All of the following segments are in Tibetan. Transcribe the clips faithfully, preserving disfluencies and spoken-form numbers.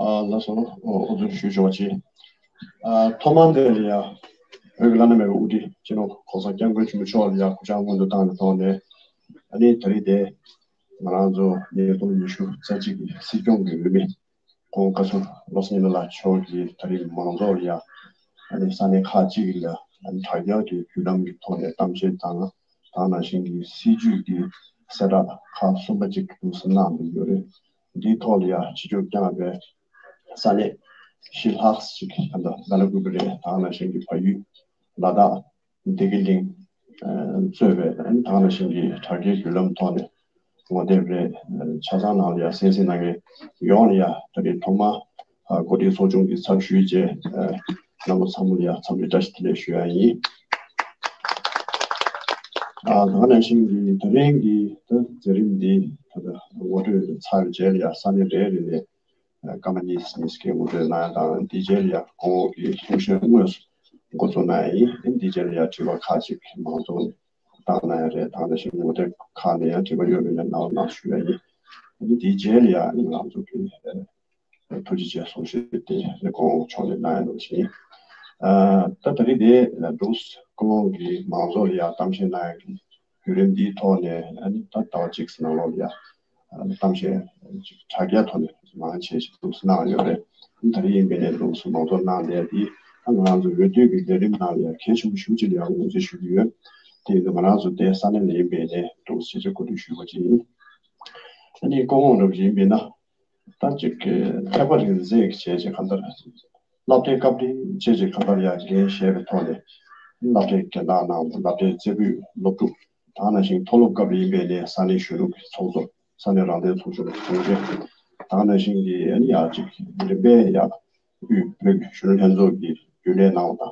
ཨ་ལགས་སོ། ཨོ་ཨོ་ཚོད་ཞུ་ཆོག་ཅིག་ཨ་ཐོག་མར་འདི་ལ་ཡ་བོད་ཀྱི་བླ་ན་མེད་པའི་དབུ་ཁྲིད་སྤྱི་ནོར་གོང་ས་སྐྱབས་མགོན་ཆེན་པོ་མཆོག་ལ་ཡ་སྐུ་བཅར་སྔོན་དུ་བཏང་ནས་ཐོག་ནས། ཨ་ནི་ད་རེས་དེ་ང་རང་ཚོ་ཉིས་སྟོང་ཉི་ཤུ་རྩ་གཅིག་གི་སྲིད་སྐྱོང་གི་འོས་མི་ཁོང་བཀའ་ཟུར་བློ་བཟང་སྙན་ལགས་མཆོག་གིས་ད་རེས་མང་ཚོགས་ལ་ཡ་ཨ་ནི་ས་གནས་ཁག་ཅིག་ལ་ཨ་ནི་དྲ་རྒྱ་གི་བརྒྱུད་ལམ་གྱི་ཐོག་ནས་གཏམ་བཤད་དང་། དེ་ནང་བཞིན་གྱི་སྲིད་ཇུས་ཀྱི་གསལ་བསྒྲགས་ཁག་གསུམ་པ་ཅིག་འདུག་སེ་གནང་འདུག་ཡོད་རེད། འདིའི་ཐོག་ལ་ཡ་ཕྱི་ཕྱོགས་བསྐྱངས་པའི་ས་གནས་བཞི་ལྷག་ཅིག་ད་ལྟ་སྦེལ་ཀོབ་རེད། དེ་ནང་བཞིན་གྱི་བལ་ཡུལ། ལ་དྭགས། བདེ་སྐྱིད་གླིང་། ཨ་གཙོས་པའི་ཨ་ནི་དེ་ནང་བཞིན་གྱི་དྲ་རྒྱའི་བརྒྱུད་ལམ་ཐོག་ནས་ངོ་དེབ་རེད། ཨ་ཆ་ཚང་ནང་ལ་ཡ་གསན་གཟིགས་གནང་མཁན་ཡོངས་ལ་ཡ་ད་རེས་ཐོག་མར་ཨ་གོ་སྒྲིག་ཚོགས་ཆུང་གི་ཚབ་ཞུས་བྱས། ཨ་རྣམ་པ་ཚང་མ་ལ་ཡ་འཚམས་འདྲི་བཀྲ་ཤིས་བདེ་ལེགས་ཞུ་ཡ་ཡིན། ཨ་དེ་ནང་བཞིན་གྱི་ད་རིང་གི་ད་མཛད་རིམ་འདི་ད་ལྟ་ངོ་སྤྲོད་ཚར་བའི་རྗེས་ལ་ཡ་ས་གནས་རེ་རེ་ནས། སྐར་མ་གཉིས་གཉིས་ཀྱི་ངོ་སྤྲོད་གནང་ཡ་དང་། དེའི་རྗེས་ལ་ཡ་སྐུ་ངོ་གི་གསུང་བཤད་དངོས་སུ་འགོ་འཛུགས་གནང་ཡ་ཡིན། དེའི་རྗེས་ལ་ཡ་དྲི་བ་ཁག་ཅིག་མང་ཚོགས་ནས་བཏང་གནང་ཡ་རེད། དེ་ནང་བཞིན་ངོ་དེབ་ཁག་ནས་ཡང་དྲི་བ་ཡོད་པ་ཡིན་ན་གནང་རོགས་གནང་ཞུ་ཡ་ཡིན། དེའི་རྗེས་ལ་ཡ་ང་ཚོ་གི་ཐུགས་རྗེ་ཆེ་གསུང་བཤད་དེ་སྐུ་ངོ་མཆོག་ནས་གནང་ཡ་འདུག་ཅིང་། ད་ད་རེས་དེ་འདུག་སྐུ་ངོ་གིས་མང་ཚོགས་ལ་ཡ་གཏམ་བཤད་གནང་ཡ་གི་བརྒྱུད་རིམ་འདིའི་ཐོག་ནས་ཨ་ནི་ད་ཟླ་བ་གཅིག་ཙམ་ནང་ལོགས་ལ་ཡ་ཨ་གཏམ་བཤད་ཅིག་དྲ་རྒྱའི་ཐོག་ནས་མང་ཆེ་ཞིག་འདུག་སེ་གནང་ཡོད་རེད། ད་རེས་ཡིན་པའི་ནས་འདུག་སེ་མང་ཚོགས་གནང་བསྡད་དེ། ད་ང་རང་ཚོ་འོས་བསྡུ་གི་ལས་རིམ་ནང་ལ་ཡ་གལ་ཆེན་པོ་ཞེ་པོ་ཅིག་ལ་ཡ་ངོས་འཛིན་ཞུ་གི་ཡོད། དེ་ཡིན་དུས་ང་རང་ཚོ་དེ་ས་གནས་ལ་ཡིན་པའི་ནས་འདུག་སེ་ཆེད་མངགས་གོ་སྒྲིག་ཞུས་པ་ཅིག་ཡིན། ཨ་ནི་སྐུ་ངོ་འདྲ་པོ་ཅིག་ཡིན་པས་ན། ད་ཅིག་གི་ཐེག་པ་རིག་འཛིན་གྱི་བྱས་རྗེས་གང་ལྟར། སློབ་གྲྭའི་སྐབས་རིང་བྱས་རྗེས་གང་ལྟར་ཡང་འགན་བཞེས་པའི་ཐོག་ནས། སློབ་གྲྭའི་རྒན་བདག་གནང་བ། སློབ་གྲྭའི་རྩེ་ཕུད་སློབ་ཕྲུག། དེ་ནང་བཞིན་མཐོ་སློབ་སྐབས་ཡིན་པའི་ནས་ས་གནས་གཞོན་ནུ་གི་ཚོགས་གཙོ། ས་གནས་རང་བདེན་ཚོགས་ཆུང་གི་དྲུང་ཆེ། དེ་ནང་བཞིན་གྱི་ཨ་ནི་ཡང་ཅིག་རིམ་པས་ཡང་དབུས་བོད་ཀྱི་གཞོན་ནུ་ལྷན་ཚོགས་ཀྱི་རྒྱུན་ལས་གནང་བ་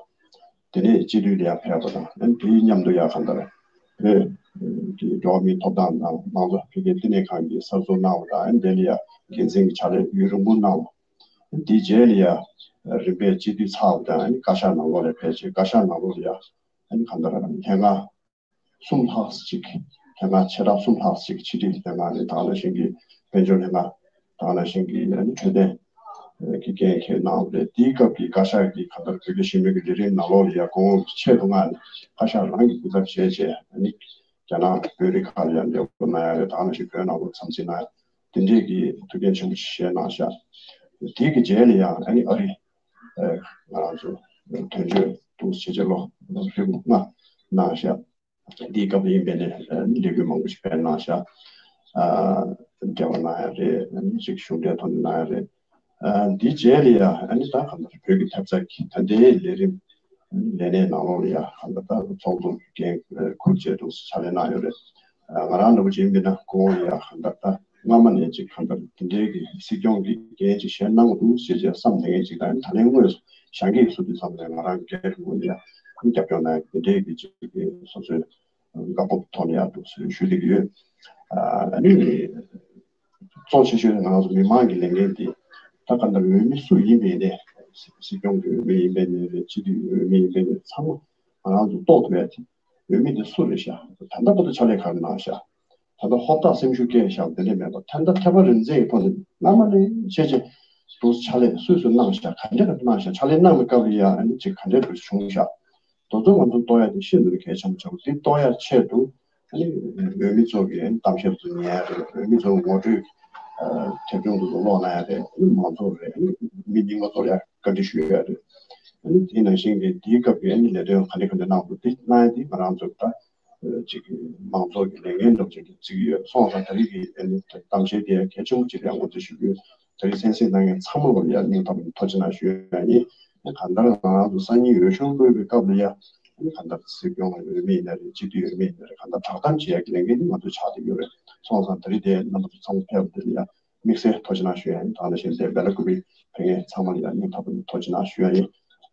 དང་། དེ་ནས་སྤྱི་འཐུས་ལ་ཡང་ཕེབས་པ་དང་། ཨ་ནི་དེའི་མཉམ་དུ་ཡང་གང་ལྟར་བོད་ཀྱི་འགྲོ་བ་མིའི་ཐོབ་ཐང་དང་མང་གཙོ་འཕེལ་རྒྱས་བསྟི་གནས་ཁང་གི་གསར་འཛུགས་གནང་བ་དང་། ཨ་ནི་དེ་ལ་ཡང་འགན་འཛིན་གྱི་ཕྱག་ལས་ཡུན་རིང་པོ་གནང་བ། དེའི་རྗེས་ལ་ཡང་རིམ་པས་སྤྱི་འཐུས་ཚར་བ་དང་། ཨ་ནི་བཀའ་ཤག་ནང་ལོགས་ལ་ཕེབས་རྗེས་བཀའ་ཤག་ནང་ལོགས་ལ་ཡང་ཨ་ནི་གང་ལྟར་ལྷན་ཁང་གསུམ་ལྷག་ཅིག་ལྷན་ཁང་ཆེ་ཕྲ་གསུམ་ལྷག་ཅིག་ཕྱི་དྲིལ་ལྷན་ཁང་རེད། དེ་ནང་བཞིན་གྱི་དཔལ་འབྱོར་ལྷན་ཁང་། དེ་ནང་བཞིན་གྱི་ཨ་ནི་འཕྲོད་བསྟེན་གྱི་འགན་འཁྱེར་གནང་བ་རེད། དེའི་སྐབས་ཀྱི་བཀའ་ཤག་གི་གང་ལྟར་བོད་རྒྱ་ཞི་མོལ་གྱི་ལས་རིམ་ནང་ལོགས་ལ་ཡང་སྐུ་ངོ་གི་ཆེད་དུ་མངགས་ནས་བཀའ་ཤག་རང་གིས་འགོ་ཁྲིད་བྱས་རྗེས། ཨ་ནི་རྒྱ་ནག་བོད་རིགས་ཁག་ལ་ཡང་འབྲེལ་བ་གནང་ཡ་རེད། དེ་ནང་བཞིན་བོད་ནང་ལོགས་འཚམས་གཟིགས་གནང་ཡ། དེ་འདྲས་ཀྱི་ཐུགས་འགན་ཆེན་པོ་ཞིག་བཞེས་གནང་ཤག་དེའི་གི་རྗེས་ལ་ཡང་ཨ་ནི་ཨ་རི་ཨ་ང་རང་ཚོ་དོན་གཅོད་འདུག་སེ་བྱས་རྗེས་ལོ་ཧྲིལ་པོ་ལྔ་གནང་ཤག་དེའི་སྐབས་ཡིན་པའི་ནས་ལས་འགུལ་མང་པོ་ཞིག་སྤེལ་གནང་ཤག་ཨ་འབྲེལ་བ་གནང་ཡ་རེད། ཅིག་གཞུང་འབྲེལ་ཐོག་ནས་གནང་ཡ་རེད། ཨ་འདིའི་རྗེས་ལ་ཡ་ཨ་ནི་ད་གང་ལྟར་བོད་ཀྱི་ཐབས་རྩ་གི་ད་ལྟའི་ལས་རིམ་ལས་གནས་ནང་ལོགས་ལ་ཡ་གང་ལྟར་ད་ཚོགས་འཛུགས་ཀྱི་འགན་འཁུར་བྱས་འདུག་སེ་ཕྱག་ལས་གནང་ཡོད་རེད། ཨ་ང་རང་འདྲ་པོ་ཅིག་ཡིན་པས་ན་སྐུ་ངོ་ཡ་གང་ལྟར་ད་སྔ་མ་ནས་ཅིག་གང་ལྟར་དེ་འདྲའི་གི་སྲིད་སྐྱོང་གི་འགན་ཅིག་བཞེས་གནང་དགོས་འདུག་ཟེར་བྱས་བསམ་བསྡད་མཁན་ཅིག་དང་། ད་ལན་དངོས་སུ་བཞེངས་ཀྱི་ཡིན་ཟེར་དུས་ཙམ་ལ་ང་རང་སྒེར་གྱི་ངོས་ནས་ཡང་རྒྱབ་སྐྱོར་གནང་ཡ་དེ་འདྲའི་གི་ཅིག་གི་སོ་སོའི་དགའ་སྤོབས་ཐོག་ནས་ཡང་འདུག་ཟེར་ཞུ་བསྡད་ཀྱི་ཡོད། ཨ་ནི་གཙོ་ཆེ་ཤོས་ང་རང་ཚོ་མི་མང་གི་ལས་འགན་དེ་ད་ག་འདྲ་འོས་མི་སུ་ཡིན་པའི་ནས། སྲིད་སྐྱོང་གི་འོས་མི་ཡིན་པའི་ནས་རེད། སྤྱི་འཐུས་འོས་མི་ཡིན་པའི་ནས། ཚང་མ་ང་རང་ཚོ་རྟོགས་ཐུབ་ཡ་དེ། འོས་མི་དེ་སུ་རེད་ཤག་ད་ལྟ་བར་དུ་ཕྱག་ལས་ག་རེ་གནང་ཤག་ད་ལྟ་ཧོབ་ཐག་སེམས་ཤུགས་སྐྱེས་ཤག་དེ་འདྲས་མེད་པར། ད་ལྟ་ཐེག་པ་རིག་འཛིན་གྱི་ཐོག་ནས་སྔ་མ་ནས་བྱས་རྗེས་འདུག་ཕྱག་ལས་སུས་སུ་གནང་ཤག་ག་འདྲས་ག་གནང་ཤག་ཕྱག་ལས་གནང་བའི་སྐབས་ལ་ཡ་ཨ་ནི་ཅིག་ག་འདྲས་འདུག་བྱུང་ཤག་དེ་ཚོ་ང་ཚོ་རྟོགས་ཡ་དེ་ཤིན་ཏུ་ནས་གལ་ཆེན་པོ་ཆགས། དེ་རྟོགས་ཡ་ཆེད་དུ་ཨ་ནི་འོས་མི་ཚོ་གི་ཨ་ནི་གཏམ་བཤད་དེ་ཚོ་ཉན་ཡ་རེད། འོས་མི་ཚོ་ངོ་སྤྲོད་ཨ་དེབ་ཆུང་དེ་ཚོ་ཀློག་གནང་ཡ་རེད། ཨ་ནི་མང་ཚོགས་རེད། ཨ་ནི་མི་རྙིང་པ་ཚོར་ཡ་བཀའ་འདྲི་ཞུ་ཡ་རེད། ཨ་ནི་དེ་ནང་བཞིན་གྱི་དེའི་སྐབས་ཀྱི་ཨ་ནི་ལས་དོན་ག་འདྲ་ག་འདྲ་གནང་འདུག་དེ་གནང་ཡ་དེ་ང་རང་ཚོ་ད་ཅིག་མང་ཚོགས་ཀྱི་ལས་འགན་འདྲ་པོ་ཅིག་བརྩི་གི་ཡོད། སོང་ཙང་ད་རེས་ཀྱི་ཨ་ནི་གཏམ་བཤད་དེ་གལ་ཆེན་པོ་ཅིག་ལ་ངོས་འཛིན་ཞུ་གི་ཡོད། ད་རེས་གསན་གཟིགས་གནང་མཁན་ཚང་མ་ལ་ཡ་སྙིང་ཐག་པ་ནས་ཐུགས་རྗེ་གནང་ཞུ་ཡ་ཡིན། གང་ལྟར་ང་རང་ཚོ་སང་ཉིན་འོས་ཤོག་བླུགས་པའི་སྐབས་ལ་ཡ། གང་ལྟར་སྲིད་སྐྱོང་འོས་མི་ཡིན་ན་རེད། སྤྱི་འཐུས་འོས་མི་ཡིན་ན་རེད། གང་ལྟར་བསྒྲགས་གཏམ་བྱེད་ཡ་གི་ལས་འགན་དེ་ང་ཚོས་ཆགས་བསྡད་ཡོད་རེད། སོང་ཙང་ད་རེས་དེ་རྣམ་པ་ཚོ་ཚང་མ་ཕེབས་པ་དེ་ལ་ཡ་དམིགས་བསལ་ཐུགས་རྗེ་གནང་ཞུ་ཡ་ཡིན། ད་ནང་བཞིན་དེ་སྦེ་ལ་སྐུ་པའི་ཕེབས་མཁན་ཚང་མ་ལ་ཡ་སྙིང་ཐག་པ་ནས་ཐུགས་རྗེ་གནང་ཞུ་ཡ་ཡིན།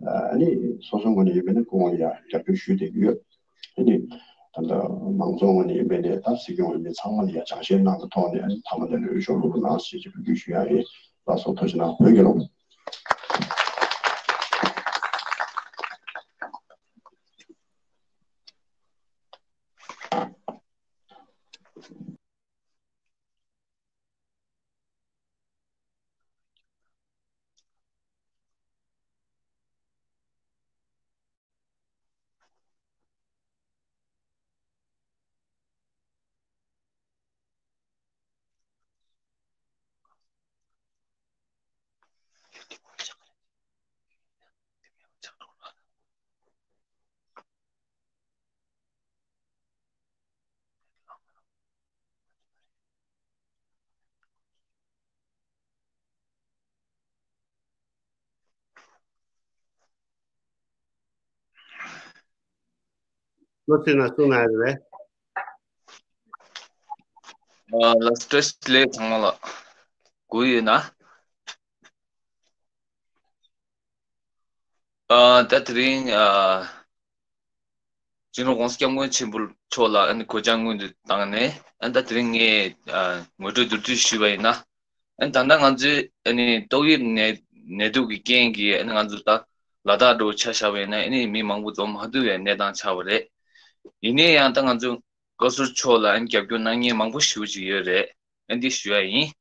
ཨ་ནི་སོ་སོའི་ངོས་ནས་ཡིན་པ་ཡིན་ན་སྐུ་ངོ་ལ་ཡ་རྒྱབ་སྐྱོར་ཞུས་བསྡད་ཀྱི་ཡོད། དེ་ནི་ད་ལྟ་མང་ཚོགས་ངོས་ནས་ཡིན་པ་ཡིན་ན་ད་སྲིད་སྐྱོང་འོས་མི་ཚང་མ་ལ་ཡ་སྦྱང་བཤད་གནང་གི་ཐོག་ནས། ཨ་ནི་མཐའ་མ་དེ་ལ་འོས་ཤོག་བླུག་རོགས་གནང་ཞེས་ཀྱི་འབོད་སྐུལ་ཞུ་ཡ་ཡིན། ལགས་སོ། ཐུགས་རྗེ་གནང་། བོད་རྒྱལ་ལོ། བློ་ཚིག་ན་གསུང་ན་རེད། ཨ་ལགས་སོ། བཀྲ་ཤིས་བདེ་ལེགས་ཚང་མ་ལ། གོ་ཡོད་ན། ཨ་ད་དེ་རིང་ཨ་སྤྱི་ནོར་༸གོང་ས་༸སྐྱབས་མགོན་ཆེན་པོ་མཆོག་ལ་ཨ་ནི་གུས་ཕྱག་སྔོན་དུ་བཏང་ནས། ཨ་ད་དེ་རིང་ངས་ཨ་ངོ་སྤྲོད་མདོར་བསྡུས་ཞུས་པ་ཡིན་ན། ཨ་ནི་ད་ལྟ་ང་ཚོའི་ཨ་ནི་ཏོག་དབྱིབས་ནད་ནད་དུག་གི་རྐྱེན་གྱིས་ཨ་ནི་ང་ཚོ་ད་ལ་དྭགས་འགྲོ་ཆ་བཞག་པ་ཡིན་ན་ཨ་ནི་མི་མང་པོ་འཛོམས་མ་ཐུབ་པའི་གནས་སྟངས་ཆགས་པ་རེད། ཡིན་ནའི་ཡང་ད་ང་ཚོ་བཀའ་ཟུར་མཆོག་ལ་ཨ་ནི་རྒྱབ་སྐྱོར་གནང་མཁན་མང་པོ་ཞེ་པོ་ཅིག་ཡོད་རེད། ཨ་ནི་འདི་ཞུ་ཡ་ཡིན།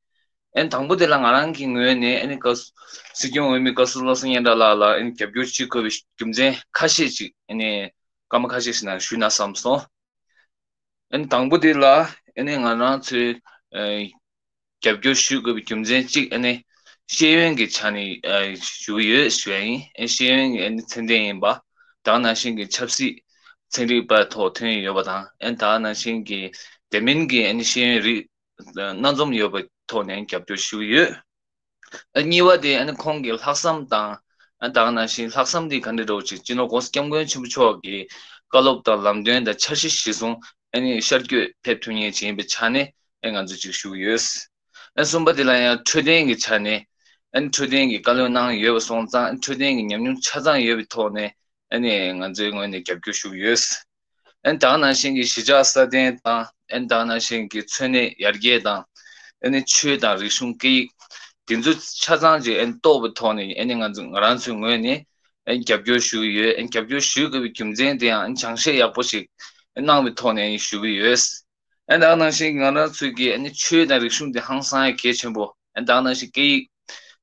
ཨ་ནི་དང་པོ་དེ་ལ་ང་རང་གི་ངོས་ནས་ཨ་ནི་བཀའ་ཟུར་སྲིད་སྐྱོང་འོས་མི་བཀའ་ཟུར་བློ་བཟང་སྙན་གྲགས་ལགས་ལ་ཨ་ནི་རྒྱབ་སྐྱོར་བྱེད་དགོས་པའི་རྒྱུ་མཚན་ཁ་ཤས་ཅིག་ཨ་ནི་སྐར་མ་ཁ་ཤས་ཤིག་ནང་ཞུས་ན་བསམ་སོང་། ཨ་ནི་དང་པོ་དེ་ལ་ཨ་ནི་ང་རང་ཚོའི་ཨ་རྒྱབ་སྐྱོར་ཞུ་དགོས་པའི་རྒྱུ་མཚན་གཅིག་ཨ་ནི་ཤེས་ཡོན་གྱི་ཆ་ནས་ཨ་ཞུ་གི་ཡོད་ཞུ་ཡ་ཡིན། ཨ་ཤེས་ཡོན་གྱི་ཨ་ནི་ཚད་ལྡན་ཡིན་པ། དེ་ནང་བཞིན་གྱི་ཆབ་སྲིད་ཚན་རིག་པ་ཐོག་ཐོན་ཡོད་པ་དང་། ཨ་ནི་དེ་ནང་བཞིན་གྱི་དེ་མིན་གྱི་ཨ་ནི་ཤེས་ཡོན་རིགས་སྣ་འཛོམས་ཡོད་པའི་ཐོག་ནས་རྒྱབ་སྐྱོར་ཞུ་གི་ཡོད། ཨ་གཉིས་པ་དེ་ཨ་ནི་ཁོང་གི་ལྷག་བསམ་དང་། ཨ་དེ་ནང་བཞིན་ལྷག་བསམ་དེ་ག་འདྲ་འདྲ་བོ་ཅིག་སྤྱི་ནོར་༸གོང་ས་༸སྐྱབས་མགོན་ཆེན་པོ་མཆོག་གི་བཀའ་སློབ་དང་ལམ་སྟོན་དང་འཆར་གཞི་གཞིར་བཟུང་ཨ་ནི་ཤར་བསྐྱོད་ཕེབས་ཐུབ་མཁན་ཅིག་ཡིན་པའི་ཆ་ནས་ཨ་ང་ཚོས་ཅིག་ཞུ་གི་ཡོད། ཨ་གསུམ་པ་དེ་ལ་ཡང་འཕྲོད་བསྟེན་གྱི་ཆ་ནས་ཨ་ནི་འཕྲོད་བསྟེན་གྱི་བཀའ་བློན་གནང་ཡོད་པ་སོང་ཙང་། ཨ་འཕྲོད་བསྟེན་གྱི་ཉམས་མྱོང་ཆ་ཚང་ཡོད་པའི་ཐོག་ནས་ཨ་ནི་ང་ཚོའི་ངོས་ནས་རྒྱབ་སྐྱོར་ཞུ་གི་ཡོད། ཨ་ནི་དེ་ནང་བཞིན་གྱི་གཞིས་ཆགས་སྲ་བརྟན་དང་། ཨ་ནི་དེ་ནང་བཞིན་གྱི་འཚོ་གནས་ཡར་རྒྱས་དང་། ཨ་ནི་ཆོས་དང་རིག་གཞུང་སྐད་ཡིག་དེ་ཚོ་ཆ་ཚང་ཅིག་ཨ་ནི་རྟོགས་པའི་ཐོག་ནས་ཨ་ནི་ང་ཚོ་ང་རང་ཚོའི་ངོས་ནས་ཨ་ནི་རྒྱབ་སྐྱོར་ཞུ་གི་ཡོད། ཨ་ནི་རྒྱབ་སྐྱོར་ཞུ་དགོས་པའི་རྒྱུ་མཚན་དེ་ཡང་ཨ་ནི་སྦྱང་བཤད་ཡག་པོ་ཞིག་གནང་བའི་ཐོག་ནས་ཨ་ནི་ཞུ་གི་ཡོད། ཨ་ནི་དེ་ནང་བཞིན་ང་རང་ཚོའི་གི་ཨ་ནི་ཆོས་དང་རིག་གཞུང་དེ་ཧང་སང་ཡ་གལ་ཆེན་པོ། ཨ་ནི་དེ་ནང་བཞིན་སྐད་ཡིག་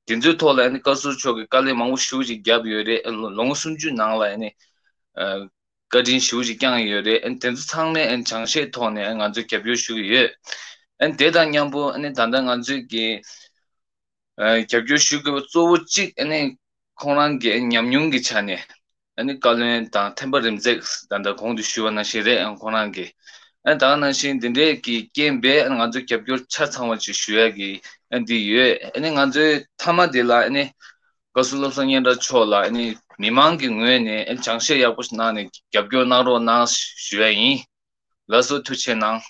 དེ་ཚོའི་ཐོག་ལ་ཨ་ནི་བཀའ་ཟུར་མཆོག་གིས་དཀའ་ལས་མང་པོ་ཞེ་པོ་ཅིག་བརྒྱབ་ཡོད་རེད། ཨ་ལོ་ལོ་ངོ་སུམ་ཅུ་ནང་ལ་ཨ་ནི་ཨ་བཀའ་དྲིན་ཞེ་པོ་ཅིག་བསྐྱངས་ཡོད་རེད། ཨ་ནི་དེ་ཚོ་ཚང་མས་ཨ་ནི་སྦྱང་བཤད་ཐོག་ནས་ཨ་ནི་ང་ཚོས་རྒྱབ་སྐྱོར་ཞུ་གི་ཡོད། ཨ་ནི་དེ་དང་མཉམ་པོ་ཨ་ནི་ད་ལྟ་ང་ཚོས་ཀྱི་ཨ་རྒྱབ་སྐྱོར་ཞུ་དགོས་པ་གཙོ་བོ་གཅིག་ཨ་ནི་ཁོང་རང་གི་ཨ་ནི་ཉམས་མྱོང་གི་ཆ་ནས་ཨ་ནི་བཀའ་བློན་དང་ཐེམ་པ་རིམ་འཛེགས་ད་ལྟ་གོང་དུ་ཞུས་པ་ནང་བཞིན་རེད། ཨ་ཁོང་རང་གི་ཨ་ནི་དེ་ནང་བཞིན་འདི་འདྲའི་གི་རྐྱེན་པས་ཨ་ནི་ང་ཚོ་རྒྱབ་སྐྱོར་ཆ་ཚང་བ་ཅིག་ཞུ་ཡ་གི་ཨ་ནི་འདི་ཡོད། ཨ་ནི་ང་ཚོའི་མཐའ་མ་དེ་ལ་ཨ་ནི་བཀའ་ཟུར་བློ་བཟང་སྙན་གྲགས་མཆོག་ལ་ཨ་ནི་མི་མང་གི་ངོས་ནས་ཨ་ནི་སྦྱང་བཤད་ཡག་པོ་ཞིག་གནང་ནས་རྒྱབ་སྐྱོར་གནང་རོགས་གནང་ཞུ་ཡ་ཡིན། ལགས་སོ། ཐུགས་རྗེ་གནང་།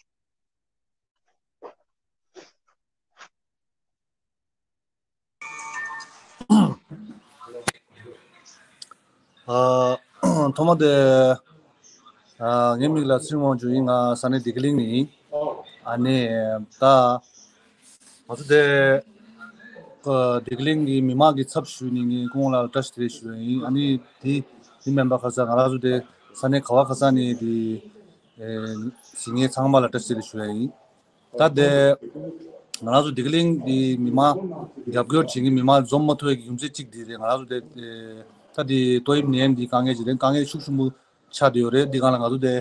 ཨ་ཐོག་མ་དེ། ཨ་ངའི་མིང་ལ་ཚེ་རིང་དབང་ཕྱུག་ཡིན། ང་ས་གནས་བདེ་སྐྱིད་གླིང་ནས་ཡིན། ཨ་ནི་ད་ང་ཚོ་དེ་ཨ་བདེ་སྐྱིད་གླིང་གི་མི་མང་གི་ཚབ་ཞུས་ནས་ངས་སྐུ་ངོ་ལ་བཀྲ་ཤིས་བདེ་ལེགས་ཞུ་ཡ་ཡིན། ཨ་ནི་དེ་དེ་མིན་པ་ཁ་སང་ང་རང་ཚོ་དེ་ས་གནས་ག་བ་ག་ས་ནས་དེ་ཨེ་གཟིགས་མཁན་ཚང་མ་ལ་བཀྲ་ཤིས་བདེ་ལེགས་ཞུ་ཡ་ཡིན། ད་དེ་ང་རང་ཚོ་བདེ་སྐྱིད་གླིང་གི་མི་མང་རྒྱབ་སྐྱོར་བྱེད་མཁན་མི་མང་འཛོམས་མ་ཐུབ་པའི་རྒྱུ་མཚན་གཅིག་དེ་རེད། ང་རང་ཚོ་དེ་ཨེ་ད་དེ་ཏོག་དབྱིབས་ནད་ཡམས་འདི་དཀའ་ངལ་ཅིག་རེད། དཀའ་ངལ་ཤུགས་ཆེན་པོ་ཆགས་བསྡད་ཡོད་རེད། འདི་སྒང་ལ་ང་ཚོ་དེ་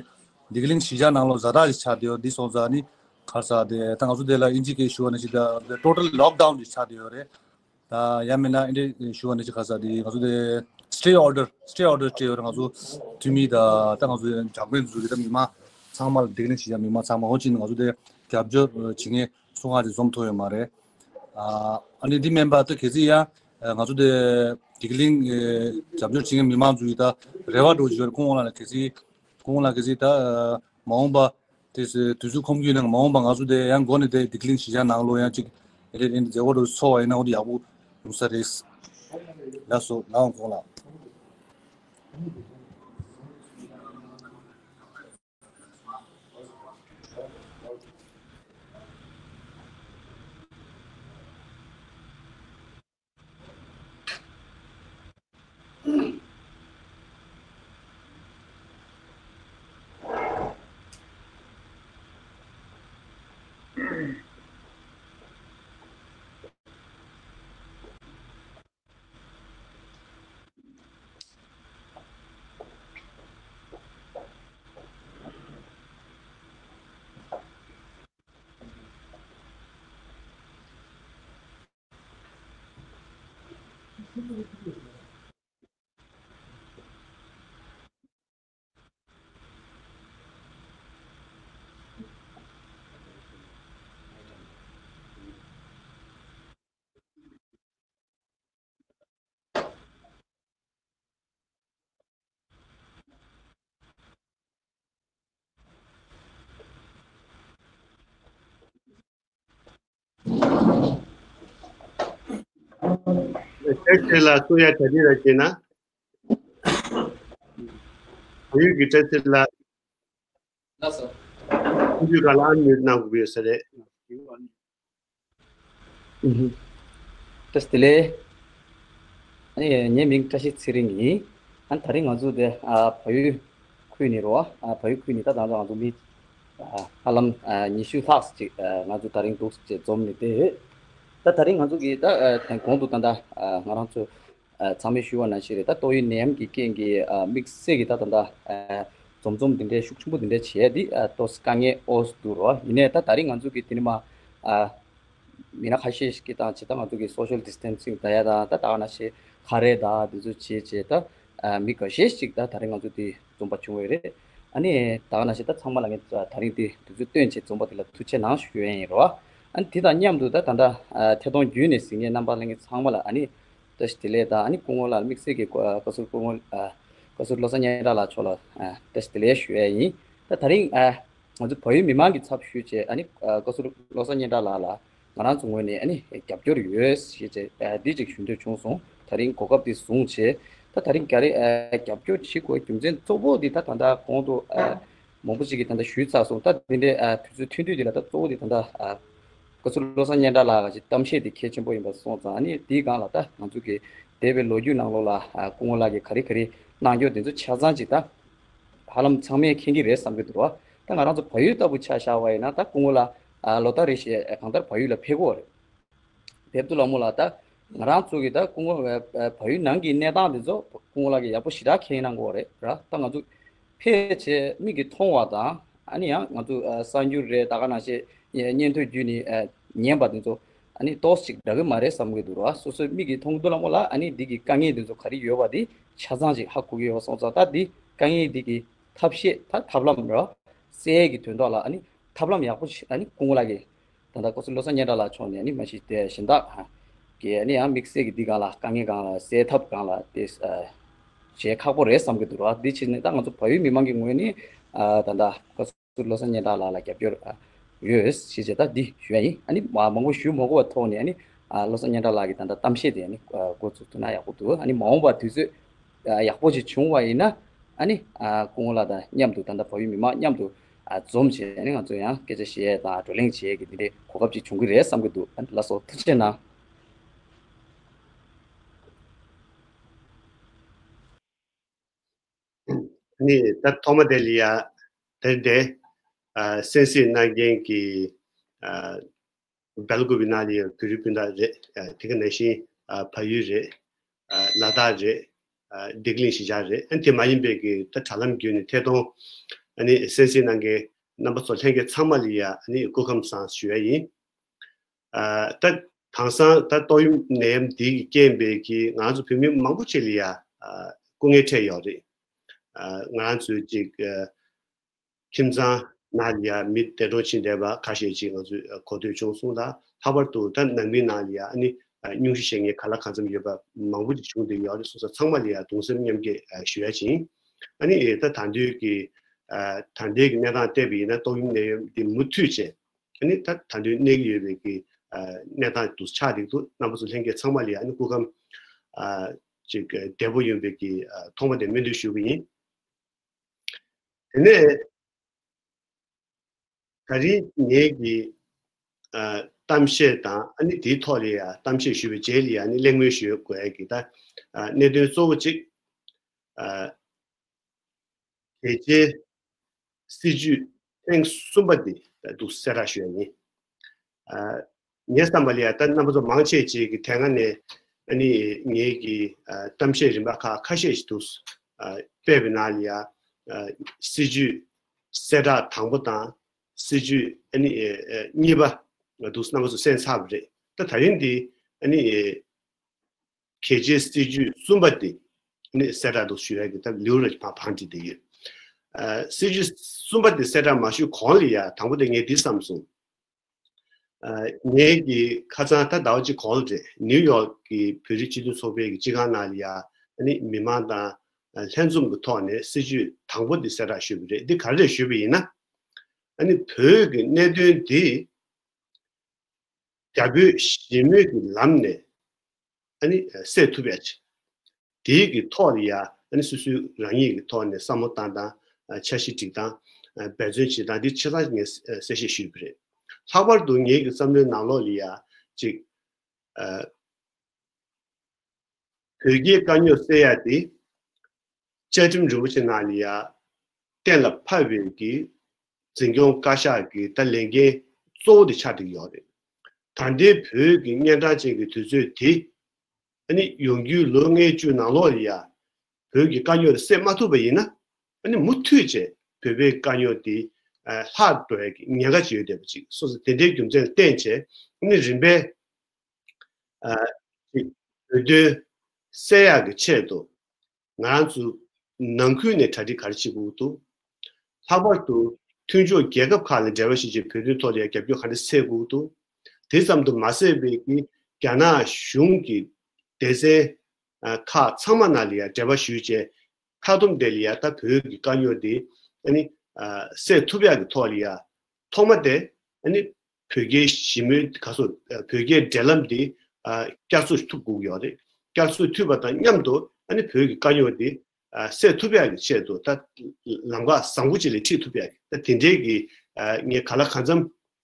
བདེ་སྐྱིད་གླིང་གཞིས་ཆགས་ནང་ལོགས་ཛ་དྲག་ཅིག་ཆགས་བསྡད་ཡོད། འདི་སོང་ཙང་ནི་ག་རེ་ཟེར་དེ་ད་ང་ཚོ་དེ་ལ་ཨིན་ཇི་སྐད་ཞུ་བ་ནང་བཞིན་ད་ཊོ་ཊལ་ལོག་ཌའུན་ཅིག་ཆགས་བསྡད་ཡོད་རེད། ད་ཡང་མིན་ན་ཨིན་ཇི་སྐད་ཞུ་བ་ནང་བཞིན་ག་རེ་ཟེར་དེ་ང་ཚོ་དེ་སི་ཊེ་ཨོ་ཌར་སི་ཊེ་ཨོ་ཌར་སྤྲད་ཡོད་རེད། ང་ཚོ་འཐུས་མི་ད་ད་ང་ཚོ་འཇར་པན་དུ་གི་ད་མི་མང་ཚང་མ་ལ་བདེ་སྐྱིད་གླིང་གཞིས་ཆགས་མི་མང་ཚང་མ་འོ་ཅིག་ང་ཚོ་དེ་རྒྱབ་སྐྱོར་བྱེད་མཁན་སུ་གང་ཅིག་འཛོམས་ཐུབ་ཡོད་མ་རེད། ཨ་ཨ་ནི་འདི་མིན་པ་ད་གལ་སྲིད་ཡང་ང་ཚོ་དེ་བདེ་སྐྱིད་གླིང་རྒྱབ་སྐྱོར་བྱེད་མཁན་མི་མང་ཚོ་གི་ད་རེ་བ་འདྲ་བོ་ཅིག་ཡོད་རེད། སྐུ་ངོ་ལགས་ལ་གལ་སྲིད་སྐུ་ངོ་ལགས་གལ་སྲིད་ད་མ་འོངས་པ་དེ་དུས་ཚོད་ཁོམ་རྒྱུ་ཡིན་ན་མ་འོངས་པ་ང་ཚོ་དེ་ཡང་འགོ་ནས་དེ་བདེ་སྐྱིད་གླིང་གཞིས་ཆགས་ནང་ལོགས་ཡང་ཅིག་རེ་རེ་མཛད་སྒོ་འདྲ་བོ་ཚོགས་པ་ཡིན་ན་འོ་དེ་ཡག་པོ་ཡོང་ས་རེད། ལགས་སོ། ལགས་འོང་། སྐུ་ངོ་ལགས། བཀྲ་ཤིས་ལགས་གསུང་ཡ་ག་རེ་རེད་ཅེ་ན། བལ་ཡུལ་གྱི་བཀྲ་ཤིས་ལགས། ལགས་སོ། ཁོང་ཚོའི་སྒང་ལ་ཨན་མིའུཊ་གནང་དགོས་ཡོད་ས་རེད། ཨུ་ཧུ། བཀྲ་ཤིས་བདེ་ལེགས། ཨ་ནི་ངའི་མིང་བཀྲ་ཤིས་ཚེ་རིང་ཡིན། ཨ་ནི་ད་རིང་ང་ཚོ་དེ་ཨ་བལ་ཡུལ་ཁུལ་ནས་རོ། ཨ་བལ་ཡུལ་ཁུལ་ནས་ད་ད་ང་ཚོ་མི་ཨ་ཧ་ལམ་ཨ་ཉི་ཤུ་ལྷག་ཅིག་ཨ་ང་ཚོ་ད་རིང་འདུག་ཅེས་འཛོམས་ནས་བསྡད་ཡོད། ད་ད་རིང་ང་ཚོ་གིས་ད་ཨ་གོང་དུ་ད་ལྟ་ཨ་ང་རང་ཚོ་ཨ་ཚང་མས་ཞུས་པ་ནང་བཞིན་རེད། ད་ཏོག་དབྱིབས་ནད་ཡམས་ཀྱི་རྐྱེན་གྱིས་ཨ་དམིགས་བསལ་གྱི་ད་ད་ལྟ་ཨ་འཛོམས་འཛོམས་འདི་འདྲའི་ཤུགས་ཆེན་པོ་འདི་འདྲ་བྱས་ཏེ་ཨ་ཏོག་ཙམ་དཀའ་ངལ་འོག་ཏུ་འདུག་རོ། ཡིན་ནའི་ད་ད་རིང་ང་ཚོ་གིས་དེ་ནི་མ་ཨ་མི་སྣ་ཁ་ཤས་ཤིག་གི་སྟེང་ཇི་ལྟར་ང་ཚོ་གི་social distancing ད་ཡ་དང་ད་ད་ག་ནང་བཞིན་ཁ་རས་དང་དེ་ཚོ་བྱས་བྱས་ད་ཨ་མི་འགའ་ཤས་ཤིག་ད་ད་རིང་ང་ཚོ་དེ་འཛོམས་པ་བྱུང་བས་རེད། ཨ་ནི་ད་ག་ནང་བཞིན་ད་ཚང་མ་ལ་ངས་ད་རིང་དེ་དུས་ཚོད་བཏོན་བྱས་འཛོམས་པ་དེ་ལ་ཐུགས་རྗེ་གནང་ཞུ་ཡ་ཡིན་རོ། ཨ་ནི་དེ་དང་མཉམ་དུ་ད་ད་ལྟ་ཨ་ཐད་གཏོང་བརྒྱུད་ནས་གཟིགས་མཁན་རྣམ་པ་ལྷན་རྒྱས་ཚང་མ་ལ་ཨ་ནི་བཀྲ་ཤིས་བདེ་ལེགས་དང་ཨ་ནི་སྐུ་ངོ་ལགས་དམིགས་བསལ་གྱི་བཀའ་ཟུར་སྐུ་ངོ་ཨ་བཀའ་ཟུར་བློ་བཟང་སྙན་གྲགས་ལགས་མཆོག་ལ་ཨ་བཀྲ་ཤིས་བདེ་ལེགས་ཞུ་ཡ་ཡིན། ད་ད་རིང་ཨ་ང་ཚོ་བལ་ཡུལ་མི་མང་གི་ཚབ་ཞུས་བྱས་ཨ་ནི་ཨ་བཀའ་ཟུར་བློ་བཟང་སྙན་གྲགས་ལགས་ལ་ང་རང་ཚོ་ངོས་ནས་ཨ་ནི་རྒྱབ་སྐྱོར་ཡོད་ཞེས་བྱས་ཨ་འདི་གཅིག་ཞུ་འདོད་བྱུང་སོང་། ད་རིང་གོ་སྐབས་འདི་བཟུང་བྱས་ད་ད་རིང་ག་རེ་ཨ་རྒྱབ་སྐྱོར་བྱེད་དགོས་རྒྱུ་མཚན་གཙོ་བོ་འདི་ད་ད་ལྟ་གོང་དུ་ཨ་མང་པོ་ཞིག་གིས་ད་ལྟ་ཞུས་ཚར་སོང་། ད་འདི་འདྲའི་ཨ་དུས་ཚོད་ཐུང་ཐུང་འདི་ལ་ད་གཙོ་བོ་འདི་ད་ལྟ་ཨ་བཀའ་ཟུར་བློ་བཟང་སྙན་གྲགས་ལགས་ཀྱི་གཏམ་བཤད་འདི་གལ་ཆེན་པོ་ཡིན་པ་སོང་ཙང་ཨ་ནི་འདིའི་སྒང་ལ་ད་ང་ཚོ་གི་འདས་པའི་ལོ་རྒྱུས་ནང་ལོགས་ལ་ཨ་སྐུ་ངོ་ལགས་ཀྱིས་ག་རེ་ག་རེ་གནང་རྒྱུ་དེ་ཚོ་ཆ་ཚང་ཅིག་ད་ཧ་ལམ་ཚང་མས་མཁྱེན་གྱི་རེད་བསམ་གྱི་འདུག་རོ། ད་ང་རང་ཚོ་བལ་ཡུལ་ལྟ་བུ་ཆ་བཞག་པ་ཡིན་ན་ད་སྐུ་ངོ་ལགས་ཨ་ལོ་ལྟར་རེ་བཞིན་གང་ལྟར་བལ་ཡུལ་ལ་ཕེབས་ཀྱི་ཡོད་རེད། ཕེབས་དུས་ལ་མོ་ལ་ད་ང་རང་ཚོ་གི་ད་སྐུ་ངོ་བལ་ཡུལ་ནང་གི་གནས་སྟངས་དེ་ཚོ་སྐུ་ངོ་ལགས་ཀྱིས་ཡག་པོ་ཞེ་དྲག་མཁྱེན་གནང་གི་ཡོད་རེད་ར། ད་ང་ཚོ་ཕལ་ཆེར་མིག་གིས་མཐོང་བ་དང་ཨ་ནི་ཡང་ང་ཚོ་ཨ་གསར་འགྱུར་རེད་ད་ག་ནང་བཞིན་སྙན་ཐོ་བརྒྱུད་ནས་ཨ་ཉན་པ་དེ་ཚོ་ཨ་ནི་ཏོག་ཙམ་ཅིག་འདྲ་གི་མ་རེད་བསམ་གི་འདུག་ར། སོ་སོའི་མིག་གིས་མཐོང་གི་འདུག་ལ་མོ་ལ་ཨ་ནི་འདི་གི་དཀའ་ངལ་དེ་ཚོ་ག་རེ་ཡོད་པ་དེ་ཆ་ཚང་ཅིག་ཧ་གོ་གི་ཡོད་པ་སོང་ཙང་ད་འདི་དཀའ་ངལ་འདི་གི་ཐབས་ཤེས་ད་ཐབས་ལམ་ར་སེལ་གྱི་དོན་དག་ལ་ཨ་ནི་ཐབས་ལམ་ཡག་པོ་ཞིག་ཨ་ནི་སྐུ་ངོ་ལགས་ཀྱིས་ད་ལྟ་བཀའ་ཟུར་བློ་བཟང་སྙན་གྲགས་ལགས་མཆོག་ནས་ཨ་ནི་མ་གཞི་དེ་གཞན་དག་གི་ཨ་ནི་ཡང་དམིགས་བསལ་གྱི་འདི་སྒང་ལ་དཀའ་ངལ་སྒང་ལ་སེལ་ཐབས་སྒང་ལ་དེ་བྱེད་ཁག་པོ་རེད་བསམ་གྱི་འདུག་ར། འདི་ཕྱིན་ནས་ད་ང་ཚོ་བལ་ཡུལ་མི་མང་གི་ངོས་ནས་ད་ལྟ་བཀའ་ཟུར་བློ་བཟང་སྙན་གྲགས་ལགས་ལ་རྒྱབ་སྐྱོར་ཡོད་ཞེས་བྱས་ད་འདི་ཞུ་ཡ་ཡིན། ཨ་ནི་མ་མང་པོ་ཞུ་མ་དགོས་པ་ཐོག་ནས་ཨ་ནི་བློ་བཟང་སྙན་གྲགས་ལགས་ཀྱི་ད་ལྟ་གཏམ་བཤད་དེ་ཨ་ནི་འགོ་བཙུགས་ཐུབ་ན་ཡག་པོ་འདུག་ཨ་ནི་མ་འོངས་པ་དུས་ཚོད་ཡག་པོ་ཞིག་བྱུང་བ་ཡིན་ན་ཨ་ནི་སྐུ་ངོ་ལགས་དང་མཉམ་དུ་ད་ལྟ་བལ་ཡུལ་མི་མང་མཉམ་དུ་འཛོམས་བྱས་ཨ་ནི་ང་ཚོ་ཡང་སྐད་ཆ་བཤད་དང་བགྲོ་གླེང་བྱེད་ཀྱི་འདི་འདྲའི་གོ་སྐབས་ཅིག་བྱུང་གི་རེད་བསམ་གྱི་འདུག་ཨ་ནི་ལགས་སོ་ཐུགས་རྗེ་གནང་། ནི་ད་ཐོག་མ་དེ་ལ་ཡ་དེར་དེ་ཨ་གསན་གཟིགས་གནང་མཁན་གྱི་ཨ་སྦེལ་ཀོབ་ནང་ལ་ཡ་བོད་རིགས་སྤུན་ཟླ་རེད། ཨ་དེ་ག་ནང་བཞིན་ཨ་བལ་ཡུལ་རེད། ཨ་ལ་དྭགས་རེད། ཨ་བདེ་སྐྱིད་གླིང་གཞིས་ཆགས་རེད། ཨ་དེ་མ་ཡིན་པའི་གི་ད་དྲ་ལམ་བརྒྱུད་ནས་ཐད་གཏོང་ཨ་ནི་གསན་གཟིགས་གནང་མཁན་རྣམ་པ་ཚོ་ལྷན་རྒྱས་ཚང་མ་ལ་ཡ་ཨ་ནི་སྐུ་ཁམས་བཟང་ཞུ་ཡ་ཡིན། ཨ་ད་དེང་སང་ད་ཏོག་དབྱིབས་ནད་ཡམས་འདི་གི་རྐྱེན་པས་ཀྱི་ང་ཚོ་བོད་མི་མང་པོ་ཅིག་ལ་ཡ་ཨ་སྐུ་ངལ་འཕྲད་ཡོད་རེད། ཨ་ང་རང་ཚོའི་ཅིག་ཨ་ཁྱིམ་ཚང་ནང་ལ་ཡ་མི་འདས་གྲོངས་ཕྱིན་བསྡད་པ་ཁ་ཤས་ཅིག་ང་ཚོས་ཨ་གོ་ཐོས་བྱུང་སོང་ལ། ལྷག་པར་དུ་ད་ནང་མི་ནང་ལ་ཡ་ཨ་ནི་ཨ་སྙུང་གཞི་བྱེད་མཁན་ག་ལ་གང་འཚམ་ཡོད་པ་མང་པོ་ཅིག་བྱུང་བསྡད་ཡོད་རེད་སོང་ཙང་ཚང་མ་ལ་ཡ་གདུང་སེམས་མཉམ་སྐྱེད་ཨ་ཞུ་ཡ་ཅིང་། ཨ་ནི་ད་ད་ལྟའི་གི་ཨ་ད་ལྟའི་གི་གནས་སྟངས་བལྟས་པ་ཡིན་ན་ཏོག་དབྱིབས་ནད་ཡམས་འདི་མུ་མཐུད་བྱས། ཨ་ནི་ད་ད་དུང་གནས་ཀྱི་ཡོད་པའི་གི་ཨ་གནས་སྟངས་དུ་ཆགས་འདུག་འདུག་རྣམ་པ་ཚོ་ལྷན་རྒྱས་ཚང་མ་ལ་ཡ་ཨ་ནི་སྐུ་ཁམས་ཨ་ཅིག་བདེ་པོ་ཡོང་བའི་གི་ཨ་ཐོག་མ་དེ་སྨོན་འདུན་ཞུ་གི་ཡིན། དེ་ནས་ད་རིང་ངེད་ཀྱི་ཨ་གཏམ་བཤད་དང་ཨ་ནི་དེའི་ཐོག་ལ་ཡ་གཏམ་བཤད་ཞུས་པའི་རྗེས་ལ་ཡ་ཨ་ནི་གླེང་མོལ་ཞུ་དགོས་ཡ་གི་ད་ཨ་གནད་དོན་གཙོ་བོ་གཅིག་ཨ། གལ་ཆེའི་སྲིད་ཇུས་ཐེངས་གསུམ་པ་འདི་འདུག་གསལ་བསྒྲགས་ཞུ་ཡ་ཡིན། ཨ་ངའི་བསམ་པ་ལ་ཡ་ད་རྣམ་པ་ཚོ་མང་ཆེ་ཅིག་གིས་དེ་སྔ་ནས་ཨ་ནི་ངེད་ཀྱི་ཨ་གཏམ་བཤད་རིམ་པ་ཁག་ཁ་ཤས་ཤིག་འདུག་ཨ་སྤེལ་བའི་ནང་ལ་ཡ་ཨ་སྲིད་ཇུས་གསལ་བསྒྲགས་དང་པོ་དང་སྲིད་ཇུས་ཨ་ནི་ཨ་གཉིས་པ་འདུག་རྣམ་པ་ཚོ་གསན་ཚར་བ་རེད། ད་ད་རིང་འདི་ཨ་ནི་གལ་ཆེའི་སྲིད་ཇུས་གསུམ་པ་དེ་ནི་གསལ་བསྒྲགས་འདུག་ཞུ་ཡ་གི་ད་ལེའུ་ར་བང་བང་བསྒྲིགས་བསྡད་ཡོད། ཨ་སྲིད་ཇུས་གསུམ་པ་དེ་གསལ་བསྒྲགས་མ་ཞུས་གོང་ལ་ཡ་དང་པོ་དེ་ངས་འདི་བསམ་སོང་། ཨ་ངས་ཀྱི་ཁ་སང་ད་ཟླ་བ་གཅིག་གོང་ལ་རེད་ནིའུ་ཡོག་གི་བོད་རིགས་སྤྱི་མཐུན་ཚོགས་པའི་གི་སྤྱི་ཁང་ནང་ལ་ཡ་ཨ་ནི་མི་མང་དང་ལྷན་འཛོམས་ཀྱི་ཐོག་ནས་སྲིད་ཇུས་དང་པོ་འདི་གསལ་བསྒྲགས་ཞུས་པ་རེད། འདི་ག་རེ་རེད་ཞུས་པ་ཡིན་ན་ཨ་ནི་བོད་ཀྱི་གནད་དོན་འདི་རྒྱ་བོད་ཞི་མོལ་གྱི་ལམ་ནས་ ཨ་ནི་སེལ་ཐུབ་ཡ་ཅིག་དེའི་གི་ཐོག་ལ་ཡ་ཨ་ནི་སོ་སོའི་རང་ཉིད་ཀྱི་ཐོག་ནས་བསམ་བློ་བཏང་སྟངས། འཆར་གཞི་སྒྲིག་སྟངས། འབད་བརྩོན་བྱེད་སྟངས་འདི་ཆ་ཚང་ངས་གསལ་བཤད་ཞུས་པ་རེད། ལྷག་པར་དུ་ངེད་ཀྱི་བསམ་བློའི་ནང་ལོགས་ལ་ཡ་ཅིག་བོད་རྒྱའི་དཀའ་རྙོག་སེལ་ཡ་དེ་བཅའ་ཁྲིམས་རིན་པོ་ཆེ་ནང་ལ་ཡ་གཏན་ལ་ཕབ་པའི་གི་འཛིན་སྐྱོང་བཀའ་ཤག་གི་ད་ལས་འགན་གཙོ་བོ་དེ་ཆགས་བསྡད་ཀྱི་ཡོད་རེད། ད་ལྟའི་བོད་ཀྱི་གཉན་འཕྲང་ཅན་གྱི་དུས་ཚོད་དེ་ཨ་ནི་ཡོང་རྒྱུའི་ལོ་ལྔའི་བཅུའི་ནང་ལོགས་ལ་ཡ་བོད་ཀྱི་དཀའ་རྙོག་དེ་སེལ་མ་ཐུབ་པ་ཡིན་ན། ཨ་ནི་མུ་མཐུད་བྱས་བོད་པའི་དཀའ་རྙོག་དེ་ལྷག་འགྲོ་ཡ་གི་ཉེན་ཁ་ཅིག་ཡོད་བསྡད་པ་ཅིག་སོང་ཙང་དེ་འདྲའི་རྒྱུ་མཚན་ལ་བརྟེན་བྱས་ཨ་ནི་རིམ་པས་ཨ་ཅིག་བོད་དོན་སེལ་ཡག་གི་ཆེད་དུ་ང་རང་ཚོ་ནང་ཁུལ་ནས་གྲ་སྒྲིག་ག་རེ་བྱེད་དགོས་འདུག་ལྷག་པར་དུ་མཐུན་ཕྱོགས་རྒྱལ་ཁབ་ཁག་ལ་འབྲེལ་བ་བྱེད་ཆེད་བོད་དོན་ཐོག་ལ་རྒྱབ་སྐྱོར་ག་འདྲ་སེལ་དགོས་འདུག་དེ་ཙམ་དུ་མ་ཟད་པའི་གི་རྒྱ་ནག་གཞུང་གི་སྡེ་ཚན་ཁག་ཚང་མ་ནང་ལ་ཡང་འབྲེལ་བ་ཞུས་བྱས། མཐའ་སྡོམ་དེ་ལ་ཡ་ད་བོད་ཀྱི་དཀའ་རྙོག་དེ་ཨ་ནི་ཨ་སེལ་ཐུབ་ཡག་གི་ཐོག་ལ་ཡ་ཐོག་མ་དེ་ཨ་ནི་བོད་རྒྱའི་ཞི་མོལ་ག་སོ་བོད་རྒྱའི་འབྲེལ་ལམ་དེ་ཨ་བསྐྱར་གསོ་ཐུབ་དགོས་ཀྱི་ཡོད་རེད། བསྐྱར་གསོ་ཐུབ་པ་དང་མཉམ་དུ་ཨ་ནི་བོད་ཀྱི་དཀའ་རྙོག་དེ་ཨ་སེལ་ཐུབ་ཡག་གི་ཆེད་དུ་ད་ལམ་ཁ་བཟང་པོ་ཅིག་ལ་ཁྲིད་ཐུབ་ཡག་གི་ད་དེ་འདྲའི་གི་ཨ་ངས་ག་ལ་གང་འཚམ་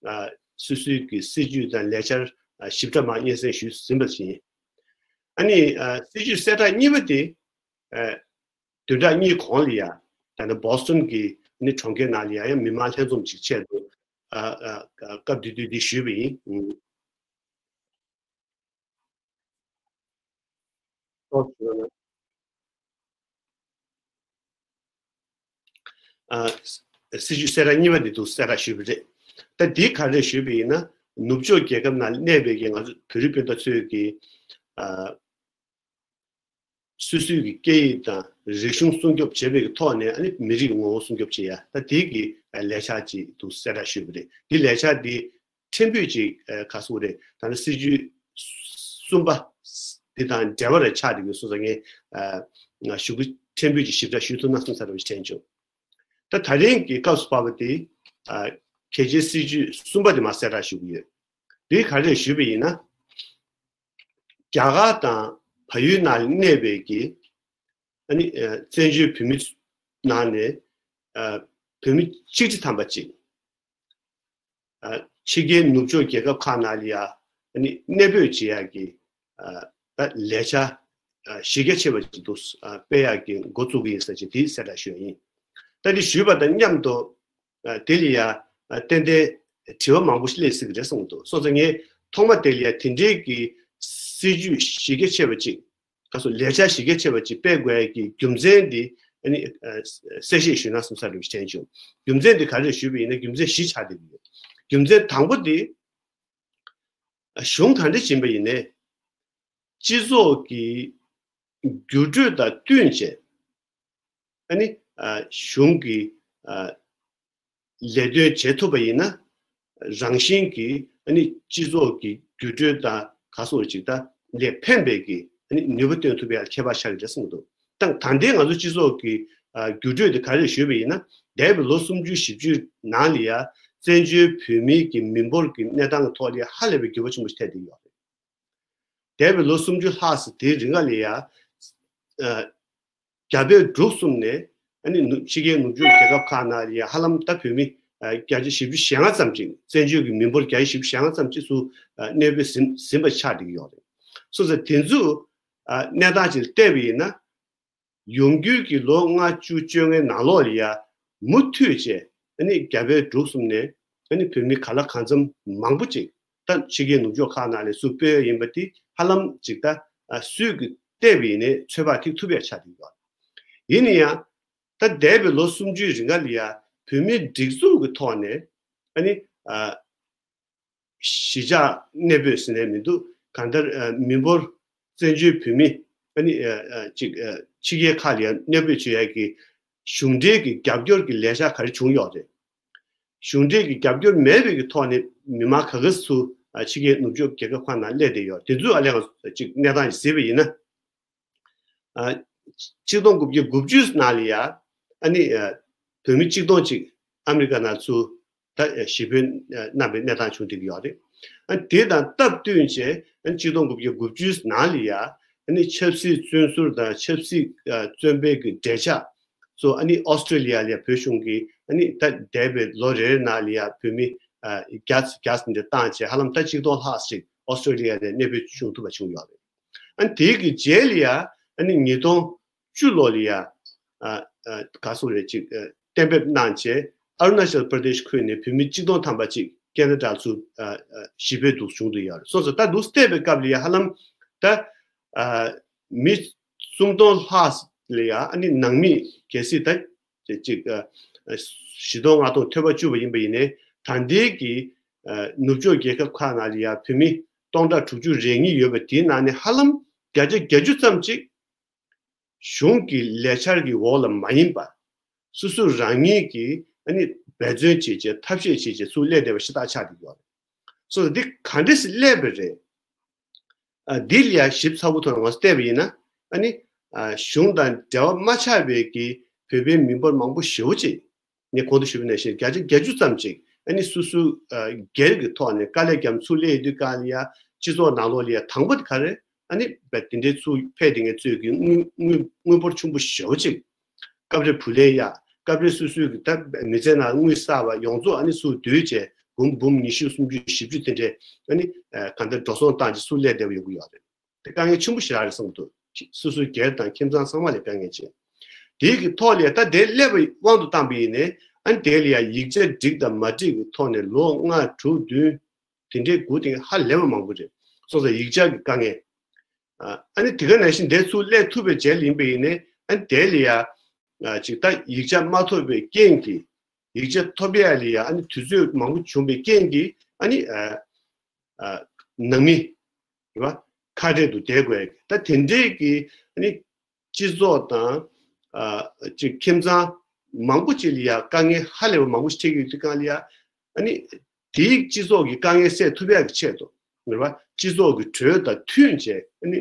ཨ་སོ་སོའི་གི་སྲིད་ཇུས་དང་ལས་འཆར་ཨ་ཞིབ་ཕྲ་མར་སྙན་སེང་ཞུས་ཟིན་པ་ཞིག་ཡིན། ཨ་ནི་ཨ་སྲིད་ཇུས་གསལ་བསྒྲགས་གཉིས་པ་དེ་ཨ་བདུན་ཕྲག་གཉིས་གོང་ལ་ཡ་ད་ནི་བོ་སི་ཊོན་གྱི་ནི་གྲོང་ཁྱེར་ནང་ལ་ཡ་ཡང་མི་མང་ལྷན་འཛོམས་ཅིག་ཆེད་དུ་ཨ་ཨ་སྐབས་དེ་དུས་འདི་ཞུས་པ་ཡིན། ཨུམ། ཨོ། ཨ་སྲིད་ཇུས་གསལ་བསྒྲགས་གཉིས་པ་འདི་འདུག་གསལ་བསྒྲགས་ཞུས་པ་རེད། ད་འདི་ག་རེ་ཞུས་པ་ཡིན་ན་ནུབ་ཕྱོགས་རྒྱལ་ཁབ་ནང་གནས་པའི་གི་ང་ཚོ་བོད་རིགས་སྤུན་ཟླ་ཚོས་ཀྱི་ཨ་སོ་སོའི་གི་སྐད་ཡིག་དང་རིག་གཞུང་སྲུང་སྐྱོབ་བྱེད་པའི་གི་ཐོག་ནས་ཨ་ནི་མི་རིགས་ངོ་བོ་སྲུང་སྐྱོབ་བྱེད་ཡ་ད་དེ་གི་ལས་འཆར་ཅིག་འདུག་གསལ་བསྒྲགས་ཞུས་པ་རེད། འདི་ལས་འཆར་འདི་ཕྲན་བུ་ཅིག་ཨ་ག་སུ་རེད། ད་ནི་སྲིད་ཇུས་གསུམ་པ་འདི་དང་འབྲེལ་བ་རེ་ཆགས་འདུག་གི་སོ་སོ་ངས་ཨ་ཞུ་གི་ཕྲན་བུ་ཅིག་ཞིབ་ཕྲ་ཞུ་ཐུབ་ན་བསམ་ས་རེ་བ་ཞིག་དྲན་བྱུང་། ད་ད་རིང་གི་སྐབས་སུ་བབས་པ་དེ་ཨ་གལ་ཆེའི་སྲིད་ཇུས་གསུམ་པ་དེ་མར་གསལ་བསྒྲགས་ཞུ་གི་ཡོད། དེ་ག་རེ་ཞུས་པ་ཡིན་ན། རྒྱ་གར་དང་བལ་ཡུལ་ནང་གནས་པའི་གི་ཨ་ནི་ཨ་བཙན་བྱོལ་བོད་མི་ནང་ནས་ཨ་བོད་མི་ཆིག་ཁྲི་ཐམ་པ་ཅིག་ཨ་ཕྱི་རྒྱལ་ནུབ་ཕྱོགས་རྒྱལ་ཁབ་ཁག་ནང་ལ་ཡ་ཨ་ནི་གནས་སྤོས་བྱེད་ཡག་གི་ཨ་ད་ལས་འཆར་ཨ་གཞི་རྒྱ་ཆེ་བ་ཅིག་འདུག་ཨ་སྤེལ་ཡག་གི་འགོ་བཙུགས་ཀྱི་ཡིན་ཟེར་ཅིག་དེ་གསལ་བསྒྲགས་ཞུ་ཡ་ཡིན། ད་འདི་ཞུས་པ་དང་མཉམ་དུ་ཨ་དེ་ལ་ཡ་ཨ་ཏན་ཏན་དྲི་བ་མང་པོ་ཞིག་སླེབས་སྲིད་ཀྱི་རེད་བསམ་གྱི་འདུག་སོང་ཙང་ངས་ཐོག་མ་དེ་ལ་ཡ་དེ་འདྲའི་གི་སྲིད་ཇུས་གཞི་རྒྱ་ཆེ་བ་ཅིག་ཁ་སོ་ལས་འཆར་གཞི་རྒྱ་ཆེ་བ་ཅིག་སྤེལ་དགོས་ཡ་གི་རྒྱུ་མཚན་འདི་ཨ་ནི་ཨ་གསལ་བཤད་ཞུས་ན་བསམ་ས་རེ་བ་ཞིག་དྲན་བྱུང་། རྒྱུ་མཚན་འདི་ག་རེ་ཞུས་པ་ཡིན་ན་རྒྱུ་མཚན་བཞི་ཆགས་བསྡད་ཀྱི་ཡོད། རྒྱུ་མཚན་དང་པོ་འདི་གཞུང་ག་འདྲ་ཕྱིན་པ་ཡིན་ནའི་སྤྱི་ཚོགས་ཀྱི་འགྱུར་འགྲོས་དང་བསྟུན་བྱས་ཨ་ནི་ཨ་གཞུང་གི་ཨ་ལས་དོན་བྱེད་ཐུབ་པ་ཡིན་ན་རང་བཞིན་གྱིས་ཨ་ནི་སྤྱི་ཚོགས་ཀྱི་འགྱུར་འགྲོས་དང་ག་སོགས་ཅིག་ད་ལས་ཕན་པའི་གི་ཨ་ནི་ནུས་པ་བཏོན་ཐུབ་པའི་ཁྱད་པར་ཆགས་ཀྱི་རེད་གསུངས་འདུག་ད་ད་ལྟའི་ང་ཚོ་སྤྱི་ཚོགས་ཀྱི་ཨ་འགྱུར་འགྲོས་དེ་ག་རེ་ཞུས་པ་ཡིན་ན་འདས་པའི་ལོ་སུམ་ཅུ་བཞི་བཅུ་ནང་ལ་ཡ་བཙན་བྱོལ་བོད་མིའི་གི་མི་འབོར་གྱི་གནས་སྟངས་ཀྱི་ཐོག་ལ་ཡ་ཧ་ལས་པའི་འགྱུར་བ་ཆེན་པོ་ཞིག་ཐེབས་བསྡད་ཡོད་རེད། འདས་པའི་ལོ་སུམ་ཅུ་ལྷག་ཙམ་དེའི་རིང་ལ་ཡ། ཨ་རྒྱ་བལ་འབྲུག་གསུམ་ནས་ཨ་ནི་ནུབ་ཕྱི་རྒྱལ་ནུབ་ཕྱོགས་རྒྱལ་ཁབ་ཁག་ནང་ལ་ཡ་ཧ་ལམ་ད་བོད་མི་ཨ་བརྒྱ་ཆ་བཞི་བཅུ་ཞེ་ལྔ་ཙམ་ཅིག་བཙན་བྱོལ་གྱི་མི་འབོར་བརྒྱ་ཆ་བཞི་བཅུ་ཞེ་ལྔ་ཙམ་ཅིག་སུ་ཨ་གནས་སྤོས་ཟིན་ཟིན་པ་ཆགས་བསྡད་ཀྱི་ཡོད་རེད། སོང་ཙང་དེ་ཚོ་ཨ་གནས་སྟངས་ཅིག་ལ་བལྟས་པ་ཡིན་ན། ཡོང་རྒྱུའི་གི་ལོ་ལྔ་བཅུ་བཅོ་ལྔའི་ནང་ལོགས་ལ་ཡ་མུ་མཐུད་བྱས་ཨ་ནི་རྒྱ་བལ་འབྲུག་གསུམ་ནས་ཨ་ནི་བོད་མི་ག་ལ་གང་འཚམ་མང་པོ་ཅིག་ད་ཕྱི་རྒྱལ་ནུབ་ཕྱོགས་ཁག་ནང་ལ་སུ་སྤོས་ཡིན་པ་དེ་ཧ་ལམ་ཅིག་ད་ཨ་སུས་གི་བལྟས་པ་ཡིན་ནའི་ཚོད་དཔག་ཐིག་ཐུབ་ཡ་ཆགས་བསྡད་ཡོད། ཡིན་ན་ཡང་ད་འདས་པའི་ལོ་སུམ་ཅུའི་རིང་ག་ལ་ཡ་བོད་མིའི་སྒྲིག་འཛུགས་ཀྱི་ཐོག་ནས་ཨ་ནི་ཨ། གཞིས་ཆགས་གནས་སྤོས་ཟེར་ནས་མི་འདུག་གང་ལྟར་ཨ་མི་འབོར་བཙན་བྱོལ་བོད་མི་ཨ་ནི་ཨ་ཨ་ཅིག་ཨ་ཕྱི་རྒྱལ་ཁག་ལ་ཡང་གནས་སྤོས་བྱེད་ཡག་གི་གཞུང་འབྲེལ་གྱི་རྒྱབ་སྐྱོར་གྱི་ལས་འཆར་ག་རེ་བྱུང་ཡོད་རེད། གཞུང་འབྲེལ་གྱི་རྒྱབ་སྐྱོར་མེད་པའི་གི་ཐོག་ནས་མི་མང་ག་ག་ཚོད་ཨ་ཕྱི་རྒྱལ་ནུབ་ཕྱོགས་རྒྱལ་ཁབ་ཁག་ནང་སླེབས་བསྡད་ཡོད། དེ་ཚོ་ཨ་ལས་ང་ཅིག་གནས་སྟངས་ཤིག་གཟིགས་པ་ཡིན་ན། ཨ་ཆིག་སྟོང་དགུ་བརྒྱ་དགུ་བཅུ་ནང་ལ་ཡ་ཨ་ནི་ཨ་བོད་མི་ཆིག་སྟོང་ཅིག་ཨ་མི་རི་ཀ་ནང་ཚུར་ད་ཨ་གཞིས་སྤོས་ཨ་གནང་བའི་གནས་སྟངས་བྱུང་བསྡད་ཀྱི་ཡོད་རེད། ཨ་དེ་དང་སྟབས་བསྟུན་བྱས་ཨ་ཆིག་སྟོང་དགུ་བརྒྱ་དགུ་བཅུའི་ནང་ལ་ཡ་ཨ་ནི་ཆབ་སྲིད་བཙོན་ཟུར་དང་ཆབ་སྲིད་ཨ་བཙོན་པའི་གི་འབྲེལ་ཆགས་ཚོ་ཨ་ནི་ཨོ་སི་ཀྲི་ལི་ཡ་ལ་ཡ་བོད་གཞུང་གིས་ཨ་ནི་ད་འདས་པའི་ལོ་རེ་རེ་ནང་ལ་ཡ་བོད་མི་ཨ་བརྒྱ་བརྒྱ་འདི་བཏང་བྱས་ཧ་ལམ་ད་ཆིག་སྟོང་ལྷག་ཅིག་ཨོ་སི་ཀྲི་ལི་ཡ་ལ་གནས་སྤོས་བྱུང་ཐུབ་པ་བྱུང་ཡོད་རེད། ཨ་ནི་དེའི་གི་རྗེས་ལ་ཡ་ཨ་ནི་ཉིས་སྟོང་བཅུ་ལོ་ལ་ཡ་ཨ་ཨ་ག་སོང་རེད་ཅིག་ཨ་གཏན་འབེབས་གནང་བྱས་ཨ་རུ་ན་ཅལ་པར་དེཤ་ཁུལ་ནས་བོད་མི་གཅིག་སྟོང་ཐམ་པ་ཅིག་ཁེ་ན་ཌ་ཚུར་ཨ་ཨ་ཞི་བའི་འདུག་བྱུང་འདུག་ཡ་རེད། སོང་ཙང་ད་འདུག་བལྟས་པའི་སྐབས་ལ་ཡ་ཧ་ལམ་ད་ཨ་མི་སུམ་སྟོང་ལྷག་ལ་ཡ་ཨ་ནི་ནང་མི་གལ་སྲིད་ད་ཅིག་ཅིག་ཨ་ཨ་བཞི་སྟོང་ལྔ་སྟོང་ཐོལ་པ་བཅུག་པ་ཡིན་པ་ཡིན་ནའི་ད་ལྟའི་གི་ཨ་ནུབ་ཕྱོགས་རྒྱལ་ཁབ་ཁག་ནང་ལ་ཡ་བོད་མི་སྟོང་ཕྲག་དྲུག་ཅུ་རེ་གཉིས་ཡོད་པ་དེའི་ནང་ནས་ཧ་ལམ་བརྒྱ་ཆ་བརྒྱད་ཅུ་ཙམ་ཅིག་གཞུང་གི་ལས་འཆར་གྱི་འོག་ལ་མ་ཡིན་པ། སོ་སོ་རང་ཉིད་ཀྱིས་ཨ་ནི་འབད་བརྩོན་བྱས་བྱས་ཐབས་ཤེས་བྱས་བྱས་ཚུར་སླེབས་བསྡད་པ་ཤ་སྟག་ཆགས་བསྡད་ཡོད་རེད། སོ་སོ་འདི་ག་འདྲས་སེ་སླེབས་པ་རེད། ཨ་འདི་ལ་ཡ་ཞིབ་ཚགས་པོ་ཐོག་ནས་ང་ཚོ་བལྟས་པ་ཡིན་ན་ཨ་ནི་ཨ་གཞུང་དང་འབྲེལ་བ་མ་ཆགས་པའི་གི་བོད་པའི་མི་འབོར་མང་པོ་ཞེ་པོ་ཅིག་ངས་གོང་དུ་ཞུས་པ་ནང་བཞིན་བརྒྱ་ཆ་བརྒྱད་ཅུ་ཙམ་ཅིག་ཨ་ནི་སོ་སོའི་ཨ་སྒེར་གྱི་ཐོག་ནས་དཀའ་ལས་བརྒྱབ་ཚུར་སླེབས་ཡོང་དུས་གང་ལ་ཡ་སྤྱི་ཚོགས་ནང་ལོགས་ལ་ཡ་དང་པོ་དེ་ག་རེ་ཨ་ནི་བས་དེ་འདྲའི་ཚུར་ཕེབས་དེ་ངས་ཚོས་ཀྱི་དངུལ་དངུལ་དངུལ་འབོར་ཆེན་པོ་ཞེ་པོ་ཅིག་སྐབས་རེ་བུ་ལོན་གཡར། སྐབས་རེ་སོ་སོའི་གི་ད་མི་ཚེ་ནང་དངུལ་བསགས་པ་ཡོངས་རྫོགས་ཨ་ནི་ཚུར་བསྡུས་བྱས་འབུམ་འབུམ་ཉི་ཤུ་སུམ་ཅུ་བཞི་བཅུ་དེ་འདྲས་ཨ་ནི་ཨ་གང་ལྟར་འགྲོ་སོང་བཏང་བྱས་ཚུར་སླེབས་བསྡད་པ་ཡོང་གི་ཡོད་རེད། དེ་དཀའ་ངལ་ཆེན་པོ་ཞེ་དྲག་རེད་བསམ་གྱི་འདུག་སོ་སོའི་སྒེར་དང་ཁྱིམ་ཚང་ཚང་མ་ལ་དཀའ་ངལ་ཆེ། དེའི་གི་ཐོག་ལ་ད་དེ་སླེབས་པའི་དབང་དུ་བཏང་པ་ཡིན་ནའི་ཨ་ནི་དེ་ལ་ཡང་ཡིག་ཆ་འགྲིག་དང་མ་འགྲིག་གི་ཐོག་ནས་ལོ་ལྔ་དྲུག་བདུན་དེ་འདྲའི་སྒུག་དེ་ཧ་ལས་པ་མང་པོ་རེད། སོང་ཙང་ཡིག་ཆ་གི་དཀའ་ངལ། ཨ་ནི་དེ་ག་ནང་བཞིན་དེ་ཚུར་སླེབས་ཐུབ་པའི་རྗེས་ལ་ཡིན་པ་ཡིན་ནའི་ཨ་ནི་དེ་ལ་ཡང་ཅིག་ད་ཡིག་ཆ་མ་ཐོབ་པའི་རྐྱེན་གྱིས་ཡིག་ཆ་ཐོབ་ཡ་ལ་ཡང་ཨ་ནི་དུས་ཚོད་མང་པོ་བྱུང་བའི་རྐྱེན་གྱིས་ཨ་ནི་ནང་མི་རེད་བ་ཁ་བྲལ་དུ་བསྡད་དགོས་ཡ་ད་དེ་འདྲའི་གི་ཨ་ནི་སྤྱི་ཚོགས་དང་ཅིག་ཁྱིམ་ཚང་མང་པོ་ཅིག་ལ་ཡང་དཀའ་ངལ་ཧ་ལས་པ་མང་པོ་ཞིག་འཕྲད་ཀྱི་ཡོད་དུས་གང་ལ་ཡང་ཨ་ནི་དེའི་སྤྱི་ཚོགས་ཀྱི་དཀའ་ངལ་སེལ་ཐུབ་ཡག་གི་ཆེད་དུ་རེད་བ་སྤྱི་ཚོགས་ཀྱི་གྲོས་དང་མཐུན་བྱས་ཨ་ནི་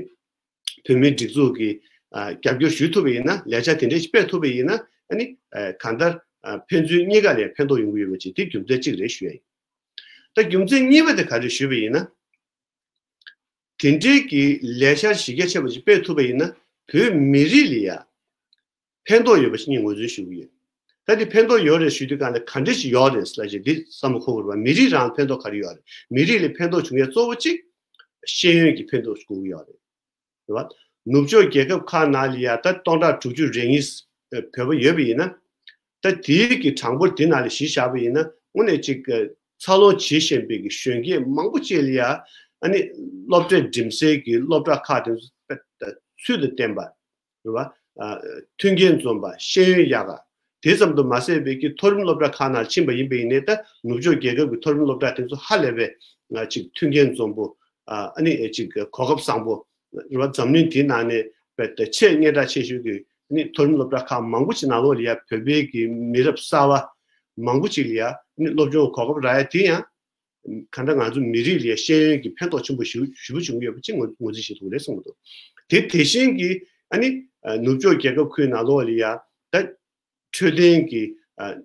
བོད་མིའི་སྒྲིག་འཛུགས་ཀྱི་རྒྱབ་སྐྱོར་ཞུ་ཐུབ་པ་ཡིན་ན་ལས་འཆར་དེ་འདྲ་ཞིག་སྤེལ་ཐུབ་པ་ཡིན་ན་ཨ་ནི་གང་ལྟར་ཕན་ཚུན་གཉིས་ཀ་ལ་ཕན་ཐོགས་ཡོང་གི་ཡོད་པ་ཅིག་དེ་རྒྱུ་མཚན་གཅིག་རེད་ཞུ་ཡ་ཡིན། ད་རྒྱུ་མཚན་གཉིས་པ་དེ་ག་རེ་ཞུས་པ་ཡིན་ན། དེ་འདྲའི་གི་ལས་འཆར་གཞི་རྒྱ་ཆེ་བ་ཞིག་སྤེལ་ཐུབ་པ་ཡིན་ན་བོད་མི་རིགས་ལ་ཡ་ཕན་ཐོགས་ཡོད་པ་ཞིག་ངས་ངོས་འཛིན་ཞུ་གི་ཡོད། ད་འདི་ཕན་ཐོགས་ཡོད་རེད་ཞུ་དུས་གང་ལ་ག་འདྲ་ཞིག་ཡོད་རེད་ལབ་ཞེས་འདི་བསམ་བློ་འཁོར་དགོས་རེད་བ། མི་རིགས་རང་ཕན་ཐོགས་ག་རེ་ཡོད་རེད། མི་རིགས་ལ་ཕན་ཐོགས་བྱུང་ཡ་གཙོ་བོ་གཅིག་ཤེས་ཡོན་གྱི་ཕན་ཐོགས་དགོས་ཀྱི་ཡོད་རེད། རེད་བ། ནུབ་ཕྱོགས་རྒྱལ་ཁབ་ཁག་ནང་ལ་ཡ་ད་སྟོང་ཕྲག་དྲུག་ཅུ་རེ་གཉིས་བོད་པ་ཡོད་པ་ཡིན་ན། ད་དེའི་གི་གྲངས་འབོར་དེ་ནང་ལ་གཞི་བཞག་པ་ཡིན་ན་དངོས་གནས་ཅིག་འཚར་ལོངས་བྱེད་བཞིན་པའི་གི་གཞོན་སྐྱེས་མང་པོ་ཅིག་ལ་ཡ་ཨ་ནི་སློབ་གྲྭས་འགྲིམ་སའི་གི་སློབ་གྲྭ་ཁག་དེ་ཚོ་ཚུལ་དང་ལྡན་པ་རེད་བ། མཐུན་རྐྱེན་འཛོམས་པ་ཤེས་ཡོན་ཡག་ག་དེ་ཙམ་དུ་མ་ཟད་པའི་གི་མཐོ་རིམ་སློབ་གྲྭ་ཁག་ནང་ཕྱིན་པ་ཡིན་པ་ཡིན་ནའི་ད་ནུབ་ཕྱོགས་རྒྱལ་ཁབ་ཀྱི་མཐོ་རིམ་སློབ་གྲྭ་དེ་ཚོ་ཧ་ལས་པའི་ཅིག་མཐུན་རྐྱེན་འཛོམས་པོ་ཨ་ནི་ཅིག་གོ་སྐབས་བཟང་པོ་རེད་བ། འཛམ་གླིང་དེའི་ནང་ནས་ཆེས་སྙན་གྲགས་ཆེ་ཤོས་ཀྱི་ནི་མཐོ་རིམ་སློབ་གྲྭ་ཁག་མང་པོ་ཅིག་ནང་ལོགས་ལ་ཡ་བོད་པའི་གི་མི་རབས་གསར་བ་མང་པོ་ཅིག་ལ་ཡ་ནི་སློབ་སྦྱོང་གོ་སྐབས་རག་ཡ་དེ་ཡང་གང་ལྟར་ང་ཚོ་མི་རིགས་ལ་ཡ་ཤེས་ཡོན་གྱི་ཕན་ཐོགས་ཆེན་པོ་ཞེ་པོ་ཞེ་པོ་བྱུང་ཡོད་པ་ཅིག་ངོས་ངོས་འཛིན་བྱེད་ཐུབ་རེད་གསུངས་འདུག་དེ་དེ་བཞིན་གྱི་ཨ་ནི་ནུབ་ཕྱོགས་རྒྱལ་ཁབ་ཁུལ་ནང་ལོགས་ལ་ཡ་ད་འཕྲོད་བསྟེན་གྱི་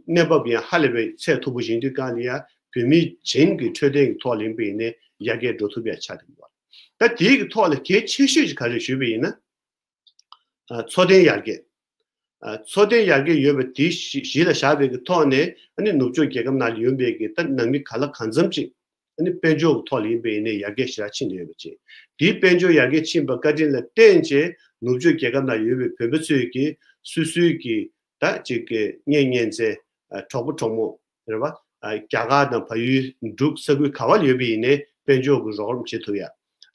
གནས་བབ་ཡང་ཧ་ལས་པའི་ཚད་མཐོ་པོ་ཡིན་དུས་གང་ལ་ཡ་བོད་མི་བྱིངས་ཀྱི་འཕྲོད་བསྟེན་གྱི་ཐོག་ལ་ཡིན་པ་ཡིན་ནའི་ཡར་རྒྱས་འགྲོ་ཐུབ་ཡ་ཆགས་བསྡད་ཡོད། ད་དེའི་གི་ཐོག་ལ་གལ་ཆེ་ཤོས་ཀྱི་ག་རེ་ཞུས་པ་ཡིན་ན། ཨ་འཚོ་རྟེན་ཡར་རྒྱས། ཨ་འཚོ་རྟེན་ཡར་རྒྱས་ཡོད་པ་དེ་གཞི་གཞི་ལ་བཞག་པའི་གི་ཐོག་ནས་ཨ་ནི་ནུབ་ཕྱོགས་རྒྱལ་ཁབ་ནང་ལ་ཡོད་པའི་གི་ད་ནང་མི་ག་ལ་གང་འཚམ་ཅིག་ཨ་ནི་དཔལ་འབྱོར་གི་ཐོག་ལ་ཡིན་པ་ཡིན་ནའི་ཡར་རྒྱས་ཞེ་དྲག་ཕྱིན་ཡོད་པ་ཅིག་དེའི་དཔལ་འབྱོར་ཡར་རྒྱས་ཕྱིན་པ་བཀའ་དྲིན་ལ་བརྟེན་བྱས་ནུབ་ཕྱོགས་རྒྱལ་ཁབ་ནང་ཡོད་པའི་བོད་པ་ཚོས་ཀྱི་སོ་སོའི་གི་ད་ཅིག་གི་གཉེན་ཉེ་ཚན་གྲོགས་པོ་གྲོགས་མོ་རེད་བ། རྒྱ་གར་དང་བལ་ཡུལ་འབྲུག་ས་ཁུལ་ག་བ་ལ་ཡོད་པ་ཡིན་ནའི་དཔལ་འབྱོར་གྱི་རོགས་རམ་བྱེད་ཐུབ་ཡ།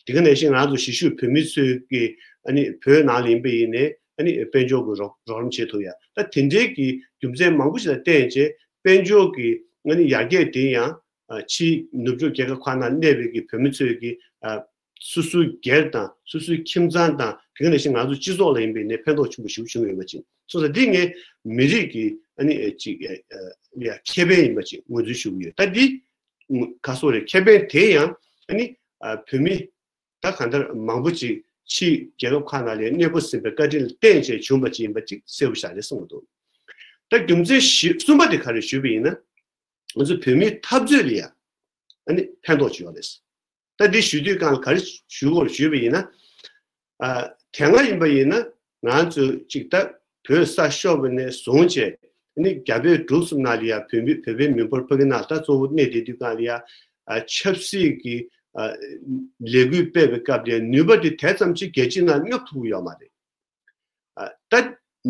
དེ་ག་ནང་བཞིན་ང་ཚོ་གཞིས་བཞུགས་བོད་མི་ཚོས་ཀྱི་ཨ་ནི་བོད་ནང་ལ་ཡིན་པ་ཡིན་ནའི་ཨ་ནི་དཔལ་འབྱོར་གྱི་རོགས་རོགས་རམ་བྱེད་ཐུབ་ཡ། ད་དེ་འདྲའི་གི་རྒྱུ་མཚན་མང་པོ་ཞིག་ལ་བརྟེན་བྱས་དཔལ་འབྱོར་གྱི་ཨ་ནི་ཡར་རྒྱས་དེ་ཡང་ཕྱིའི་ནུབ་ཕྱོགས་རྒྱལ་ཁབ་ཁག་ནང་གནས་པའི་གི་བོད་མི་ཚོས་ཀྱི་སོ་སོའི་སྒེར་དང་སོ་སོའི་ཁྱིམ་ཚང་དང་དེ་ག་ནང་བཞིན་ང་ཚོ་སྤྱི་ཚོགས་ལ་ཡིན་པའི་ནས་ཕན་ཐོགས་ཆེན་པོ་ཞིག་བྱུང་ཡོད་པ་ཅིག་སོང་ཙང་འདི་ངས་མི་རིགས་ཀྱི་ཨ་ནི་ཅིག་ཡ་ཁེ་ཕན་ཡིན་པ་ཅིག་ངོས་འཛིན་ཞུ་གི་ཡོད། ད་འདི་ག་སོགས་རེད། ཁེ་ཕན་དེ་ཡང་ཨ་ནི་བོད་མི་ད་གང་ལྟར་མང་པོ་ཅིག་ཕྱིའི་རྒྱལ་ཁབ་ཁག་ནང་ལ་གནས་སྤོ་ཟིན་པའི་བཀའ་དྲིན་ལ་བརྟེན་བྱས་བྱུང་བ་ཅིག་ཡིན་པ་ཅིག་གསལ་པོ་ཞིག་རེད་གསུངས་འདུག་ད་རྒྱུ་མཚན་བཞི་གསུམ་པ་དེ་ག་རེ་ཞུས་པ་ཡིན་ན། ང་ཚོ་བོད་མིའི་འཐབ་རྩོད་ལ་ཡ། ཨ་ནི་ཕན་ཐོགས་ཅིག་ཡོད་རེད། ད་འདི་ཞུ་དུས་སྒང་ལ་ག་རེ་ཞུ་དགོས་ཞུས་པ་ཡིན་ན། ཨ། དེ་སྔ་ཡིན་པ་ཡིན་ན་ང་ཚོ་ཅིག་ད་བོད་ས་ཤོར་བ་ནས་བཟུང་བྱས་ནི་རྒྱ་བོད་འབྲུག་གསུམ་ནང་ལ་ཡ་བོད་མི་བོད་པའི་མི་འབོར་ཕ་གི་ནང་ད་གཙོ་བོ་གནས་བསྡད་དུས་སྒང་ལ་ཡ། ཨ། ཆབ་སྲིད་ཀྱི་ཨ་ལས་འགུལ་སྤེལ་བའི་སྐབས་ལ་ཡ་ནུས་པ་དེ་དེ་ཙམ་ཅིག་རྒྱལ་སྤྱིའི་ནང་སྙོབ་ཐུབ་ཀྱི་ཡོད་མ་རེད། ཨ། ད་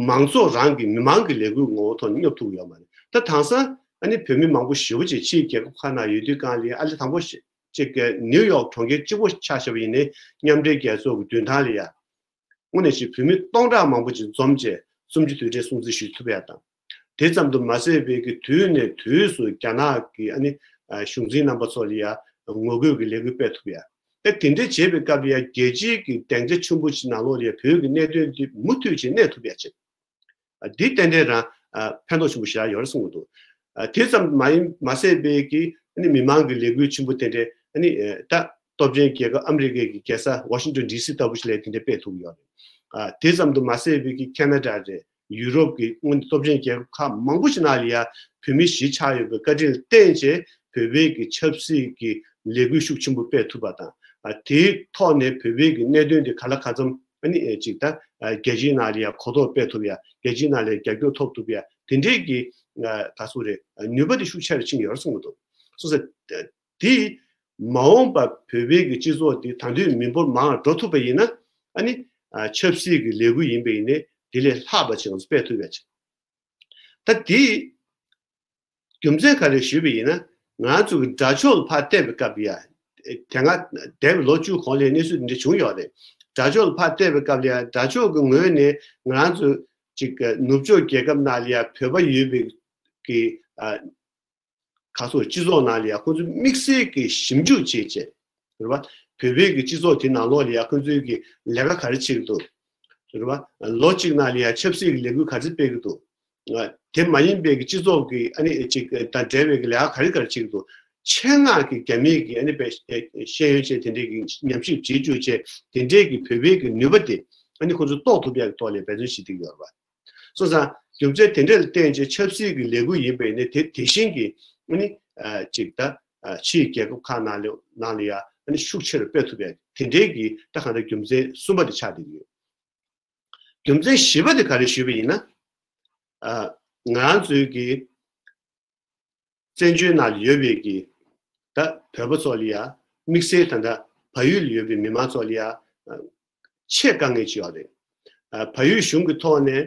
མང་ཚོགས་རང་གི་མི་མང་གི་ལས་འགུལ་ངོ་བོ་ཐོག་ནས་སྙོབ་ཐུབ་ཀྱི་ཡོད་མ་རེད། ད་དེང་སང་ཨ་ནི་བོད་མི་མང་པོ་ཞེ་པོ་ཅིག་ཕྱིའི་རྒྱལ་ཁབ་ཁག་ནང་ཡོད་དུས་སྒང་ལ་ཨ་ལེ་དང་པོ་ཞིག་ཅིག་གི་ནིའུ་ཡོག་གྲོང་ཁྱེར་གཅིག་པོ་ཆ་བཞག་པ་ཡིན་ནའི་མཉམ་འབྲེལ་རྒྱལ་ཚོགས་ཀྱི་མདུན་ཐང་ལ་ཡ། དངོས་གནས་ཅིག་བོད་མི་སྟོང་ཕྲག་མང་པོ་ཅིག་འཛོམས་བྱས་གསུམ་བཅུ་དུས་དྲན་སྲུང་བརྩི་ཞུ་ཐུབ་ཡ་དང་། དེ་ཙམ་དུ་མ་ཟད་པའི་གི་དུས་ནས་དུས་སུ་རྒྱ་ནག་གི་ཨ་ནི་ཨ་གཞུང་འཛིན་རྣམ་པ་ཚོ་ལ་ཡ་ངོ་རྒོལ་གྱི་ལས་འགུལ་སྤེལ་ཐུབ་ཡ། ད་དེ་འདྲ་བྱེད་པའི་སྐབས་ལ་ཡ་རྒྱལ་སྤྱིའི་གི་སྡིངས་ཆ་ཆེན་པོ་ཅིག་ནང་ལོགས་ལ་ཡ་བོད་ཀྱི་གནད་དོན་འདི་མུ་མཐུད་ཅིག་གནས་ཐུབ་ཡ་ཅིག་ཨ། འདི་ཏན་ཏན་རང་ཨ་ཕན་ཐོགས་ཆེན་པོ་ཞེ་དྲག་ཡོད་རེད་བསམ་གྱི་འདུག་ཨ། དེ་ཙམ་མ་ཡིན་མ་ཟད་པའི་གི་ཨ་ནི་མི་མང་གི་ལས་འགུལ་ཆེན་པོ་དེ་འདྲའི་ཨ་ནི་ཨ་ད་སྟོབས་ཆེན་རྒྱལ་ཁབ་ཨ་མི་རི་ཀའི་གི་རྒྱལ་ས་ཝ་ཤིང་ཏོན་ཌི་སི་ལྟ་བུ་ཞིག་ལ་དེ་འདྲ་སྤེལ་ཐུབ་ཀྱི་ཡོད་རེད། ཨ། དེ་ཙམ་དུ་མ་ཟད་པའི་གི་ཁེ་ན་ཌ་རེད། ཡུ་རོབ་ཀྱི་སྔོན་སྟོབས་ཆེན་རྒྱལ་ཁབ་ཁག་མང་པོ་ཞིག་ནང་ལ་ཡ་བོད་མི་གཞིས་ཆགས་ཡོད་པའི་བཀའ་དྲིན་ལ་བརྟེན་བྱས་བོད་པའི་གི་ཆབ་སྲིད་ཀྱི་ལས་འགུལ་ཤུགས་ཆེན་པོ་སྤེལ་ཐུབ་པ་དང་། ཨ། དེའི་ཐོག་ནས་བོད་པའི་གི་གནད་དོན་དེ་ག་ལ་ག་ཚོད་ཨ་ནི་ཨེ་ཅིག་ད་ཨ་རྒྱལ་སྤྱིའི་ནང་ལ་ཡ་གོ་རྟོགས་སྤེལ་ཐུབ་ཡ། རྒྱལ་སྤྱིའི་ནང་ལ་རྒྱབ་སྐྱོར་ཐོབ་ཐུབ་ཡ། དེ་འདྲའི་གི་ཨ་ག་ཚོད་རེད། ཨ། ནུས་པ་དེ་ཤུགས་ཆེ་རུ་ཕྱིན་ཡོད་རེད་བསམ་གྱི་འདུག་སོང་ཙང་དེ་མ་འོངས་པ་བོད་པའི་གི་སྤྱི་ཚོགས་དེ་ད་དུང་མི་འབོར་མང་རུ་འགྲོ་ཐུབ་པ་ཡིན་ན། ཨ་ནི་ཨ་ཆབ་སྲིད་ཀྱི་ལས་འགུལ་ཡིན་པ་ཡིན་ནའི་དེ་ལས་ལྷག་པ་ཅིག་ང་ཚོ་སྤེལ་ཐུབ་ཡ་ཅིག་ད་དེ་རྒྱུ་མཚན་ག་རེ་ཞུས་པ་ཡིན་ན། ང་ཚོ་གི་དགྲ་ཕྱོགས་ལ་ཕར་བལྟས་པའི་སྐབས་ཡ། དེ་སྔ་འདས་པའི་ལོ་བཅུ་གོང་ལ་གནས་ཚུལ་འདི་འདྲ་བྱུང་ཡོད་རེད། དགྲ་ཕྱོགས་ལ་ཕར་བལྟས་པའི་སྐབས་ལ་ཡ་དགྲ་ཕྱོགས་ཀྱི་ངོས་ནས་ང་རང་ཚོ་ཅིག་ནུབ་ཕྱོགས་རྒྱལ་ཁབ་ནང་ལ་ཡ་བོད་པ་ཡོད་པའི་གི་ཨ་ག་ཚོད་སྤྱི་ཚོགས་ནང་ལ་ཡ་ཁོང་ཚོ་དམིགས་བསལ་གྱི་ཞིབ་འཇུག་བྱེད་ཆེད་རེད་བ། བོད་པའི་གི་སྤྱི་ཚོགས་དེ་ནང་ལོགས་ལ་ཡ་ཁོང་ཚོའི་གི་ལས་ཀ་ག་རེ་བྱེད་ཀྱི་འདུག་རེད་བ། ལོ་གཅིག་ནང་ལ་ཡ་ཆབ་སྲིད་ཀྱི་ལས་འགུལ་ག་ཚོད་སྤེལ་གྱི་འདུག་དེ་མ་ཡིན་པའི་གི་སྤྱི་ཚོགས་ཀྱི་ཨ་ནི་ཅིག་དང་འབྲེལ་བའི་གི་ལས་ཀ་ག་རེ་ག་རེ་བྱེད་ཀྱི་འདུག་ཆེད་མངགས་ཀྱི་རྒྱ་མིའི་གི་ཨ་ནི་པའི་ཤེས་ཡོན་ཅན་དེ་འདྲའི་གི་ཉམས་ཞིབ་བྱེད་བཅུག་བྱས་དེ་འདྲའི་གི་བོད་པའི་གི་ནུས་པ་དེ་ཨ་ནི་ཁོང་ཚོ་རྟོགས་ཐུབ་ཡག་གི་ཐོག་ལ་འབད་བརྩོན་བྱེད་བསྡད་ཀྱི་ཡོད་རེད་བ། སོང་ཙང་རྒྱུ་མཚན་དེ་འདྲ་ལ་བརྟེན་བྱས་ཆབ་སྲིད་ཀྱི་ལས་འགུལ་ཡིན་པ་ཡིན་ན་དེ་དེ་བཞིན་གྱི་ཨ་ནི་ཨ་ཅིག་ད་ཨ་ཕྱིའི་རྒྱལ་ཁབ་ཁག་ནང་ལ་ནང་ལ་ཡ་ཨ་ནི་ཤུགས་ཆེ་རུ་སྤེལ་ཐུབ་ཡ་དེ་འདྲའི་གི་ད་གང་ལྟར་རྒྱུ་མཚན་གསུམ་པ་དེ་ཆགས་བསྡད་ཀྱི་ཡོད། རྒྱུ་མཚན་བཞི་པ་དེ་ག་རེ་ཞུས་པ་ཡིན་ན། ཨ་ང་རང་ཚོའི་གི་བཙན་བྱོལ་ནང་ལ་ཡོད་པའི་གི་ད་བོད་པ་ཚོ་ལ་ཡ་དམིགས་བསལ་ད་ལྟ་བལ་ཡུལ་ལ་ཡོད་པའི་མི་མང་ཚོ་ལ་ཡ་ཨ་ཆེས་དཀའ་ངལ་ཅིག་ཡོད་རེད། ཨ་བལ་ཡུལ་གཞུང་གི་ཐོག་ནས་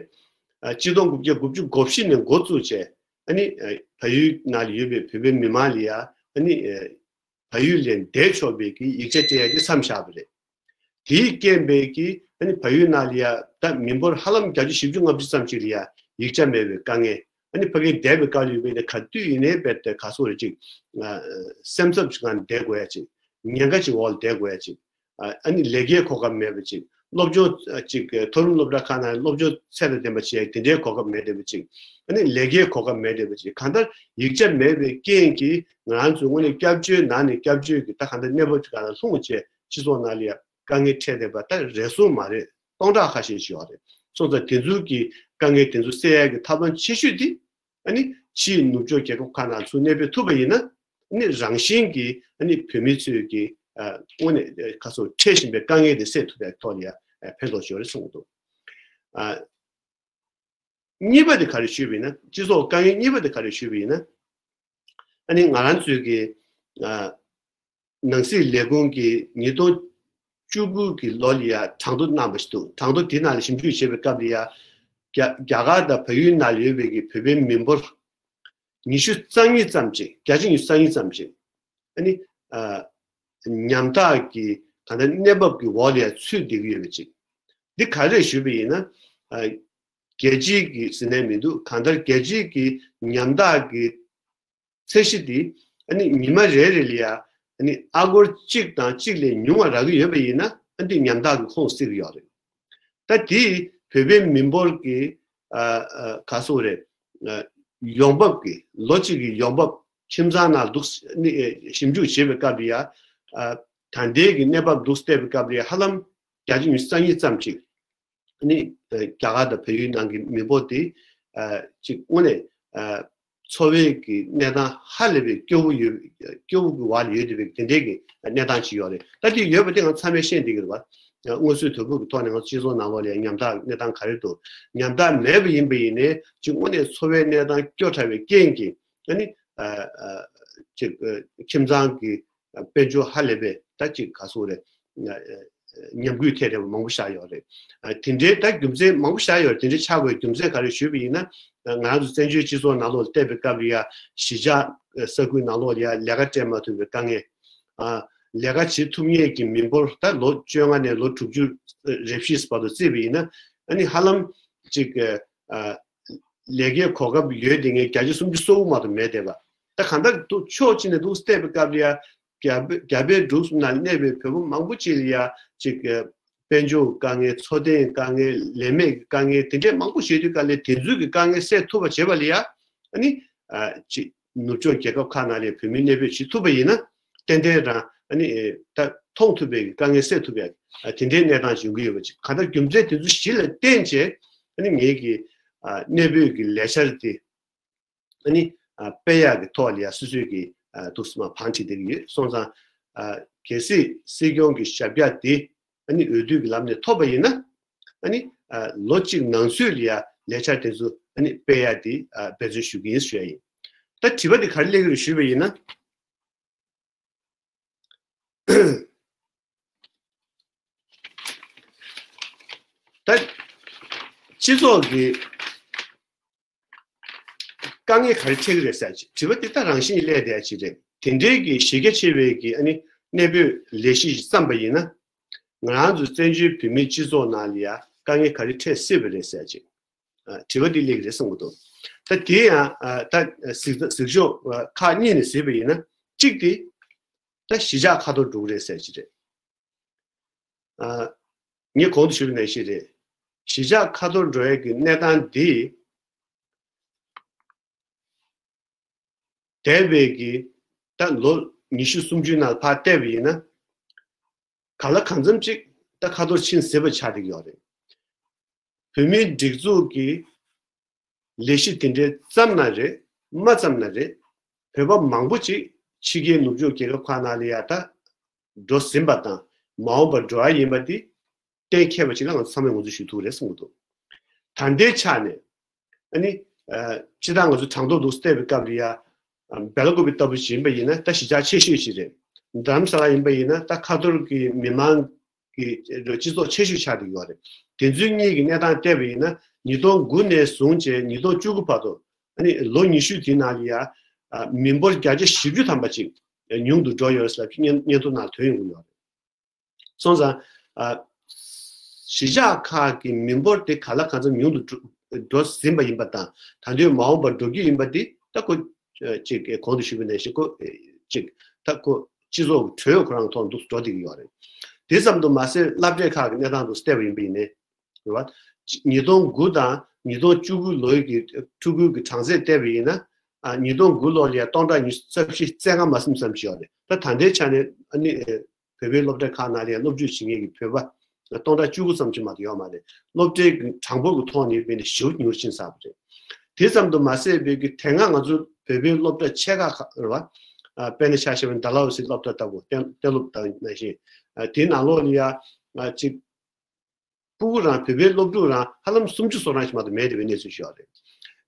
ཨ་གཅིག་སྟོང་དགུ་བརྒྱ་དགུ་བཅུ་གོ་བཞི་ནས་འགོ་བཙུགས་བྱས་ཨ་ནི་ཨ་བལ་ཡུལ་ནང་ལ་ཡོད་པའི་བོད་པའི་མི་མང་ལ་ཡ་ཨ་ནི་ཨ་བལ་ཡུལ་ལས་འདས་ཆོག་པའི་གི་ཡིག་ཆ་སྤྲད་ཡ་དེ་མཚམས་བཞག་པ་རེད། དེའི་རྐྱེན་པས་ཀྱི་ཨ་ནི་བལ་ཡུལ་ནང་ལ་ཡ་ད་མི་འབོར་ཧ་ལམ་བརྒྱ་ཆ་བཞི་བཅུ་ལྔ་བཅུ་ཙམ་ཞིག་ལ་ཡ་ཡིག་ཆ་མེད་པའི་དཀའ་ངལ། ཨ་ནི་ཕ་གིར་བསྡད་པའི་སྐབས་ལ་ཡོད་པའི་ནི་ག་དུས་ཡིན་ནའི་རྦད་དེ་ག་སོགས་རེ་ཅིག་ཨ་སེམས་འཚབ་ཅིག་ངང་བསྡད་དགོས་ཡ་ཅིག་ཉེན་ཁ་ཅིག་འོག་ལ་བསྡད་དགོས་ཡ་ཅིག་ཨ་ཨ་ནི་ལས་ཀའི་གོ་སྐབས་མེད་པ་ཅིག་སློབ་སྦྱོང་ཨ་ཅིག་མཐོ་རིམ་སློབ་གྲྭ་ཁག་ནང་སློབ་སྦྱོང་ཚད་དང་ལྡན་པ་བྱེད་ཡ་དེ་འདྲའི་གོ་སྐབས་མེད་བསྡད་པ་ཅིག་ཨ་ནི་ལས་ཀའི་གོ་སྐབས་མེད་བསྡད་པ་ཅིག་གང་ལྟར་ཡིག་ཆ་མེད་པའི་རྐྱེན་གྱིས་ང་རང་ཚོའི་དངོས་གནས་སྐྱབས་བཅོལ་ནང་ནས་སྐྱབས་བཅོལ་གྱི་ད་གང་ལྟར་གནས་བབ་ཅིག་ག་ལ་ལྷུང་བྱས་སྤྱི་ཚོགས་ནང་ལ་ཡ་དཀའ་ངལ་འཕྲད་བསྡད་པ་ད་རེ་ཟུང་མ་རེད། སྟོང་ཕྲག་ཁ་ཤས་ཤིག་ཡོད་རེད། སོང་ཙང་དེ་ཚོའི་གི་དཀའ་ངལ་དེ་ཚོ་སེལ་ཡག་གི་ཐབས་ལམ་ཆེ་ཤོས་དེ་ཨ་ནི་ཕྱིའི་ནུབ་ཕྱོགས་རྒྱལ་ཁབ་ཁག་ནང་ཚུར་གནས་སྤོས་ཐུབ་པ་ཡིན་ན་ཨ་ནི་རང་བཞིན་གྱིས་ཨ་ནི་བོད་མི་ཚོའི་གི་ཨ་དངོས་གནས་ཁ་སོ་འཕྲད་བཞིན་པའི་དཀའ་ངལ་དེ་སེལ་ཐུབ་པའི་ཐོག་ལ་ཡ་ཕན་ཐོགས་ཡོད་རེད་གསུངས་འདུག་ཨ་གཉིས་པ་དེ་ག་རེ་ཞུས་པ་ཡིན་ན་སྤྱི་ཚོགས་དཀའ་ངལ་གཉིས་པ་དེ་ག་རེ་ཞུས་པ་ཡིན་ན་ཨ་ནི་ང་རང་ཚོའི་གི་ཨ་ནང་སྲིད་ལས་ཁུངས་ཀྱིས་ཉིས་སྟོང་བཅུ་དགུ་གི་ལོ་ལ་ཡ་གྲངས་ཐོ་གནང་བ་ཞིག་འདུག་གྲངས་ཐོ་དེ་ནང་ལ་ཞིབ་འཇུག་བྱེད་པའི་སྐབས་ལ་ཡ། རྒྱ་རྒྱ་གར་དང་བལ་ཡུལ་ནང་ལ་ཡོད་པའི་གི་བོད་པའི་མི་འབོར་ཉི་ཤུ་རྩ་གཉིས་ཙམ་ཅིག་བརྒྱ་ཆ་ཉི་ཤུ་རྩ་གཉིས་ཙམ་ཅིག་ཨ་ནི་ཨ་ཉམ་ཐག་གི་གང་ལྟར་གནས་བབ་ཀྱི་འོག་ལ་ཡ་ཚུད་བསྡད་ཀྱི་ཡོད་པ་ཅིག་འདི་ག་རེ་ཞུས་པ་ཡིན་ན། ཨ་རྒྱལ་སྤྱིའི་གི་ཟེར་ནས་མི་འདུག་གང་ལྟར་རྒྱལ་སྤྱིའི་གི་ཉམ་ཐག་གི་ཚད་གཞི་འདི་ཨ་ནི་ཉི་མ་རེ་རེ་ལ་ཡ་ཨ་ནི་ཨ་སྒོར་གཅིག་དང་གཅིག་ལས་ཉུང་བ་རག་གི་ཡོད་པ་ཡིན་ན་ཨ་འདི་ཉམ་ཐག་གི་ཁོངས་བརྩི་གི་ཡོད་རེད། ད་དེ་བོད་པའི་མི་འབོར་གྱི་ཨ་ཨ་ག་སོགས་རེད། ཨ་ཡོང་འབབ་ཀྱི་ལོ་གཅིག་གི་ཡོང་འབབ་ཁྱིམ་ཚང་ནང་འདུག་ཨ་ནི་ཨེ་ཞིབ་འཇུག་བྱེད་པའི་སྐབས་ལ་ཡ་ཨ་ད་ལྟའི་གི་གནས་བབ་འདུག་བལྟས་པའི་སྐབས་ལ་ཡ་ཧ་ལམ་བརྒྱ་ཆ་ཉི་ཤུ་རྩ་གཉིས་ཙམ་ཅིག་ནི་རྒྱ་གར་དང་བལ་ཡུལ་ནང་གི་མི་འབོར་དེ་ཨ་ཅིག་དངོས་གནས་ཨ་ འཚོ་བའི་གི་གནས་སྟངས་ཧ་ལས་པའི་སྐྱོ་བོ་ཡོད། སྐྱོ་བོ་གི་བར་ལ་ཡོད་བསྡད་པའི་དེ་འདྲའི་གི་གནས་སྟངས་ཅིག་ཡོད་རེད། ད་དེ་ཡོད་པ་དེ་ང་ཚང་མས་ཤེས་བསྡད་ཀྱི་རེད་པ། དངོས་སུ་དོ་ཕོག་གི་ཐོག་ནས་ང་ཚོ་སྤྱི་ཚོགས་ནང་ལོགས་ལ་ཡང་ཉམ་ཐག་གི་གནས་སྟངས་ག་རེ་འདུག་ཉམ་ཐག་མེད་པ་ཡིན་པ་ཡིན་ནའི་ཅིག་དངོས་གནས་འཚོ་བའི་གནས་སྟངས་སྐྱོ་དྲགས་པའི་རྐྱེན་གྱིས་ཨ་ནི་ཨ་ཨ་ཅིག་ཨ་ཁྱིམ་ཚང་གི་དཔལ་འབྱོར་ཧ་ལས་པའི་ད་ཅིག་ག་ཟེར་དགོས་རེད། ཉམས་རྒུད་ཐེབས་བསྡད་པ་མང་པོ་བཞག་ཡོད་རེད། དེ་འདྲའི་ད་རྒྱུ་མཚན་མང་པོ་བཞག་ཡོད་རེད། དེ་འདྲའི་ཆགས་དགོས་རྒྱུ་མཚན་ག་རེ་ཞུས་པ་ཡིན་ན། ང་རང་ཚོ་བཙན་བྱོལ་སྤྱི་ཚོགས་ནང་ལོགས་ལ་བལྟས་པའི་སྐབས་ལ་ཡ་གཞིས་ཆགས་ས་ཁུལ་ནང་ལོགས་ལ་ཡ་ལས་ཀ་སྤྲད་མ་ཐུབ་པའི་དཀའ་ངལ། ལས་ཀ་བྱེད་ཐུབ་མཁན་གྱི་མི་འབོར་ད་ལོ་བཅོ་ལྔ་ནས་ལོ་དྲུག་ཅུ་རེ་བཞི་བར་དུ་བརྩིས་པ་ཡིན་ན། ཨ་ནི་ཧ་ལམ་ཅིག་ལས་ཀའི་གོ་སྐབས་ཡོད་བསྡད་མཁན་བརྒྱ་ཆ་སུམ་ཅུ་སོ་དགུ་མ་གཏོགས་མེད་བསྡད་པ། ད་གང་ལྟར་འདུག་ཕྱོགས་གཅིག་ནས་འདུག་བལྟས་པའི་སྐབས་ལ་ཡ། རྒྱ་བོད་རྒྱ་བལ་འབྲུག་གསུམ་ནང་གནས་པའི་བོད་པ་མང་པོ་ཅིག་ལ་ཡ་ཅིག་དཔལ་འབྱོར་དཀའ་ངལ། འཚོ་རྟེན་དཀའ་ངལ། ལས་མེད་ཀྱི་དཀའ་ངལ་དེ་འདྲས་མང་པོ་ཞིག་ཡོད་དུས་སྐབས་ལ་དེ་ཚོའི་གི་དཀའ་ངལ་སེལ་ཐུབ་པ་བྱེད་པ་ལ་ཡ་ཨ་ནི་ཅིག་ནུབ་ཕྱོགས་རྒྱལ་ཁབ་ཁག་ནང་ལ་བོད་མི་གནས་སྤོས་བྱེད་ཐུབ་པ་ཡིན་ན་ཏན་ཏན་རང་ཨ་ནི་ད་མཐོང་ཐུབ་པའི་དཀའ་ངལ་སེལ་ཐུབ་པའི་དེ་འདྲའི་གནས་སྟངས་ཤིག་ཡོང་གི་ཡོད་པ་ཅིག་གང་ལྟར་རྒྱུ་མཚན་དེ་ཚོ་གཞི་ལ་བརྟེན་བྱས་ཨ་ནི་ངེད་ཀྱི་གནས་སྤོས་ཀྱི་ལས་འཆར་དེ། ཨ་ནི་ཨ་སྤེལ་ཡག་གི་ཐོག་ལ་ཡ་སོ་སོའི་གི་ཨ་ཐུགས་སུ་མ་བང་ཁྲིད་བསྡད་ཀྱི་ཡོད། སོང་ཙང་ཨ་གལ་སྲིད་སྲིད་སྐྱོང་གི་ཞབས་བཀྱག་དེ་ཨ་ནི་འོས་བསྡུ་གི་ལམ་ནས་ཐོབ་པ་ཡིན་ན། ཨ་ནི་ཨ་ལོ་གཅིག་ནང་ཚུད་ལ་ཡ་ལས་འཆར་དེ་ཚོ་ཨ་ནི་སྤེལ་ཡག་དེ་ཨ་འབད་བརྩོན་ཞུ་གི་ཡིན་ཞུ་ཡ་ཡིན། ད་དྲི་བ་དེ་ག་རེ་སླེབས་ཀྱི་རེད་ཞུས་པ་ཡིན་ན། ད་སྤྱི་ཚོགས་ཀྱི་དཀའ་ངལ་ག་རེ་འཕྲད་ཀྱི་རེད་ཟེར་ཅིག་དྲི་བ་དེ་ད་རང་བཞིན་གྱིས་སླེབས་བསྡད་ཅིག་རེད། དེ་འདྲའི་གི་གཞི་རྒྱ་ཆེ་བའི་གི་ཨ་ནི་གནས་སྤོས་ལས་གཞི་ཞིག་བརྩམས་པ་ཡིན་ན། ང་རང་ཚོ་བཙན་བྱོལ་བོད་མིའི་སྤྱི་ཚོགས་ནང་ལ་ཡ་དཀའ་ངལ་ག་རེ་འཕྲད་སྲིད་པ་རེད་ཟེར་ཅིག་ཨ་དྲི་བ་འདི་སླེབས་ཀྱི་རེད་བསམ་གྱི་འདུག་ད་དེ་ཡང་ཨ་ད་གཟིགས་གཟིགས་ཕྱོགས་ཨ་ཁག་གཉིས་ནས་གཟིགས་པ་ཡིན་ན། གཅིག་དེ་ད་གཞིས་ཆགས་ཁ་ཐོར་འགྲོ་གི་རེད་ཟེར་གྱི་རེད། ཨ་ངས་གོང་དུ་ཞུས་པ་ནང་བཞིན་རེད། གཞིས་ཆགས་ཁ་ཐོར་འགྲོ་ཡས་ཀྱི་གནས་སྟངས་འདི། འདས་པའི་གི་ད་ལོ་ཉི་ཤུ་སུམ་ཅུའི་ནང་ལ་ཕར་བལྟས་པ་ཡིན་ན། གང་ལ་གང་འཚམ་ཅིག་ད་ཁ་ཐོར་ཕྱིན་ཟིན་པ་ཆགས་བསྡད་ཀྱི་ཡོད་རེད། བོད་མིའི་སྒྲིག་འཛུགས་ཀྱི་ལས་གཞི་དེ་འདྲའི་བརྩམས་ན་རེད། མ་བརྩམས་ན་རེད། བོད་པ་མང་པོ་ཅིག་ཕྱི་རྒྱལ་ནུབ་ཕྱོགས་རྒྱལ་ཁབ་ཁག་ནང་ལ་ཡ་ད་འགྲོ་ཟིན་པ་དང་མ་འོངས་པར་འགྲོ་ཡ་ཡིན་པ་འདི་གཏན་འཁེལ་བ་ཅིག་ལ་ང་ཚོ་ཚང་མས་ངོས་འཛིན་ཞུ་ཐུབ་ཀྱི་རེད་བསམ་གྱི་འདུག་ད་ལྟའི་ཆ་ནས་ཨ་ནི་ཨ་སྤྱིར་བཏང་ང་ཚོ་གྲངས་ཐོ་འདུག་བལྟས་པའི་སྐབས་ལ་ཡ། ཨ་སྦེལ་ཀོབ་ལྟ་བུ་ཞིག་ཡིན་པ་ཡིན་ན་ད་གཞིས་ཆགས་ཆེ་ཤོས་ཤིག་རེད། རྡ་རམ་ས་ལ་ཡིན་པ་ཡིན་ན་ད་ཁ་ཐོར་གྱི་མི་མང་གི་སྤྱི་ཚོགས་ཆེ་ཤོས་ཆགས་བསྡད་ཡོད་རེད། དེ་ཚོའི་གཉིས་ཀྱི་གནས་སྟངས་བལྟས་པ་ཡིན་ན་ཉིས་སྟོང་དགུ་ནས་བཟུང་བྱས་ཉིས་སྟོང་བཅུ་དགུ་བར་དུ་ཨ་ནི་ལོ་ཉི་ཤུ་དེའི་ནང་ལ་ཡ་ཨ་མི་འབོར་བརྒྱ་ཆ་བཞི་བཅུ་ཐམ་པ་ཅིག་ཉུང་དུ་འགྲོ་ཡོད་ཟེར་བ་ཞིག་སྙན་སྙན་ཐོ་ནང་ཐོན་ཡོང་གི་ཡོད་རེད། སོང་ཙང་། ཨ་གཞིས་ཆགས་ཁག་གི་མི་འབོར་དེ་གང་ལ་གང་འཚམ་ཉུང་དུ་འགྲོ་འགྲོ་ཟིན་པ་ཡིན་པ་དང་ད་དུང་མ་འོངས་པར་འགྲོ་རྒྱུ་ཡིན་པ་དེ་ད་ཁོ་ཅིག་གོང་དུ་ཞུས་པ་ནང་བཞིན་ཁོ་ཅིག་ད་ཁོ་སྤྱི་ཚོགས་ཀྱི་གྲོས་ཁོ་རང་ཐོག་འདུག་འགྲོ་བསྡད་ཀྱི་ཡོད་རེད། དེ་ཙམ་དུ་མ་ཟད་སློབ་གྲྭའི་ཁག་གི་གནས་སྟངས་དུ་བལྟས་པ་ཡིན་པ་ཡིན་ནའི་རེད་བ། ཉིས་སྟོང་དགུ་དང་ཉིས་སྟོང་བཅུ་དགུ་ལོའི་གི་ཕྲུ་གུའི་གི་གྲངས་ཚད་བལྟས་པ་ཡིན་ན། ཨ་ཉིས་སྟོང་དགུ་ལོ་ལ་ཡ་སྟོང་ཕྲག་ཉི་ཤུ་རྩ་བཞི་རྩ་ལྔ་མ་ཟིན་ཙམ་ཞིག་ཡོད་རེད། ད་ད་ལྟའི་ཆ་ནས་ཨ་ནི་ཨེ་བོད་པའི་སློབ་གྲྭ་ཁག་ནང་ལ་ཡ་སློབ་ཁྲིད་བྱེད་མཁན་གྱི་བོད་པ་སྟོང་ཕྲག་བཅུ་དགུ་ཙམ་ཞིག་མ་གཏོགས་ཡོད་མ་རེད། སློབ་གྲྭའི་གྲངས་འབོར་གྱི་ཐོག་ནས་དཔེར་ན་ཞེ་པོ་ཉུང་རུ་ཕྱིན་ཚར་བ་རེད། དེ་ཙམ་དུ་མ་ཟད་པའི་གི་དེ་སྔ་ང་ཚོ་བོད་པའི་སློབ་གྲྭ་ཆེ་ཁག་ཁག་རེད་བ། ཨ་དཔེར་ན་ཆ་བཞག་པ་ན་ཌལ་ཧོ་སི་སློབ་གྲྭ་ལྟ་བུ་གཏན་གཏན་སློབ་ལྟ་བུ་ནང་བཞིན། ཨ་དེའི་ནང་ལོགས་ལ་ཡ་ཨ་ཅིག་སྤུ་གུ་རང་བོད་པའི་སློབ་ཕྲུག་རང་ཧ་ལམ་སུམ་ཅུ་སོ་གྲངས་ཤིག་མ་གཏོགས་མེད་བསྡད་པའི་གནས་ཚུལ་ཞིག་ཡོད་རེད།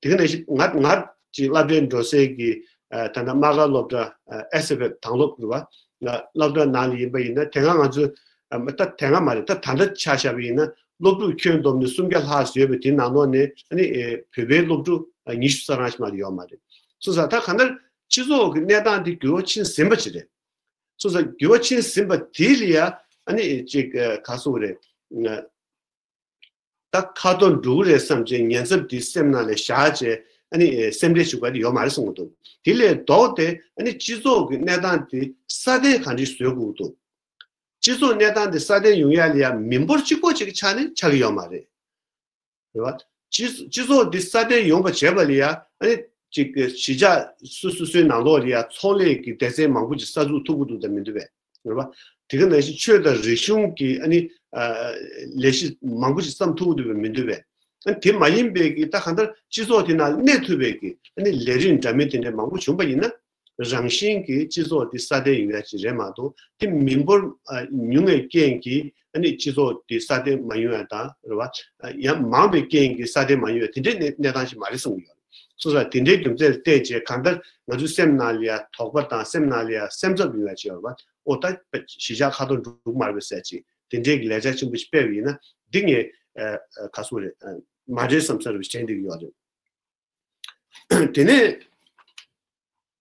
དེ་ག་ནང་བཞིན་ང་ང་ཅིག་སློབ་གྲྭའི་འགྲོ་སའི་གི་ཨ་ད་ལྟ་དམག་སྒར་སློབ་གྲྭ་ཨ་ཨེས་ཨེཕ་ཨེཕ་དང་སློབ་རེད་བ། སློབ་གྲྭ་ནང་ལ་ཡིན་པ་ཡིན་ན་དེ་སྔ་ང་ཚོ་ཨ་ད་དེ་སྔ་མ་རེད། ད་ད་ལྟ་ཆ་བཞག་པ་ཡིན་ན་སློབ་ཕྲུག་ཁྱོན་བསྡོམས་ནས་སུམ་བརྒྱ་ལྷག་ཙམ་ཡོད་པའི་དེའི་ནང་ལོགས་ནས་ཨ་ནི་ཨེ་བོད་པའི་སློབ་ཕྲུག་ཨ་ཉི་ཤུ་རྩ་གྲངས་ཤིག་མ་གཏོགས་ཡོད་མ་རེད། སོང་ཙང་ད་གང་ལྟར་སྤྱི་ཚོགས་ཀྱི་གནས་སྟངས་དེ་འགྱུར་བ་ཕྱིན་ཟིན་པ་ཅིག་རེད། སོང་ཙང་འགྱུར་བ་ཕྱིན་ཟིན་པ་དེ་ལ་ཡ་ཨ་ནི་ཅིག་ག་སོང་རེད། ད་ཁ་ཐོར་འགྲོ་གི་རེད་བསམ་བྱས་ཉེན་ཚབས་དེ་སེམས་ནང་ལ་བཞག་བྱས་ཨ་ནི་སེམས་ཁྲལ་བྱེད་དགོས་ཡ་དེ་ཡོད་མ་རེད་གསུང་གི་འདུག་དེ་ལས་ལྡོག་སྟེ་ཨ་ནི་སྤྱི་ཚོགས་ཀྱི་གནས་སྟངས་དེ་སྲ་བརྟན་གང་འདྲ་བཟོ་དགོས་ཀྱི་འདུག་སྤྱི་ཚོགས་གནས་སྟངས་དེ་སྲ་བརྟན་ཡོང་ཡ་ལ་ཡ་མི་འབོར་གཅིག་པོ་གཅིག་གི་ཆ་ནས་ཆགས་ཀྱི་ཡོད་མ་རེད། རེད་བ། སྤྱི་སྤྱི་ཚོགས་འདི་སྲ་བརྟན་ཡོང་བ་བྱེད་པ་ལ་ཡ་ཨ་ནི་ཅིག་གི་གཞིས་ཆགས་སོ་སོ་སོའི་ནང་ལོགས་ལ་ཡ་ཚོང་ལས་ཀྱི་སྡེ་ཚན་མང་པོ་ཅིག་གསར་འཛུགས་ཐུབ་ཀྱི་འདུག་དང་མི་འདུག་པས། རེད་བ། དེ་ག་ནང་བཞིན་ཆོས་དང་རིག་གཞུང་གི་ཨ་ནི་ཨ་ལས་གཞི་མང་པོ་ཅིག་བརྩམས་ཐུབ་ཀྱི་འདུག་པས་མི་འདུག་པས། ཨ་དེ་མ་ཡིན་པའི་གི་ད་གང་ལྟར་སྤྱི་ཚོགས་དེ་ནང་གནས་ཐུབ་པའི་གི་ཨ་ནི་ལས་རིགས་འདྲ་མིན་དེ་འདྲ་མང་པོ་བྱུང་པ་ཡིན་ན། རང་བཞིན་གྱིས་སྤྱི་ཚོགས་འདི་སྲ་བརྟན་ཡོང་ཡ་ཅིག་རེད་མ་གཏོགས། དེ་མི་འབོར་ཨ་ཉུང་བའི་རྐྱེན་གྱིས་ཨ་ནི་སྤྱི་ཚོགས་འདི་སྲ་བརྟན་མ་ཡོང་ཡ་དང་རེད་བ། ཨ་ཡང་མང་བའི་རྐྱེན་གྱིས་སྲ་བརྟན་མ་ཡོང་ཡ་དེ་འདྲའི་གནས་གནས་སྟངས་ཤིག་མ་རེད་བསམ་གྱི་ཡོད་རེད། སོ་སོ་དེ་འདྲའི་རྒྱུ་མཚན་ལ་བརྟེན་བྱས་གང་ལྟར་ང་ཚོའི་སེམས་ནང་ལ་ཡ་དོགས་པ་དང་སེམས་ནང་ལ་ཡ་སེམས་འཚབ་ཡོང་ཡ་ཅིག་ཡོད་རེད་བ། ཨོ་ད་གཞིས་ཆགས་ཁ་ཐོར་འགྲོ་གི་མ་རེད་པས་ཟེར་ཅིག་དེ་འདྲའི་ལས་འཆར་ཆེན་པོ་ཞིག་སྤེལ་བ་ཡིན་ན་འདི་ངས་ཨ་ཨ་ག་ཟེར་དགོས་རེད། ཨ་མ་རེད་བསམ་ས་རེད་པས་དྲན་བསྡད་ཀྱི་ཡོད་རེད། དེ་ནས་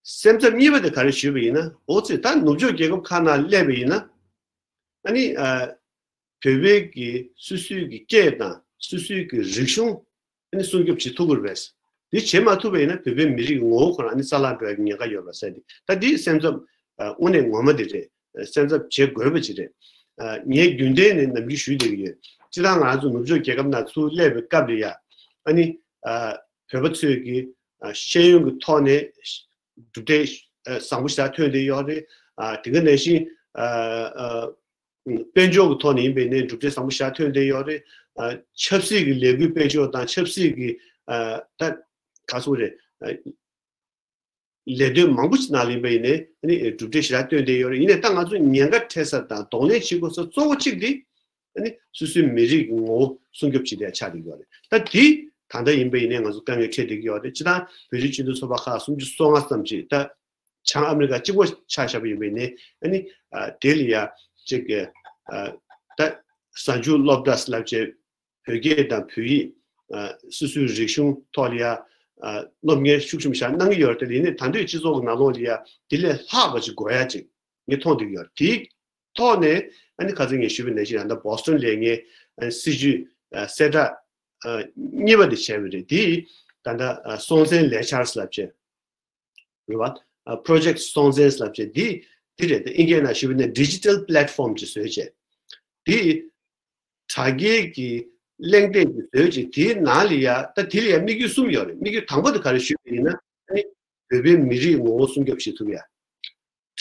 སེམས་འཚབ་གཉིས་པ་དེ་ག་རེ་ཞུས་པ་ཡིན་ན། འོ་ཙི་ད་ནུབ་ཕྱོགས་རྒྱལ་ཁབ་ཁག་ནང་སླེབས་པ་ཡིན་ན། ཨ་ནི་ཨ་བོད་པའི་གི་སོ་སོའི་གི་སྐད་དང་སོ་སོའི་གི་རིག་གཞུང་ཨ་ནི་སྲུང་སྐྱོབ་བྱེད་ཐུབ་ཀྱི་རེད་པས། འདི་བྱེད་མ་ཐུབ་པ་ཡིན་ན་བོད་པའི་མི་རིགས་ངོ་བོ་ཁོ་རང་ཨ་ནི་རྩ་བརླག་འགྲོ་ཡ་གི་ཉེན་ཁ་ཡོད་པ་ཟེར་ཏེ། ད་འདི་སེམས་འཚབ་ཨ་དངོས་གནས་ངོ་མ་དེ་རེད། སེམས་འཚབ་བྱེད་དགོས་པ་ཅིག་རེད། ཨ་ངས་རྒྱུན་ལྡན་ནས་ནམ་རྒྱུན་ཞུས་བསྡད་ཀྱི་ཡོད། སྤྱིར་བཏང་ང་ཚོ་ནུབ་ཕྱོགས་རྒྱལ་ཁབ་ནང་ཚུར་སླེབས་པའི་སྐབས་ལ་ཡ་ཨ་ནི་ཨ་བོད་པ་ཚོས་ཀྱི་ཨ་ཤེས་ཡོན་གྱི་ཐོག་ནས་གྲུབ་འབྲས་ཨ་བཟང་པོ་ཞེ་དྲག་ཐོན་བསྡད་ཡོད་རེད། ཨ་དེ་ག་ནང་བཞིན་ཨ་ཨ་དཔལ་འབྱོར་གྱི་ཐོག་ནས་ཡིན་པའི་ནས་གྲུབ་འབྲས་བཟང་པོ་ཞེ་དྲག་ཐོན་བསྡད་ཡོད་རེད། ཨ་ཆབ་སྲིད་ཀྱི་ལས་འགུལ་སྤེལ་ཕྱོགས་དང་ཆབ་སྲིད་ཀྱི་ཨ་ད་ག་ཟེར་དགོས་རེད། ཨ་ལས་དོན་མང་པོ་ཞིག་ནང་ལ་ཡིན་པ་ཡིན་ནའི་ཨ་ནི་གྲུབ་འབྲས་ཞེ་དྲག་བཏོན་བསྡད་ཡོད་རེད། ཡིན་ནའི་ད་ང་ཚོ་ཉེན་ཁ་འཕྲད་ས་དང་གདོང་ལེན་བྱེད་དགོས་ས་གཙོ་བོ་གཅིག་དེ་ཨ་ནི་སོ་སོའི་མི་རིགས་ཀྱི་ངོ་བོ་སྲུང་སྐྱོབ་བྱེད་ཡ་ཆགས་བསྡད་ཡོད་རེད། ད་དེ་ད་ལྟ་ཡིན་པ་ཡིན་ནའི་ང་ཚོ་དཀའ་ངལ་འཕྲད་བསྡད་ཀྱི་ཡོད་རེད། སྤྱིར་བཏང་བོད་རིགས་སྤྱི་མཐུན་ཚོགས་པ་ཁག་སུམ་ཅུ་སོ་ལྔ་ཙམ་ཞིག་ད་བྱང་ཨ་མི་རི་ཀ་གཅིག་པོ་ཆ་བཞག་པ་ཡིན་པ་ཡིན་ནའི་ཨ་ནི་ཨ་དེ་ལ་ཡ་གཅིག་གི་ཨ་ད་གཟའ་མཇུག་སློབ་གྲྭ་ལབ་བྱས། བོད་སྐད་དང་བོད་ཡིག་ཨ་སོ་སོའི་རིག་གཞུང་ཐོག་ལ་ཡ་ཨ་སློབ་གཉེར་ཤུགས་ཆེན་པོ་ཞིག་གནང་གི་ཡོད་རེད། དེ་ཡིན་ནའི་ད་ལྟའི་སྤྱི་ཚོགས་ཀྱི་ནང་ལོགས་ལ་ཡ་དེ་ལས་ལྷག་པ་ཅིག་དགོས་ཡ་ཅིག་ངས་མཐོང་བསྡད་ཀྱི་ཡོད་རེད། དེའི་ཐོག་ནས་ཨ་ནི་ཁ་སང་ངས་ཞུས་པ་ནང་བཞིན་ད་ལྟ་བོ་སི་ཊོན་ལ་ངས་ཨ་སྲིད་ཇུས་ཨ་གསལ་བསྒྲགས་ཨ་གཉིས་པ་དེ་བྱས་པ་རེད། དེ་ད་ལྟ་ཨ་སྲོང་བཙན་ལས་འཆར་ལབ་བྱས། རེད་བ། ཨ་Project Songtsen ལབ་བྱས་འདི་འདི་རེད། དེ་ཨིན་སྐད་ནང་ཞུས་པ་ན་digital platform ཅིག་བཟོས་བྱས། འདི་དྲ་རྒྱའི་གི་གླེང་སྟེགས་ཅིག་བཟོས་བྱས། དེའི་ནང་ལ་ཡ་ད་དེ་ལ་ཡ་དམིགས་ཡུལ་གསུམ་ཡོད་རེད། དམིགས་ཡུལ་དང་པོ་དེ་ག་རེ་ཞུས་པ་ཡིན་ན་ཨ་ནི་བོད་པའི་མི་རིགས་ངོ་བོ་སྲུང་སྐྱོབ་བྱེད་ཐུབ་ཡ།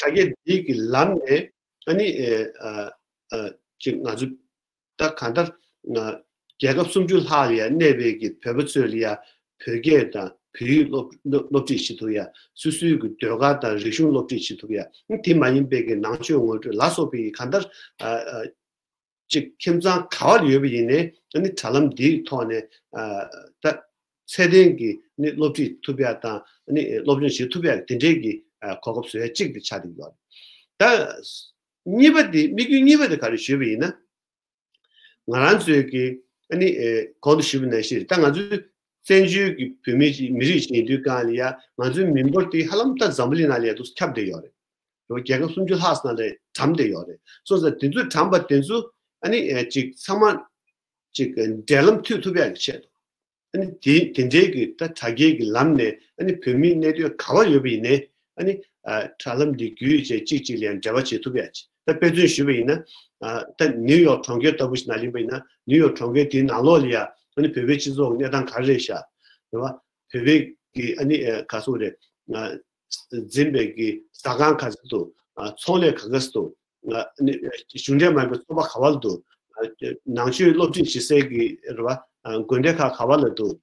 དྲ་རྒྱ་འདི་གི་ལམ་ནས་ཨ་ནི་ཨ་ཨ་ཅིག་ང་ཚོ་ད་གང་ལྟར་ང་རྒྱལ་ཁབ་སུམ་ཅུ་ལྷག་ལ་ཡ་གནས་པའི་གི་བོད་པ་ཚོས་ལ་ཡ་བོད་སྐད་དང་བོད་ཡིག་སློབ་སློབ་སློབ་ཁྲིད་བྱེད་ཐུབ་ཡ། སོ་སོའི་གི་ཟློས་གར་དང་རིག་གཞུང་སློབ་ཁྲིད་བྱེད་ཐུབ་ཡ། དེ་མ་ཡིན་པའི་གི་ནང་ཆོས་ངོ་སྤྲོད་ལ་སོགས་པའི་གི་གང་ལྟར་ཨ་ཨ་ཅིག་ཁྱིམ་ཚང་ག་བ་ལ་ཡོད་པ་ཡིན་ནའི་ཨ་ནི་དྲ་ལམ་འདིའི་ཐོག་ནས་ཨ་ད་ཚད་ལྡན་གྱི་ནི་སློབ་ཁྲིད་ཐུབ་ཡ་དང་ཨ་ནི་སློབ་སྦྱོང་བྱེད་ཐུབ་ཡ་དེ་འདྲའི་གི་ཨ་གོ་སྐབས་བཟོ་ཡ་གཅིག་དེ་ཆགས་བསྡད་ཡོད། ད་གཉིས་པ་དེ་དམིགས་ཡུལ་གཉིས་པ་དེ་ག་རེ་ཞུས་པ་ཡིན་ན། ང་རང་ཚོའི་གི་ཨ་ནི་ཨེ་གོང་དུ་ཞུས་པ་ནང་བཞིན་ད་ང་ཚོའི་བཙན་བྱོལ་གྱི་བོད་མི་ཅིག་མི་རིགས་ཤིག་ཡིན་དུས་གང་ལ་ཡ་ང་ཚོའི་མི་འབོར་དེ་ཧ་ལམ་ད་འཛམ་བུ་གླིང་ནང་ལ་ཡ་འདུག་ཁྱབ་བསྡད་ཡོད་རེད། རེད་བ། རྒྱལ་ཁབ་སུམ་ཅུ་ལྷག་ཙམ་ནང་ལ་གྲམ་བསྡད་ཡོད་རེད། སོང་ཙང་དེ་ཚོའི་གྲམ་པ་དེ་ཚོ་ཨ་ནི་ཨེ་ཅིག་ཚང་མ་ཅིག་འབྲེལ་ལམ་མཐུད་ཐུབ་ཡག་གི་ཆེད་དུ། ཨ་ནི་དེ་དེ་འདྲའི་གི་ད་དྲ་རྒྱའི་གི་ལམ་ནས་ཨ་ནི་བོད་མི་གནས་སྡོད་ག་བ་ཡོད་པ་ཡིན་ནའི་ཨ་ནི་ཨ་དྲ་ལམ་འདི་བརྒྱུད་བྱས་གཅིག་གཅིག་ལ་ཡང་འབྲེལ་བ་བྱེད་ཐུབ་ཡ་ཅིག་ད་དཔེ་མཚོན་ཞུས་པ་ཡིན་ན་ཨ་ད་ནིའུ་ཡོག་གྲོང་ཁྱེར་ལྟ་བུ་ཞིག་ནང་ལ་ཡིན་པ་ཡིན་ན་ནིའུ་ཡོག་གྲོང་ཁྱེར་དེའི་ནང་ལོགས་ལ་ཡ་ཨ་ནི་བོད་པའི་སྤྱི་ཚོགས་གནས་སྟངས་ག་རེ་རེད་ཤག་རེད་བ། བོད་པའི་གི་ཨ་ནི་ཨ་ག་ཟེར་དགོས་རེད། ཨ་འཛིན་པའི་གི་ཟ་ཁང་ག་ཚོད་འདུག་ཨ་ཚོང་ལས་ག་ག་ཚོད་འདུག་ཨ་ནི་གཞུང་འབྲེལ་མ་ཡིན་པའི་ཚོགས་པ་ག་བ་ལ་འདུག་ཨ་ནང་ཆོས་སློབ་ཁྲིད་བྱེད་སའི་གི་རེད་བ། ཨ་དགོན་སྡེ་ཁག་ག་བ་ལ་འདུག་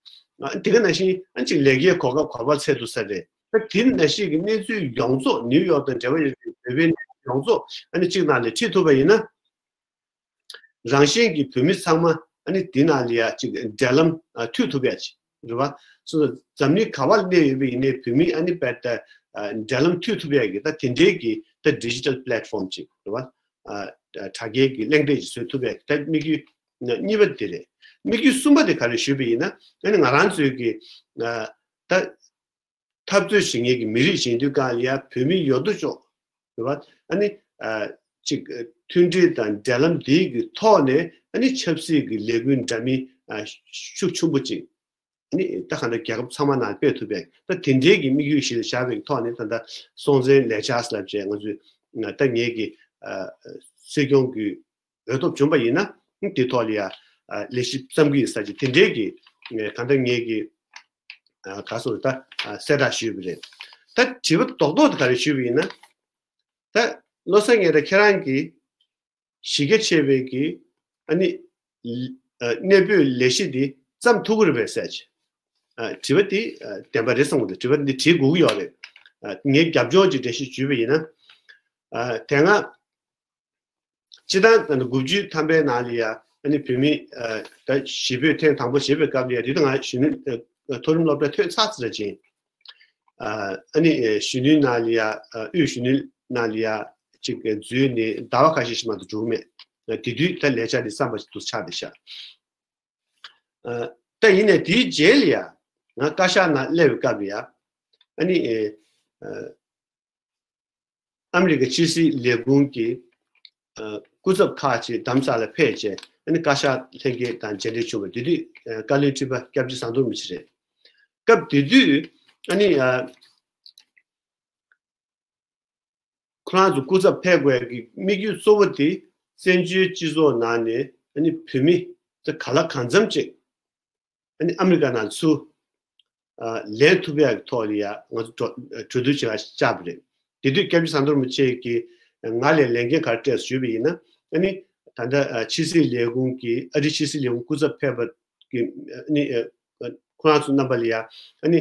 ཨ་དེ་ག་ནང་བཞིན་ཨ་ཅིག་ལས་ཀའི་གོ་སྐབས་ག་བ་འཚོལ་འདུག་ས་རེད། ད་དེ་ནང་བཞིན་གྱི་གནས་ཚུལ་ཡོངས་རྫོགས་ནིའུ་ཡོག་དང་འབྲེལ་བ་ཡོད་པའི་བོད་པའི་གནས་ཚུལ་ཡོངས་རྫོགས་ཨ་ནི་གཅིག་ནང་ལ་ཁྲིད་ཐུབ་པ་ཡིན་ན། རང་བཞིན་གྱིས་བོད་མི་ཚང་མ་ཨ་ནི་འདི་ནང་ལ་ཡ་གཅིག་འབྲེལ་ལམ་ཨ་མཐུད་ཐུབ་ཡ་ཅིག་རེད་བ། སོ་སོ་འཛམ་གླིང་ག་བ་ལ་གནས་ཡོད་པ་ཡིན་ནའི་བོད་མི་ཨ་ནི་དཔེ་ད་ཨ་འབྲེལ་ལམ་མཐུད་ཐུབ་ཡ་གི་ད་དེ་འདྲའི་གི་ད་digital platform ཅིག་རེད་བ། ཨ་དྲ་རྒྱའི་གི་གླེང་སྟེགས་ཅིག་བཟོ་ཐུབ་ཡ་གི་ད་དམིགས་ཡུལ་གཉིས་པ་དེ་རེད། དམིགས་ཡུལ་གསུམ་པ་དེ་ག་རེ་ཞུས་པ་ཡིན་ན་ཨ་ནི་ང་རང་ཚོའི་གི་ཨ་ད། འཐབ་རྩོད་བྱེད་མཁན་གྱི་མི་རིགས་ཡིན་དུས་གང་ལ་ཡ་བོད་མི་ཡོད་དོ་ཅོག་རེད་བ། ཨ་ནི་ཨ་ཅིག་མཐུན་སྒྲིལ་དང་འབྲེལ་ལམ་འདིའི་གི་ཐོག་ནས་ཨ་ནི་ཆབ་སྲིད་ཀྱི་ལས་འགུལ་འདྲ་མིན་ཨ་ཤུགས་ཆེན་པོ་ཅིག་ཨ་ནི་ད་ག་འདྲ་རྒྱལ་ཁབ་ཚང་མ་ནང་སྤེལ་ཐུབ་པའི་ད་དེ་འདྲའི་གི་དམིགས་ཡུལ་ཞིག་ལ་བཞག་པའི་ཐོག་ནས་ད་ལྟ་སྲོང་བཙན་ལས་འཆར་ལབ་བྱས་ང་ཚོས་ད་ངེད་ཀྱི་ཨ་སྲིད་སྐྱོང་གི་འོས་ཐོབ་བྱུང་པ་ཡིན་ན་དེ་ཐོག་ལ་ཡ་ལས་གཞི་བརྩམ་གི་ཡིན་ས་ཅིག་དེ་འདྲའི་གི་གང་ལྟར་ངེད་ཀྱི་ག་སོ་ད་གསལ་བསྒྲགས་ཞུས་པ་རེད། ད་དྲི་བ་རྡོག་རྡོག་དེ་ག་རེ་ཞུས་པ་ཡིན་ན། ད་བློ་བཟང་ངས་ད་ཁྱེད་རང་གི་གཞི་རྒྱ་ཆེ་བའི་གི་ཨ་ནི་གནས་སྤོས་ལས་གཞི་འདི་ བརྩམས་ཐུབ་ཀྱི་རེད་པས་ཟེར་གྱི། ཨ། དྲི་བ་དེ་ཨ་བདེན་པ་རེད་བསམ་གྱི་འདུག་དྲི་བ་འདི་དྲིས་དགོས་ཀྱི་ཡོད་རེད། ཨ། ངས་རྒྱབ་ལྗོངས་ཀྱི་འགྲེལ་བཤད་ཞུས་པ་ཡིན་ན། ཨ། དེ་སྔ་སྤྱི་ཟླ་དགུ་བཅུ་ཐམ་པའི་ནང་ལ་ཡ་ཨ་ནི་བོད་མི་ཨ་ད་གཞིས་སྤོས་ཐེངས་དང་པོ་བྱེད་པའི་སྐབས་ལ་ཡ་དེ་དུས་ང་གཞོན་ནུ་ཨ་མཐོ་རིམ་སློབ་གྲྭ་ཐོན་ཚར་ཚར་ཅིང་། ཨ། ཨ་ནི་ཨ་གཞོན་ནུའི་ནང་ལ་ཡ་ཨ་དབུས་གཞོན་ནུའི་ནང་ལ་ཡ་ཅིག་འཛུལ་ནས་ཟླ་བ་ཁ་ཤས་ཤིག་མ་གཏོགས་འགྲོ་གི་མེད། ཨ། དེ་དུས་ད་ལས་འཆར་འདི་བརྩམས་པ་ཞིག་ཏུ་ཆགས་བསྡད་ཤག་ཨ། ད་ཡིན་ནའི་དེའི་རྗེས་ལ་ཡ་ང་བཀའ་ཤག་ནང་སླེབས་པའི་སྐབས་ལ་ཡ་ཨ་ནི་ཨ་ཨ་མི་རི་ཀ་ཕྱི་སྲིད་ལས་ཁུངས་ཀྱི་ཨ་སྐུ་ཚབ་ཁག་ཅིག་རྡ་རམ་ས་ལ་ཕེབས་བྱས་ཨ་ནི་བཀའ་ཤག་ལྷན་རྒྱས་དང་མཇལ་འཕྲད་བྱུང་བ། དེ་དུས་ཨ་བཀའ་བློན་ཁྲི་པ་སྐྱབས་རྗེ་ཟམ་གདོང་རིན་པོ་ཆེ་རེད། སྐབས་དེ་དུས་ཨ་ནི་ཨ་ཁོ་རང་ཚོ་སྐུ་ཚབ་ཕེབས་དགོས་ཀྱི་དམིགས་ཡུལ་གཙོ་བོ་དེ་བཙན་བྱོལ་སྤྱི་ཚོགས་ནང་ནས་ཨ་ནི་བོད་མི་དེ་ག་ལ་གང་འཚམ་ཅིག་ཨ་ནི་ཨ་མི་རི་ཀ་ནང་ཚུར་ཨ་ལེན་ཐུབ་ཡག་གི་ཐོག་ལ་ཡ་ང་ཚོ་གྲོས་གྲོས་བསྡུར་བྱེད་ཡག་བཅར་བ་རེད། དེ་དུས་སྐྱབས་རྗེ་ཟམ་གདོང་རིན་པོ་ཆེ་གིས་ང་ལ་ལས་འགན་ག་རེ་སྤྲད་ཞུས་པ་ཡིན་ན། ཨ་ནི་ད་ལྟ་ཨ་ཕྱི་སྲིད་ལས་ཁུངས་ཀྱི་ཨ་རིའི་ཕྱི་སྲིད་ལས་ཁུངས་སྐུ་ཚབ་ཕེབས་པ་གི་ཨ་ནི་ཨ་ཁོ་རང་ཚོ་རྣམ་པ་ལ་ཡ་ཨ་ནི་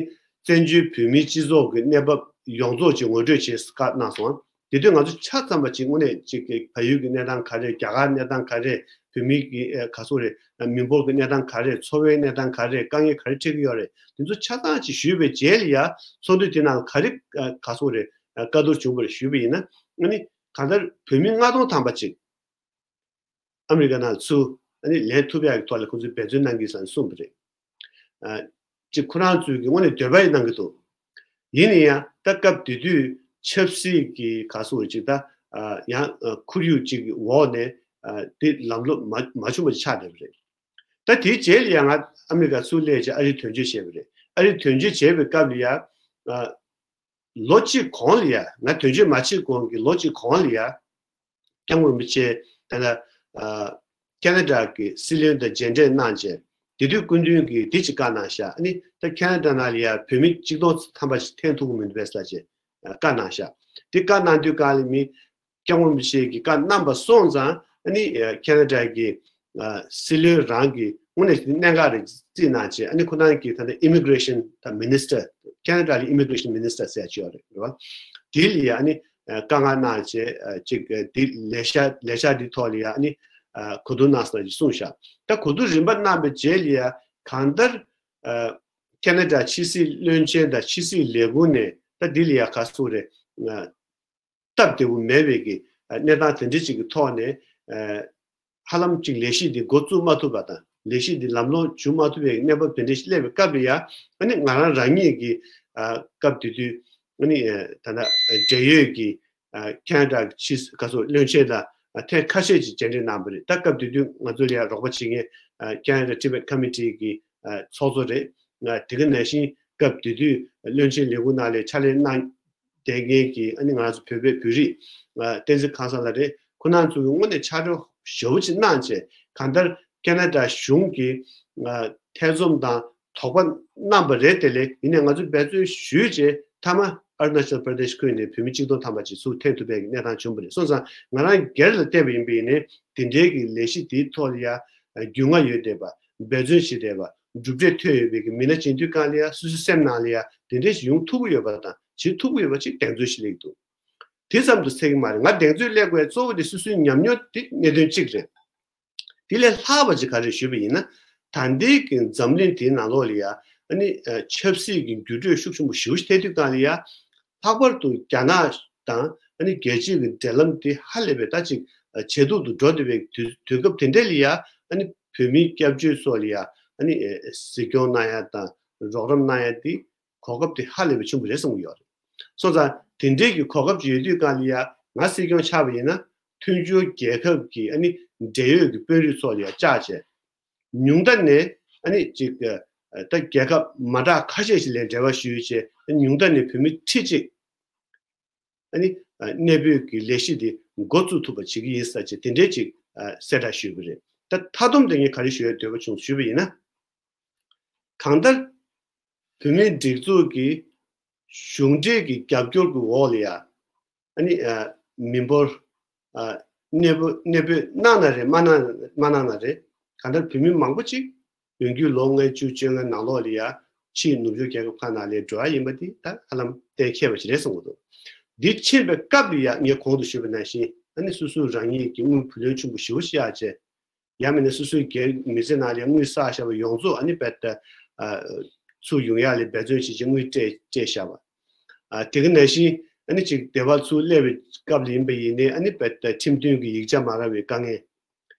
བཙན་བྱོལ་བོད་མིའི་སྤྱི་ཚོགས་ཀྱི་གནས་བབ་ཡོངས་རྫོགས་ཅིག་ངོ་སྤྲོད་བྱེད་བཀའ་གནང་སོང་། དེ་དུས་ང་ཚོ་ཆ་ཚང་བ་ཅིག་དངོས་གནས་ཅིག་གི་བལ་ཡུལ་གྱི་གནས་སྟངས་ག་རེ། རྒྱ་གར་གནས་སྟངས་ག་རེ། བོད་མི་གི་ཨ་ག་ཚོད་རེད། ཨ་མི་འབོར་གྱི་གནས་སྟངས་ག་རེ། འཚོ་བའི་གནས་སྟངས་ག་རེ། དཀའ་ངལ་ག་རེ་འཕྲད་ཀྱི་ཡོད་རེད། དེ་ཚོ་ཆ་ཚང་ཅིག་ཞུས་པའི་རྗེས་ལ་ཡ་ཚོགས་འདུ་དེ་ནང་ལ་ག་རེ་ཨ་ག་ཚོད་རེད། ཨ་བཀའ་བསྡུར་བྱུང་བ་རེད་ཞུས་པ་ཡིན་ན། ཨ་ནི་གང་ལྟར་བོད་མི་ལྔ་སྟོང་ཐམ་པ་ཅིག་ཨ་མི་རི་ཀ་ནང་ཚུར་ཨ་ནི་ལེན་ཐུབ་ཡག་གི་ཐོག་ལ་ཁོང་ཚོས་འབད་བརྩོན་གནང་གི་ཡོད་ཟེར་གསུངས་པ་རེད། ཨ་ཅིག་ཁོ་རང་ཚོས་ཀྱི་དངོས་གནས་འདོད་པ་ཡང་གནང་གི་འདུག་ཡིན་ན་ཡང་ད་སྐབས་དེ་དུས་ཆབ་སྲིད་ཀྱི་ག་སོགས་ཅིག་ད་ཨ་ཡང་ཨ་ཁོར་ཡུག་ཅིག་གི་འོག་ནས་ཨ་དེ་ལམ་ལྷོང་མ་མ་བྱུང་བ་ཅིག་ཆགས་བསྡད་པ་རེད། ད་དེའི་རྗེས་ལ་ཡང་ང་ཨ་མི་རི་ཀ་ཚུར་སླེབས་བྱས་ཨ་རི་དོན་གཅོད་བྱས་པ་རེད། ཨ་རི་དོན་གཅོད་བྱས་པའི་སྐབས་ལ་ཡང་ཨ་ལོ་གཅིག་གོང་ལ་ཡ། ང་དོན་གཅོད་མ་བྱེད་གོང་གི་ལོ་གཅིག་གོང་ལ་ཡ། སྐྱབས་མགོན་རིན་པོ་ཆེ་ད་ལྟ་ཨ་ཁེ་ན་ཌ་གི་སྲིད་བློན་དང་མཇལ་འཕྲད་གནང་བྱས། དེ་དུས་སྐུ་མདུན་གྱིས་འདི་ཅིག་བཀའ་གནང་ཤག་ཨ་ནི་ད་ཁེ་ན་ཌ་ནང་ལ་ཡ་བོད་མི་གཅིག་སྟོང་ཐམ་པ་ཞིག་འཐེན་ཐུབ་ཀྱི་མི་འདུག་པས་ཟེར་བྱས་ཨ་བཀའ་གནང་ཤག་དེ་བཀའ་གནང་དུས་སྒང་ལ་མི་སྐྱབས་མགོན་རིན་པོ་ཆེ་གིས་བཀའ་གནང་པ་སོང་ཙང་ཨ་ནི་ཨ་ཁེ་ན་ཌ་གི་ཨ་སྲིད་བློན་རང་གིས་དངོས་གནས་གནད་འགག་རེ་བརྩིས་གནང་བྱས། ཨ་ནི་ཁོ་རང་གིས་ད་ལྟ་ཨི་མི་གྷི་རེ་ཤན་ད་མི་ནི་སི་ཊར། ཁེ་ན་ཌ་ལ་ཨི་མི་གྷི་རེ་ཤན་མི་ནི་སི་ཊར་ཟེར་ཡག་ཅིག་ཡོད་རེད། རེད་བ། དེ་ལ་ཡ་ཨ་ནི་ཨ་བཀའ་མངགས་གནང་བྱས་ཨ་ཅིག་ཨ་དེ་ལས་བྱ་ལས་བྱ་དེ་ཐོག་ལ་ཡ་ཨ་ནི་ཨ་གོ་བསྡུར་གནང་སོང་ཅིག་གསུངས་ཤག་ད་གོ་བསྡུར་རིམ་པ་གནང་བའི་རྗེས་ལ་ཡ་གང་ལྟར་ཨ་ཁེ་ན་ཌ་ཕྱི་སྲིད་བློན་ཆེན་དང་ཕྱི་སྲིད་ལས་ཁུངས་ནས་ད་དེ་ལ་ཡ་ག་སུ་རེད། ཨ་སྟབས་བདེ་པོ་མེད་པའི་གི་ཨ་གནས་སྟངས་དེ་འདྲ་ཅིག་གི་ཐོག་ནས་ཨ་ཧ་ལམ་ཅིག་ལས་གཞི་འདི་འགོ་བཙུགས་མ་ཐུབ་པ་དང་། ལས་གཞི་འདི་ལམ་ལྷོང་བྱུང་མ་ཐུབ་པའི་གནས་བབ་དེ་འདྲ་ཞིག་སླེབས་པའི་སྐབས་ལ་ཡ། ཨ་ནི་ང་རང་རང་ཉིད་ཀྱིས་ཨ་སྐབས་དེ་དུས་ཨ་ནི་ཨ་ད་ལྟ་ཨ་འབྲེལ་ཡོད་ཀྱི་ཨ་ཁེ་ན་ཌ་ཕྱི་ག་སོ་བློན་ཆེན་དང་ཨ་ཐེངས་ཁ་ཤས་ཅིག་མཇལ་འཕྲད་གནང་བ་རེད། ད་སྐབས་དེ་དུས་ང་ཚོ་ལ་ཡ་རོགས་པ་བྱེད་མཁན་ཨ་ཁེ་ན་ཌ་ཊི་བེཊ་ཀོ་མི་ཊི་གི་ཨ་ཚོགས་གཙོ་རེད། ཨ་དེ་ག་ནང་བཞིན་སྐབས་དེ་དུས་བློན་ཆེན་ལས་ཁུངས་ནང་ལ་ཕྱག་ལས་གནང་བསྡད་མཁན་གྱི་ཨ་ནི་ང་རང་ཚོ་བོད་པའི་བོད་རིགས་ཨ་བསྟན་འཛིན་ཁང་གསར་ལགས་རེད། ཁོ་རང་ཚོ་གི་དངོས་གནས་ཕྱག་རོགས་ཞེ་པོ་ཅིག་གནང་བྱས། གང་ལྟར་ཁེ་ན་ཌ་གཞུང་གིས་ཨ་ཐེ་ཚོམ་དང་དོགས་པ་གནང་བ་རེད་དེ་ལས། ཡིན་ནའི་ང་ཚོས་འབད་བརྩོན་ཞུས་བྱས་མཐའ་མ་ཨ་རུ་ན་ཅལ་པར་དེཤ་ཁུལ་ནས་བོད་མི་གཅིག་སྟོང་ཐམ་པ་ཅིག་ཚུར་འཐེན་ཐུབ་པའི་གནས་སྟངས་བྱུང་བ་རེད། སོང་ཙང་ང་རང་སྒེར་ལ་བལྟས་པ་ཡིན་པ་ཡིན་ནའི་དེ་འདྲའི་གི་ལས་གཞི་དེའི་ཐོག་ལ་ཡ་རྒྱུས་མངའ་ཡོད་བསྡད་པ། འབད་བརྩོན་བྱེད་བསྡད་པ། གྲུབ་འབྲས་ཐོན་ཡོད་པའི་གི་མི་སྣ་བྱེད་དུས་སྒང་ལ་ཡ་སོ་སོའི་སེམས་ནང་ལ་ཡ་དེ་འདྲའི་ཞིག་ཡོང་ཐུབ་ཀྱི་ཡོད་པ་དང་བྱེད་ཐུབ་ཀྱི་ཡོད་པ་ཅིག་གདེང་ཚོད་ཞིག་སླེབས་འདུག་དེ་ཙམ་དུ་ཟད་ཀྱི་མ་རེད། ང་གདེང་ཚོད་སླེབས་དགོས་གཙོ་བོ་དེ་སོ་སོའི་ཉམས་མྱོང་དེ་གནད་དོན་གཅིག་རེད། དེ་ལས་ལྷག་པ་ཅིག་ག་རེ་ཞུས་པ་ཡིན་ན། ད་ལྟའི་གི་འཛམ་གླིང་དེའི་ནང་ལོགས་ལ་ཡ་ཨ་ནི་ཨ་ཆབ་སྲིད་ཀྱི་འགྱུར་འགྲོས་ཤུགས་ཆེན་པོ་ཞེ་པོ་ཅིག་ཐེབས་དུས་སྒང་ལ་ཡ། ལྷག་པར་དུ་རྒྱ་ནག་དང་ཨ་ནི་རྒྱལ་སྤྱིའི་གི་འབྲེལ་ལམ་དེ་ཧ་ལས་པའི་ད་ཅིག་ཨ་ཇེ་སྡུག་ཏུ་འགྲོ་བསྡད་པའི་དུས་དུས་སྐབས་དེ་འདྲ་ལ་ཡ། ཨ་ནི་བོད་མིའི་སྐྱབས་བཅོལ་སོགས་ལ་ཡ་ཨ་ནི་ཨ་གཟིགས་སྐྱོང་གནང་ཡ་དང་རོགས་རམ་གནང་ཡ་དེ་གོ་སྐབས་དེ་ཧ་ལས་པའི་ཆེན་པོ་རེད་བསམ་གྱི་ཡོད་རེད། སོང་ཙང་དེ་འདྲའི་གི་གོ་སྐབས་ཅིག་ཡོད་དུས་སྒང་ལ་ཡ་ང་སྲིད་སྐྱོང་ཆགས་པ་ཡིན་ན། མཐུན་སྦྱོར་རྒྱལ་ཁབ་ཀྱི་ཨ་ནི་འབྲེལ་ཡོད་ཀྱི་དཔོན་རིགས་ཚོ་ལ་ཡ་བཅར་བྱས། ཉུང་མཐའ་ནས་ཨ་ནི་ཅིག་ཨ་ད་རྒྱལ་ཁབ་མ་འདྲ་ཁ་ཤས་ཤིག་ལ་འབྲེལ་བ་ཞུས་བྱས། ཉུང་མཐའ་ནས་བོད་མི་ཁྲི་གཅིག་ཨ་ནི་ཨ་གནས་སྤོས་ཀྱི་ལས་གཞི་འདི་འགོ་བཙུགས་ཐུབ་པ་བྱེད་ཀྱི་ཡིན་ཟེར་བྱས་དེ་འདྲའི་ཅིག་ཨ་གསལ་བསྒྲགས་ཞུས་པ་རེད། ད་མཐའ་སྡོམ་དེ་ངས་ག་རེ་ཞུ་ཡ་འདོད་པ་བྱུང་ཞུས་པ་ཡིན་ན། གང་ལྟར་བོད་མིའི་སྒྲིག་འཛུགས་ཀྱི་གཞུང་འབྲེལ་གྱི་རྒྱབ་སྐྱོར་གྱི་འོག་ལ་ཡ། ཨ་ནི་ཨ་མི་འབོར་ཨ་གནས་སྤོ་གནས་སྤོས་གནང་ན་རེད། མ་གནང་མ་གནང་ན་རེད། གང་ལྟར་བོད་མི་མང་པོ་ཅིག་ ཡོང་རྒྱུའི་ལོ་ལྔ་བཅུ་བཅོ་ལྔ་ནང་ལོགས་ལ་ཡ་ཕྱིའི་ནུབ་ཕྱོགས་རྒྱལ་ཁབ་ཁག་ནང་ལ་འགྲོ་ཡ་ཡིན་པ་དེ་ད་ཧ་ལམ་གཏན་འཁེལ་བ་ཞིག་རེད་བསམ་གྱི་འདུག་འདི་ཕྱིན་པའི་སྐབས་ལ་ཡ་ངས་གོང་དུ་ཞུས་པ་ནང་བཞིན་ཨ་ནི་སོ་སོ་རང་ཉིད་ཀྱི་དངུལ་བུ་ལོན་ཆེན་པོ་ཞེ་པོ་ཅིག་བཞག་བྱས། ཡང་མིན་ན་སོ་སོའི་སྒེར་མི་ཚེ་ནང་ལ་དངུལ་བསགས་བཞག་པ་ཡོངས་རྫོགས་ཨ་ནི་རྦད་དེ་ཚུར་ཡོང་ཡག་ལ་འབད་བརྩོན་བྱེད་ཀྱི་དངུལ་སྤྲད་སྤྲད་བཞག་པ། དེ་ག་ནང་བཞིན་ཨ་ནི་ཅིག་སྡེ་བ་ཚུར་སླེབས་པའི་སྐབས་ལ་ཡིན་པ་ཡིན་ནའི་ཨ་ནི་རྦད་དེ་ཁྲིམས་མཐུན་གྱི་ཡིག་ཆ་མ་རག་པའི་དཀའ་ངལ།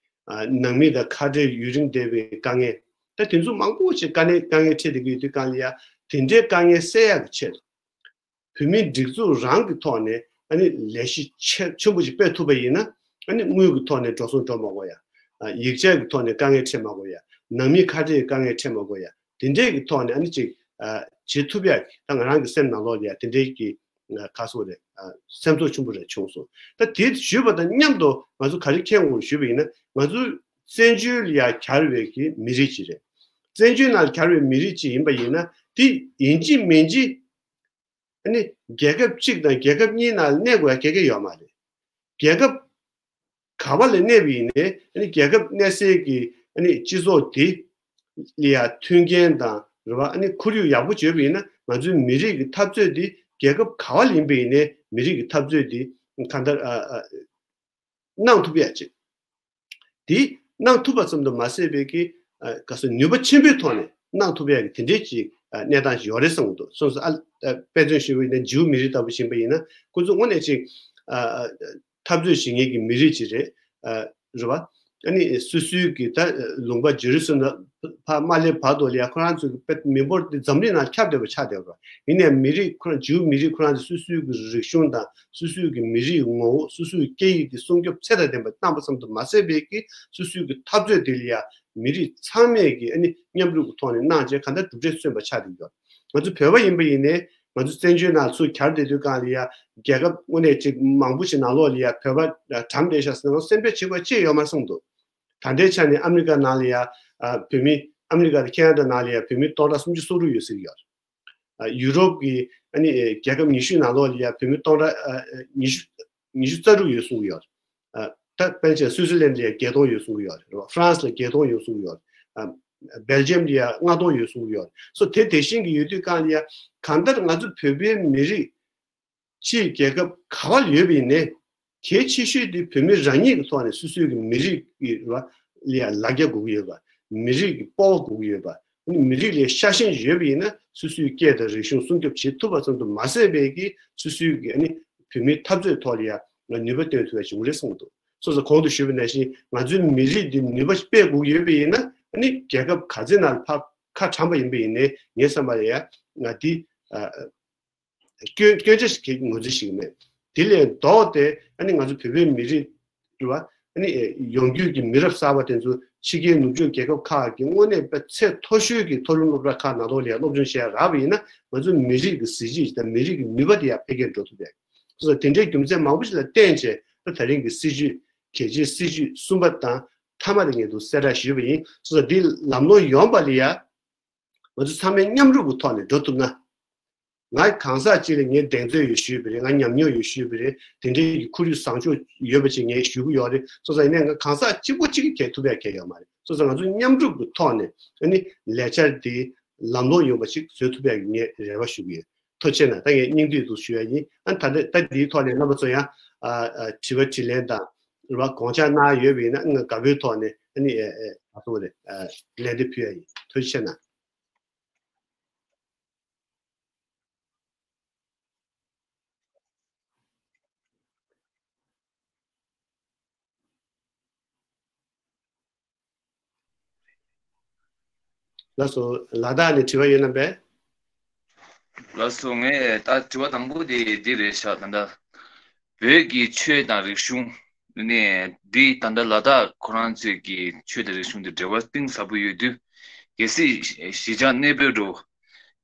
ནང་མི་དང་ཁ་བྲལ་ཡུན་རིང་བསྡད་པའི་དཀའ་ངལ། ད་དེ་ཚོ་མང་པོ་ཅིག་དཀའ་ངལ་དཀའ་ངལ་འཕྲད་བསྡད་ཀྱི་ཡོད་དུས་སྒང་ལ་ཡ་དེ་འདྲའི་དཀའ་ངལ་སེལ་ཡག་གི་ཆེད་དུ། བོད་མིའི་སྒྲིག་འཛུགས་རང་གི་ཐོག་ནས་ཨ་ནི་ལས་གཞི་ཆེ་ཆེན་པོ་ཞིག་སྤེལ་ཐུབ་པ་ཡིན་ན་ཨ་ནི་དངུལ་གྱི་ཐོག་ནས་འགྲོ་སོང་འགྲོ་མ་དགོས་ཡ། ཡིག་ཆ་གི་ཐོག་ནས་དཀའ་ངལ་འཕྲད་མ་དགོས་ཡ། ནང་མི་ཁ་བྲལ་གྱི་དཀའ་ངལ་འཕྲད་མ་དགོས་ཡ། དེ་འདྲས་ཀྱི་ཐོག་ནས་ཨ་ནི་ཅིག་བྱེད་ཐུབ་ཡ་ད་ང་རང་གི་སེམས་ནང་ལོགས་ལ་ཡ་དེ་འདྲས་ཀྱི་ཁ་སོ་རེད། སེམས་ཚོར་ཆེན་པོ་རེ་བྱུང་སོང་། ད་དེ་ཞུས་པ་དང་མཉམ་དུ་ང་ཚོ་ག་རེ་མཁྱེན་དགོས་ཞུས་པ་ཡིན་ན་ང་ཚོ་བཙན་བྱོལ་ལ་ཡ་གྱར་བའི་གི་མི་རིགས་ཅིག་རེད། བཙན་བྱོལ་ནང་གྱར་བའི་མི་རིགས་ཅིག་ཡིན་པ་ཡིན་ན་དེ་ཡིན་གཅིག་མིན་གཅིག་ཨ་ནི་རྒྱལ་ཁབ་གཅིག་དང་རྒྱལ་ཁབ་གཉིས་ནང་གནས་དགོས་ཡ་ག་གེ་ཡོད་མ་རེད། རྒྱལ་ཁབ་ག་བ་ལ་གནས་པ་ཡིན་ནའི་ཨ་ནི་རྒྱལ་ཁབ་གནས་སའི་གི་ཨ་ནི་སྤྱི་ཚོགས་དེ་ལ་ཡ་མཐུན་རྐྱེན་དང་རེད་བ། ཨ་ནི་ཁོར་ཡུག་ཡག་པོ་བྱོས་པ་ཡིན་ན་ང་ཚོའི་མི་རིགས་ཀྱི་འཐབ་རྩོད་དེ་རྒྱལ་ཁབ་ག་བ་ལ་ཡིན་པ་ཡིན་ནའི་མི་རིགས་ཀྱི་འཐབ་རྩོད་དེ་གང་ལྟར་ཨ་ཨ། གནང་ཐུབ་ཡ་ཅིག་དེ་གནང་ཐུབ་པ་ཙམ་དུ་མ་ཟད་པའི་གི་ཨ་ག་ཚོད་ནུས་པ་ཆེན་པོའི་ཐོག་ནས་གནང་ཐུབ་ཡ་གི་དེ་འདྲའི་ཅིག་ཨ་གནས་སྟངས་ཤིག་ཡོད་རེད་བསམ་གྱི་འདུག་སོང་ཙང་ཨ་ཨ་དཔེ་མཚོན་ཞུ་བ་ཡིན་ན་ཇིའུ་མི་རིགས་ལྟ་བུ་ཞིག་ཡིན་པ་ཡིན་ན་ཁོ་ཚོ་དངོས་གནས་ཅིག་ཨ་ཨ་འཐབ་རྩོད་བྱེད་མཁན་གྱི་མི་རིགས་ཅིག་རེད། ཨ་རེད་བ། ཨ་ནི་སོ་སོའི་གི་ད་ལུང་པ་ཇེ་རུ་ས་ལེམ་ཕར་མ་སླེབས་བར་དུ་ལ་ཡ་ཁོ་རང་ཚོའི་གི་དཔེ་མི་འབོར་དེ་འཛམ་གླིང་ནང་ཁྱབ་བསྡད་པ་ཆགས་བསྡད་པ་རེད། ཡིན་ནའི་མི་རིགས་ཁོ་རང་ཇིའུ་མི་རིགས་ཁོ་རང་ཚོ་སོ་སོའི་གི་རིག་གཞུང་དང་སོ་སོའི་གི་མི་རིགས་ངོ་བོ་སོ་སོའི་སྐད་ཡིག་དེ་སྲུང་སྐྱོབ་ཚད་དང་ལྡན་པ་གནང་པ་ཙམ་དུ་མ་ཟད་པའི་གི་སོ་སོའི་གི་འཐབ་རྩོད་དེ་ལ་ཡ་མི་རིགས་ཚང་མས་གི་ཨ་ནི་མཉམ་རུབ་ཀྱི་ཐོག་ནས་གནང་བྱས་གང་ལྟར་གྲུབ་འབྲས་སོན་པ་ཆགས་བསྡད་ཡོད། ང་ཚོ་བོད་པ་ཡིན་པ་ཡིན་ནའི་ང་ཚོ་བཙན་བྱོལ་ནང་ཚུར་གྱར་བསྡད་དུས་སྒང་ལ་ཡ་རྒྱལ་ཁབ་དངོས་གནས་ཅིག་མང་པོ་ཞིག་ནང་ལོགས་ལ་ཡ་བོད་པ་གྲམ་བསྡད་ཤག་ཟེར་ན་སེམས་ཁྲལ་བྱེད་དགོས་ཅི་ཡོད་མ་རེད་བསམ་འདུག་ད་ལྟའི་ཆ་ནས་ཨ་མི་རི་ཀ་ནང་ལ་ཡ་ཨ་བོད་མི་ཨ་མི་རི་ཀ་དང་ཁེ་ན་ཌ་ནང་ལ་ཡ་བོད་མི་སྟོང་ཕྲག་སུམ་ཅུ་སོ་དྲུག་ཡོད་ཟེར་གྱི་ཡོད་རེད། ཨ་ཡུ་རོབ་ཀྱི་ཨ་ནི་ཨེ་རྒྱལ་ཁབ་ཉི་ཤུའི་ནང་ལོགས་ལ་ཡ་བོད་མི་སྟོང་ཕྲག་ཨ་ཨ་ཉི་ཤུ་ཉི་ཤུ་རྩ་དྲུག་ཡོད་གསུང་གི་ཡོད་རེད། ཨ་ད་དཔེར་ན་ཆ་སུའི་ཙི་ལན་ལ་ཡ་བརྒྱད་སྟོང་ཡོད་གསུང་གི་ཡོད་རེད། ཧྥ་རན་སི་ལ་བརྒྱད་སྟོང་ཡོད་གསུང་གི་ཡོད་རེད། ཨ་སྦེལ་ཇམ་ལ་ཡ་ལྔ་སྟོང་ཡོད་གསུང་གི་ཡོད་རེད། སོ་དེ་དེ་བཞིན་གྱི་ཡོད་དུས་སྒང་ལ་ཡ་གང་ལྟར་ང་ཚོ་བོད་པའི་མི་རིགས་ཕྱིའི་རྒྱལ་ཁབ་ག་བ་ལ་ཡོད་པ་ཡིན་ནའི། གལ་ཆེ་ཤོས་དེ་བོད་མི་རང་ཉིད་ཀྱི་ཐོག་ནས་སོ་སོའི་གི་མི་རིགས་ཀྱི་ར་ལ་ལ་རྒྱ་དགོས་ཀྱི་ཡོད་པ། མི་རིགས་ཀྱི་སྤོབས་པ་དགོས་ཀྱི་ཡོད་པ། མི་རིགས་ལ་ཤ་ཞེན་ཡོད་པ་ཡིན་ན་སོ་སོའི་སྐད་དང་རིག་གཞུང་སྲུང་སྐྱོབ་བྱེད་ཐུབ་པ་ཙམ་དུ་མ་ཟད་པའི་གི་སོ་སོའི་གི་ཨ་ནི་བོད་མིའི་འཐབ་རྩོད་ཐོག་ལ་ཡང་ནུས་པ་བཏོན་ཐུབ་པ་བྱུང་རེད་གསུངས་འདུག་སོ་སོ་གོང་དུ་ཞུས་པ་ནང་བཞིན་ང་ཚོའི་མི་རིགས་འདི་ནུས་པ་སྤེལ་དགོས་ཀྱི་ཡོད་པ་ཡིན་ན་ཨ་ནི་རྒྱལ་ཁབ་ག་ཚོད་ནང་ལ་ཕར་ཁ་གྲམ་པ་ཡིན་པ་ཡིན་ནའི་ངའི་བསམ་པ་ལ་ཡང་ང་འདི་ཨ། སྐྱོན་སྐྱོན་ཆ་ཞིག་གི་ངོས་འཛིན་ཞིག་མེད། དེ་ལས་ལྡོག་སྟེ་ཨ་ནི་ང་ཚོ་བོད་པའི་མི་རིགས་རེད་བ། ཨ་ནི་ཡོང་རྒྱུད་ཀྱི་མི་རབས་གསར་པ་དེ་ཚོ་ཕྱི་རྒྱལ་ནུབ་ཕྱོགས་རྒྱལ་ཁབ་ཁག་གི་དངོས་གནས་དཔེ་ཚད་མཐོ་ཤོས་ཀྱི་མཐོ་རིམ་སློབ་གྲྭ་ཁག་ནང་ལོགས་ལ་སློབ་སྦྱོང་བྱས་རག་པ་ཡིན་ན་ང་ཚོ་མི་རིགས་ཀྱི་གཟི་བརྗིད་དང་མི་རིགས་ཀྱི་ནུས་པ་དེ་ཡང་འཕེལ་རྒྱས་འགྲོ་ཐུབ་པས། སོ་སོ་དེ་འདྲའི་རྒྱུ་མཚན་མང་པོ་ཞིག་ལ་བརྟེན་བྱས་ད་ད་རིང་གི་སྲིད་བྱུས་གལ་ཆེའི་སྲིད་བྱུས་གསུམ་པ་དང་མཐའ་མ་དེ་ངས་འདུག་གསལ་བསྒྲགས་ཞུས་པ་ཡིན། སོ་སོ་འདི་ལམ་ལྷོང་ཡོང་བ་ལ་ཡ། ང་ཚོ་ཚང་མས་མཉམ་རུབ་ཀྱི་ཐོག་ནས་འགྲོ་ཐུབ་ན། ང་གང་ཟག་གཅིག་ལ་ངས་གདེང་ཚོད་ཡོད་ཞུས་པ་རེད། ང་ཉམས་མྱོང་ཡོད་ཞུས་པ་རེད། དེ་འདྲའི་གི་ཁོར་ཡུག་བཟང་ཕྱོགས་ཡོད་པ་ཅིག་ངས་ཞུ་གི་ཡོད་རེད། སོ་སོ་ཡིན་ནའི་ང་གང་ཟག་གཅིག་པོ་གཅིག་གིས་གལ་ཐུབ་ཡ་གལ་ཡོད་མ་རེད། སོ་སོ་ང་ཚོ་མཉམ་རུབ་ཀྱི་ཐོག་ནས་ཨ་ནི་ལས་འཆར་དེ་ལམ་ལྷོང་ཡོང་བ་ཞིག་བཟོ་ཐུབ་ཡ་གི་ངས་རེ་བ་ཞུ་གི་ཡོད། ཐུགས་རྗེ་གནང་། ད་ངས་སྙིང་བསྡུས་དུ་ཞུ་ཡ་ཡིན། ཨ་ད་ད་ད་འདིའི་ཐོག་ནས་རྣམ་པ་ཚོ་ཡང་ཨ་ཨ་དྲི་བ་དྲིས་ལན་དང་རེ་བ་དགོངས་འཆར་གནང་ཡོད་པ་ཡིན་ན་ང་དགའ་པོའི་ཐོག་ནས་ཨ་ནི་ཨ་ཨ་ད་ཐུག་རེད། ཨ་ལན་འདེབས་ཕུལ་ཡ་ཡིན། ཐུགས་རྗེ་གནང་། ལགས་སོ། ལ་དྭགས་ནས་དྲི་བ་ཡོད་ན་པས། ལགས་སོ། ངས་ད་དྲི་བ་དང་པོ་དེ་འདི་རེད་ཤག་ད་ལྟ་བོད་ཀྱི་ཆོས་དང་རིག་གཞུང་ནས་འདི་ད་ལྟ་ལ་དྭགས་ཁོ་རང་ཚོས་ཀྱི་ཆོས་དང་རིག་གཞུང་དེ་འབྲེལ་བ་གཏིང་ཟབ་པོ་ཡོད་དུས། གལ་སྲིད་གཞིས་ཆགས་གནས་སྤོས་འགྲོ།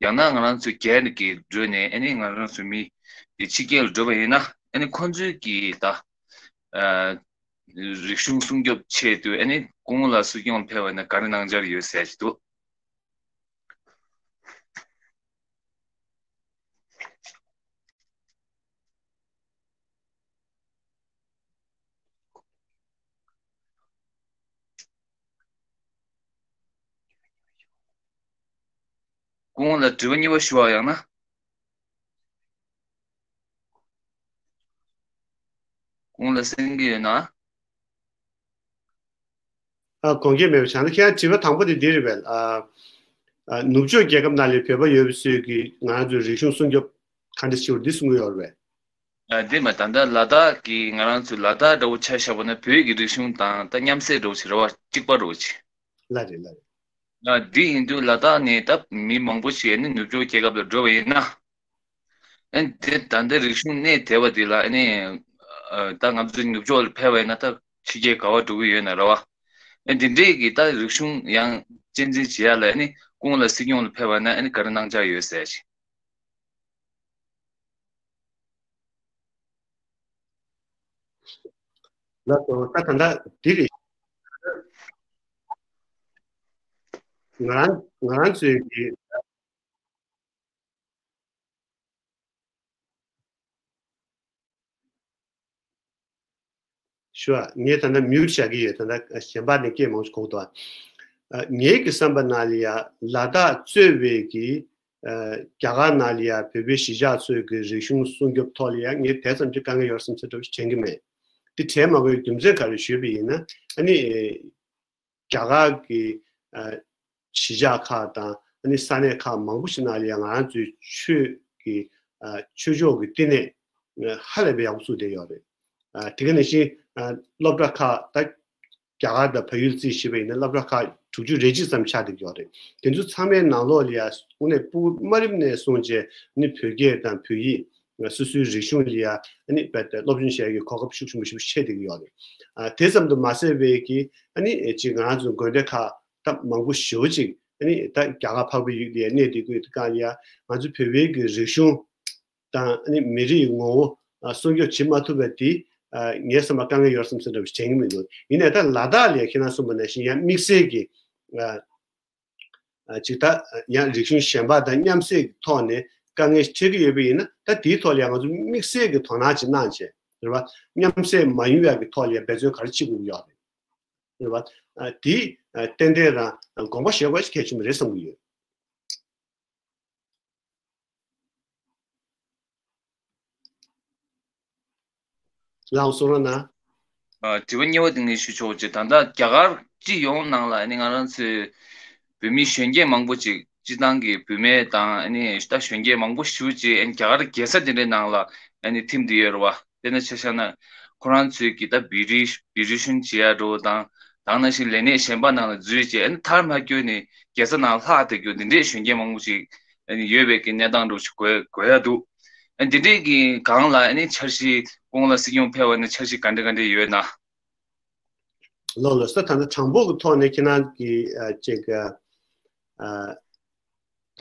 ཡང་ན་ང་རང་ཚོ་རྒྱ་ནས་ཀྱི་འགྲོ་ནས་ཨ་ནི་ང་རང་ཚོ་མི་དེ་ཕྱི་རྒྱལ་ལ་འགྲོ་བ་ཡིན་ན་ཨ་ནི་ཁོང་ཚོའི་གི་ད་ཨ་རིག་གཞུང་སྲུང་སྐྱོབ་ཆེད་དུ་ཨ་ནི་སྐུ་ངོ་ལགས་སྲིད་སྐྱོང་ཕེབས་པ་ཡིན་ན་ག་རེ་གནང་འཆར་ཡོད་ཟེར་གྱི་འདུག་སྐུ་ངོ་ལ་དྲི་བ་གཉིས་པ་ཞུ་བ་ཡང་ན། སྐུ་ངོ་ལ་གསན་གྱི་ཡོད་ན། ཨ། དགོངས་འགལ་མེད་པ་བྱུང་ན། ཁྱེད་རང་དྲི་བ་དང་པོ་དེ་འདི་རེད་པས། ཨ། ཨ། ནུབ་ཕྱོགས་རྒྱལ་ཁབ་ནང་ལ་བོད་པ་ཡོད་པ་ཚོས་ཀྱིས་ང་རང་ཚོའི་རིག་གཞུང་སྲུང་སྐྱོབ་ག་འདྲ་བྱེད་དགོས་འདི་གསུང་གི་ཡོད་རེད་པས། ཨ། འདི་མ། ད་ལྟ་ལ་དྭགས་ཀྱི་ང་རང་ཚོའི་ལ་དྭགས་འདྲ་བོ་ཆ་བཞག་པ་ན་བོད་ཀྱི་རིག་གཞུང་དང་ད་མཉམ་བསྲེས་འདྲ་བོ་ཅིག་རེད་པ། གཅིག་པ་འདྲ་བོ་ཅིག་ལ་རེད་ལ་རེད། ཨ། འདི་ཡིན་དུས་ལ་དྭགས་ནས་ད་མི་མང་པོ་ཞིག་ཨ་ནི་ནུབ་ཕྱོགས་རྒྱལ་ཁབ་ལ་འགྲོ་བ་ཡིན་ན། ཨ་ནི་དེ་ད་ལྟ་རིག་གཞུང་གནས་བསྡད་པ་འདི་ལ་ཨ་ནི། ཨ། ད་ང་ཚོ་ནུབ་ཕྱོགས་ལ་ཕེབས་པ་ཡིན་ན་ད་ཕྱི་རྒྱལ་ག་པར་འགྲོ་གི་ཡོད་ན་རེད་པ། ཨ་ནི་འདི་འདྲས་ཀྱི་ད་རིག་གཞུང་ཡང་གཅེས་འཛིན་བྱེད་ཡ་ལ་ཨ་ནི་སྐུ་ངོ་ལ་སྲིད་སྐྱོང་ལ་ཕེབས་པ་ན་ཨ་ནི་ག་རེ་གནང་འཆར་ཡོད་ཟེར་ཞིག་ལགས་སོ། ད་ད་ལྟ་འདི་རེད། ང་རང་ང་རང་ཚོའི་གི། ཞུ་བ། ངས་ད་ལྟ་མིའུ་ཊི་བཞག་གི་ཡོད། ད་ལྟ་གཞན་པ་ནས་སྐད་མང་ཆུང་གོ་གི་འདུག་ཨ། ངའི་གི་བསམ་པ་ནང་ལ་ཡ་ལ་དྭགས་གཙོས་པའི་གི། ཨ། རྒྱ་གར་ནང་ལ་ཡ་བོད་པའི་གཞིས་ཆགས་ཚོའི་གི་རིག་གཞུང་སྲུང་སྐྱོབ་ཐོག་ལ་ཡ་ངས་དེ་ཙམ་གྱི་དཀའ་ངལ་ཡོད་བསམ་ཚུལ་འདྲ་བོ་ཞིག་དྲན་གྱི་མེད། དེ་དྲན་མ་དགོས་རྒྱུ་མཚན་ག་རེ་ཞུས་པ་ཡིན་ན། ཨ་ནི། རྒྱ་གར་གྱི། ཨ། གཞིས་ཆགས་ཁག་དང་ཨ་ནི་ས་གནས་ཁག་མང་པོ་ཞིག་ནང་ལ་ཡང་ང་རང་ཚོའི་ཆོས་ཀྱི། ཨ། ཆོས་ཕྱོགས་ཀྱི་བསྟི་གནས། ཨ། ཧ་ལས་པའི་ཡག་པོ་བཙུགས་བསྡད་ཡོད་རེད། ཨ། དེ་ག་ནང་བཞིན། ཨ། སློབ་གྲྭ་ཁག་ད་རྒྱ་གར་དང་བལ་ཡུལ་རྩིས་བྱས་པ་ཡིན་ན་སློབ་གྲྭ་ཁག་དྲུག་ཅུ་རེ་གཅིག་ཙམ་ཆགས་བསྡད་ཡོད་རེད། དེ་ཚོ་ཚང་མའི་ནང་ལོགས་ལ་ཡ་དངོས་གནས་ཕྲུ་གུ་དམའ་རིམ་ནས་བཟུང་བྱས་ནི་བོད་སྐད་དང་བོད་ཡིག་སོ་སོའི་རིག་གཞུང་ལ་ཡ་ཨ་ནི་རྦད་དེ་སློབ་སྦྱོང་བྱེད་ཡག་གི་གོ་སྐབས་ཤུགས་ཆེན་པོ་ཞིག་ཆགས་བསྡད་ཀྱི་ཡོད་རེད། ཨ། དེ་ཙམ་དུ་མ་ཟད་པའི་གི་ཨ་ནི་ཅིག་ང་རང་ཚོ་དགོན་སྡེ་ཁག་ད་མང་པོ་ཞེ་པོ་ཅིག་ཨ་ནི་ད་རྒྱ་གར་འཕགས་པའི་ཡུལ་ལ་ཡ་གནས་བསྡད་དགོས་དུས་སྒང་ལ་ཡ་ང་ཚོ་བོད་པའི་གི་རིག་གཞུང་དང་ཨ་ནི་མི་རིགས་ངོ་བོ། ཨ། སྲུང་སྐྱོབ་བྱེད་མ་ཐུབ་པ་དེ། ཨ། ངའི་བསམ་པར་དཀའ་ངལ་ཡོད་བསམ་ཚུལ་འདྲ་བོ་ཞིག་དྲན་གྱི་མི་འདུག་ཡིན་ནའི་ད་ལ་དྭགས་ལ་ཡ་ཁྱེད་རང་གསུངས་པ་ནང་བཞིན་ཡང་དམིགས་བསལ་གྱི། ཨ། ཨ། ཅིག་ད་ཡང་རིག་གཞུང་གཞན་པ་དང་མཉམ་བསྲེས་ཀྱི་ཐོག་ནས་དཀའ་ངལ་འཕྲད་ཀྱི་ཡོད་པ་ཡིན་ན། ད་དེའི་ཐོག་ལ་ཡང་ང་ཚོ་དམིགས་བསལ་གྱི་དོ་སྣང་ཅིག་གནང་བྱས་རེད་པ། མཉམ་བསྲེས་མ་ཡིན་པའི་གི་ཐོག་ལ་ཡང་འབད་བརྩོན་ག་རེ་བྱེད་དགོས་ཀྱི་ཡོད་རེད། རེད་པ། ཨ། དེ་ཨ། ཏན་ཏན་རང་དགོངས་པ་བཞེས་དགོས་ཤིག་གལ་ཆེན་པོ་རེད་བསམ་གྱི་ཡོད། ལགས་སོ། རོགས་གནང་། ཨ། དྲི་བ་གཉིས་པ་དེ་ངས་ཞུ་ཆོག་ཅེས། ད་ལྟ་རྒྱ་གར་སྤྱི་ཡོངས་ནང་ལ་ཨ་ནི་ང་རང་ཚོའི་བོད་མི་གཞོན་སྐྱེས་མང་པོ་ཅིག་སྤྱི་བཏང་གི་བུད་མེད་དང་ཨ་ནི་ད་གཞོན་སྐྱེས་མང་པོ་ཞེ་པོ་ཅིག་ཨ་ནི་རྒྱ་གར་རྒྱལ་ས་དེ་འདྲའི་ནང་ལ་ཨ་ནི་ཐིམ་བསྡད་ཡོད་རེད་པ། དཔེར་ན་ཆ་བཞག་ན་ཁོ་རང་ཚོའི་གི་ད་བི་རི་བི་རི་ཤུན་བྱེད་ཡ་འདྲ་བོ་དང་། དེ་ནང་བཞིན་ལས་གནས་གཞན་པ་ནང་ལ་འཛུལ་བྱས་ཨ་ནི་མཐར་མ་འཁྱོལ་ནས་རྒྱལ་ས་ནང་ལྷག་བསྡད་རྒྱུ་འདི་འདྲའི་གཞོན་སྐྱེས་མང་པོ་ཅིག་ཨ་ནི་ཡོད་པའི་གི་གནས་སྟངས་འདྲ་བོ་ཞིག་གོ་གོ་ཡ་འདུག་ཨ་ནི་འདི་འདྲའི་གི་སྒང་ལ་ཨ་ནི་འཆར་གཞི་སྐུ་ངོ་ལ་སྲིད་སྐྱོང་ཕེབས་པ་ན་འཆར་གཞི་ག་འདྲ་ག་འདྲ་ཡོད་ན། ལགས་ལགས་སོ། ད་ལྟ་དྲང་པོ་གི་ཐོག་ནས་ཁྱེད་རང་གི་ཨ་ཅིག་ཨ་ད་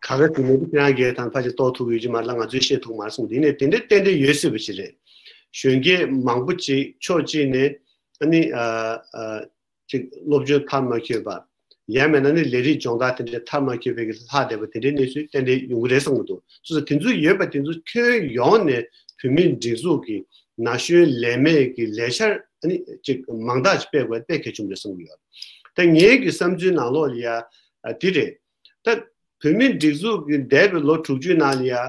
ག་ག་ཟེར་ནས་ཁྱེད་རང་གིས་ད་ཕལ་ཆེར་རྟོགས་ཐུབ་ཀྱི་ཡོད་ཀྱི་མ་རེད་ལ། ང་ཚོས་ཤེས་ཐུབ་མ་སོང་། དེ་ནས་དེ་འདྲ་ཏན་ཏན་ཡོད་སྲིད་པ་ཞིག་རེད། གཞོན་སྐྱེས་མང་པོ་ཅིག་ཕྱོགས་གཅིག་ནས་ཨ་ནི་ཨ་ཨ་ཅིག་སློབ་སྦྱོང་མཐར་མ་འཁྱོལ་བ། ཡང་མིན་ན་ནི་ལས་རིགས་སྦྱོང་བརྡར་དེ་འདྲའི་མཐར་མ་འཁྱོལ་བའི་གི་ལྷག་བསྡད་པ་དེ་འདྲའི་གནས་ཚུལ་ཏན་ཏན་ཡོང་གི་རེད་བསམ་གྱི་འདུག་སོ་སོ་དེ་ཚོ་ཡོད་པ་དེ་ཚོ་ཁྱོན་ཡོངས་ནས་བོད་མིའི་སྒྲིག་འཛུགས་ཀྱི་ན་གཞོན་ལས་མེད་ཀྱི་ལས་འཆར་ཨ་ནི་ཅིག་མང་དག་ཅིག་སྤེལ་དགོས་དཔེ་གལ་ཆེན་པོ་རེད་བསམ་གྱི་ཡོད། ད་ངའི་གི་བསམ་ཚུལ་ནང་ལོགས་ལ་ཡ་ཨ་དེ་རེད། ད་བོད་མིའི་སྒྲིག་འཛུགས་ཀྱི་འདས་པའི་ལོ་དྲུག་ཅུའི་ནང་ལ་ཡ་ཨ་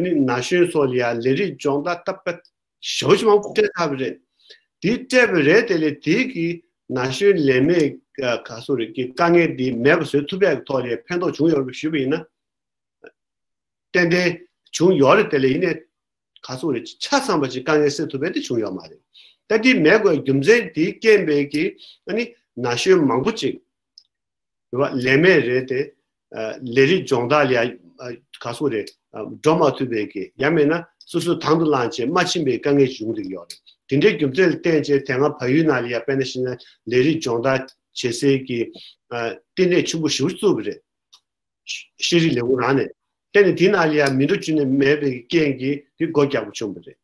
ནི་ན་གཞོན་ཚོ་ལ་ཡ་ལས་རིགས་སྦྱོང་བརྡར་སྟབས་ཞེ་པོ་ཅིག་མང་པོ་སྤྲད་ཚར་བ་རེད། དེ་སྤྲད་པ་རེད་དེ་ལས་དེ་གི་ན་གཞོན་ལས་མེད་ག་སོ་རེད་ཀྱི་དཀའ་ངལ་དེ་མེད་པ་བཟོ་ཐུབ་པའི་ཐོག་ལ་ཕན་ཐོགས་བྱུང་ཡོད་པ་ཞུས་པ་ཡིན་ན། ཏན་ཏན་བྱུང་ཡོད་རེད་དེ་ལས་ཡིན་ནའི་ག་སོ་རེད་ཆ་ཚང་བ་ཅིག་དཀའ་ངལ་སེལ་ཐུབ་པ་དེ་བྱུང་ཡོད་མ་རེད། ད་དེ་མེད་དགོས་རྒྱུ་མཚན་དེ་རྐྱེན་པས་ཀྱི་ཨ་ནི་ན་གཞོན་མང་པོ་ཅིག་རེད་བ། ལས་མེད་རེད་དེ། ཨ། ལས་རིགས་སྦྱོང་བརྡར་ལ་ཡ། ཨ། ག་སོ་རེད། ཨ། འགྲོ་མ་ཐུབ་པའི་གི་ཡང་མིན་ན་སོ་སོའི་དང་དུ་བླངས་བྱས་མ་ཕྱིན་པའི་དཀའ་ངལ་ཞིག་ཡོང་གི་ཡོད་རེད། དེ་འདྲའི་རྒྱུ་མཚན་ལ་བརྟེན་བྱས་དེ་སྔ་བལ་ཡུལ་ནང་ལ་ཡ་དཔེར་ན་བཤད་ན་ལས་རིགས་སྦྱོང་བརྡར་བྱེད་སའི་གི། ཨ། བསྟི་གནས་ཆེན་པོ་ཞེ་པོ་བཙུགས་པ་རེད། ཤེས་རིག་ལས་ཁུངས་རང་ནས། དེ་ནི་དེ་ནང་ལ་ཡ་མི་འགྲོ་རྒྱུ་ནི་མེད་པའི་རྐྱེན་གྱིས་དེ་སྒོ་རྒྱག་དགོས་བྱུང་བ་རེད།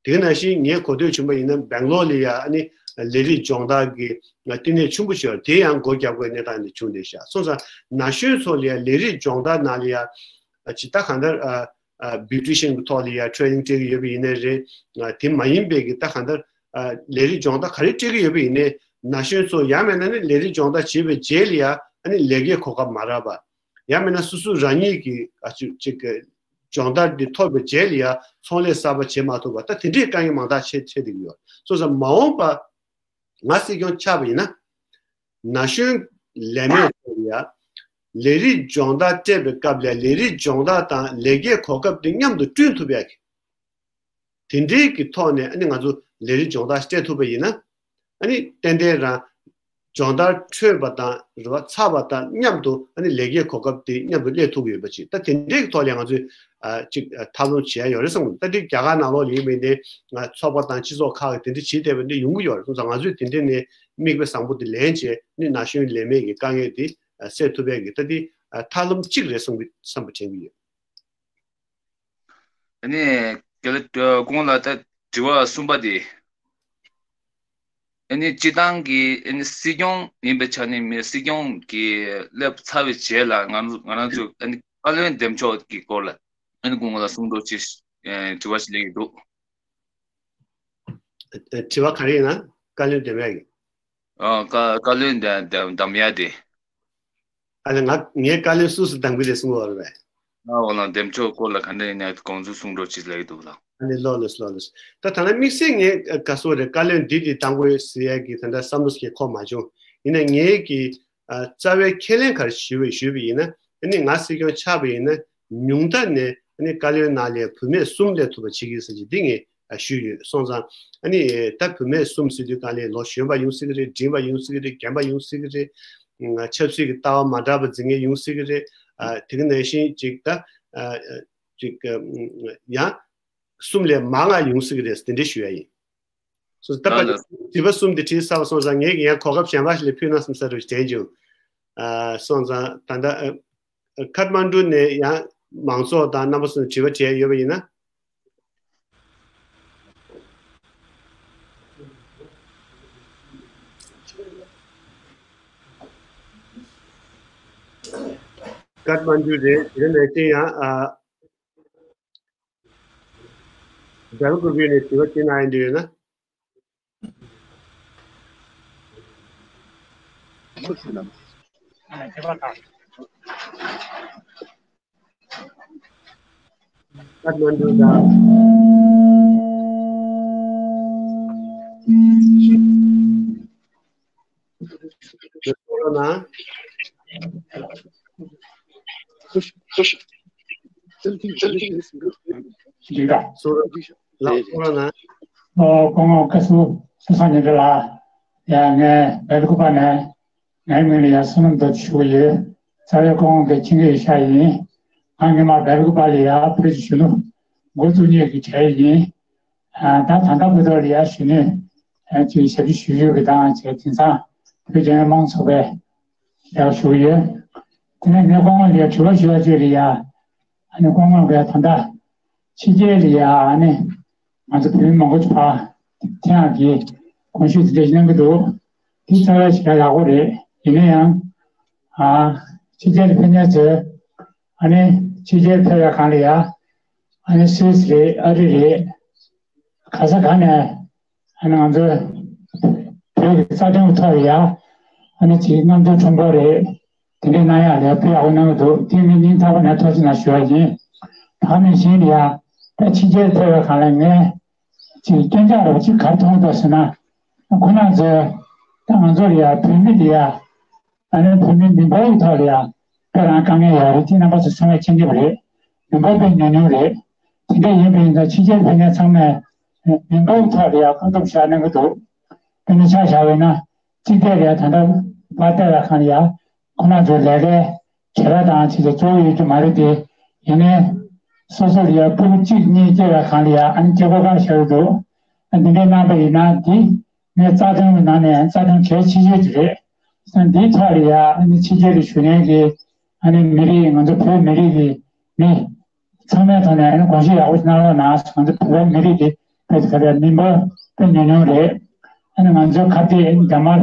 དེ་ནང་བཞིན་ངས་གོ་ཐོས་བྱུང་བ་ཡིན་ན་སྦེང་ལོར་ལ་ཡ་ཨ་ནི་ལས་རིགས་སྦྱོང་བརྡར་གྱི་བསྟི་གནས་ཆེན་པོ་ཞིག་ཡོད་རེད། དེ་ཡང་སྒོ་རྒྱག་དགོས་གནས་སྟངས་དེ་བྱུང་བསྡད་ཤག་སོང་ཙང་ན་གཞོན་ཚོ་ལ་ཡ་ལས་རིགས་སྦྱོང་བརྡར་ནང་ལ་ཡ་ཇི་ལྟར་གང་ལྟར་ཨ་ཨ་བིའུ་ཊི་ཤན་གྱི་ཐོག་ལ་ཡ་ཊེ་ནིང་སྤྲད་ཀྱི་ཡོད་པ་ཡིན་ནའི་རེད། དེ་མ་ཡིན་པའི་གི་ད་གང་ལྟར་ལས་རིགས་སྦྱོང་བརྡར་ག་རེ་སྤྲད་ཀྱི་ཡོད་པ་ཡིན་ནའི་ན་གཞོན་ཚོ་ཡང་མིན་ན་ནི་ལས་རིགས་སྦྱོང་བརྡར་བྱས་པའི་རྗེས་ལ་ཡ་ཨ་ནི་ལས་ཀའི་གོ་སྐབས་མ་རག་པ། ཡང་མིན་ན་སོ་སོ་རང་ཉིད་ཀྱི་ཨ་ཅིག་ཅིག་གི་སྦྱོང་བརྡར་འདི་ཐོབ་པའི་རྗེས་ལ་ཡང་ཚོང་ལས་གསར་པ་བྱེད་མ་ཐུབ་པ། ད་དེ་འདྲའི་དཀའ་ངལ་མང་དག་འཕྲད་འཕྲད་བསྡད་ཀྱི་ཡོད། སོང་ཙང་མ་འོངས་པ་ང་སྲིད་སྐྱོང་ཆགས་པ་ཡིན་ན། ན་གཞོན་ལས་མེད་ཚོར་ཡ། ལས་རིགས་སྦྱོང་བརྡར་སྤྲད་པའི་སྐབས་ལ་ལས་རིགས་སྦྱོང་བརྡར་དང་ལས་ཀའི་གོ་སྐབས་དེ་མཉམ་དུ་བསྐྲུན་ཐུབ་ཡ་གི། དེ་འདྲའི་གི་ཐོག་ནས་ཨ་ནི་ང་ཚོ་ལས་རིགས་སྦྱོང་བརྡར་སྤྲད་ཐུབ་པ་ཡིན་ན། ཨ་ནི་ཏན་ཏན་རང་སྦྱོང་བརྡར་འཕྲོད་པ་དང་རེ་བ་ཚར་བ་དང་མཉམ་དུ་ཨ་ནི་ལས་ཀའི་གོ་སྐབས་དེ་མཉམ་དུ་སླེབས་ཐུབ་ཀྱི་ཡོད་པ་ཅིག་ད་དེ་འདྲའི་གི་ཐོག་ལ་ང་ཚོས་ཨ་ཅིག་ཨ་ཐབས་ལམ་བྱེད་ཡ་ཡོད་རེད་བསམ་གི་འདུག་ད་དེ་རྒྱ་གར་ནང་ལོགས་ལ་ཡིན་པའི་འདི་ང་ཚོགས་པ་དང་སྤྱི་ཚོགས་ཁག་གི་དེ་འདྲ་བྱེད་བསྡད་པ་འདི་ཡོང་གི་ཡོད་རེད། སོང་ཙང་ང་ཚོས་དེ་འདྲ་ནས་མིག་དཔེ་བཟང་པོ་དེ་ལེན་བྱས་ནས་ན་གཞོན་ལས་མེད་ཀྱི་དཀའ་ངལ་དེ་སེལ་ཐུབ་ཡ་གི་ད་དེ་ཐབས་ལམ་གཅིག་རེད་བསམ་གི་བསམ་པ་དྲན་གི་ཡོད། ཨ་ནི། དེ་ལ་ཁོང་ལ་ད་དྲི་བ་གསུམ་པ་དེ། ཨ་ནི་སྤྱི་བཏང་གི་ཨ་ནི་སྲིད་སྐྱོང་ཡིན་པའི་ཆ་ནས་མི་སྲིད་སྐྱོང་གི་སླེབས་ཚར་བའི་རྗེས་ལ་ང་ང་རང་ཚོ་ཨ་ནི་བཀའ་བློན་འདེམས་ཕྱོགས་ཀྱི་སྐོར་ལ་ཨ་ནི་ཁོང་ལ་གསུང་རོགས་ཅེས་དྲི་བ་ཞིག་སླེབས་ཀྱི་འདུག་དྲི་བ་ག་རེ་ཡིན་ན། བཀའ་བློན་འདེམས་ཡ་ཡིན། ཨ་བཀའ་བཀའ་བློན་འདེམས་འདེམས་ཡ་དེ། ཨ་ལས་ང་ངའི་བཀའ་བློན་སུ་སུ་གདམ་གི་རེད་གསུང་བ་རེད་པས། ཨ་འོ་ལགས། འདེམས་ཕྱོགས་སྐོར་ལ་ག་འདྲ་ཡིན་ན་དགོངས་ཚུལ་གསུང་རོགས་ཅེས་ལབ་ཀྱི་འདུག་ལགས། ཨ་ནི་ལོ་ལོས་ལོ་ལོས། ད་ཐ་ན་དམིགས་བསལ་ངས་ག་སོ་རེད། བཀའ་བློན་འདི་འདི་གདམ་དགོས་ཟེར་ཡ་གི་ད་ལྟ་བསམ་བློ་ཞིག་འཁོར་མ་བྱུང་། ཡིན་ན་ངས་ཀྱི་རྩ་བའི་ཁས་ལེན་ག་རེ་ཞུས་པ་ཞུས་པ་ཡིན་ན། ཨ་ནི་ང་སྲིད་སྐྱོང་ཆགས་པ་ཡིན་ན་ཉུང་མཐའ་ནས་ཨ་ནི་བཀའ་བློན་ནང་ལ་བུད་མེད་གསུམ་སླེབས་ཐུབ་པ་བྱེད་ཀྱི་ཟེར་གྱི་འདི་ངས་ཞུས་ཡོད། སོང་ཙང་ཨ་ནི་ད་བུད་མེད་གསུམ་ཟེར་དུས་གང་ལས་ལོ་གཞོན་པ་ཡོང་སྲིད་ཀྱི་རེད། འབྲིང་བ་ཡོང་སྲིད་ཀྱི་རེད། རྒན་པ་ཡོང་སྲིད་ཀྱི་རེད། ཆབ་སྲིད་ཀྱི་ལྟ་བ་མ་འདྲ་བ་འཛིན་མཁན་ཡོང་སྲིད་ཀྱི་རེད། ཨ་དེ་ག་ནང་བཞིན་ཅིག་ད་ཨ་ཅིག་ཡང་གསུམ་ལས་མང་ང་ཡོང་སྲིད་ཀྱི་རེད། དེ་འདྲ་ཞུ་ཡ་ཡིན། སོ་ད་ལ་པ་ལ། དྲི་བ་གསུམ་དེ་དྲིས་ཚར་བ་སོང་ཙང་ངས་ཡང་གོ་སྐབས་གཞན་པ་ཞིག་ལ་ཕུལ་ན་བསམ་ས་རུ་དྲན་བྱུང་། ཨ་སོང་ཙང་ད་ལྟ་ཨ་ཁཐ་མན་ཌུ་ནས་ཡང་མང་ཚོགས་དང་རྣམ་པ་ཚོ་ནས་དྲི་བ་དྲིས་ཡ་ཡོད་པ་ཡིན་ན། ཁཐ་མན་ཌུ་རེད། དེ་ནས་དེ་ཡང་ཨ། རྒྱ་གར་ཁུལ་ནས་དྲི་བ་དྲིས་གནང་ཡ་འདི་ཡོད་ན། ཁཐ་མན་ཌུ་དང་། སོ་ར་ན། སོ་ར་ལགས། སོ་ར་ན། ཨོ་སྐུ་ངོ་བཀའ་ཟུར་སྐལ་བཟང་ཉི་ཟླ་ལགས། ཡ་ངས་སྦེལ་ཀོབ་ནས་ངའི་མིང་ལ་ཡ་བསོད་ནམས་རྡོ་རྗེ་ཞུ་གི་ཡོད། རྩ་བའི་སྐུ་ངོ་གི་ཁྱིམ་གྱི་ཤག་ཡིན། ང་སྔོན་མ་སྦེལ་ཀོབ་ལ་ཡ་བོད་ཀྱི་གཞོན་ནུ་འགོ་བཙུགས་མཁན་གྱི་གྲས་ཡིན། ད་ད་ལྟ་བོད་ཐོག་ལ་ཡ་གཞོན་ནུ་ཅིག་ཞབས་ཕྱི་ཞུ་ཞུ་གི་དང་བྱས་དེང་སང་བོད་རྒྱལ་ཡོངས་མང་ཚོགས་པའི་ཡག་ཞུ་གི་ཡོད། དེ་ནས་ངས་སྐུ་ངོ་ལ་ཡ་དྲི་བ་ཞུ་བ་ཅིག་རེད་ཡ། ཨ་ནི་སྐུ་ངོ་གིས་ད་ལྟ་ཕྱི་རྒྱལ་ལ་ཡ་ཨ་ནི་ང་ཚོ་བོད་མི་མང་པོ་ཅིག་ཕར་ཐེངས་ཀྱི་གོང་ཞུས་དེ་འདྲ་ཞིག་གནང་གི་འདུག་དེ་རྩ་བའི་ཞིག་ཡག་པོ་རེད། ཡིན་ན་ཡང་ཨ་ཕྱི་རྒྱལ་ལ་ཕེབས་མཁན་ཚོས་ཨ་ནི་ཕྱི་རྒྱལ་ཕེབས་ཡ་སྒང་ལ་ཡ་ཨ་ནི་སུད་སི་རེད། ཨ་རི་རེད། ག་ས་ག་ནས་ཨ་ནི་ང་ཚོ་བོད་ཀྱི་རྩ་དོན་གྱི་ཐོག་ལ་ཡ་ཨ་ནི་ཅིག་རྣམ་རྟོག་ཁྲོམ་སྐོར་རེད། དེ་འདྲའི་གནང་ཡག་ལ་དཔེ་ཡག་པོ་གནང་གི་འདུག་དེ་ངས་སྙིང་ཐག་པ་ནས་ཐུགས་རྗེ་གནང་ཞུ་བ་ཡིན། ད་ག་ནང་བཞིན་ཡ་ད་ཕྱི་རྒྱལ་ཕེབས་པའི་སྒང་ལ་ངས་ཅིག་སྐྱོན་ཆ་རོགས་ཅིག་ག་རེ་མཐོང་གི་འདུག་ཟེར་ན། ཁོ་རང་ཚོས་ད་ང་ཚོ་ལ་ཡ་བོད་མི་ལ་ཡ་ཨ་ནི་བོད་མི་མི་འབོར་གྱི་ཐོག་ལ་ཡ་དཔེ་རང་དཀའ་ངལ་ཡོད་རེད། དེ་རྣམ་པ་ཚོ་ཚང་མས་མཁྱེན་གྱི་རེད། མི་འབོར་དཔེ་ཉུང་ཉུང་རེད། དེ་འདྲ་ཡིན་པ་ཡིན་ཙང་ཕྱི་རྒྱལ་ཕེབས་མཁན་ཚང་མས་མི་འབོར་གྱི་ཐོག་ལ་ཡ་བཀོད་འདོམས་བཞག་གནང་གི་འདུག་དཔེར་ན་ཆ་བཞག་པ་ཡིན་ན་གཅིག་བལྟས་ལ་ཡ་ད་ལྟ་བར་བལྟས་པའི་སྒང་ལ་ཡ་ཁོ་རང་ཚོའི་ལས་ཀའི་བྱེད་ར་དང་ཆེད་དུ་གཙོ་བོ་ཡོད་རྒྱུ་མ་རེད་དེ། ཡིན་ནའི་སོ་སོ་ལ་ཡ་སྤུ་གུ་གཅིག་གཉིས་སྐྱེས་པའི་སྒང་ལ་ཡ་ཨ་ནི་སྐྱེ་སྒོ་བཀག་བཞག་གི་འདུག་ཨ་འདི་འདྲའི་གནང་པ་ཡིན་ན་འདི་ངའི་རྩ་དོན་གྱི་ནང་ནས་རྩ་དོན་གལ་ཆེ་ཤོས་ཅིག་རེད། ས་འདིའི་ཐོག་ལ་ཡ་ཨ་ནི་ཕྱི་རྒྱལ་ལ་བཞུགས་མཁན་གྱི་ཨ་ནི་མི་རིགས་ང་ཚོ་བོད་མི་རིགས་ཀྱི་མི་ཚང་མའི་ཐོག་ནས་ཨ་ནི་དགོངས་བཞེས་ཡག་པོ་ཞིག་གནང་རོགས་གནང་། ང་ཚོ་བོད་པའི་མི་རིགས་ཀྱི་བོད་ཀྱི་ཁ་བརྡའི་མི་འབོར་དཔེ་ཉུང་ཉུང་རེད། ཨ་ནི་ང་ཚོའི་ཁ་བརྡའི་རྒྱ་དམར་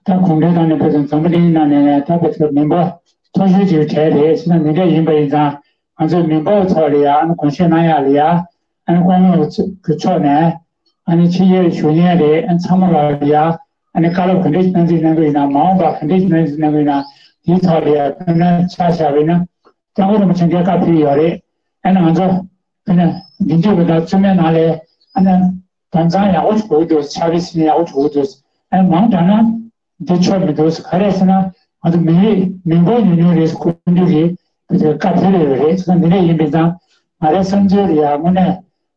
ད་གུང་ཁྲན་ཏང་ནས་བོད་དང་འཛམ་བུ་གླིང་ནང་ནས་ད་བོད་ཀྱི་མི་འབོར་མཐོ་ཤོས་ཅིག་གྲས་རེད། བྱས་ཙང་འདི་འདྲ་ཡིན་པ་ཡིན་ཙང་ང་ཚོའི་མི་འབོར་ཐོག་ལ་ཡ་ཨ་ནི་དགོངས་བཞེས་གནང་ཡག་ལ་ཡ་ཨ་ནི་སྐུ་ངོ་གི་ཕྱོགས་ནས་ཨ་ནི་ཕྱི་རྒྱལ་བཞུགས་མཁན་རེད། ཨ་ནི་ཚང་མ་ལ་ཡ་ཨ་ནི་བཀའ་སློབ་ག་འདྲ་ཞིག་གནང་རྩིས་གནང་གི་ཡིན་ན། མ་འོངས་པ་ག་འདྲ་ཞིག་གནང་རྩིས་གནང་གི་ཡིན་ན། དེའི་ཐོག་ལ་ཡང་དཔེར་ན་ཆ་བཞག་པ་ཡིན་ན་སྐྱབས་མགོན་རིན་པོ་ཆེ་མཆོག་བཀའ་ཕེབས་ཡོད་རེད། ཨ་ནི་ང་ཚོ་དཔེར་ན་འདི་འདྲ་བའི་ནང་བཙུན་མའི་ནང་ལ་ཨ་ནི་དྭངས་གཙང་ཡག་པོ་ཞིག་དགོས་ཀྱི་འདུག་ཆ་བཞག་ཡག་པོ་ཞིག་དགོས་ཀྱི་འདུག་ཨ་ནི་མང་དྲགས་ན་འདི་ཆོག་མི་འདུག་ག་རེ་ཟེར་ན་ང་ཚོ་མི་རིགས་མི་འབོར་ཉུང་ཉུང་རེད། སྐུ་མདུན་གྱིས་བཀའ་ཕེབས་ཡོད་རེད། འདི་འདྲ་ཡིན་པ་ཡིན་ཙང་ང་རའི་བསམ་ཚུལ་ལ་ཡང་དངོས་གནས་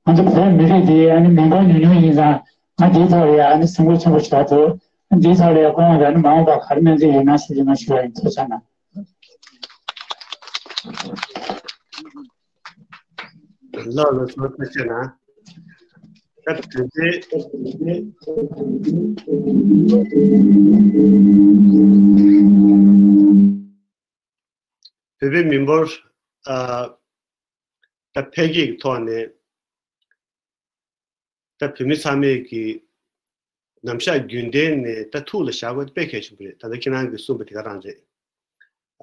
ང་ཚོ་བོད་མི་རིགས་འདི་ཨ་ནི་མི་འབོར་ཉུང་ཉུང་ཡིན་ཙང་ང་འདིའི་ཐོག་ལ་ཡང་ཨ་ནི་སེམས་ཁུར་ཆེན་པོ་ཞིག་འདུག་འདིའི་ཐོག་ལ་ཡང་སྐུ་ངོ་ལ་ཨ་ནི་མ་འོངས་པར་ག་རེ་སྨོན་ཚིག་ཡོད་ན་ཞུ་རྒྱུ་ན་ཞུ་བ་ཡིན། ཐུགས་རྗེ་གནང་། ལགས་ལགས་སོ། ཐུགས་རྗེ་གནང་། ད་དེ་རིང་བོད་པའི་མི་འབོར་ཨ་ད་འཕེལ་རྒྱས་ཀྱི་ཐོག་ནས་ད་བོད་མི་ཚང་མས་ཀྱི་ནམ་ཞག་རྒྱུན་ལྡན་ནས་ད་ཐུགས་ལ་བཞག་དགོས་དཔེ་གལ་ཆེན་པོ་རེད། ད་ལྟ་ཁྱེད་རང་གིས་གསུངས་པ་དེ་ག་རང་རེད།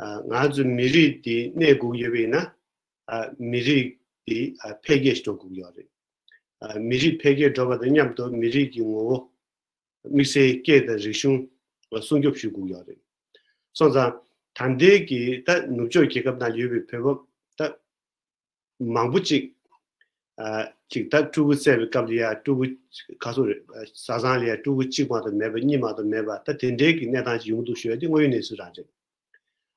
ཨ་ང་ཚོ་མི་རིགས་འདི་གནས་དགོས་ཀྱི་ཡོད་པ་ཡིན་ན་ཨ་མི་རིགས་འདི་ཨ་འཕེལ་རྒྱས་འགྲོ་དགོས་ཀྱི་ཡོད་རེད། ཨ་མི་རིགས་འཕེལ་རྒྱས་འགྲོ་བ་དང་མཉམ་དུ་མི་རིགས་ཀྱི་ངོ་བོ་དམིགས་བསལ་སྐད་དང་རིག་གཞུང་ལ་སྲུང་སྐྱོབ་ཞུ་དགོས་ཀྱི་ཡོད་རེད། སོང་ཙང་ད་ལྟའི་གི་ད་ནུབ་ཕྱོགས་རྒྱལ་ཁབ་ནང་ཡོད་པའི་བོད་པ་ད་མང་པོ་ཅིག་ཨ་ཅིག་ད་ཕྲུ་གུ་བཙས་པའི་སྐབས་ལ་ཡ་ཕྲུ་གུ་ག་ཚོད་རེད། བཟའ་ཚང་ལ་ཡ་ཕྲུ་གུ་གཅིག་མ་གཏོགས་མེད་པ་གཉིས་མ་གཏོགས་མེད་པ་ད་དེ་འདྲའི་གི་གནས་སྟངས་ཅིག་ཡོང་གི་འདུག་ཞུ་ཡ་དེ་དངོས་ཡོད་གནས་ཚུལ་རང་རེད།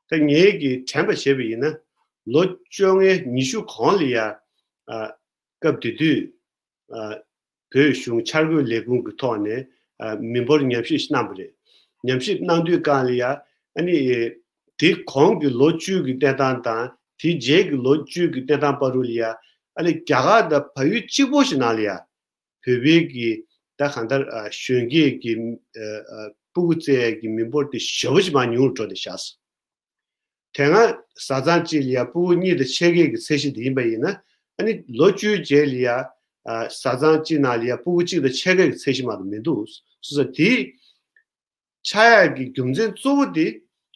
ད་ངས་ཀྱིས་དྲན་པ་བྱས་པ་ཡིན་ན་ལོ་བཅོ་ལྔའི་ཉི་ཤུ་གོང་ལ་ཡ་ཨ་སྐབས་དེ་དུས་ཨ་བོད་གཞུང་འཆར་འགོད་ལས་ཁུངས་ཀྱི་ཐོག་ནས་ཨ་མི་འབོར་ཉམས་ཞིབ་གནང་བ་རེད། ཉམས་ཞིབ་གནང་དུས་སྒང་ལ་ཡ་ཨ་ནི་དེ་གོང་གི་ལོ་བཅུ་གི་གནས་སྟངས་དང་དེ་རྗེས་ཀྱི་ལོ་བཅུ་གི་གནས་སྟངས་བར་དུ་ལ་ཡ་ཨ་ནི་རྒྱ་གར་དང་བལ་ཡུལ་གཅིག་པོ་ཞིག་ནང་ལ་ཡ་བོད་པའི་གི་ད་གང་ལྟར་ཨ་གཞོན་སྐྱེས་ཀྱི་ཨ་ཨ་སྤུ་གུ་བཙའ་ཡས་ཀྱི་མི་འབོར་དེ་ཞེ་པོ་ཅིག་མར་ཉུང་རུ་འགྲོ་བསྡད་ཤག་དེ་སྔ་བཟའ་ཚང་གཅིག་ལ་ཡ་སྤུ་གུ་གཉིས་དང་ཕྱེད་ཀའི་གི་ཚད་གཞི་དེ་ཡིན་པ་ཡིན་ན་ཨ་ནི་ལོ་བཅུའི་རྗེས་ལ་ཡ་ཨ་བཟའ་ཚང་གཅིག་ནང་ལ་ཡ་སྤུ་གུ་གཅིག་དང་ཕྱེད་ཀའི་གི་ཚད་གཞི་མ་གཏོགས་མི་འདུག་སོ་སོ་དེ་ཆགས་ཡག་གི་རྒྱུ་མཚན་གཙོ་བོ་དེ་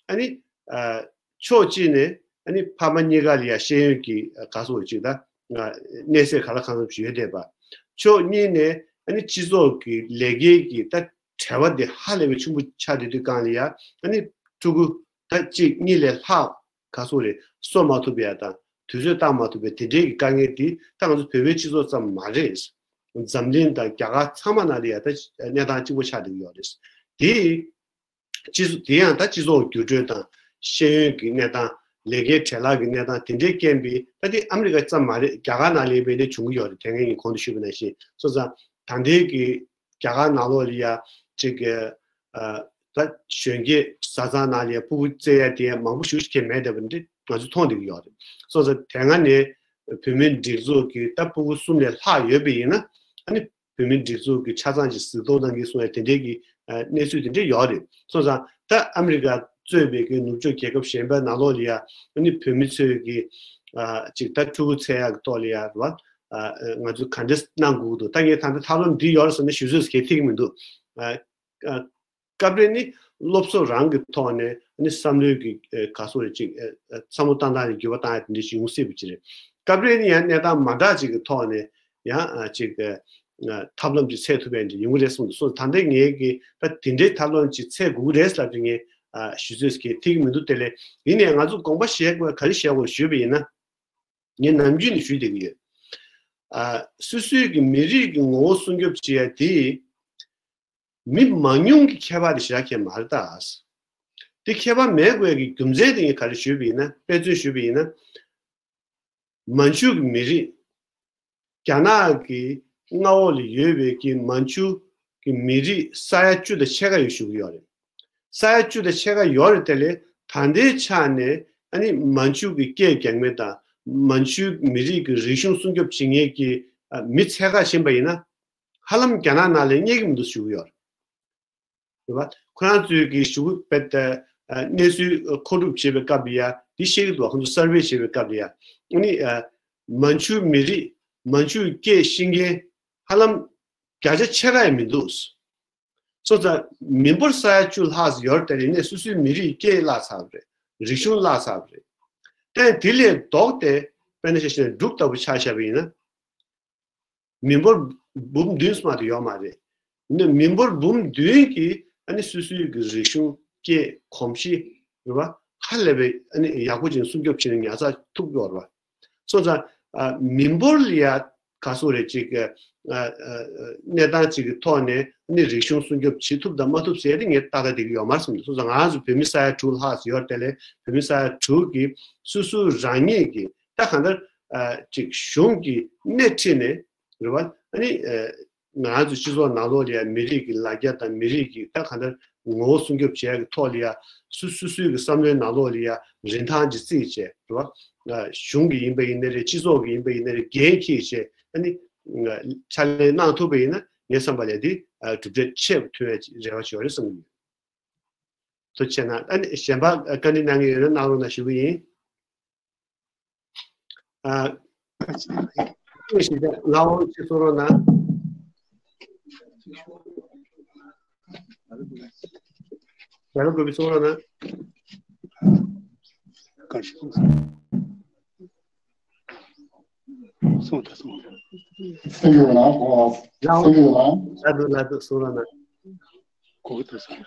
ཨ་ནི་ཨ་ཕྱོགས་གཅིག་ནས་ཨ་ནི་ཕ་མ་གཉིས་ཀ་ལ་ཡ་ཤེས་ཡོན་གྱི་ཨ་ག་སོགས་ཅིག་ད་ཨ་གནས་ཚད་ག་ལ་གང་འཚམ་ཞིག་ཡོད་བསྡད་པ། ཕྱོགས་གཉིས་ནས་ཨ་ནི་སྤྱི་ཚོགས་ཀྱི་ལས་འགན་གྱི་ད་བྲེལ་བ་དེ་ཧ་ལས་པའི་ཆེན་པོ་ཆགས་བསྡད་དུས་སྒང་ལ་ཡ་ཨ་ནི་ཕྲུ་གུ་ད་གཅིག་གཉིས་ལས་ལྷག་ག་སོགས་རེད་གསོ་མ་ཐུབ་པ་ཡ་དང་དུས་ཚོད་བཏང་མ་ཐུབ་པའི་དེ་འདྲའི་གི་དཀའ་ངལ་དེ་ད་ང་ཚོ་བོད་པའི་སྤྱི་ཚོགས་ཙམ་མ་རེད། འཛམ་གླིང་དང་རྒྱ་གར་ཚང་མ་ནང་ལ་ཡ་ད་གནས་སྟངས་གཅིག་པ་ཆགས་བསྡད་ཀྱི་ཡོད་རེད། དེ་སྤྱི་ཚོགས་དེ་ཡང་ད་སྤྱི་ཚོགས་འགྱུར་འགྲོས་དང་ཤེས་ཡོན་གྱི་གནས་སྟངས་ལས་ཀའི་བྲེལ་ལག་གི་གནས་སྟངས་དེ་འདྲའི་རྐྱེན་པས་ད་དེ་ཨ་མི་རི་ཀ་ཙམ་མ་རེད་རྒྱ་གར་ནང་ལ་ཡིན་པའི་ནས་བྱུང་གི་ཡོད་རེད། དེ་སྔ་ངས་གོང་དུ་ཞུས་པ་ནང་བཞིན་སོང་ཙང་ད་ལྟའི་གི་རྒྱ་གར་ནང་ལོགས་ལ་ཡ་ཅིག་གི་ཨ་ད་གཞོན་སྐྱེས་བཟའ་ཚང་ནང་ལ་ཡ་སྤུ་གུ་བཙའ་ཡ་དེ་ཡ་མང་པོ་ཞེ་པོ་ཅིག་གི་མེད་བསྡད་པ་འདི་ང་ཚོས་མཐོང་བསྡད་ཀྱི་ཡོད་རེད། སོང་ཙང་དེ་སྔ་ནས་བོད་མིའི་སྒྲིག་འཛུགས་ཀྱི་ད་སྤུ་གུ་གསུམ་ལས་ལྷག་ཡོད་པ་ཡིན་ན་ཨ་ནི་བོད་མིའི་སྒྲིག་འཛུགས་ཀྱི་ཆ་ཚང་ཅིག་གཟིགས་མཐོང་གནང་གི་གསུང་ཡ་དེ་འདྲའི་གི་ཨ་གནས་ཚུལ་དེ་འདྲ་ཡོད་རེད། སོང་ཙང་ད་ཨ་མི་རི་ཀ་གཙོས་པའི་གི་ནུབ་ཕྱོགས་རྒྱལ་ཁབ་གཞན་པའི་ནང་ལོགས་ལ་ཡ་ཨ་ནི་བོད་མི་ཚོས་གི་ཨ་ཅིག་ད་ཕྲུ་གུ་བཙའ་ཡ་གི་ཐོག་ལ་ཡ་རེད་བ། ཨ་ང་ཚོས་ག་འདྲས་གནང་དགོས་ཀྱི་འདུག་ད་ངས་ད་ལྟ་ཐབས་ལམ་འདི་ཡོད་རེད་ཟེར་ན་ཞུ་ཚོད་གལ་ཐེག་གི་མི་འདུག་ཨ་ཨ་སྐབས་རེ་ནི་སློབ་གསོ་རང་གི་ཐོག་ནས་ནི་བསམ་བློའི་གི་ཨ་ག་སོགས་རེ་ཅིག་ཨ་ཨ་བསམ་བློ་བཏང་སྟངས་ལ་འགྱུར་བ་བཏང་ཡ་དེ་འདྲ་ཞིག་ཡོང་སྲིད་པ་ཅིག་རེད། སྐབས་རེ་ནི་ཡང་གནས་སྟངས་མ་འདྲ་ཅིག་གི་ཐོག་ནས་ཡང་ཨ་ཅིག་ཨ་ཐབས་ལམ་ཅིག་འཚོལ་ཐུབ་ཡ་འདྲ་ཡོང་གི་རེད་གསུངས་འདུག་སོང་ད་ལྟ་ངས་གི་ད་དེ་འདྲའི་ཐབས་ལམ་ཅིག་འཚོལ་དགོས་ཀྱི་རེད་ཟེར་ལབ་དུས་ངས་ཨ་ཞུ་ཚོད་གལ་ཐེག་གི་མི་འདུག་དེ་ལས་ཡིན་ནའི་ང་ཚོ་དགོངས་པ་བཞེས་དགོས་ག་རེ་བཞེས་དགོས་ཞུས་པ་ཡིན་ན་ངས་ནམ་རྒྱུན་ནས་ཞུས་བསྡད་ཀྱི་ཡོད། ཨ་སོ་སོའི་གི་མི་རིགས་ཀྱི་ངོ་བོ་སྲུང་སྐྱོབ་བྱེད་ཡ་དེ། མི་མང་ཉུང་གི་ཁྱད་པར་དེ་ཞེ་དྲག་གང་ཡང་མ་རེད་ད། དེ་ཁྱད་པར་མེད་དགོས་ཀྱི་རྒྱུ་མཚན་དེ་ངས་ག་རེ་ཞུས་པ་ཡིན་ན་དཔེ་མཚོན་ཞུས་པ་ཡིན་ན། མན་ཇུ་གི་མི་རིགས། རྒྱ་ནག་གི་མངའ་འོག་ལ་ཡོད་པའི་གི་མན་ཇུ་གི་མི་རིགས་ས་ཡ་བཅུ་དང་ཕྱེད་ཀ་ཡོད་ཞུ་གི་ཡོད་རེད། ས་ཡ་བཅུ་དང་ཕྱེད་ཀ་ཡོད་རེད་དེ་ལས་ད་ལྟའི་ཆ་ནས་ཨ་ནི་མན་ཇུ་གི་སྐད་རྒྱག་མི་དང་མན་ཇུ་མི་རིགས་ཀྱི་རིག་གཞུང་སྲུང་སྐྱོབ་བྱེད་མཁན་གྱི་ཨ་མི་ཚད་ཀ་ཕྱིན་པ་ཡིན་ན། ཧ་ལམ་རྒྱ་ནག་ནང་ལ་རྙེད་ཀྱི་མི་འདུག་ཞུ་གི་ཡོད་རེད་བ། ཁོ་རང་ཚོའི་གི་ཞུ་གི་བེད་ཨ་གནས་ཚུལ་མཁོ་སྒྲུབ་བྱེད་པའི་སྐབས་ལ་ཡ་འདི་བཤད་ཀྱི་འདུག་ཁོ་ཚོ་སར་ཝེ་བྱེད་པའི་སྐབས་ལ་ཡ་ཨ་ནི་ཨ་མན་ཇུ་མི་རིགས་མན་ཇུ་སྐད་ཤེས་མཁན་ཧ་ལམ་བརྒྱ་ཆ་ཕྱེད་ཀ་ཡང་མི་འདུག་སོང་ཙང་མི་འབོར་ས་ཡ་བཅུ་ལྷག་ཙམ་ཡོད་རེད་དེ་ནས་སོ་སོའི་མི་རིགས་སྐད་བརླག་ཚར་བ་རེད། རིག་གཞུང་བརླག་ཚར་བ་རེད། དེ་དེ་ལས་ལྡོག་སྟེ་དཔེར་ན་ཆ་བཞག་ན་འབྲུག་ལྟ་བུ་ཆ་བཞག་པ་ཡིན་ན། མི་འབོར་འབུམ་བདུན་ཙམ་མ་གཏོགས་ཡོད་མ་རེད། ནི་མི་འབོར་འབུམ་བདུན་གྱིས་ཨ་ནི་སོ་སོའི་གི་རིག་གཞུང་སྐད་གོམས་གཤིས་རེད་བ། ཧ་ལས་པའི་ཨ་ནི་ཡག་པོ་ཅིག་སྲུང་སྐྱོབ་བྱས་ནས་ཉར་ཚགས་ཐུབ་ཀྱི་ཡོད་རེད་བ། སོང་ཙང་ཨ་མི་འབོར་ལ་ཡ་ག་སོ་རེ་ཅིག་ཨ་ཨ་ཨ་གནས་སྟངས་ཅིག་གི་ཐོག་ནས་ཨ་ནི་རིག་གཞུང་སྲུང་སྐྱོབ་བྱེད་ཐུབ་དང་མ་ཐུབ་ཟེར་ཏེ་ངས་ཏག་ཏག་བསྡད་ཀྱི་ཡོད་མ་རེད་བསམ་འདུག་སོང་ཙང་ང་རང་ཚོ་བོད་མི་ས་ཡ་དྲུག་ལྷག་ཙམ་ཡོད་རེད་དེ་ལས་བོད་མི་ས་ཡ་དྲུག་གིས་སོ་སོ་རང་ཉིད་ཀྱི་ད་གང་ལྟར་ཨ་ཅིག་གཞུང་གི་སྣེ་ཁྲིད་ནས་རེད་བ། ཨ་ནི་ཨ་ང་རང་ཚོ་སྤྱི་ཚོགས་ནང་ལོགས་ལ་ཡ་མི་རིགས་ཀྱི་ལ་རྒྱ་དང་མི་རིགས་ཀྱི་ད་གང་ལྟར་ངོ་བོ་སྲུང་སྐྱོབ་བྱེད་ཡག་གི་ཐོག་ལ་ཡ་སུ་སུ་སུའི་གི་བསམ་བློའི་ནང་ལོགས་ལ་ཡ་རིན་ཐང་ཅིག་བརྩིས་བྱས་རེད་བ། གཞུང་གི་ཡིན་པ་ཡིན་ན་རེད། སྤྱི་ཚོགས་ཀྱི་ཡིན་པ་ཡིན་ན་རེད། འགན་འཁྱེར་བྱས་ཨ་ནི་ཕྱག་ལས་གནང་ཐུབ་པ་ཡིན་ན་ངའི་བསམ་པ་ལ་འདི་གྲུབ་འབྲས་ཆེ་བ་ཐོན་ཡ་རེ་བ་ཞིག་ཡོད་རེད་བསམ་གྱི་ཡོད། ཐུགས་རྗེ་ཆེ་གནང་། ཨ་ནི་གཞན་པ་བཀའ་འདྲི་གནང་གི་ཡོད་ན་གནང་རོགས་གནང་ཞུ་གི་ཡིན། ཨ། ལགས་འོང་ཅིག་གསུང་རོགས་གནང་། རྒྱ་ལོ་དགོས་པའི་གསུང་རོགས་གནང་། གསུང་དང་གསུང་། གསུང་ཡོད་ན་གོ། གསུང་ཡོད་ན། ལགས་འདུག་ལགས་འདུག་གསུང་རོགས་གནང་། གོ་གི་འདུག་ཟེར།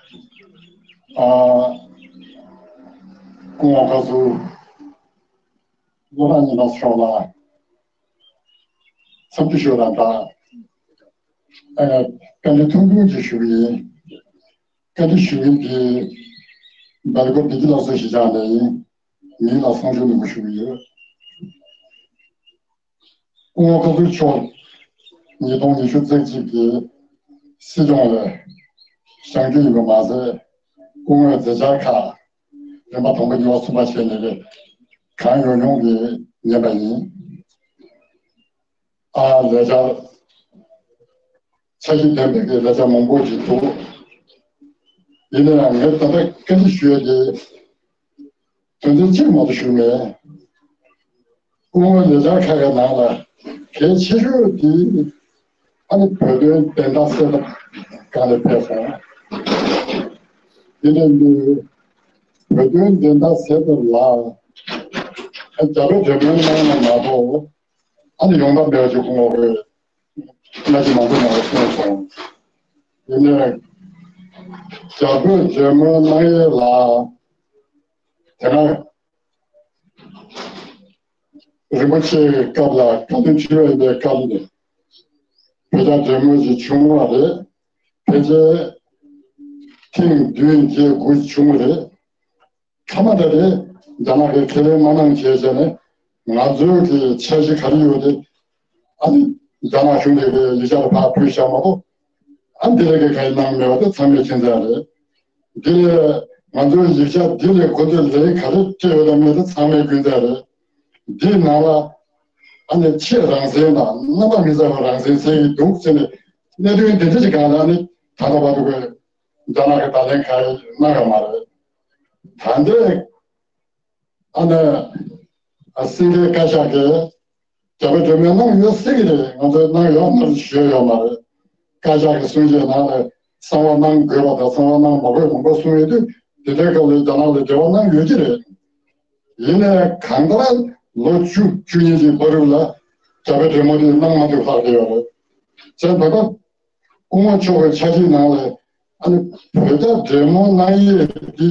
ཨ། སྐུ་ངོ་བཀའ་ཟུར་བློ་བཟང་སྙན་གྲགས་མཆོག་ལ་འཚམས་འདྲི་ཞུ་དང་སྦྲགས། ཨ། བཀའ་འདྲི་ཐུང་ཐུང་ཅིག་ཞུ་གི་ཡིན། བཀའ་འདྲི་ཞུ་མཁན་དེ་སྦེལ་ཀོབ་བདེ་སྐྱིད་སློབ་གསོ་གཞིས་ཆགས་ནས་ཡིན། མིང་ལ་སང་ཞོགས་ནོར་བུ་ཞུ་གི་ཡོད། སྐུ་ངོ་བཀའ་ཟུར་མཆོག་ཉིས་སྟོང་ཉི་ཤུ་རྩ་གཅིག་གི་སྲིད་སྐྱོང་ལ་བཞེངས་རྒྱུ་ཡིན་པ་མ་ཟད། སྐུ་ངོའི་མཛད་འཆར་ཁག་རིམ་པ་དང་པོ་གཉིས་པ་གསུམ་པ་བྱས་ནས་རེད། གང་ཡོང་ཡོང་གིས་ཉན་པ་ཡིན། ཨ། ལས་འཆར་འཆར་གཞི་ལྡན་པའི་གི་ལས་འཆར་མང་པོ་ཞིག་འདུག་ཡིན་ན་ཡང་ངས་ད་ལྟ་བཀའ་འདྲི་ཞུ་ཡས་དེ། དོན་ཚན་གཅིག་མ་གཏོགས་ཞུ་མེད། སྐུ་ངོའི་ལས་འཆར་ཁག་གི་ནང་ལ་གལ་ཆེ་ཤོས་དེ་ཨ་ནི་བོད་དོན་བདེན་མཐའ་གསལ་ཐབས་སྒང་ལ་ཕེབས་སོང་། དེ་ནས་འདི་བོད་དོན་བདེན་མཐའ་གསལ་ཐབས་ལ་ཨ་རྒྱ་བོད་གྲོས་མོལ་གནང་ཡ་མ་གཏོགས་ཨ་ནི་ཡོང་ཐབས་མེད་པ་ཅིག་སྐུ་ངོ་གིས་སྔ་ཕྱི་མང་པོ་ནང་ལ་གསུངས་སོང་། དེ་ནས་རྒྱ་བོད་གྲོས་མོལ་གནང་ཡས་ལ་དེ་སྔ་རིན་པོ་ཆེའི་སྐབས་ལ་བཀའ་བློན་ཁྲི་པ་ཡིན་པའི་སྐབས་ནས་བོད་རྒྱ་གྲོས་མོལ་ཞིག་བྱུང་བ་རེད། ཕལ་ཆེར་ཐེངས་བདུན་བརྒྱད་དགུ་བྱུང་བ་རེད། མཐའ་མ་དེ་རེད། རྒྱ་ནག་གིས་ཁས་ལེན་མ་གནང་བྱས་བྱས་ནས་ང་ཚོའི་གི་འཆར་གཞི་ག་རེ་ཡོད་དེ། ཨ་ནི་རྒྱ་ནག་གཞུང་གིས་ཡིག་ཆ་དེ་ཕར་ཕུལ་བཞག་མ་གཏོགས། ཨ་འདི་ལས་ཀྱི་ག་ཡི་གནང་མེད་པ་དེ་ཚང་མས་མཁྱེན་གསལ་རེད། འདི་ལས་ང་ཚོའི་ཡིག་ཆ་འདི་ལས་གོ་ཚོད་ལས་ག་རེ་སྤྲད་ཡོད་དམ་མེད་དེ་ཚང་མས་མཁྱེན་གསལ་རེད། འདིའི་ནང་ལ་ཨ་ནི་ཆེས་རང་བཙན་དང་རྣམ་པ་མི་གསལ་བ་རང་བཙན་ཟེར་གྱི་འདུག་ཟེར་ནས་གནད་དོན་འདི་འདྲ་ཞིག་སྒང་ལ་ཨ་ནི་ད་ལྟ་བར་དུ་གི་རྒྱ་ནག་གི་བརྡ་ལན་ག་ཡི་གནང་ཡོད་མ་རེད། ད་འདི་ཨ་ནི་ཨ་སེང་གེ་བཀའ་ཤག་གིས་རྒྱ་བོད་གྲོས་མོལ་གནང་ཡོད་ཟེར་གྱི་རེད། ང་ཚོས་གནང་ཡོད་མ་རེད་ཞུས་ཡོད་མ་རེད། བཀའ་ཤག་གི་གསུང་བཤད་ནང་ལ་གསང་བ་གནང་དགོས་པ་དང་གསང་བ་གནང་མ་དགོས་མང་པོ་གསུངས་ཡོད་དུས་དེ་འདྲའི་སྐབས་ལ་རྒྱ་ནག་ལ་འབྲེལ་བ་གནང་ཡོད་ཀྱི་རེད། ཡིན་ནའི་གང་ལྟར་ལོ་བཅུ་བཅུ་གཉིས་ཀྱི་བར་དུ་ལ་རྒྱ་བོད་གྲོས་མོལ་དེ་གནང་མ་ཐུབ་ལྷག་བསྡད་ཡོད་རེད། བྱས་ད་ལྟ་སྐུ་ངོ་མཆོག་གི་འཆར་གཞིའི་ནང་ལ་ཨ་ནི་བོད་རྒྱ་འབྲེལ་མོལ་གནང་ཡས་འདི་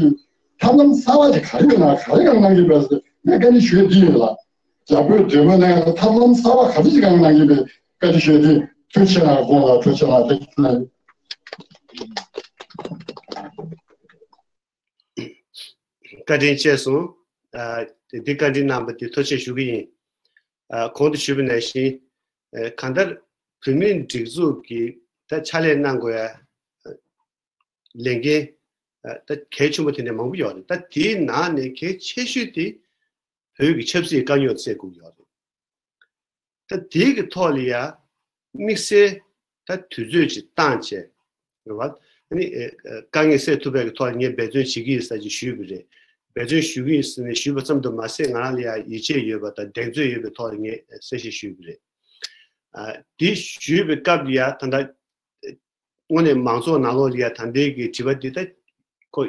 ཐབས་ལམ་གསར་པ་ཅིག་ག་རེ་ཡོད་ན་ག་རེ་གང་གནང་གི་རེད་ཟེར་ངས་བཀའ་འདྲི་ཞུ་ཡས་འདི་ཡིན་ལ། རྒྱ་བོད་འབྲེལ་མོལ་གནང་ཡས་ལ་ཐབས་ལམ་གསར་པ་ག་རེ་ཅིག་གང་གནང་གི་རེད་བཀའ་འདྲི་ཞུ་ཡས་འདི། ཐུགས་རྗེ་ཆེ་གནང་དགོངས་ལ་ཐུགས་རྗེ་གནང་། བཀའ་དྲིན་ཆེ་སོང་། ཨ། འདི་བཀའ་འདྲི་གནང་བ་འདི་ཐུགས་རྗེ་ཆེ་ཞུ་གི་ཡིན། ཨ། གོང་དུ་ཞུས་པ་ནང་བཞིན། ཨ། གང་ལྟར་བོད་མིའི་སྒྲིག་འཛུགས་ཀྱི་ད་ཕྱག་ལས་གནང་དགོས་ཡ་ལས་འགན་ཨ་ད་གལ་ཆེན་པོ་དེ་འདྲ་མང་པོ་ཡོད་རེད། ད་དེའི་ནང་ནས་གལ་ཆེ་ཤོས་དེ་བོད་ཀྱི་ཆབ་སྲིད་དཀའ་རྙོག་སེལ་དགོས་ཀྱི་ཡོད་རེད། ད་དེའི་གི་ཐོག་ལ་ཡ་དམིགས་བསལ་ད་དུས་ཚོད་ཅིག་བཏང་བྱས་རེད་བ། ཨ་ནི་ཨ་དཀའ་ངལ་སེལ་ཐུབ་པའི་གི་ཐོག་ལ་ངས་འབད་བརྩོན་བྱེད་ཀྱི་ཡིན་ཟེར་ཅིག་ཞུས་པ་རེད། འབད་བརྩོན་ཞུ་གི་ཡིན་ཟེར་ནས་ཞུས་པ་ཙམ་དུ་མ་ཟད་ང་རང་ལ་ཡ་ཡིད་ཆེས་ཡོད་པ་དང་གདེང་ཚོད་ཡོད་པའི་ཐོག་ལ་ངས་གསལ་བཤད་ཞུས་པ་རེད། ཨ་དེ་ཞུས་པའི་སྐབས་ལ་ཡ་ད་ལྟ་དངོས་གནས་མང་ཚོགས་ནང་ལོགས་ལ་ཡ་ད་ལྟའི་གི་དྲི་བ་འདི་ད་ཁོ་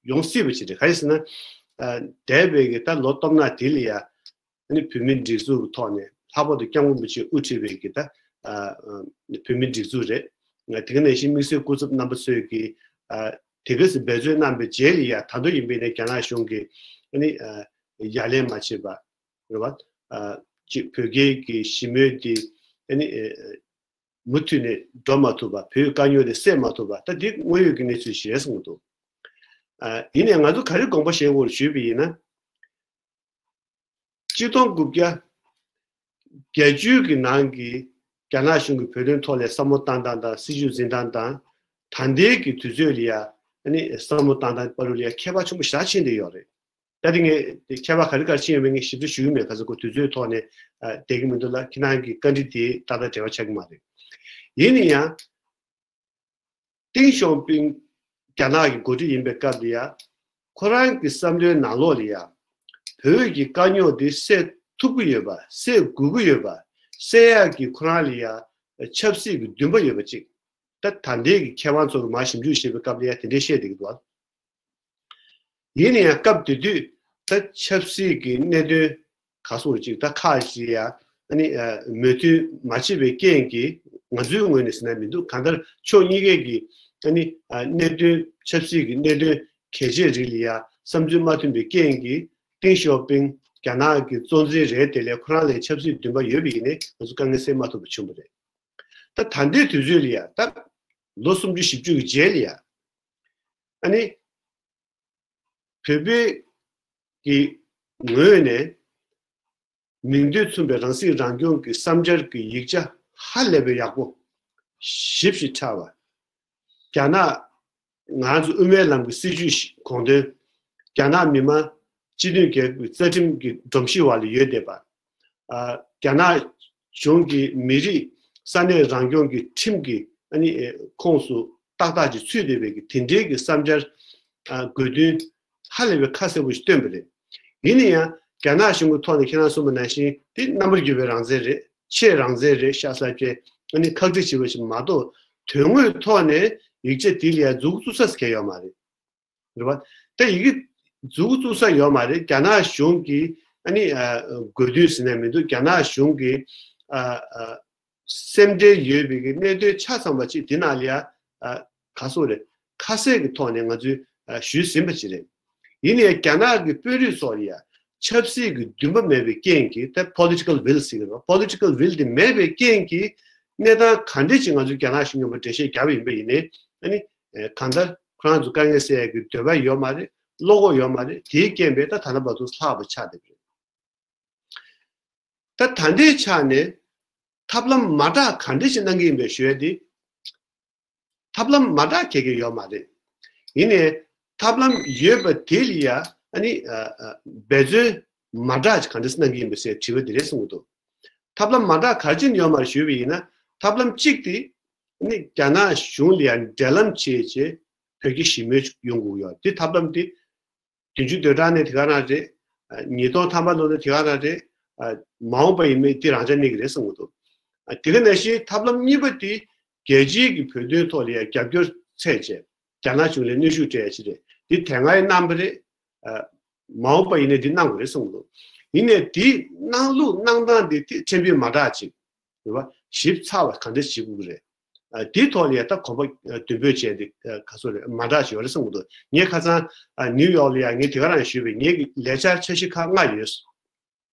ཡོང་སྲིད་པ་ཅིག་རེད། ག་རེ་ཟེར་ན། ཨ་འདས་པའི་གི་ད་ལོ་སྟོང་ཕྲག་དེ་ལ་ཡ་ཨ་ནི་བོད་མིའི་སྒྲིག་འཛུགས་ཀྱི་ཐོག་ནས་ལྷག་པར་དུ་སྐྱབས་མགོན་རིན་པོ་ཆེས་དབུ་ཁྲིད་པའི་གི་ད་ཨ་བོད་མིའི་སྒྲིག་འཛུགས་རེད། དེ་ག་ནང་བཞིན་དམིགས་བསལ་སྐུ་ཚབ་རྣམ་པ་ཚོས་གི་ཨ་དེ་ག་ཙམ་འབད་བརྩོན་གནང་བའི་རྗེས་ལ་ཡ་ད་དུང་ཡིན་པའི་ནས་རྒྱ་ནག་གཞུང་གིས་ ཨ་ནི་ཡ་ལན་མ་བྱས་པ་རེད་བ། ཅིག་བོད་རྒྱའི་གི་ཞི་མོལ་དེ་ཨ་ནི་མུ་མཐུད་ནས་འགྲོ་མ་ཐུབ་པ། བོད་དཀའ་རྙོག་དེ་སེལ་མ་ཐུབ་པ། ད་འདི་དངོས་ཡོད་ཀྱི་གནས་ཚུལ་ཞིག་རེད་གསུངས་འདུག་ཡིན་ནའི་ང་ཚོ་ག་རེ་དགོངས་པ་བཞེས་དགོས་རེད་ཞུས་པ་ཡིན་ན། གཅིག་སྟོང་དགུ་བརྒྱ་བརྒྱད་ཅུ་གི་ནང་གི་རྒྱ་ནག་གཞུང་གིས་བོད་དོན་ཐོག་ལ་བསམ་བློ་བཏང་སྟངས་དང་སྲིད་བྱུས་འཛིན་སྟངས་དང་། ད་ལྟའི་གི་དུས་ཚོད་ལ་ཡ་ཨ་ནི་བསམ་བློ་བཏང་སྟངས་བར་དུ་ལ་ཡ་ཁྱད་པར་ཆེན་པོ་ཞེ་དྲག་ཕྱིན་བསྡད་ཡོད་རེད། ད་དེ་ངས་དེ་ཁྱད་པར་ག་རེ་ག་རེ་ཕྱིན་ཡོད་མེད་ངས་ཞིབ་ཕྲ་ཞུ་གི་མེད། ག་ཚོད་ཁོ་དུས་ཚོད་ཐོག་ནས་བསྡད་ཀྱི་མི་འདུག་ལ། ཁྱེད་རང་གི་བཀའ་འདྲི་དེ་ཏག་ཏག་འབྲེལ་བ་ཆགས་ཀྱི་མ་རེད། ཡིན་ན་ཡང་། ཏེང་ཞའོ་ཕིང་རྒྱ་ནག་གི་འགོ་ཁྲིད་ཡིན་པའི་སྐབས་ལ་ཡ། ཁོ་རང་གི་བསམ་བློའི་ནང་ལོགས་ལ་ཡ། བོད་ཀྱི་དཀའ་རྙོག་འདི་སེལ་ཐུབ་ཀྱི་ཡོད་པ། སེལ་དགོས་ཀྱི་ཡོད་པ། སེལ་ཡག་གི་ཁོ་རང་ལ་ཡ་ཆབ་སྲིད་ཀྱི་འདུན་པ་ཡོད་པ་ཅིག་ད་ད་ལྟའི་གི་མཁས་དབང་ཚོ་གི་མར་ཞིབ་འཇུག་བྱེད་པའི་སྐབས་ལ་ཡ་དེ་འདྲའི་བཤད་བསྡད་ཀྱི་འདུག་ཡིན་ན་ཡང་སྐབས་དེ་དུས་ད་ཆབ་སྲིད་ཀྱི་གནད་དོན་ག་སོགས་ཅིག་ད་ཁག་ཅིག་ཡ་ཨ་ནི་མོས་མཐུན་མ་བྱེད་པའི་རྐྱེན་གྱིས་ང་ཚོའི་ངོས་ནས་ཟེར་ན་མི་འདུག་གང་ལྟར་ཕྱོགས་གཉིས་ཀས་ཀྱིས་ཨ་ནི་གནད་དོན་ཆབ་སྲིད་ཀྱི་གནད་དོན་གལ་ཆེ་རིགས་ལ་ཡ་བསམ་ཚུལ་མ་མཐུན་པའི་རྐྱེན་གྱིས་ཏེང་ཞའོ་ཕིང་རྒྱ་ནག་གི་གཙོ་འཛིན་རེད། དེ་ལས་ཁོ་རང་ལ་ཆབ་སྲིད་འདུན་པ་ཡོད་པ་ཡིན་ནའི་ང་ཚོ་དཀའ་ངལ་སེལ་མ་ཐུབ་པ་བྱུང་བ་རེད། ད་ད་ལྟའི་དུས་ཚོད་ལ་ཡ་ད་ལོ་སུམ་ཅུ་བཞི་བཅུ་གི་རྗེས་ལ་ཡ་ཨ་ནི། བོད་པའི་གི་ངོས་ནས་མིང་དོན་མཚུངས་པའི་རང་སྲིད་རང་སྐྱོང་གི་བསམ་འཆར་གྱི་ཡིག་ཆ་ཧ་ལས་པའི་ཡག་པོ་ཞིབ་ཞིབ་ཕྲ་བ། རྒྱ་ནག་ང་རང་ཚོ་དབུ་མའི་ལམ་གྱི་སྲིད་བྱུས་ཤིག་དགོངས་དོན། རྒྱ་ནག་མི་དམངས་སྤྱི་མཐུན་རྒྱལ་ཁབ་ཀྱི་རྩ་ཁྲིམས་ཀྱི་སྒྲོམ་གཞི་བར་ལ་ཡོད་བསྡད་པ། ཨ། རྒྱ་ནག་གཞུང་གི་མི་རིགས་ས་གནས་རང་སྐྱོང་གི་ཁྲིམས་ཀྱི་ཨ་ནི་ཨེ་ཁོངས་སུ་ཏག་ཏག་ཅིག་ཚུད་བསྡད་པའི་གི་དེ་འདྲའི་གི་བསམ་འཆར། ཨ། དགོས་འདུན་ཧ་ལས་པའི་ཁ་གསལ་པོ་ཞིག་བཏོན་པ་རེད། ཡིན་ན་ཡང་རྒྱ་ནག་གཞུང་གི་ཐོག་ནས་ཁྱེད་རང་གསུངས་པ་ནང་བཞིན་དེ་རྣམ་པར་འགྱུར་བའི་རང་བཙན་རེད། ཆེས་རང་བཙན་རེད་ཤག་ཟེར་བྱས་ཨ་ནི་ཁག་དཀྲི་བྱེད་པ་ཞིག་མ་གཏོགས་དོན་དངོས་ཐོག་ནས་ཡིག་ཆ་དེ་ལ་ཡང་མཛུབ་གུ་བཙུགས་ས་གང་ཡང་ཡོད་མ་རེད། རེད་བ། ད་ཡི་གེ་མཛུབ་གུ་བཙུགས་ས་ཡོད་མ་རེད། རྒྱ་ནག་གཞུང་གིས་ཨ་ནི་ཨ་དགོས་འདུན་ཟེར་ནས་མི་འདུག་རྒྱ་ནག་གཞུང་གིས་ཨ་ཨ་སེམས་ཁྲལ་ཡོད་པའི་གི་གནད་དོན་ཆ་ཚང་བ་ཅིག་འདི་ནང་ལ་ཡ་ཨ་ག་སོགས་རེད། ཁ་གསལ་གྱི་ཐོག་ནས་ང་ཚོས་ཨ་ཞུས་ཟིན་པ་ཅིག་རེད། ཡིན་ནའི་རྒྱ་ནག་གི་དཔོན་རིགས་ཚོ་ལ་ཡ་ཆབ་སྲིད་ཀྱི་འདུན་པ་མེད་པའི་རྐྱེན་གྱིས། ད་political will ཟེར་གི་རེད་བ། political will དེ་མེད་པའི་རྐྱེན་གྱིས་གནས་སྟངས་ག་འདྲས་ཅིག་ང་ཚོས་རྒྱ་ནག་གཞུང་མཉམ་པོ་འགྲེལ་བཤད་བརྒྱབ་པ་ཡིན་པ་ཡིན་ནའི་ཨ་ནི། ཨེ། གང་ལྟར་ཁོ་རང་ཚོ་དཀའ་ངལ་སེལ་ཡག་གི་འདོད་པ་ཡོད་མ་རེད། བློ་ཁོག་ཡོད་མ་རེད། དེའི་རྐྱེན་པས་ད་ད་ལྟ་བར་དུ་ལྷག་པ་ཆགས་བསྡད་པ་རེད། ད་ད་ལྟའི་ཆ་ནས་ཐབས་ལམ་མ་དྲག་ག་འདྲ་ཞིག་གནང་གི་ཡིན་པའི་ཞུ་ཡ་དེ། ཐབས་ལམ་མ་དྲག་ག་གེ་ཡོད་མ་རེད། ཡིན་ནའི་ཐབས་ལམ་ཡོད་པ་དེ་ལ་ཡ་ཨ་ནི་ཨ་ཨ་འབད་བརྩོན་མ་དྲག་ཅིག་ག་འདྲ་ཞིག་གནང་གི་ཡིན་པའི་ཟེར་དྲི་བ་དེ་རེད་གསུང་གི་འདུག་ཐབས་ལམ་མ་དྲག་ག་རེ་ཅིག་ཡོད་མ་རེད་ཞུས་པ་ཡིན་ན། ཐབས་ལམ་གཅིག་དེ་ནི་རྒྱ་ནག་གཞུང་ལ་ཡང་འབྲེལ་ལམ་བྱས་བྱས་བོད་ཀྱི་ཞི་མོལ་ཡོང་དགོས་ཡོད། དེ་ཐབས་ལམ་དེ་བདུན་ཅུ་དོན་གྲངས་ནས་དེ་ག་རང་རེད། ཉིས་སྟོང་ཐམ་པ་ལོ་ནས་དེ་ག་རང་རེད། མ་འོངས་པ་ཡིན་མིན་དེ་རང་འཇགས་གནས་ཀྱི་རེད་གསུང་གི་འདུག་དེ་ག་ནང་བཞིན་ཐབས་ལམ་གཉིས་པ་དེ་རྒྱལ་སྤྱིའི་གི་བོད་དོན་ཐོག་ལ་ཡང་རྒྱབ་སྐྱོར་འཚོལ་བྱས་རྒྱ་ནག་གཞུང་ལ་གནོན་ཤུགས་སྤྲད་ཡ་ཅིག་རེད། དེ་དེ་སྔ་ཡང་གནང་པ་རེད། མ་འོངས་པ་ཡིན་ནའི་འདི་གནང་དགོས་རེད་གསུངས་འདུག་ཡིན་ནའི་འདི་གནང་ལུགས་གནང་སྟངས་འདི་ཐེ་ཕྲན་བུ་མ་དྲག་ཅིག་རེད་བ། ཞིབ་ཚགས་པ་ག་འདྲ་བྱེད་དགོས་ཀྱི་རེད། ཨ། འདིའི་ཐོག་ལ་ཡ་ད་གོམ་པ་ཨ་མདུན་སྤོས་བྱས་ཏེ་ཨ་ག་ཚོད་རེད། མ་དྲག་ཅིག་ཡོད་རེད་གསུངས་འདུག་ངས་ཁ་སང་ཨ་ནིའུ་ཡོག་ལ་ཡ་ངས་དེ་ག་རང་ཞུས་པས་ངེད་ཀྱི་ལས་འཆར་འཆར་གཞི་ཁག་ལྔ་ཡོད།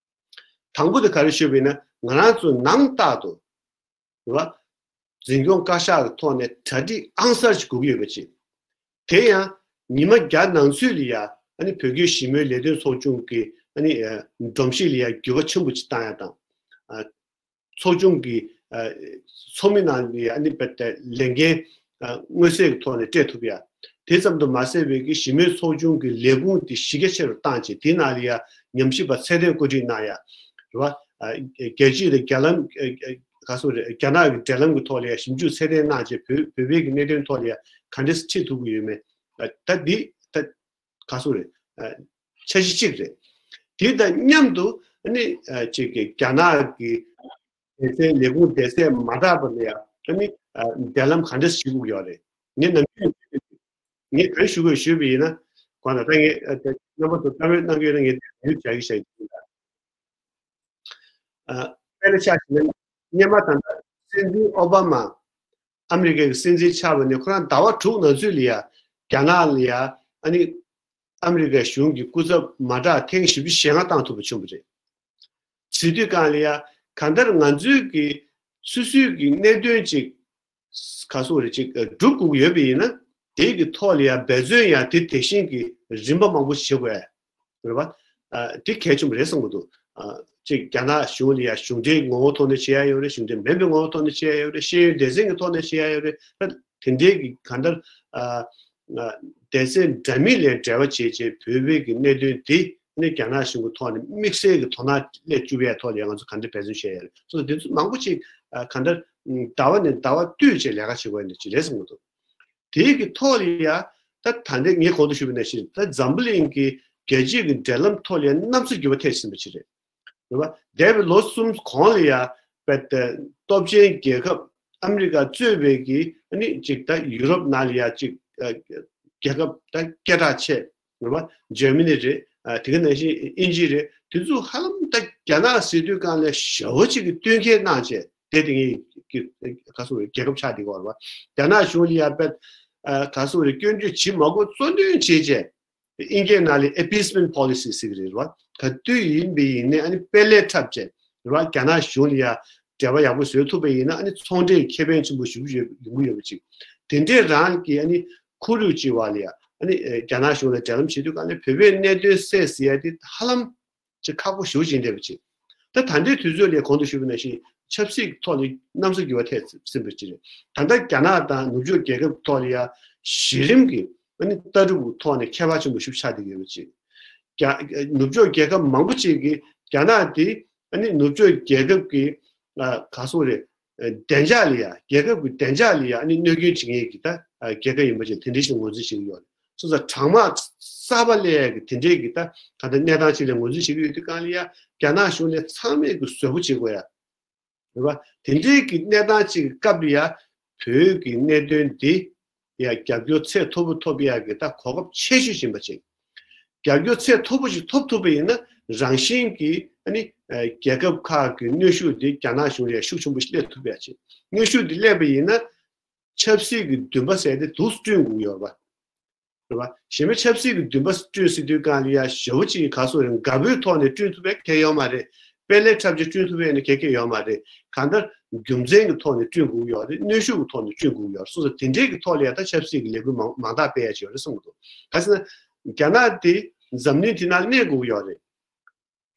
དང་པོ་དེ་ག་རེ་ཞུས་པ་ཡིན་ན་ང་རང་ཚོ་ནང་རྟག་ཏུ་རེད་བ། འཛིན་སྐྱོང་བཀའ་ཤག་གི་ཐོག་ནས་གྲ་སྒྲིག་ཨང་གསར་ཞིག་དགོས་ཀྱི་ཡོད་པ་ཅིག་དེ་ཡང་ཉི་མ་བརྒྱ་ནང་ཚུད་ལ་ཡ་ཨ་ནི་བོད་སྐྱོད་ཞི་མོལ་ལས་དོན་ཚོགས་ཆུང་གི་ཨ་ནི་ཨ་སྒྲོམ་གཞི་ལ་ཡ་འགྱུར་བ་ཆེན་པོ་ཅིག་བཏང་ཡ་དང་། ཨ་ཚོགས་ཆུང་གི་ཨ་ཚོགས་མི་རྣམས་ལ་ཡ་ཨ་ནི་བོད་ལས་འགན་ཨ་མངོན་གསལ་གྱི་ཐོག་ནས་སྤྲད་ཐུབ་ཡ། དེ་ཙམ་དུ་མ་ཟད་པའི་གི་ཞི་མོལ་ཚོགས་ཆུང་གི་ལས་ཁུངས་དེ་གཞི་རྒྱ་ཆེ་རུ་བཏང་བྱས་དེའི་ནང་ལ་ཡ་ཉམས་ཞིབ་པ་ཚད་ལྡན་བཀོད་སྒྲིག་གནང་ཡ། རེད་བ། ཨ་རྒྱལ་སྤྱི་དང་རྒྱ་ལམ་ཨ་ཨ་ག་སོ་རེད། རྒྱ་ནག་གི་འབྲེལ་ལམ་གྱི་ཐོག་ལ་ཡང་ཞིབ་འཇུག་ཚད་ལྡན་གནང་བྱས་བོད་བོད་པའི་གི་གནད་དོན་ཐོག་ལ་ཡང་ག་འདྲས་ཁྲིད་ཐུབ་ཀྱི་ཡོད་མེད། ཨ་ད་འདི་ད་ག་སོ་རེད། ཨ་འཆར་གཞི་གཅིག་རེད། དེ་དང་མཉམ་དུ་ཨ་ནི་ཨ་ཅིག་གི་རྒྱ་ནག་གི་སྡེ་ཚན་ལས་ཁུངས་སྡེ་ཚན་མ་དག་པ་ལ་ཡང་ཨ་ནི་ཨ་འབྲེལ་ལམ་ག་འདྲས་ཞིག་དགོས་ཡོད་རེད། ངས་ནམ་རྒྱུན་ངས་ག་རེ་ཞུ་དགོས་ཞུས་པ་ཡིན་ན། གོང་ན་ད་ངས་ཨ་ད་རྣམ་པ་ཚོ་བཀའ་མོལ་གནང་གི་ཡོད་ན་ངས་དེ་ལན་རྒྱག་གི་བྱ་ཡི་ཡིན་ད། ཨ་དཔེར་ན་ཆ་བཞག་ན་སྔོན་མ་ད་ལྟ་སྲིད་འཛིན་ཨོ་བྷ་མ་ཨ་མི་རི་ཀའི་སྲིད་འཛིན་ཆགས་པ་ནས་ཁོ་རང་ཟླ་བ་དྲུག་ནང་ཚུད་ལ་ཡ་རྒྱ་ནག་ལ་ཡ་ཨ་ནི་ ཨ་མི་རི་ཀའི་གཞུང་གི་སྐུ་ཚབ་མ་དྲག་ཐེངས་བཞི་བཅུ་ཞེ་ལྔ་བཏང་ཐུབ་པ་བྱུང་བ་རེད། བྱེད་དུས་གང་ལ་ཡ། གང་ལྟར་ང་ཚོའི་གི་སོ་སོའི་གི་གནད་དོན་ཅིག་ག་སོག་རེ་ཅིག་སྒྲུབ་དགོས་ཀྱི་ཡོད་པ་ཡིན་ན། དེའི་གི་ཐོག་ལ་ཡ་འབད་བརྩོན་ཡང་དེ་དེ་བཞིན་གི་རིམ་པ་མང་པོ་བྱེད་དགོས། རེད་བ། ཨ། དེ་གལ་ཆེན་པོ་རེད་བསམ་གྱི་འདུག་ཨ། ཅིག་རྒྱ་ནག་གཞུང་ལ་ཡ་གཞུང་འབྲེལ་ངོ་བོ་ཐོག་ནས་བྱེད་ཡ་ཡོད་རེད། གཞུང་འབྲེལ་མིན་པའི་ངོ་བོ་ཐོག་ནས་བྱེད་ཡ་ཡོད་རེད། ཤེས་ཡོན་སྡེ་ཚན་གྱི་ཐོག་ནས་བྱེད་ཡ་ཡོད་རེད། ད་དེ་འདྲའི་གི་གང་ལྟར། ཨ། ཨ། སྡེ་ཚན་འདྲ་མིན་ལས་འབྲེལ་བ་བྱེད་བྱེད་བོད་པའི་གི་གནད་དོན་དེ་ནི་རྒྱ་ནག་གཞུང་གི་ཐོག་ནས་དམིགས་བསལ་གྱི་དོ་སྣང་སླེབས་བཅུག་པའི་ཐོག་ལ་ང་ཚོ་ག་འདྲ་འབད་བརྩོན་བྱས་ཡོད་རེད། སོ་སོ་དེ་ཚོ་མང་པོ་ཅིག་ཨ། ག་འདྲ་ཟླ་བ་ནས་ཟླ་བ་བསྟུད་བྱས་ལས་ཀ་བྱེད་དགོས་ཡ་ཅིག་རེད་བསམ་གྱི་འདུག་དེའི་གི་ཐོག་ལ་ཡ། ད་ད་ལྟ་ངས་གོང་དུ་ཞུས་པ་ནང་བཞིན། ད་འཛམ་བུ་གླིང་གི་རྒྱལ་སྤྱིའི་གི་འབྲེལ་ལམ་ཐོག་ལ་ཡ་གནམ་ས་འགྱུར་བ་ཐེབས་ཟིན་པ་ཅིག་རེད། རེད་བ། འདས་པའི་ལོ་གསུམ་གོང་ལ་ཡ། པད་སྟོབས་ཆེན་རྒྱལ་ཁབ་ཨ་མི་རི་ཀ་གཙོས་པའི་གི་ཨ་ནི་ཅིག་ད་ཡུ་རོབ་ནང་ལ་ཡ་ཅིག་ཨ། རྒྱལ་ཁབ་ད་སྐད་གྲགས་ཆེ། རེད་བ། འཇར་མ་ནི་རེད། ཨ། དེ་ག་ནང་བཞིན་དབྱིན་ཇི་རེད། དེ་ཚོ་ཧ་ལམ་ད་རྒྱ་ནག་ཟེར་དུས་གང་ལ་ཞེ་པོ་ཅིག་གི་བསྟུན་མཁས་གནང་བྱས། དེ་དེ་ངའི་གི་ག་སོག་རེ་རྒྱལ་ཁབ་ཆགས་བསྡད་ཀྱི་ཡོད་རེད་བ། རྒྱ་ནག་གཞུང་ལ་ཡ་པད། ཨ། ག་སོག་རེ་སྐྱོན་བརྗོད་བྱེད་མ་དགོས་གཙོ་འདོན་བྱས་བྱས། དབྱིན་སྐད་ནང་ལ་appeasement policy ཟེར་གྱི་རེད་བ། ག་དུས་ཡིན་པ་ཡིན་ནའི་ཨ་ནི་དཔེ་ལས་འཁྲབ་བྱས། རེད་བ། རྒྱ་ནག་གཞུང་ལ་ཡ་འབྲེལ་བ་ཡག་པོ་བཟོ་ཐུབ་པ་ཡིན་ན། ཨ་ནི་ཚོང་འབྲེལ་ཁེ་ཕན་ཆེན་པོ་ཞེ་པོ་ཡོང་གི་ཡོད་པ་ཅིག་དེ་འདྲའི་རང་གི་ཨ་ནི་ཁོར་ཡུག་ཅིག་བ་ལ་ཡ། ཨ་ནི་རྒྱ་ནག་གཞུང་ལ་འབྲེལ་ལམ་བྱེད་དུས་གང་ལ་བོད་པའི་གནད་དོན་སེལ་ཟེར་ཡ་དེ་ཧ་ལམ་ཅིག་ཁག་པོ་ཞེ་པོ་ཅིག་འདྲ་པོ་ཅིག་ད་ད་ལྟའི་དུས་ཚོད་ལ་གོང་དུ་ཞུས་པ་ནང་བཞིན་ཆབ་སྲིད་ཀྱི་ཐོག་ནས་གནམ་ས་འགྱུར་བ་ཐེབས་ཟིན་པ་ཅིག་རེད། ད་ལྟ་རྒྱ་ནག་དང་ནུབ་ཕྱོགས་རྒྱལ་ཁབ་ཐོག་ལ་ཡ་གཞི་རིམ་གྱི་ཨ་ནི་ལྟ་གྲུབ་ཀྱི་ཐོག་ནས་ཁྱད་པར་ཆེན་པོ་ཞིག་ཆགས་བསྡད་ཡོད་པ་ཅིག་རྒྱ། ནུབ་ཕྱོགས་རྒྱལ་ཁབ་མང་པོ་ཅིག་གིས་རྒྱ་ནག་དེ་ཨ་ནི་ནུབ་ཕྱོགས་རྒྱལ་ཁབ་ཀྱི་ཨ། ག་སོག་རེད། བདེ་འཇགས་ལ་ཡ། རྒྱལ་ཁབ་ཀྱི་བདེ་འཇགས་ལ་ཡ་ཨ་ནི་གནོད་སྐྱོན་བྱེད་མཁན་གྱི་ད་རྒྱལ་ཁབ་ཡིན་པ་ཅིག་དེ་འདྲ་ཞིག་ངོས་འཛིན་བྱེད་ཀྱི་ཡོད་རེད། སོང་ཙང་གྲང་དམག་གསར་པ་སླེབས་ཡ་གི་དེ་འདྲའི་གི་ད་ག་ད་གནས་སྟངས་ཅིག་ལ་ངོས་འཛིན་བྱེད་ཀྱི་ཡོད་དུས་གང་ལ་ཡ། རྒྱ་ནག་གཞུང་ནས་ཚང་མས་ཀྱི་བཟོད་པོ་བྱེད་དགོས་ཡ། རེད་བ། དེ་འདྲའི་གི་གནས་སྟངས་ཅིག་གི་སྐབས་ལ་ཡ། བོད་ཀྱི་གནད་དོན་འདི་ཡ་རྒྱབ་སྐྱོར་ཚད་མཐོ་པོ་ཐོབ་ཡ་གི་ད་གོ་སྐབས་ཆེ་ཤོས་ཡིན་པ་ཅིག་རྒྱབ་སྐྱོར་ཚད་མཐོ་པོ་ཞིག་ཐོབ་ཐུབ་པ་ཡིན་ན། རང་བཞིན་གྱིས་ཨ་ནི་རྒྱལ་ཁབ་ཁག་གི་གནོན་ཤུགས་འདི་རྒྱ་ནག་གཞུང་ལ་ཡ་ཤུགས་ཆེན་པོ་ཞིག་སླེབས་ཐུབ་ཡ་ཅིག་གནོན་ཤུགས་འདི་སླེབས་པ་ཡིན་ན། ཆབ་སྲིད་ཀྱི་འདུན་པ་ཟེར་དེ་འདུག་སེ་བསྐྲུན་དགོས་ཡོད་རེད་བ། རེད་བ། གཞན་པའི་ཆབ་སྲིད་ཀྱི་འདུན་པ་བསྐྲུན་ཟེར་དུས་གང་ལ་ཡ་ཞེ་པོ་ཅིག་ག་སོག་རེད། དགའ་པོའི་ཐོག་ནས་བསྐྲུན་ཐུབ་པའི་གལ་ཡོད་མ་རེད། དཔེ་ལས་འཁྲབ་ཆས་བསྐྲུན་ཐུབ་པའི་ནི་གལ་གལ་ཡོད་མ་རེད། གང་ལྟར་རྒྱུ་མཚན་གྱི་ཐོག་ནས་བསྐྲུན་དགོས་ཡོད་རེད། གནོན་ཤུགས་ཀྱི་ཐོག་ནས་བསྐྲུན་དགོས་ཡོད་རེད། སོ་སོ་དེ་འདྲའི་གི་ཐོག་ལ་ཡ་ད་ཆབ་སྲིད་ཀྱི་ལས་འགུལ་མང་མང་དག་སྤེལ་ཡ་ཅིག་ཡོད་རེད་བསམ་གྱི་འདུག་ག་ཟེར་ན། རྒྱ་ནག་དེ་འཛམ་གླིང་དེ་ནང་གནས་དགོས་ཀྱི་ཡོད་རེད། རེད་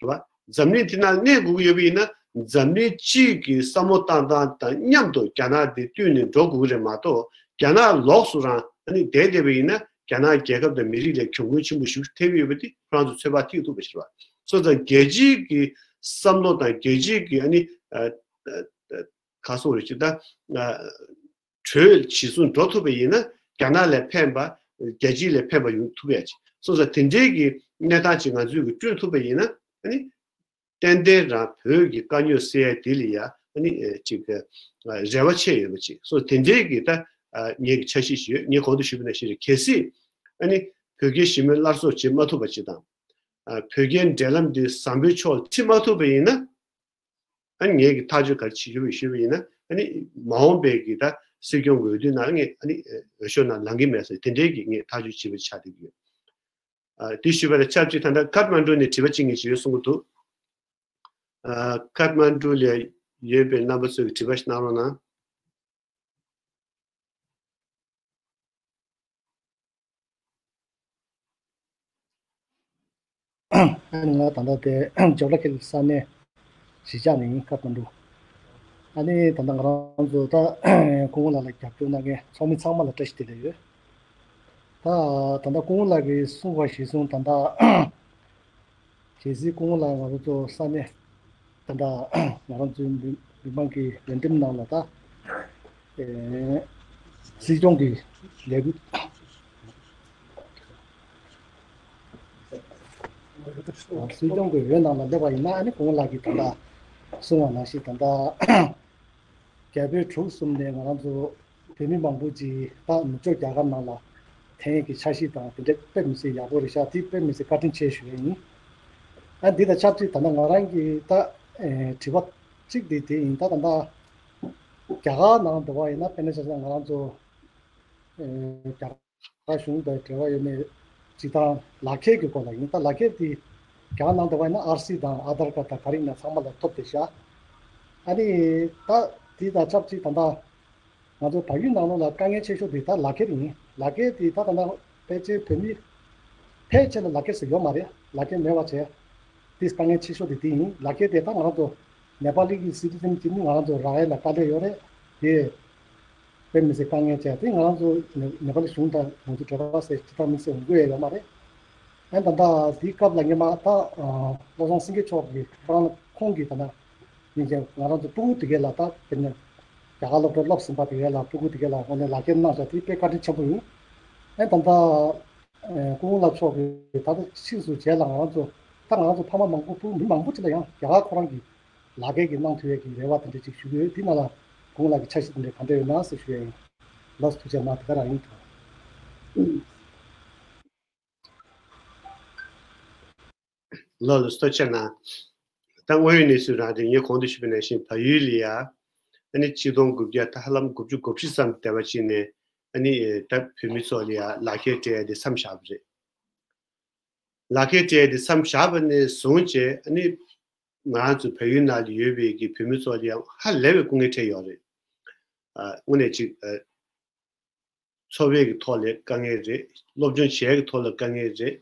བ། འཛམ་གླིང་དེ་ནང་གནས་དགོས་ཀྱི་ཡོད་པ་ཡིན་ན། འཛམ་གླིང་སྤྱིའི་གི་བསམ་བློ་བཏང་སྟངས་དང་མཉམ་དུ་རྒྱ་ནག་དེ་བསྟུན་ནས་འགྲོ་དགོས་ཀྱི་རེད་མ་གཏོགས། རྒྱ་ནག་ལོགས་སུ་རང་ཨ་ནི་བསྡད་བསྡད་པ་ཡིན་ན། རྒྱ་ནག་རྒྱལ་ཁབ་དང་མི་རིགས་ལ་གྱོང་གུན་ཆེན་པོ་ཞིག་ཐེབས་ཡོད་པ་དེ་ཁོ་རང་ཚོ་ཚོད་དཔག་ཐིག་ཐུབ་པ་ཞིག་རེད་བ། སོང་ཙང་རྒྱལ་སྤྱིའི་གི་བསམ་བློ་དང་རྒྱལ་སྤྱིའི་གི་ཨ་ནི་ཨ་ཨ་ཨ་ག་སོག་རེད་ཅེ་ད། ཨ། གྲོས་གཞི་བཟུང་འགྲོ་ཐུབ་པ་ཡིན་ན། རྒྱ་ནག་ལ་ཕན་པ། རྒྱལ་སྤྱི་ལ་ཕན་པ་ཡོང་ཐུབ་ཡ་ཅིག་སོང་ཙང་དེ་འདྲའི་གི་གནས་སྟངས་ཅིག་ང་ཚོས་གི་བསྐྲུན་ཐུབ་པ་ཡིན་ན། ཨ་ནི་ཏན་ཏན་རང་བོད་ཀྱི་དཀའ་རྙོག་སེལ་ཡ་དེ་ལ་ཡ་ཨ་ནི་ཅིག་རེ་བ་ཆེ་ཡོད་པ་ཅིག་སོང་དེ་འདྲའི་གི་ད་ངའི་གི་འཆར་གཞི་ཞིག་ཡོད། ངས་གོང་དུ་ཞུས་པ་ནང་བཞིན་རེད། གལ་སྲིད་ཨ་ནི་བོད་རྒྱའི་ཞི་མོལ་སླར་གསོ་བྱེད་མ་ཐུབ་པ་ཅིག་དང་། བོད་རྒྱའི་འབྲེལ་ལམ་འདི་བཟང་པོའི་ཕྱོགས་ལ་ཁྲིད་མ་ཐུབ་པ་ཡིན་ན། ཨ་ནི་ངས་ཀྱི་ཐག་གཅོད་ག་རེ་བྱེད་ཀྱི་ཡོད་ཞུས་པ་ཡིན་ན། ཨ་ནི་མ་འོངས་པའི་གི་ད་སྲིད་སྐྱོང་གི་འོས་བསྡུ་ནང་ངས་ཨ་ནི་འོས་ཤོག་ནང་ལངས་ཀྱི་མེད་ཟེར་དེ་འདྲའི་གི་ངས་ཐག་གཅོད་བྱེད་པ་ཆགས་བསྡད་ཀྱི་ཡོད། ཨ། དེ་ཞུས་པ་དང་ཆབས་ཅིག་ད་ལྟ་ཀཏ་མན་ཌུ་ནས་དྲི་བ་གཅིག་གཉིས་ཅིག་ཡོད་གསུང་གི་འདུག་ཨ། ཀཏ་མན་ཌུ་ལ་ཡོད་པའི་རྣམ་པ་ཚོས་དྲི་བ་ཞིག་གནང་རོགས་གནང་། ཨ་ནི་ང་ད་ལྟ་དེ་ཇོ་ལ་ཁེལ་ས་གནས་གཞིས་ཆགས་ནས་ཡིན། ཀཏ་མན་ཌུ། ཨ་ནི་ད་ལྟ་ང་རང་ཚོ་ད་སྐུ་ངོ་ལགས་ལ་རྒྱབ་སྐྱོར་གནང་མཁན་ཚོགས་མི་ཚང་མ་ལ་བཀྲ་ཤིས་བདེ་ལེགས་ཡོད། ད་ད་ལྟ་སྐུ་ངོ་ལགས་ཀྱིས་གསུངས་པ་གཞིར་བཟུང་ད་ལྟ་གལ་སྲིད་སྐུ་ངོ་ལགས་ང་རང་ཚོ་ས་གནས་ད་ལྟ་ང་རང་ཚོའི་མི་མི་མང་གི་འོས་འདེམས་ནང་ལ་ད་ཨེ་སྲིད་སྐྱོང་གི་ལས་འགུལ་སྲིད་སྐྱོང་གི་འོས་ནང་ལ་སླེབས་པ་ཡིན་ན། ཨ་ནི་སྐུ་ངོ་ལགས་ཀྱིས་ད་ལྟ་གསུངས་པ་ནང་བཞིན་ད་ལྟ་རྒྱ་བོད་གྲུ་གསུམ་ནས་ང་རང་ཚོ་བོད་མི་མང་པོ་ཅིག་ད་ནུབ་ཕྱོགས་རྒྱ་གར་ནང་ལ་ཐོན་ཡས་ཀྱི་འཆར་གཞི་དང་དེ་འདྲ་དཔེ་མི་སྲིད་ཡག་པོ་རེད་ཤག་དེ་དཔེ་མི་སྲིད་བཀའ་དྲིན་ཆེ་ཞུ་ཡས་ཡིན། ཨ། འདི་དང་ཆབས་ཅིག་ད་ལྟ་ང་རང་གི་ད་ཨེ་དྲི་བ་གཅིག་དེ་དེ་ཡིན། ད་ད་ལྟ་རྒྱ་གར་ནང་འགྲོ་བ་ཡིན་ན། དཔེར་ན་ཆ་བཞག་ང་རང་ཚོ་ཨེ་རྒྱ་གར་གཞུང་དང་འབྲེལ་བ་ཡོད་མེད་ སྤྱིར་བཏང་ལག་ཁྱེར་གྱི་སྐོར་ལ་ཡིན། ད་ལག་ཁྱེར་དེ་རྒྱ་གར་ནང་དུ་བ་ན་ཨར་སི་དང་ཨ་དར་ཀར་དང་ག་རེ་ཡིན་ན་ཚང་མ་ལ་ཐོབ་བསྡད་ཤག་ཨ་ནི་ད་དེ་དང་ཆབས་ཅིག་ད་ལྟ་ང་ཚོ་བལ་ཡུལ་ནང་ལོགས་ལ་དཀའ་ངལ་ཆེ་ཤོས་དེ་ད་ལག་ཁྱེར་ཡིན། ལག་ཁྱེར་དེ་ད་ད་ལྟ་ཕལ་ཆེར་བོད་མི་ཕལ་ཆེར་ལ་ལག་ཁྱེར་ཟེར་ཡོད་མ་རེད། ལག་ཁྱེར་མེད་པ་བྱས། དེ་དཀའ་ངལ་ཆེ་ཤོས་དེ་དེ་ཡིན། ལག་ཁྱེར་དེ་ད་ང་ཚོ་ནེ་པ་ལི་གི་སི་ཊི་ཟན་གྱི་ནི་ང་རང་ཚོ་རག་ཡས་ལ་དཀའ་ལས་ཡོད་རེད། དེ་དཔེ་མི་སྲིད་དཀའ་ངལ་ཆེ། དེ་ང་རང་ཚོ་ནེ་ནེ་པ་ལི་གཞུང་དང་ང་ཚོ་འབྲེལ་བ་ཟེར་ཅི་ཐག་མི་སྲིད་འོང་གི་ཡོད་མ་རེད། ཨ་ད་ལྟ་དེའི་སྐབས་ལ་ངས་མ་ད་བློ་བཟང་སེང་གེ་མཆོག་གི་ཁོ་རང་ཁོང་གིས་ད་ལྟ་ཡིན་ཀྱང་ང་རང་ཚོ་སྤུ་གུ་དེ་གས་ལ་ད་དཔེར་ན་རྒྱ་གར་སློབ་གྲྭར་སློབ་ཟིན་པ་དེ་གས་ལ་སྤུ་གུ་དེ་གས་ལ་དངོས་གནས་ལག་ཁྱེར་གནང་བཞག་དེ་དཔེ་བཀའ་དྲིན་ཆེན་པོ་ཡིན། ཨ་ད་ལྟ་སྐུ་ངོ་ལགས་མཆོག་གིས་ད་ལྟ་ཕྱིས་སུ་རྗེས་ལ་ང་རང་ཚོ་ད་ང་རང་ཚོ་ཕ་མ་མང་པོ་སྤུ་གུ་མི་མང་པོ་ཅིག་ལ་ཡང་རྒྱ་གར་ཁོ་རང་གི་ལག་ཁྱེར་གྱི་གནང་ཐུབ་ཡས་ཀྱི་རེ་བ་དེ་འདྲ་ཅིག་ཞུ་གི་ཡོད། དེ་ནང་ལ་སྐུ་ངོ་ལགས་ཀྱི་འཆར་གཞི་དེ་འདྲ་ག་འདྲ་ཡོད་ན་ཟེར་ཞུ་ཡས་ཡིན། ལགས་སོ། ཐུགས་རྗེ་གནང་། དེ་ག་རང་ཡིན། ལགས་ལགས་སོ། ཐུགས་རྗེ་གནང་། ད་དངོས་ཡོད་གནས་ཚུལ་རང་དེ་ངས་གོང་དུ་ཞུས་པ་ནང་བཞིན་བལ་ཡུལ་ལ་ཡ་ཨ་ནི་ཆིག་སྟོང་དགུ་བརྒྱ་ད་ཧ་ལམ་དགུ་བཅུ་གོ་བཞི་ཙམ་དེ་བ་ཅིག་ནས་ཨ་ནི་ད་བོད་མི་ཚོ་ལ་ཡ་ལག་ཁྱེར་སྤྲད་ཡ་དེ་མཚམས་བཞག་པ་རེད། ལག་ཁྱེར་སྤྲད་ཡ་དེ་མཚམས་བཞག་པ་ནས་བཟུང་བྱས་ཨ་ནི་ང་རང་ཚོ་བལ་ཡུལ་ནང་ལ་ཡོད་པའི་གི་བོད་མི་ཚོ་ལ་ཡང་ཧ་ལས་པའི་སྐུ་ངལ་འཕྲད་ཡོད་རེད། ཨ་དངོས་གནས་ཅིག་ཨ་འཚོ་བའི་གི་ཐོག་ལ་དཀའ་ངལ་རེད། སློབ་སྦྱོང་བྱེད་ཡ་གི་ཐོག་ལ་དཀའ་ངལ་རེད།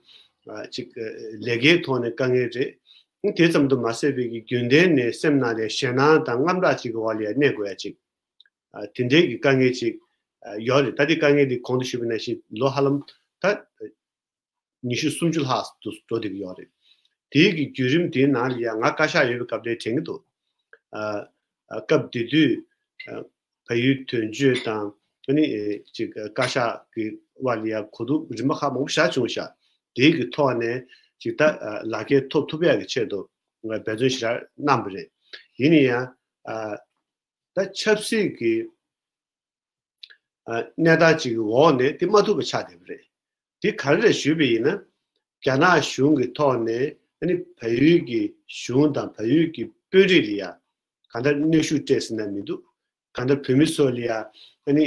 ཨ་ཅིག་ཨ་ལས་ཀའི་ཐོག་ནས་དཀའ་ངལ་རེད། དེ་ཙམ་དུ་མ་ཟད་པའི་གི་རྒྱུན་ལྡན་ནས་སེམས་ནང་ལ་ཞེད་སྣང་དང་དངངས་སྐྲག་ཅིག་གི་འོག་ལ་ཡ་གནས་དགོས་ཡ་ཅིག་ཨ་དེ་འདྲའི་གི་དཀའ་ངལ་ཅིག་ཨ་ཡོད་རེད། ད་དེ་དཀའ་ངལ་འདི་གོང་དུ་ཞུས་པ་ནང་བཞིན་ལོ་ཧ་ལམ་ད་ཉི་ཤུ་སུམ་ཅུ་ལྷག་ཏུ་འགྲོ་བསྡད་ཀྱི་ཡོད་རེད། དེའི་གི་བརྒྱུད་རིམ་དེའི་ནང་ལ་ཡང་ང་བཀའ་ཤག་ཡོད་པའི་སྐབས་དེ་དྲན་གྱི་འདུག་ཨ་ཨ་སྐབས་དེ་དུས་ཨ་བལ་ཡུལ་དོན་གཅོད་དང་ཨ་ནི་ཨེ་ཅིག་བཀའ་ཤག་གི་དབར་ལ་ཡང་གོ་བསྡུར་རིམ་པ་ཁག་མང་པོ་བཞག་བྱུང་ཤག་དེའི་གི་ཐོག་ནས་ཅིག་ད་ཨ་ལག་ཁྱེར་ཐོབ་ཐུབ་ཡག་གི་ཆེད་དུ་ང་འབད་བརྩོན་ཞེ་དྲག་གནང་བ་རེད། ཡིན་ན་ཡང་ཨ་ད་ཆབ་སྲིད་ཀྱི་ཨ་གནས་སྟངས་ཅིག་གི་འོག་ནས་དེ་མ་ཐུབ་པ་ཆགས་བསྡད་པ་རེད། དེ་ག་རེ་རེད་ཞུས་པ་ཡིན་ན། རྒྱ་ནག་གཞུང་གི་ཐོག་ནས་ཨ་ནི་བལ་ཡུལ་གྱི་གཞུང་དང་བལ་ཡུལ་གྱི་དཔོན་རིགས་ལ་ཡ་གང་ལྟར་གནོན་ཤུགས་སྤྲད་ཟིན་ན་མི་འདུག་གང་ལྟར་བོད་མི་ཚོ་ལ་ཡ་ཨ་ནི་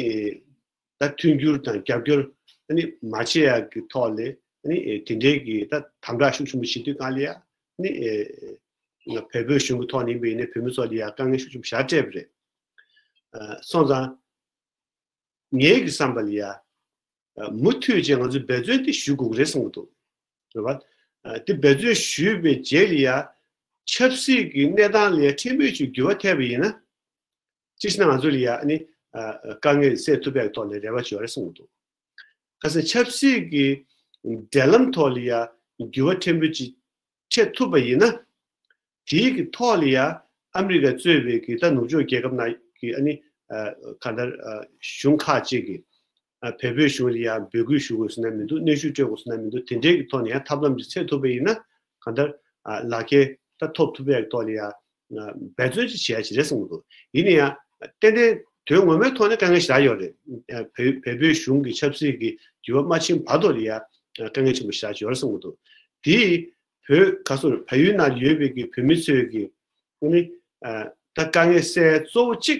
ད་མཐུན་འགྱུར་དང་རྒྱབ་སྐྱོར་ཨ་ནི་མ་བྱེད་ཡག་གི་ཐོག་ལས་ཨ་ནི་དེ་འདྲའི་གི་ད་དམ་དྲག་ཤུགས་ཆེན་པོ་བྱེད་དུས་གང་ལ་ཡ་ཨ་ནི་བལ་པོའི་གཞུང་གི་ཐོག་ནས་ཡིན་པ་ཡིན་ན་བོད་མི་ཚོ་ལ་ཡ་དཀའ་ངལ་ཤུགས་ཆེན་པོ་ཞེ་དྲག་སྤྲད་པ་རེད། སོང་ཙང་། ངའི་གི་བསམ་པ་ལ་ཡ། མུ་མཐུད་ཅིག་ང་ཚོས་འབད་བརྩོན་དེ་ཞུ་དགོས་ཀྱི་རེད་བསམ་གྱི་འདུག་རེད་བ། དེ་འབད་བརྩོན་ཞུས་པའི་རྗེས་ལ་ཡ། ཆབ་སྲིད་ཀྱི་གནས་སྟངས་ལ་ཡ་ཕྲན་བུ་ཅིག་འགྱུར་བ་ཐེབས་པ་ཡིན་ན། ཅི་ཞིག་ན་ང་ཚོ་ལ་ཡ་ནི། དཀའ་ངལ་སེལ་ཐུབ་པའི་ཐོག་ལ་རེ་བ་ཅིག་ཡོད་རེད་བསམ་གྱི་འདུག་གལ་སྲིད་ཆབ་སྲིད་ཀྱི་འབྲེལ་ལམ་ཐོག་ལ་ཡ་འགྱུར་བ་ཕྲན་བུ་ཅིག་འཕྲད་ཐུབ་པ་ཡིན་ན། དེའི་གི་ཐོག་ལ་ཡ་ཨ་མི་རི་ཀ་གཙོས་པའི་གི་ད་ནུབ་ཕྱོགས་རྒྱལ་ཁབ་ནང་གི་ཨ་ནི་གང་ལྟར་གཞུང་ཁག་ཅིག་གིས་བལ་པོའི་གཞུང་ལ་ཡ་འབོད་སྐུལ་ཞུ་དགོས་ཟེར་ན་མི་འདུག་གནོན་ཤུགས་སྤྲོད་དགོས་ཟེར་ན་མི་འདུག་དེ་འདྲའི་གི་ཐོག་ནས་ཡ་ཐབས་ལམ་ཅིག་འཚོལ་ཐུབ་པ་ཡིན་ན་གང་ལྟར་ལག་ཁྱེར་ད་ཐོབ་ཐུབ་པའི་ཐོག་ལ་ཡ། འབད་བརྩོན་ཅིག་བྱེད་ཡ་ཅིག་རེད་བསམ་གྱི་འདུག་ཡིན་ན་ཡང་ཏན་ཏན་དོན་ངོ་མའི་ཐོག་ནས་དཀའ་ངལ་ཞེ་དྲག་ཡོད་རེད། བལ་བལ་པོའི་གཞུང་གི་ཆབ་སྲིད་ཀྱི་འགྱུར་བ་མ་ཕྱིན་བར་དུ་ལ་ཡ་དཀའ་ངལ་ཆེན་པོ་ཞེ་དྲག་ཡོད་རེད་བསམ་གྱི་འདུག་དེས་བོད་ག་སོ་བལ་ཡུལ་ནང་ཡོད་པའི་གི་བོད་མི་ཚོས་ཀྱི་ཨ་ནི་ད་དཀའ་ངལ་སེལ་གཙོ་བོ་གཅིག་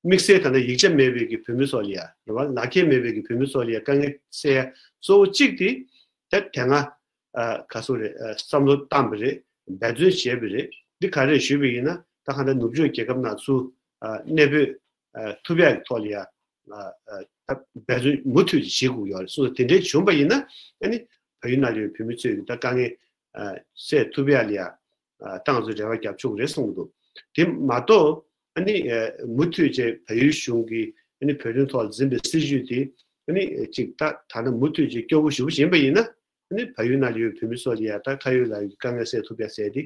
དམིགས་བསལ་ད་ལྟ་ཡིག་ཆ་མེད་པའི་གི་བོད་མི་ཚོ་ལ་ཡ་རེད་བ། ལག་ཁྱེར་མེད་པའི་གི་བོད་མི་ཚོ་ལ་ཡ་དཀའ་ངལ་སེལ་གཙོ་བོ་གཅིག་དེ་ད་དེ་སྔ་ག་སོ་རེད། བསམ་བློ་བཏང་བ་རེད། འབད་བརྩོན་བྱས་པ་རེད། འདི་ག་རེ་ཞུས་པ་ཡིན་ན་ད་ག་ད་ནུབ་ཕྱོགས་རྒྱལ་ཁབ་ནང་ཚུར་གནས་སྤོས་ཐུབ་ཡག་གི་ཐོག་ལ་ཡ་ད་འབད་བརྩོན་མུ་མཐུད་ཀྱིས་བྱེད་དགོས་ཡོད་རེད་གསུངས། དེ་འདྲའི་བྱུང་པ་ཡིན་ན་ཨ་ནི་བལ་ཡུལ་ནང་ཡོད་བོད་མི་ཚོས་ད་དཀའ་ངལ་སེལ་ཐུབ་ཡག་ལ་ཡ་ད་ང་ཚོས་རེ་བ་རྒྱབ་ཆོག་གི་རེད་གསུངས་འདུག་དེ་མ་གཏོགས་ཨ་ནི་མུ་མཐུད་བྱས་བལ་ཡུལ་གཞུང་གིས་ཨ་ནི་བོད་དོན་ཐོག་ལ་འཛིན་པའི་སྲིད་བྱུས་དེ་ཨ་ནི་ཅིག་ད་ད་ནི་མུ་མཐུད་ཀྱིས་སྐྱོ་བོ་ཞེ་པོ་ཡིན་པ་ཡིན་ན། ནི་བལ་ཡུལ་ནང་ཡོད་བོད་མི་ཚོ་ལ་ཡ་ད་ཁ་ཡོད་ལག་ཡོད་ཀྱི་དཀའ་ངལ་སེལ་ཐུབ་ཡ་ཟེར་ཏེ།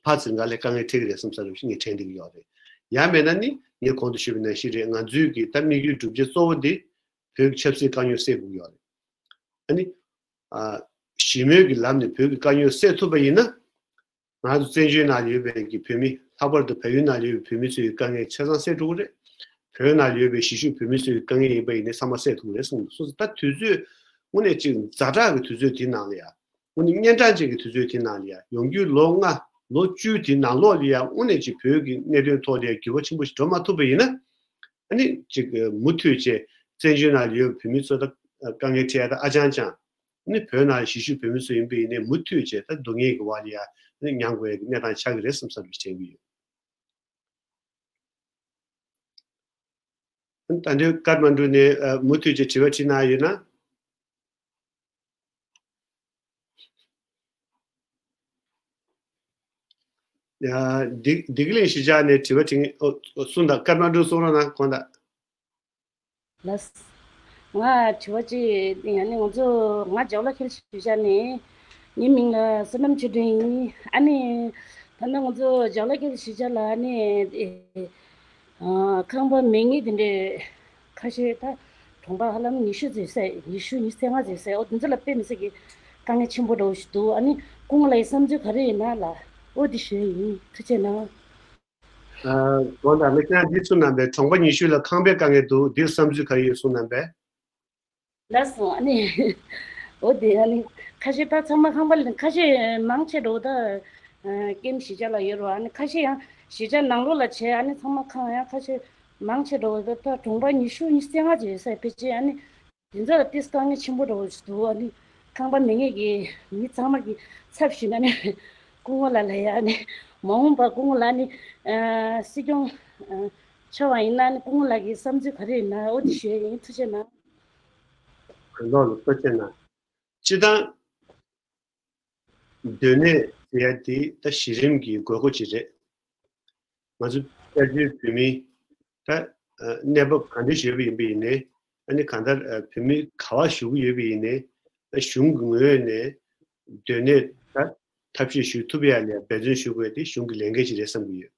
ཕར་ཚུར་འགའ་ལས་དཀའ་ངལ་འཕྲད་ཀྱི་རེད་བསམ་ས་རེད་ཞེས་ངས་དྲན་བསྡད་ཀྱི་ཡོད་རེད། ཡང་མེད་ན་ནི་ངས་གོང་དུ་ཞུས་པ་ནང་བཞིན་རེད། ང་ཚོའི་གི་ད་དམིགས་ཡུལ་སྒྲུབ་བྱེད་གཙོ་བོ་འདི་བོད་ཀྱི་ཆབ་སྲིད་དཀའ་རྙོག་སེལ་དགོས་ཀྱི་ཡོད་རེད། ཨ་ནི། ཨ། ཞི་མོལ་གྱི་ལམ་ནས་བོད་ཀྱི་དཀའ་རྙོག་སེལ་ཐུབ་པ་ཡིན་ན། ང་ཚོ་བཙན་བྱོལ་ནང་ཡོད་པའི་གི་བོད་མི་ལྷག་པར་དུ་བལ་ཡུལ་ནང་ཡོད་པའི་བོད་མི་ཚོའི་དཀའ་ངལ་ཆ་ཚང་སེལ་འགྲོ་གི་རེད། བོད་ནང་ཡོད་པའི་གཞིས་བཞུགས་བོད་མི་ཚོའི་དཀའ་ངལ་ཡིན་པ་ཡིན་ནའི་ཚང་མ་སེལ་ཐུབ་ཀྱི་རེད་གསུངས་འདུག་སོ་སོ་ད་དུས་ཚོད་དངོས་གནས་ཅིག་ཛ་དྲག་གི་དུས་ཚོད་དེ་ནང་ལ་ཡ། དངོས་གནས་གཉན་འཕྲང་ཅན་གྱི་དུས་ཚོད་དེ་ནང་ལ་ཡ་ཡོང་རྒྱུའི་ལོ་ལྔ་ལོ་བཅུ་དེ་ནང་ལོགས་ལ་ཡ་དངོས་གནས་ཅིག་བོད་ཀྱི་གནད་དོན་ཐོག་ལ་ཡ་འགྱུར་བ་ཆེན་པོ་ཞིག་འགྲོ་མ་ཐུབ་པ་ཡིན་ན། ཨ་ནི་ཅིག་མུ་མཐུད་བྱས་བཙན་བྱོལ་ནང་ཡོད་བོད་མི་ཚོ་ད་དཀའ་ངལ་འཕྲད་ཡ་ད་ཨ་ཅང་ཅང་། ནི་བོད་ནང་གཞིས་བཞུགས་བོད་མི་ཚོ་ཡིན་པ་ཡིན་ནའི་མུ་མཐུད་བྱས་ད་སྡུག་བསྔལ་གྱི་འོག་ལ་ཡ་ནི་མྱང་དགོས་ཡ་གི་གནས་སྟངས་ཆགས་ཀྱི་རེད་བསམ་བསམ་ཞིག་དྲན་གྱི་ཡོད། ད་ལྟ་ཀཏ་མན་ཌུ་ནས་ཨ་མུ་མཐུད་ཀྱི་དྲི་བ་དྲིས་གནང་ཡོད་ན། ཡ། བདེ་བདེ་སྐྱིད་གླིང་གཞིས་ཆགས་ནས་དྲི་བ་དྲིས། ཨོ་ཨོ་གསུངས་དང་། ཀཏ་མན་ཌུ་གསུང་རོགས་གནང་། དགོངས་དག། ལགས། ང་དྲི་བ་གཅིག་ཡང་ནི་ང་ཚོ་ང་ཇོ་ལ་ཁེལ་གཞིས་ཆགས་ནས། ངའི་མིང་ལ་བསོད་ནམས་ཆོས་སྒྲོན་ཡིན། ཨ་ནི་ད་ནི་ང་ཚོ་ཇོ་ལ་ཁེལ་གཞིས་ཆགས་ལ་ཨ་ནི་ཨེ་ཨ་ཁང་པ་མེད་མཁན་དེ་འདྲའི་ཁ་ཤས། ད་གྲོང་པ་ཧ་ལམ་ཉི་ཤུ་ཙམ་ཟེར། ཉི་ཤུ་ཉི་ཤུ་རྩ་ལྔ་ཙམ་ཟེར། འོ་དེ་ཚོ་ལ་དཔེ་མི་སྲིད་ཀྱི་དཀའ་ངལ་ཆེན་པོ་འདྲ་བོ་ཞིག་འདུག་ཨ་ནི་སྐུ་ངོ་ལགས་ཀྱི་བསམ་ཚུལ་ག་རེ་ཡིན་ན་ལ། འོ་དེ་ཞུ་ཡ་ཡིན། ཐུགས་རྗེ་གནང་། ཨ། དགོངས་དག། ལགས་ཀྱང་འདི་གསུངས་གནང་པས། གྲོང་པ་ཉི་ཤུ་ལ་ཁང་པའི་དཀའ་ངལ་འདུག་འདིར་བསམ་ཚུལ་ག་རེ་ཡོད་གསུངས་གནང་པས། ལགས་སོ། ཨ་ནི་འོ་དེ་ཨ་ནི་ཁ་ཤས་ད་ཚང་མ་ཁང་པ་ལ། ཁ་ཤས་མང་ཆེ་འགྲོ་ད་ཀེམ་གཞིས་ཆགས་ལ་ཡོད་རེད་བ། ཨ་ནི་ཁ་ཤས་ཡང་གཞིས་ཆགས་ནང་ལོགས་ལ་བྱས། ཨ་ནི་ཚང་མ་ཁང་ཡང་ཁ་ཤས་མང་ཆེ་འགྲོ་ད་ད་གྲོང་པ་ཉི་ཤུ་ཉི་ཤུ་རྩ་ལྔ་ཅིག་ཡོད་ས་ཕལ་ཆེར། ཨ་ནི་དེ་ཚོ་ལ་ཏིས་དཀའ་ངལ་ཆེན་པོ་འདྲ་བོ་ཞིག་འདུག་ཨ་ནི་ཁང་པ་མེད་མཁན་གྱི་མི་ཚང་མ་གི་ཚབ་ཞུས་ན་ནི་སྐུ་ངོ་ལགས་ལ་ཡ་ནི་མ་འོངས་པ་སྐུ་ངོ་ལགས་ནི་ཨ་སྲིད་སྐྱོང་ཨ་ཆགས་པ་ཡིན་ན་ནི་སྐུ་ངོ་ལགས་ཀྱི་བསམ་ཚུལ་ག་རེ་ཡིན་ན་འོ་དེ་ཞུ་ཡ་ཡིན། ཐུགས་རྗེ་གནང་། གུས་ལོག་ལ་ཐུགས་རྗེ་གནང་། སྤྱིར་བཏང་སྡོད་གནས་ཟེར་ཡ་དེ་ད་གཞི་རིམ་གྱི་དགོས་མཁོ་ཅིག་རེད། ང་ཚོ་དཔལ་འབྱོར་བོད་མི་ད་ཨ་གནས་བབ་ག་འདྲ་ཞིག་ཡོད་པ་ཡིན་པ་ཡིན་ནའི། ཨ་ནི་གང་ལྟར་ཨ་བོད་མི་ག་པར་བཞུགས་ཀྱི་ཡོད་པ་ཡིན་ནའི། ཨ་གཞུང་གི་ངོས་ནས་སྡོད་གནས་ད་ཐབས་ཤེས་ཞུ་ཐུབ་ཡ་ལ་འབད་བརྩོན་ཞུ་དགོས་ཡ་དེ་གཞུང་གི་ལས་འགན་ཅིག་རེད་བསམ་གྱི་ཡོད།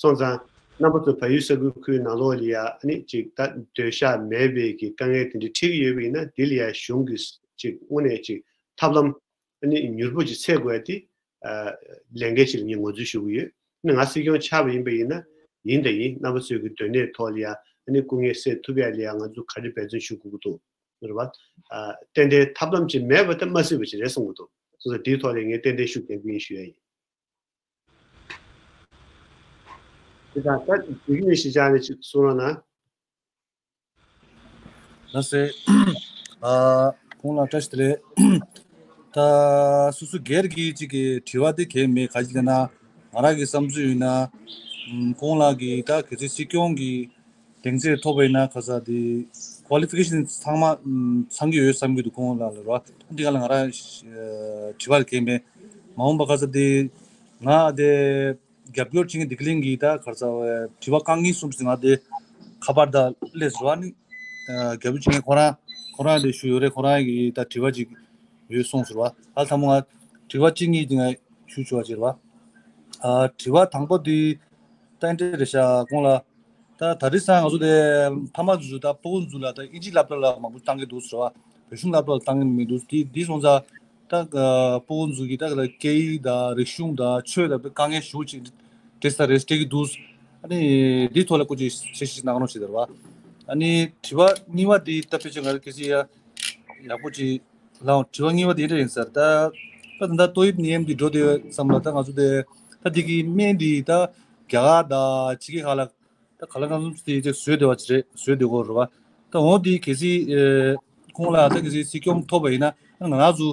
སོང་ཙང་རྣམ་པ་ཚོ་བལ་ཡུལ་ས་ཁུལ་ཁུལ་ནང་ལོགས་ལ་ཡ་ཨ་ནི་ཅིག་ད་སྡོད་ཤག་མེད་པའི་གི་དཀའ་ངལ་དེ་འདྲ་འཕྲད་ཀྱི་ཡོད་པ་ཡིན་ན། དེ་ལ་ཡ་གཞུང་གིས་ཅིག་དངོས་གནས་ཅིག་ཐབས་ལམ་ཨ་ནི་མྱུར་པོ་ཅིག་འཚོལ་དགོས་ཡ་དེ་ཨ་ལས་འགན་ཅིག་ལ་ངས་ངོས་འཛིན་ཞུ་གི་ཡོད། ཨ་ནི་ང་སྲིད་སྐྱོང་ཆགས་པ་ཡིན་པ་ཡིན་ན། ཡིན་དང་ཡིན། རྣམ་པ་ཚོས་ཀྱི་སྡོད་གནས་ཐོག་ལ་ཡ་ཨ་ནི་སྐུ་ངལ་སེལ་ཐུབ་ཡ་ལ་ཡ་ང་ཚོ་ག་རེ་འབད་བརྩོན་ཞུ་དགོས་ཀྱི་འདུག་རེད་བ། ཨ་ཏན་ཏན་ཐབས་ལམ་ཅིག་མེད་པ་དེ་མ་སྲིད་པ་ཅིག་རེད་བསམ་གྱི་འདུག་སོང་ཙང་དེའི་ཐོག་ལ་ངས་ཏན་ཏན་ཤུགས་རྒྱག་གི་ཡིན་ཞུ་ཡ་ཡིན། དེ་དང་ད་བདེ་སྐྱིད་གཞིས་ཆགས་ནས་ཅིག་གསུང་རོགས་གནང་། ལགས་སེ། ཨ་ཁོང་ལ་བཀྲ་ཤིས་བདེ་ལེགས། ད་སོ་སོ་སྒེར་གྱི་ཅིག་གི་དྲི་བ་དེ་གང་ཡང་མེད། ག་ཅི་ལབ་ན་ང་རང་གི་བསམ་ཚུལ་ཡིན་ན། ཨམ་ཁོང་ལགས་ཀྱིས་ད་གལ་སྲིད་སྲིད་སྐྱོང་གི་གདེང་ཚོད་ཐོབ་པ་ཡིན་ན་ཁ་ས་དེ་ཀོ་ལི་ཕི་ཀེ་ཤན་ཚང་མ་ཨམ་ཚང་གི་ཡོད་བསམ་གྱི་འདུག་ཁོང་ལགས་ལ་རོ། འདི་ག་ལ་ང་རང་ཨ་དྲི་བ་གང་ཡང་མེད། མ་འོངས་པ་ཁ་ས་དེ་ང་དེ་རྒྱབ་སྐྱོར་བྱེད་མཁན་བདེ་སྐྱིད་གླིང་གི་ད་ག་རེ་ཟེར་བ་དྲི་བ་བཀང་གིན་གསུངས་ཟིན། ང་དེ་ཁ་པར་ད་སླེབས་སོང་། ཨ་ནི་ཨ་རྒྱབ་སྐྱོར་བྱེད་མཁན་ཁོ་རང་ཁོ་རང་དེ་ཞུ་ཡོད་རེད། ཁོ་རང་གི་ད་དྲི་བ་ཅིག་ཡོད་གསུངས་སོང་བ། ཨ་ལ་ད་མོ་ང་དྲི་བ་གཅིག་གཉིས་དེ་ང་ཞུ་ཆོག་པ་ཅིག་རེད་བ། ཨ་དྲི་བ་དང་པོ་དེ་ད་འདི་འདྲ་རེད་ཤག་ཁོང་ལ། ད་ད་རེས་ང་ཚོ་དེ་ཕ་མ་ཚོ་ད་སྤུ་གུ་ཚོ་ལ་ད་ཨིན་ཇི་སློབ་གྲྭ་ལ་མང་པོ་བཏང་གི་འདུག་ཟེར་བ། བོད་གཞུང་སློབ་གྲྭ་ལ་བཏང་གི་མི་འདུག་དེ་དེ་སོང་ཙང་ད་ཨ་སྤུ་གུ་ཚོ་གི་ད་ག་ལ་སྐད་ཡིག་དང་རིག་གཞུང་དང་ཆོས་དང་དཔེ་དཀའ་ངལ་ཞེ་པོ་ཅིག་འཕྲད་ས་རེད། འཕྲད་ཀྱི་འདུག་ཨ་ནི་དེའི་ཐོག་ལ་སྐུ་མཁྱེན་འགྲེལ་བཤད་ཅིག་གནང་རོགས་བྱེད་ཟེར་བ། ཨ་ནི་དྲི་བ་གཉིས་པ་དེ་ད་ཕལ་ཆེར་ང་རང་སྐད་ཆ་ཡ་ཡག་པོ་ཅིག་ལའང་། དྲི་བ་གཉིས་པ་དེ་འདྲ་ཡིན་ཟེར། ད་ད་ད་ལྟ་ཏོག་དབྱིབས་ནད་ཡམས་འདི་འགྲོ་བསྡད་ཙམ་ལ་ད་ང་ཚོ་དེ་ད་འདི་གི་སྨན་འདི་ད་རྒྱ་གར་དང་ཕྱི་རྒྱལ་ཁག་ལ་ད་ག་ལ་གང་འཚམ་དེ་ཅིག་བཟོས་བསྡད་པ་ཅིག་རེད། བཟོས་བསྡད་ཀྱི་ཡོད་རེད་བ། ད་འོ་འདི་གལ་སྲིད་ཨེ་ཁོང་ལ་ད་གལ་སྲིད་སྲིད་སྐྱོང་ཐོབ་པ་ཡིན་ན། ང་རང་ཚོ་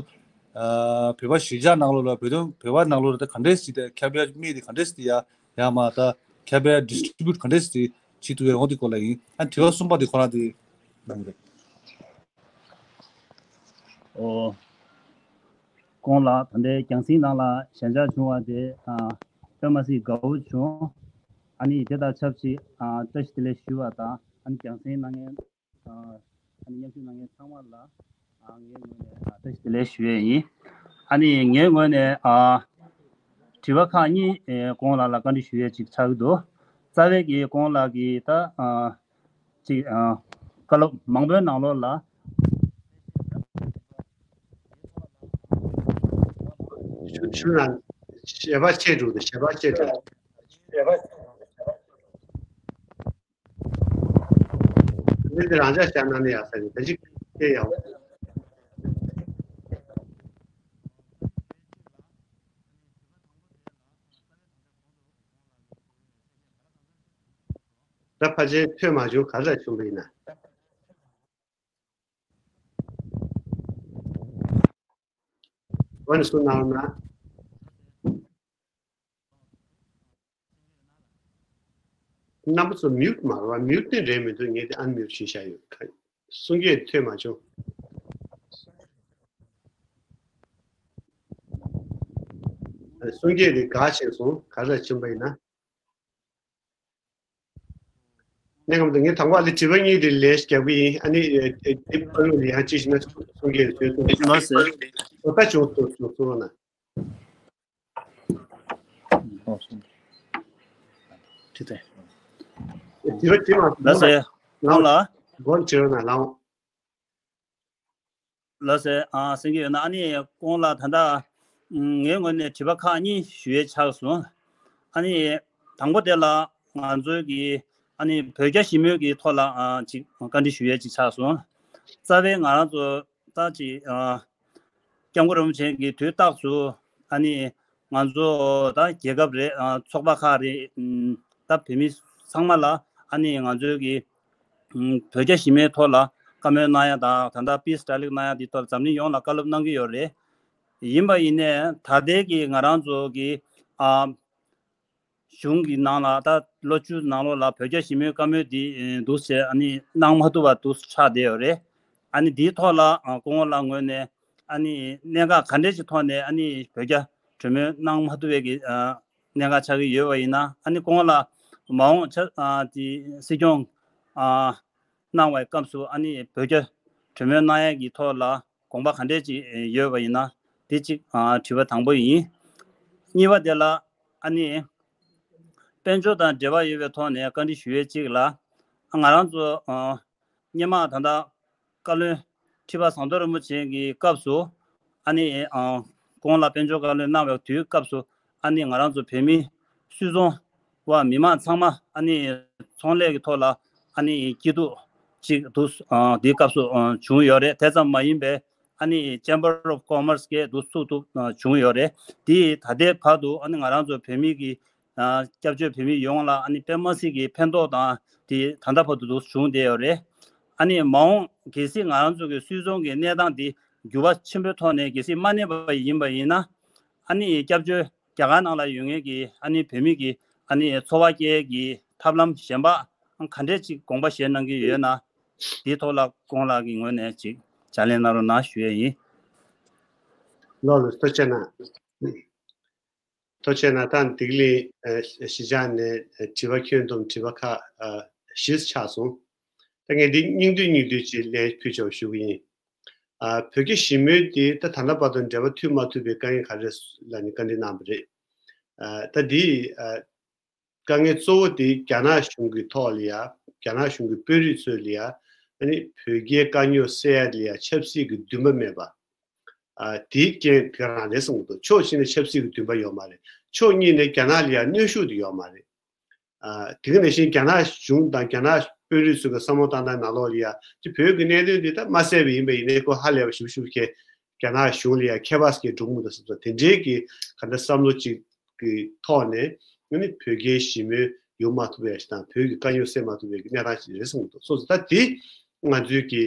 ཨ་བོད་པ་གཞིས་ཆགས་ནང་ལོགས་ལ་བོད་དོན་བོད་པ་ནང་ལོགས་ལ་ད་ག་འདྲས་ཞིག་ད་ཁྱབ་ཡ་སྨན་འདི་ག་འདྲས་ཞིག་ཡ་ཡ་མ་ད་ཁྱབ་ཡ་ཌི་སི་ཊི་བྷིའུ་ཊི་ག་འདྲས་ཞིག་བྱེད་ཐུབ་ཡ་འོ་འདི་སྐོར་ལ་ཡིན། ཨ་དྲི་བ་གསུམ་པ་འདི་ཁོ་རང་འདི་གནང་གི་རེད། ཨོ། ཁོང་ལ་ད་ལྟའི་རྒྱང་སྲིང་ནང་ལ་ཞལ་མཇལ་བྱུང་བ་དེ་ཨ་དཔེ་མ་སྲིད་དགའ་བོ་བྱུང་། ཨ་ནི་དེ་དང་ཆབས་ཅིག་ཨ་བཀྲ་ཤིས་བདེ་ལེགས་ཞུ་བ་དང་། ཨ་ནི་རྒྱང་སྲིང་གནང་མཁན་ཨ་ཨ་ནི་མཉམ་ཞུགས་གནང་མཁན་ཚང་མ་ལ་ཨ་ངའི་ངོས་ནས་ཨ་བཀྲ་ཤིས་བདེ་ལེགས་ཞུ་ཡས་ཡིན། ཨ་ནི་ངའི་ངོས་ནས་ཨ་དྲི་བ་ཁག་གཉིས་ཨེ་ཁོང་ལ་ལ་བཀའ་འདྲི་ཞུ་ཡས་ཅིག་ཆགས་ཀྱི་འདུག་རྩ་བའི་གི་ཁོང་ལ་གི་ད་ཨ་ཅིག་ཨ་བཀའ་སློབ་མང་པོའི་ནང་ལོགས་ལ། ཞུ་ཞུ་ན་ཞལ་པར་ཆད་འགྲོ་དེ། ཞལ་པར་ཆད་འགྲོ། འདི་འདི་རང་ཅག་བཞག་ན་ནི་ཡག་ས་རེད། ད་ཅིག་སྐད་ཡག་པོ། ད་ཕལ་ཆེར་ཐོས་མ་བྱུང་། ག་རེ་བྱུང་བ་ཡིན་ན། འོ་ནི་སུ་གནང་ན། རྣམ་པ་ཚོ་མིའུ་ཊི་མ་རེད་པ། མིའུ་ཊི་ནི་རེད་མི་འདུག་ངས་དེ་ཨན་མིའུ་ཊི་བྱས་བཞག་ཡོད། གསུང་སྐད་ཐོས་མ་བྱུང་། གསུང་སྐད་དེ་འགག་ཕྱིན་སོང་། ག་རེ་ཕྱིན་པ་ཡིན་ན། གནས་སྐབས་དུ་ངས་དང་པོ་ཨ་ལི་དྲི་བ་གཉིས་དེ་ལན་རྒྱག་གི་ཡིན། ཨ་ནི་དེ་ཕ་ལུ་ལ་ཡང་ཅི་ཞིག་ན་གསུང་སྐད་ཐོས་སོང་། ལགས་སེ། ཨོ་ད་བྱུང་སོང་། བྱུང་སོང་ན། ཁྲི་ཐེ། དྲི་བ་དྲི་མ་ལགས་སེ། ལགས་ལ། སྒོ་དྲི་བ་ན་ལགས། ལགས་སེ། ཨ་གསན་གྱི་ཡོད་ན། ཨ་ནི་ཁོང་ལ་ད་ལྟ་ངའི་ངོས་ནས་དྲི་བ་ཁག་གཉིས་ཞུ་ཡས་ཆགས་སོང་། ཨ་ནི་དང་པོ་དེ་ལ་ང་ཚོའི་གི་ཨ་ནི་བོད་རྒྱ་ཞི་མོལ་གྱི་ཐོག་ལ་ཨ་ཅིག་བཀའ་འདྲི་ཞུ་ཡས་ཅིག་ཆགས་སོང་། རྩ་བའི་ང་རང་ཚོ་ད་ཅིག་ཨ་སྐྱབས་མགོན་རིན་པོ་ཆེ་གི་དུས་རྟག་ཏུ་ཨ་ནི་ང་ཚོ་ད་རྒྱལ་ཁབ་རེད། ཨ་ཚོགས་པ་ཁག་རེད། ཨམ་ད་བོད་མི་ཚང་མ་ལ་ཨ་ནི་ང་ཚོའི་གི་ཨམ་བོད་རྒྱ་ཞི་མོལ་ཐོག་ལ་བཀའ་མོལ་གནང་ཡ་དང་། ད་ལྟ་པིས་ཊ་ལི་ཀི་གནང་ཡ་འདི་ཐོག་ལ་འཛམ་གླིང་ཡོངས་ལ་བཀའ་སློབ་གནང་གི་ཡོད་རེད། ཡིན་པ་ཡིན་ནའི་ད་ལྟའི་གི་ང་རང་ཚོ་གི་ཨ་གཞུང་གི་ནང་ལ་ད་ལོ་བཅུ་ནང་ལོགས་ལ་བོད་རྒྱ་ཞི་མོལ་བཀའ་མོལ་འདི་ཨེ་འདུག་སེ་ཨ་ནི་གནང་མ་ཐུབ་པ་འདུག་ཆགས་བསྡད་ཡོད་རེད། ཨ་ནི་འདིའི་ཐོག་ལ་ཨ་སྐུ་ངོ་ལགས་ངོས་ནས་ཨ་ནི་གནད་འགག་ག་འདྲས་ཀྱི་ཐོག་ནས་ཨ་ནི་བོད་རྒྱ་གྲོས་མོལ་གནང་མ་ཐུབ་པའི་གི་ཨ་གནད་འགག་ཆགས་ཀྱི་ཡོད་པ་ཡིན་ན། ཨ་ནི་སྐུ་ངོ་ལགས་མ་འོངས་ཆ་ཨ་དེ་སྲིད་སྐྱོང་ཨ་གནང་བའི་སྐབས་སུ་ཨ་ནི་བོད་རྒྱ་གྲོས་མོལ་གནང་ཡས་ཀྱི་ཐོག་ལ་དགོངས་པ་ག་འདྲས་ཅིག་ཡོད་པ་ཡིན་ན། དེ་གཅིག་ཨ་དྲི་བ་དང་པོ་ཡིན། གཉིས་པ་དེ་ལ་ཨ་ནི་དཔལ་འབྱོར་དང་འབྲེལ་བ་ཡོད་པའི་ཐོག་ནས་བཀའ་འདྲི་ཞུ་ཡས་གཅིག་ལ། ང་རང་ཚོ་ཨ་སྔོན་མ་ད་ལྟ་བཀའ་བློན་ཁྲི་པ་ཟམ་གདོང་རིན་པོ་ཆེ་གི་སྐབས་སུ་ཨ་ནི་ཨ་ཁོང་ལ་དཔལ་འབྱོར་བཀའ་བློན་གནང་བའི་དུས་སྐབས་སུ་ཨ་ནི་ང་རང་ཚོ་བོད་མི་སུད་ཚོང་བ་མི་མང་ཚང་མ་ཨ་ནི་ཚོང་ལས་ཀྱི་ཐོག་ལ་ཨ་ནི་སྐྱིད་སྡུག་ཅིག་འདུག་ཨ་དེའི་སྐབས་སུ་ཨ་བྱུང་ཡོད་རེད། དེ་ཙམ་མ་ཡིན་པའི་ཨ་ནི་Chamber of Commerce གས་འདུག་ཚུགས་ཐུབ་ཨ་བྱུང་ཡོད་རེད། དེ་ད་ལྟའི་བར་དུ་ཨ་ནི་ང་རང་ཚོ་བོད་མི་གི་ཨ་སྐྱབས་བཅོལ་བོད་མི་ཡོངས་ལ་ཨ་ནི་དཔེ་མ་སྲིད་ཀྱི་ཕན་ཐོགས་དང་དེ་ད་ལྟ་བར་དུ་འདུག་བྱུང་བསྡད་ཡོད་རེད། ཨ་ནི་མ་འོངས་གལ་སྲིད་ང་རང་ཚོ་གི་སུད་ཚོང་གི་གནས་སྟངས་འདི་འགྱུར་བ་ཆེན་པོའི་ཐོག་ནས་གལ་སྲིད་མ་གནས་པ་ཡིན་པ་ཡིན་ན། ཨ་ནི་སྐྱབས་བཅོལ་རྒྱ་གར་ནང་ལ་ཡོད་མཁན་གྱི་ཨ་ནི་བོད་མི་གི་ཨ་ནི་འཚོ་བ་སྐྱེལ་གྱི་ཐབས་ལམ་གཞན་པ་ག་འདྲས་ཅིག་དགོངས་པ་བཞེས་གནང་གི་ཡོད་ན། དེའི་ཐོག་ལ་ཁོང་ལགས་ཀྱི་ངོས་ནས་ཅིག་ཕྱག་ལས་གནང་རོགས་གནང་ཞུ་ཡས་ཡིན། ལགས་ལགས། ཐུགས་རྗེ་གནང་། ཐུགས་རྗེ་གནང་། ད་འདི་ག་ལས་ཨ་གཞིས་ཆགས་ནས་ཨ་དྲི་བ་ཁྱོན་བསྡོམས་དྲི་བ་ཁག་ཨ་བཞི་ཆགས་སོང་། ད་ངས་འདི་སྙིང་བསྡུས་སྙིང་བསྡུས་ཅིག་ལན་ཕུལ་ཆོག་ཞུ་གི་ཡིན། ཨ་བོད་རྒྱ་ཞི་མོལ་དེ་ད་ད་ལྟ་བར་དུ་འབྲེལ་བ་མཐུད་མ་ཐུབ་པའི་དཀའ་ངལ་ག་རེ་ལ་ནི་བཀའ་འདྲི་གནང་བ་རེད། ཨ་ད་འདི་ཨ་དཀའ་ངལ་གཙོ་བོ་དེ་རྒྱ་ནག་གཞུང་གི་ཐོག་ལ་ཡ། རྒྱ་ནག་གཞུང་གི་དཔོན་རིགས་ཚོ་ལ་ཡ། ཨ་ནི་བོད་རྒྱའི་དཀའ་རྙོག་སེལ་ཡ་ལ་ཡ་ཆབ་སྲིད་ཀྱི་འདུན་པ་མེད་པ། ཨ་དེའི་རྐྱེན་དེ་ག་རང་རེད་བསམ་གྱི་འདུག་ཕྱོགས་གཅིག་ནས་ཆབ་སྲིད་ཀྱི་འདུན་པ་ཡོད་མ་རེད། ཕྱོགས་གཉིས་ནས་རྒྱ་ནག་ལ་ཡ་གནོན་ཤུགས་དེ་ཡོད་མ་རེད། ཨ་དེ་ག་ནང་བཞིན་རྒྱ་ནག་གཞུང་དང་རྒྱ་ནག་དཔོན་རིགས་ཚོ་གི་བསམ་བློ་བཏང་སྟངས་ནང་ལོགས་ལ་ཡ་ཅིག་བོད་ཀྱི་གནད་དོན་འདི་ད་མ་སེལ་བ་ཡིན་པ་ཡིན་ནའི་ཁོ་ཧ་ལས་པ་ཞིབ་ཞིབ་བྱས། རྒྱ་ནག་གཞུང་ལ་ཡ་ཁྱད་པར་གྱི་འགྲོ་གི་མི་འདུག་བསམ་སོང་། དེ་འདྲའི་གི་ག་འདྲ་བསམ་བློ་ཅིག་གི་ཐོག་ནས་ཨ་ནི་བོད་རྒྱའི་ཞི་མོལ་ཡོང་མ་ཐུབ་པའི་ཞིག་དང་བོད་ཀྱི་དཀའ་རྙོག་སེལ་མ་ཐུབ་པའི་གི་གནས་སྟངས་ཤིག་རེད་བསམ་གྱི་འདུག་སོང་ཙང་ད་དེ་ང་ཚོའི་གི་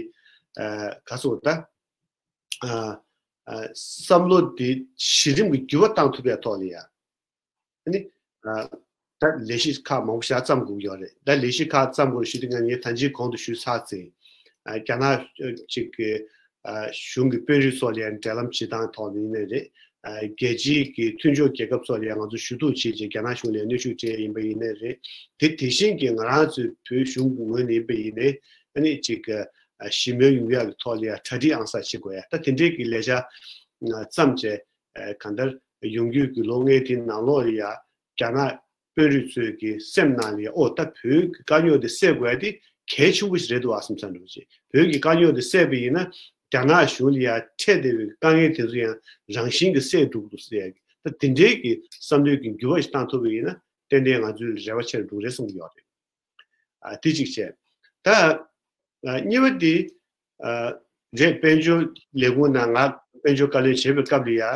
ཨ་ག་སོ་ད་ཨ་ཨ་བསམ་བློ་དེ་གཞི་རིམ་གྱི་འགྱུར་བ་བཏང་ཐུབ་པའི་ཐོག་ལ་ཡ། ཨ་ནི། ཨ་ད་ལས་གཞི་ཁག་མང་པོ་ཞིག་བརྩམས་དགོས་ཀྱི་ཡོད་རེད། ད་ལས་གཞི་ཁག་བརྩམས་དགོས་རེད་ཞུ་དུས་ང་ངས་ད་ཅིའི་གོང་དུ་ཞུས་ཚར་ཚེ། ཨ་རྒྱ་ནག་ཅིག་གི་ཨ་གཞུང་གི་དཔོན་རིགས་ཚོ་ལ་ཡང་འབྲེལ་ལམ་བྱེད་སྟངས་ཐོག་ནས་ཡིན་ནའི་རེད། ཨ་རྒྱལ་སྤྱིའི་གི་མཐུན་ཕྱོགས་རྒྱལ་ཁབ་ཚོ་ལ་ཡང་ང་ཚོ་ཞུ་གཏུག་བྱེད་ཅིང་རྒྱ་ནག་གཞུང་ལ་གནོན་ཤུགས་སྤྲད་ཡིན་པ་ཡིན་ནའི་རེད། དེ་དེ་བཞིན་གྱི་ང་རང་ཚོའི་བོད་གཞུང་གི་ངོས་ནས་ཡིན་པ་ཡིན་ནའི་ཨ་ནི་ཅིག་ཨ་ཞི་མོལ་ཡོང་ཡག་གི་ཐོག་ལ་ཡང་གྲ་སྒྲིག་ཨང་གསར་བྱེད་དགོས་ཡ། ད་དེ་འདྲའི་གི་ལས་འཆར་བརྩམས་བྱས། ཨ་གང་ལྟར་ཡོང་རྒྱུའི་གི་ལོ་ལྔའི་དེའི་ནང་ལོགས་ལ་ཡ་རྒྱ་ནག་དཔོན་རིགས་ཚོའི་གི་སེམས་ནང་ལ་ཡ་ཨོ་ད་བོད་ཀྱི་དཀའ་རྙོག་དེ་སེལ་དགོས་ཡ་དེ་གལ་ཆེན་པོ་ཞིག་རེད་འདུག་ཨ་བསམ་བསམ་འདྲ་བོ་ཅིག་བོད་ཀྱི་དཀའ་རྙོག་དེ་སེལ་བ་ཡིན་ན་རྒྱ་ནག་གཞུང་ལ་ཡ་འཕྲད་བསྡད་པའི་དཀའ་ངལ་དེ་ཚོ་ཡང་རང་བཞིན་གྱིས་སེལ་འགྲོ་གི་འདུག་ཟེར་ཡ་གི་ད་དེ་འདྲའི་གི་བསམ་བློའི་གི་འགྱུར་བ་ཞིག་བཏང་ཐུབ་པ་ཡིན་ན་ཏན་ཏན་ང་ཚོའི་རེ་བ་ཆེ་རུ་འགྲོ་གི་རེད་བསམ་གྱི་ཡོད་རེད། ཨ་དེ་གཅིག་བྱས། ད་ཨ་གཉིས་པ་དེ་ཨ་རེད། དཔལ་འབྱོར་ལས་ཁུངས་ནང་ང་དཔལ་འབྱོར་བཀའ་བློན་བྱེད་པའི་སྐབས་ལ་ཡ་ཨ་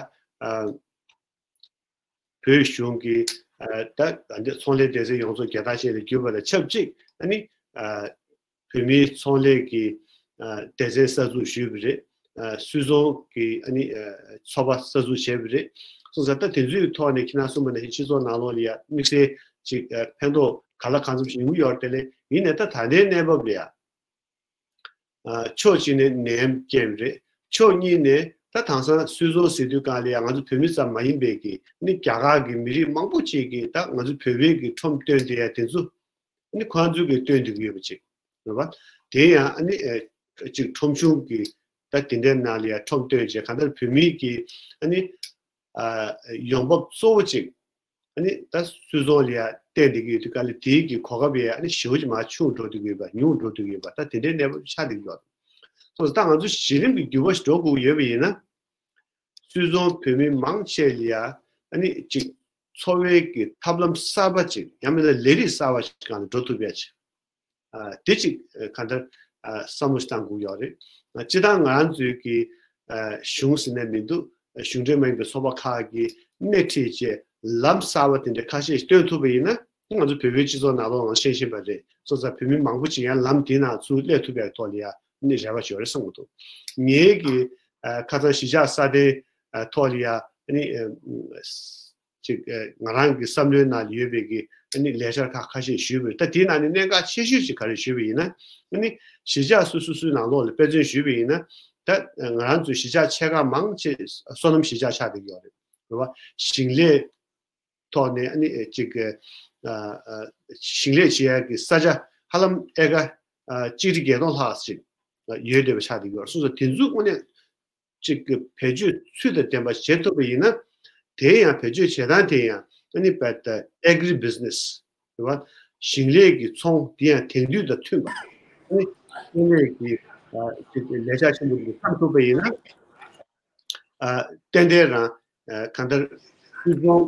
བོད་གཞུང་གི་ཨ་ད་ད་འདི་ཚོང་ལས་སྡེ་ཚན་ཡོངས་རྫོགས་རྒྱལ་དར་ཅན་ལ་བསྒྱུར་བ་དང་ཆབས་ཅིག་ཨ་ནི་ཨ་བོད་མིའི་ཚོང་ལས་ཀྱི་ཨ་སྡེ་ཚན་གསར་འཛུགས་ཞུས་པ་རེད། ཨ་སུད་ཚོང་གི་ཨ་ནི་ཨ་ཚོགས་པ་གསར་འཛུགས་བྱས་པ་རེད། སོང་ཙང་ད་དེ་ཚོའི་ཐོག་ནས་ཁྱེད་རང་གསུངས་པ་ནང་བཞིན་སྤྱི་ཚོགས་ནང་ལོགས་ལ་ཡ་དམིགས་བསལ་ཅིག་ཨ་ཕན་ཐོགས་ག་ལ་གང་འཚམ་ཞིག་ཡོང་གི་ཡོད་རེད་དེ་ལས། ཡིན་ནའི་ད་ད་ལྟའི་གནས་བབ་ལ་ཡ། ཨ་ཕྱོགས་གཅིག་ནས་ནད་ཡམས་རྐྱེན་རེད། ཕྱོགས་གཉིས་ནས་ད་དེང་སང་སུད་ཚོང་ཟེར་དུས་གང་ལ་ཡང་ང་ཚོ་བོད་མི་ཙམ་མ་ཡིན་པའི་གི་ནི་རྒྱ་གར་གི་མི་རིགས་མང་པོ་ཅིག་གིས་ད་ང་ཚོ་བོད་པའི་གི་ཁྲོམ་སྟོན་དེ་ཡང་དེ་ཚོ་ནི་ཁོང་ཚོ་གིས་སྟོན་བསྡད་ཀྱི་ཡོད་པ་ཅིག་རེད་བ། དེ་ཡང་ཨ་ནི་ཨ་ཅིག་ཁྲོམ་གཞུང་གི་ད་དེ་འདྲའི་ནང་ལ་ཡང་ཁྲོམ་སྟོན་བྱས། གང་ལྟར་བོད་མི་གི་ཨ་ནི་ཨ་ཡོང་འབབ་གཙོ་བོ་ཅིག་ཨ་ནི་ད་སུད་ཚོང་ལ་ཡ་བརྟེན་བསྡད་ཀྱི་ཡོད་དུས་ག་ལ་དེའི་གི་གོ་སྐབས་ཡ་ཨ་ནི་ཞེ་པོ་ཅིག་མར་ཆུང་འགྲོ་སྡོད་ཀྱི་ཡོད་པ། ཉུང་འགྲོ་སྡོད་ཀྱི་ཡོད་པ། ད་དེ་འདྲའི་གནས་བབ་ཆགས་བསྡད་ཀྱི་ཡོད། སོང་ཙང་ད་ང་ཚོ་གཞི་རིམ་གྱི་འགྱུར་བ་ཞིག་འགྲོ་དགོས་ཀྱི་ཡོད་པ་ཡིན་ན། སུད་ཚོང་བོད་མི་མང་ཆེ་ལ་ཡ་ཨ་ནི་ཅིག་འཚོ་བའི་གི་ཐབས་ལམ་གསར་པ་ཅིག་ཡང་མིན་ན་ལས་རིགས་གསར་པ་ཅིག་སྒང་ལ་འགྲོ་ཐུབ་ཡ་ཅིག་ཨ་དེ་ཅིག་ཨ་གང་ལྟར་ཨ་བསམ་བློ་ཞིག་བཏང་དགོས་ཡོད་རེད། ཨ་སྤྱིར་བཏང་ང་རང་ཚོའི་གི་ཨ་གཞུང་ཟེར་ནས་མི་འདུག་གཞུང་འབྲེལ་མ་ཡིན་པའི་ཚོགས་པ་ཁག་གིས་སྣེ་ཁྲིད་བྱས་ལམ་གསར་པ་དེ་འདྲ་ཁ་ཤས་ཤིག་སྟོན་ཐུབ་པ་ཡིན་ན། ང་ཚོ་བོད་པའི་སྤྱི་ཚོགས་ནང་ལོགས་ལ་ཤེས་བཞིན་པ་རེད། སོང་ཙང་བོད་མི་མང་པོ་ཅིག་ཡང་ལམ་དེའི་ནང་ཚུར་སླེབས་ཐུབ་པའི་ཐོག་ལ་ཡ་ནི་རེ་བ་ཞུ་བ་རེད་བསམ་གྱི་འདུག་ངའི་གི་ཨ་ཁ་སང་གཞིས་ཆགས་སྲ་བརྟན་ཨ་ཐོག་ལ་ཡ་ནི་ཨ་ཅིག་ཨ་ང་རང་གི་བསམ་བློའི་ནང་ལ་ཡོད་པའི་གི་ཨ་ནི་ལས་འཆར་ཁག་ཁ་ཤས་ཞུས་པ་རེད། ད་དེའི་ནང་ནས་གནད་འགག་ཆེ་ཤོས་ཅིག་ག་རེ་ཞུས་པ་ཡིན་ན། ཨ་ནི་གཞིས་ཆགས་སོ་སོ་སོའི་ནང་ལོགས་ལ་དཔེ་མཚོན་ཞུས་པ་ཡིན་ན། ད་ང་རང་ཚོའི་གཞིས་ཆགས་ཆེ་ཁག་མང་ཆེ་སོ་ནམ་གཞིས་ཆགས་ཆགས་བསྡད་ཀྱི་ཡོད་རེད། རེད་བ། ཞིང་ལས་ཐོག་ནས་ཨ་ནི་ཅིག་ཨ་ཨ་ཞིང་ལས་བྱེད་ཡག་གི་ས་ཆ་ཧ་ལམ་ཨེ་ཀ་ཨ་གཅིག་ཁྲི་བརྒྱད་སྟོང་ལྷག་ཅིག་ཡོད་བསྡད་པ་ཆགས་བསྡད་ཀྱི་ཡོད་རེད། སོ་སོ་དེ་ཚོའི་དངོས་གནས་ཅིག་གི་བེད་སྤྱོད་ཚུལ་དང་ལྡན་པ་བྱེད་ཐུབ་པ་ཡིན་ན། དེ་ཡང་བེད་སྤྱོད་བྱེད་སྟངས་དེ་ཡང་ཨ་ནི་བད་ཨེ་གྷི་རི་བྷི་ཛི་ནེ་སི་རེད་བ། ཞིང་ལས་ཀྱི་ཚོང་དེ་ཡང་དེང་དུས་དང་མཐུན་པ། ཨ་ནི་ཚོང་ལས་ཀྱི་ཨ་ཅིག་ལས་འཆར་ཆེན་པོ་དེ་བརྩམས་ཐུབ་པ་ཡིན་ན། ཨ་ཏན་ཏན་རང་ཨ་གང་ལྟར་སུད་ཚོང་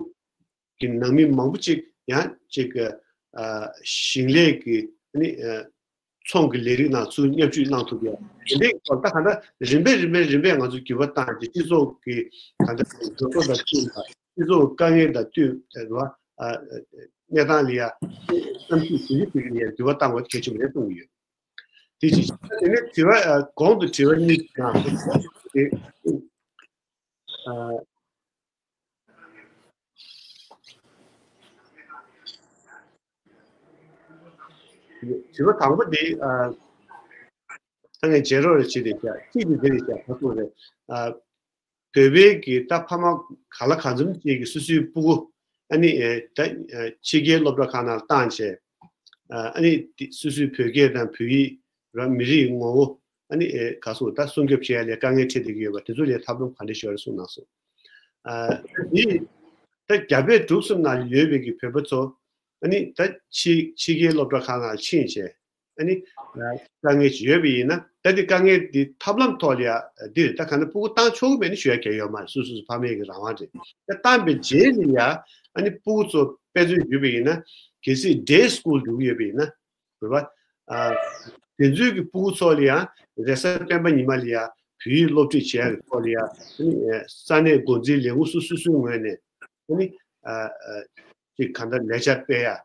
གི་ནང་མི་མང་པོ་ཅིག་ཡང་ཅིག་ཨ་ཞིང་ལས་ཀྱི་ཨ་ནི་ཨ་ཚོང་གི་ལས་རིགས་ནང་ཚུར་མཉམ་ཞུགས་གནང་ཐུབ་ཡ། དེ་འདྲའི་སྐོར་ད་གང་ལྟར་རིམ་པས་རིམ་པས་རིམ་པས་ང་ཚོས་འགྱུར་བ་བཏང་རྗེས་སྤྱི་ཚོགས་ཀྱི་གང་ལྟར་འགྱུར་ལྡོག་དང་བསྟུན་པ། སྤྱི་ཚོགས་དཀའ་ངལ་དང་བསྟུན་པ་ཨ་གནས་སྟངས་ལ་ཡ་བསམ་ཤེས་ཞིབ་འཇུག་བྱེད་ཀྱི་ཡ་འགྱུར་བ་བཏང་དགོས་གལ་ཆེན་པོ་རེད་གསུངས་ཡོད། དེ་ཅི་ཞིག་དེ་ནས་དྲི་བ་ཨ་གོང་དུ་དྲི་བ་གཉིས་ནང་དེ་ཨ་དྲི་བ་དང་པོ་དེ་ཨ་ད་ངས་བརྗེད་རོགས་རེ་བྱེད་དེ་བྱ་གཅིག་དེ་དེ་རེད་བྱ་ག་ཚོད་རེད། ཨ་བོད་པའི་གི་ད་ཕ་མ་ག་ལ་གང་འཚམ་ཅིག་གི་སོ་སོའི་སྤུ་གུ་ཨ་ནི་ཨེ་ད་ཨ་ཕྱི་རྒྱལ་སློབ་གྲྭ་ཁག་ནང་བཏང་བྱས། ཨ་ཨ་ནི་དེ་སོ་སོའི་བོད་སྐད་དང་བོད་ཡིག་ར་མི་རིགས་ངོ་བོ་ཨ་ནི་ཨེ་ག་སོ་ད་སྲུང་སྐྱོབ་བྱེད་ཡ་ལས་དཀའ་ངལ་འཕྲད་བསྡད་ཀྱི་ཡོད་པ་དེ་ཚོ་ལས་ཐབས་ལམ་ག་འདྲ་ཞིག་ཡོད་རེད་གསུངས་གནང་སོང་། ཨ་ད་འདི་ད་རྒྱ་བལ་འབྲུག་གསུམ་ནང་ཡོད་པའི་གི་བོད་པ་ཚོ་ཨ་ནི་ད་ཕྱི་ཕྱི་རྒྱལ་སློབ་གྲྭ་ཁག་ནང་ཕྱིན་བྱས། ཨ་ནི་དཀའ་ངལ་ཅིག་ཡོད་པ་ཡིན་ན། ད་དེ་དཀའ་ངལ་འདི་ཐབས་ལམ་ཐོག་ལ་ཡ་འདི་རེད། ད་ག་ནས་སྤུ་གུ་བཏང་ཆོག་གི་མེད་ན་ཞུ་ཡ་གལ་ཡོད་མ་རེད། སོ་སོ་སོ་ཕ་མའི་གི་རང་དབང་རེད། ད་བཏང་པའི་རྗེས་ལ་ཡ་ཨ་ནི་སྤུ་གུ་ཚོ་དཔེ་མཚོན་ཞུས་པ་ཡིན་ན། གལ་སྲིད་day school འགྲོ་གི་ཡོད་པ་ཡིན་ན་རེད་པ། ཨ་དེ་ཚོའི་གི་སྤུ་གུ་ཚོ་ལ་ཡ་རེས་གཟའ་སྤེན་པ་ཉི་མ་ལ་ཡ་བོད་ཡིག་སློབ་ཁྲིད་བྱེད་ཡ་གི་ཐོག་ལ་ཡ་ཨ་ནི་ས་གནས་འགོ་འཛིན་ལས་ཁུངས་སོ་སོ་སོའི་ངོས་ནས་ཨ་ནི་ཨ་ཨ་ཅིག་གང་ལྟར་ལས་འཆར་སྤེལ་ཡ།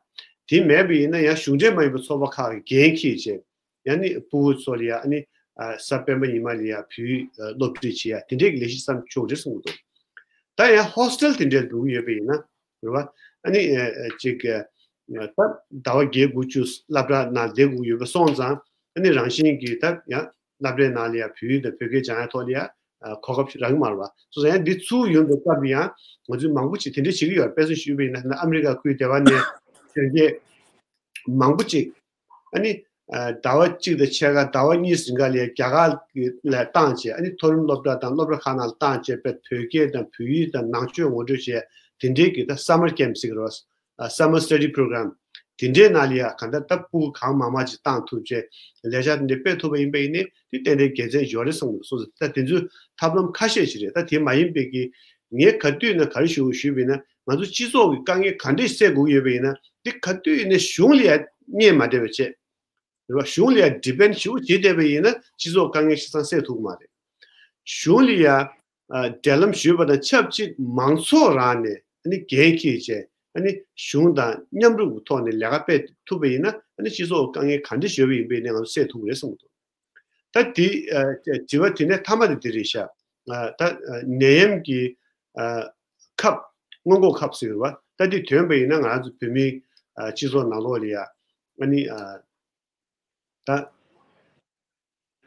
དེ་མེད་པ་ཡིན་ན་ཡང་གཞུང་འབྲེལ་མ་ཡིན་པའི་ཚོགས་པ་ཁག་གིས་འགན་འཁྱེར་བྱས། ཡང་ནི་སྤུ་གུ་ཚོ་ལ་ཡ་ཨ་ནི་ཨ་གཟའ་སྤེན་པ་ཉི་མ་ལ་ཡ་བོད་ཡིག་ཨ་སློབ་ཁྲིད་བྱེད་ཡ་དེ་འདྲའི་གི་ལས་གཞི་བརྩམས་ཆོག་རེད་གསུངས་འདུག་ད་ཡང་ཧོ་སི་ཊེལ་དེ་འདྲའི་འགྲོ་གི་ཡོད་པ་ཡིན་ན་རེད་བ། ཨ་ནི་ཨ་ཨ་ཅིག་ཨ་ད་ཟླ་བ་བརྒྱད་དགུ་བཅུ་སློབ་གྲྭ་ནང་བསྡད་དགོས་ཡོད་པ་སོང་ཙང་། ཨ་ནི་རང་བཞིན་གྱིས་ད་ཡང་སློབ་གྲྭའི་ནང་ལ་ཡ་བོད་ཡིག་དང་བོད་སྐད་སྦྱང་ཡ་ཐོག་ལ་ཡ་ཨ་གོ་སྐབས་རག་གི་མ་རེད་བ། སོང་ཙང་ཡང་འདི་ཚུར་ཡོང་དུས་སྐབས་ཡང་ང་ཚོས་མང་པོ་ཅིག་དེ་འདྲ་བྱེད་ཀྱི་ཡོད་རེད། དཔེ་མཚོན་ཞུས་པ་ཡིན་ན་ཨ་མི་རི་ཀ་ཁུལ་དེ་བ་ནས་གཞོན་སྐྱེས་མང་པོ་ཅིག་ཨ་ནི་ཨ་ཟླ་བ་གཅིག་དང་ཕྱེད་ཀ་ཟླ་བ་གཉིས་རིང་ག་ལ་ཡ་རྒྱ་གར་གྱི་ལ་བཏང་བྱས། ཨ་ནི་མཐོ་རིམ་སློབ་གྲྭ་དང་སློབ་གྲྭ་ཁག་ནང་ལ་བཏང་བྱས་པའི་བོད་སྐད་དང་བོད་ཡིག་དང་ནང་ཆོས་ངོ་སྤྲོད་བྱས། དེ་འདྲའི་གི་ད་summer camp ཟེར་གི་རེད་བ། ཨ་summer study program དེ་འདྲའི་ནང་ལ་ཡ་གང་ལྟར་ད་སྤུ་གུ་གང་མང་མང་ཅིག་བཏང་ཐུབ་བྱས་ལས་འཆར་དེ་འདྲ་སྤེལ་ཐུབ་པ་ཡིན་པ་ཡིན་ནའི་དེ་ཏན་ཏན་དགེ་མཚན་ཡོད་རེད་བསམ་གྱི་འདུག་སོང་ཙང་ད་དེ་ཚོའི་ཐབས་ལམ་ཁ་ཤས་ཤིག་རེད། ད་དེ་མ་ཡིན་པའི་གི་ངས་ག་དུས་ན་ག་རེ་ཞུ་ཞུས་པ་ཡིན་ན། ང་ཚོ་སྤྱི་ཚོགས་ཀྱི་དཀའ་ངལ་ག་འདྲས་སེལ་དགོས་ཀྱི་ཡོད་པ་ཡིན་ན་དེ་ག་དུས་ཡིན་ན་གཞུང་ལ་ཡ་བརྙས་མ་བསྡད་པ་བྱས། རེད་བ། གཞུང་ལ་ཡ་depend ཞེ་པོ་བྱེད་བསྡད་པ་ཡིན་ན་སྤྱི་ཚོགས་དཀའ་ངལ་ཆ་ཚང་སེལ་ཐུབ་ཀྱི་མ་རེད། གཞུང་ལ་ཡ་ཨ་འབྲེལ་ལམ་ཞུས་པ་དང་ཆབས་ཅིག་མང་ཚོགས་རང་ནས་ཨ་ནི་འགན་འཁྱེར་བྱས་ཨ་ནི་གཞུང་དང་མཉམ་རུབ་ཀྱི་ཐོག་ནས་ལས་ཀ་སྤེལ་ཐུབ་པ་ཡིན་ན་ཨ་ནི་སྤྱི་ཚོགས་དཀའ་ངལ་ག་འདྲ་ཞིག་ཡོད་པ་ཡིན་པ་ཡིན་ནའི་ང་ཚོ་སེལ་ཐུབ་ཀྱི་རེད་བསམ་གྱི་འདུག་ད་དེ་ཨ་དྲི་བ་དེ་ནས་མཐའ་མ་དེ་དེ་རེད་ཤག་ཨ་ད་ཨ་ནད་ཡམས་ཀྱི་ཨ་ཁབ་སྔོན་འགོག་ཁབ་ཟེར་བ་ད་དེ་ཐོན་པ་ཡིན་ན་ང་རང་ཚོ་བོད་མི་ཨ་སྤྱི་ཚོགས་ནང་ལོགས་ལ་ཡ་ཨ་ནི་ཨ་ད་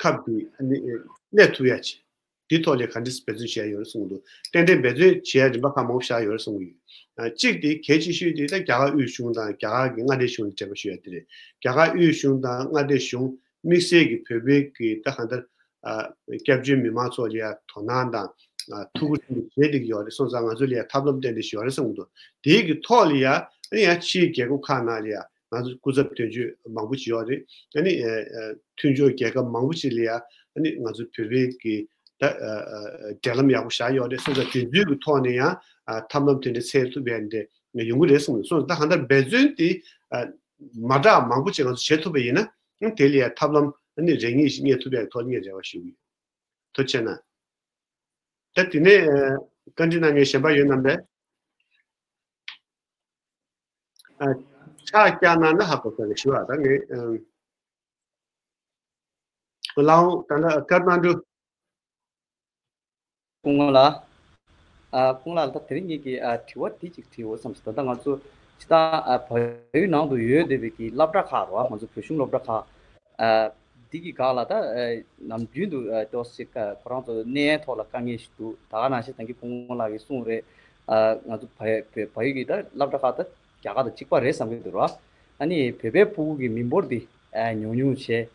ཁབ་དེ་ཨ་ནི་གནས་ཐུབ་ཡ་ཆེ། དེ་ཐོག་ལ་ག་འདྲས་འབད་བརྩོན་བྱས་ཡོད་རེད་གསུངས་འདུག་ཏན་ཏན་འབད་བརྩོན་བྱས་རིམ་པ་ཁག་མང་པོ་བཞག་ཡོད་རེད་གསུངས་ཀྱི་ཡོད། ཨ་གཅིག་དེ་གལ་ཆེ་ཤོས་དེ་ད་རྒྱ་གར་དབུས་གཞུང་དང་རྒྱ་གར་གྱི་མངའ་སྡེ་གཞུང་ལ་འབྲེལ་བ་ཞུ་ཡ་དེ་རེད། རྒྱ་གར་དབུས་གཞུང་དང་མངའ་སྡེ་གཞུང་དམིགས་བསལ་གྱི་བོད་པའི་གི་ད་གང་ལྟར་ཨ་སྐྱབས་བཅོལ་མི་མང་ཚོ་ལ་ཡ་དོ་སྣང་དང་ཨ་ཐུགས་ཁུར་ཆེན་པོ་བྱེད་བསྡད་ཀྱི་ཡོད་རེད། སོང་ཙང་ང་ཚོ་ལ་ཡ་ཐབས་ལམ་ཏན་ཏན་ཞིག་ཡོད་རེད་བསམ་གྱི་འདུག་དེའི་གི་ཐོག་ལ་ཡ་ཨ་ནི་ཡང་ཕྱིའི་རྒྱལ་ཁབ་ཁག་ནང་ལ་ཡ་ང་ཚོ་སྐུ་ཚབ་དོན་གཅོད་མང་པོ་ཅིག་ཡོད་རེད། ཨ་ནི་ཨ་ཨ་མཐུན་ཕྱོགས་རྒྱལ་ཁབ་མང་པོ་ཅིག་ལ་ཡ་ཨ་ནི་ང་ཚོ་བོད་པའི་གི་ད་ཨ་ཨ་འབྲེལ་ལམ་ཡག་པོ་བཞག་ཡོད་རེད། སོང་ཙང་དེ་ཚོའི་གི་ཐོག་ནས་ཡང་ཨ་ཐབས་ལམ་དེ་འདྲ་འཚོལ་ཐུབ་ཡ་འདི་ཡོང་གི་རེད་གསུངས་འདུག་སོང་ཙང་ད་གང་ལྟར་འབད་བརྩོན་དེ་ཨ་མ་འདྲ་མང་པོ་ཅིག་ང་ཚོ་བྱེད་ཐུབ་པ་ཡིན་ན་ཨ་དེ་ལ་ཡ་ཐབས་ལམ་ཨ་ནི་རེ་གཉིས་ཤིག་རྙེད་ཐུབ་ཡ་གི་ཐོག་ངས་རེ་བ་ཞུ་གི་ཡོད། ཐུགས་རྗེ་ཆེ་གནང་། ད་དེ་ནས་ཨ་བཀའ་འདྲི་གནང་མཁན་གཞན་པ་ཡོད་ན་མེད། ཨ་ཕྱག་བརྐྱངས་གནང་ན་ཧ་གོ་ས་རེད་ཞུ་བ་ད་ངས་ཨ་ལའོ་ད་ལྟ་ཀར་མ་འགྲོ། སྐུ་ངོ་ལགས། ཨ་སྐུ་ངོ་ལགས་ད་དེ་རིང་ངེད་ཀྱི་ཨ་དྲི་བ་འདི་གཅིག་དྲིས་འོ་བསམ་སོང་། ད་ལྟ་ང་ཚོ་སྤྱིར་བཏང་ཨ་བལ་ཡུལ་ནང་དུ་ཡོད་བསྡད་པའི་གི་སློབ་གྲྭ་ཁག་རེད་བ། ང་ཚོ་བོད་གཞུང་སློབ་གྲྭ་ཁག་ཨ་འདི་གི་སྒང་ལ་ད་ཨ་ནམ་རྒྱུན་དུ་ཨ་ཏོག་ཙམ་ཨ་ཁོ་རང་ཚོ་གནས་ཡུལ་ཐོག་ལ་དཀའ་ངལ་ཞིག་འདུག་ད་ག་ནང་བཞིན་ད་གིན་སྐུ་ངོ་ལགས་ཀྱིས་གསུངས་རེད། ཨ་ང་ཚོ་བལ་བལ་བལ་ཡུལ་གྱི་ད་སློབ་གྲྭ་ཁག་ད་རྒྱ་གར་དང་གཅིག་པ་རེད་བསམ་གྱི་འདུག་ར། ཨ་ནི་བོད་པའི་ཕྲུ་གུ་གི་མི་འབོར་འདི་ཨ་ཉུང་ཉུང་བྱས་རེད་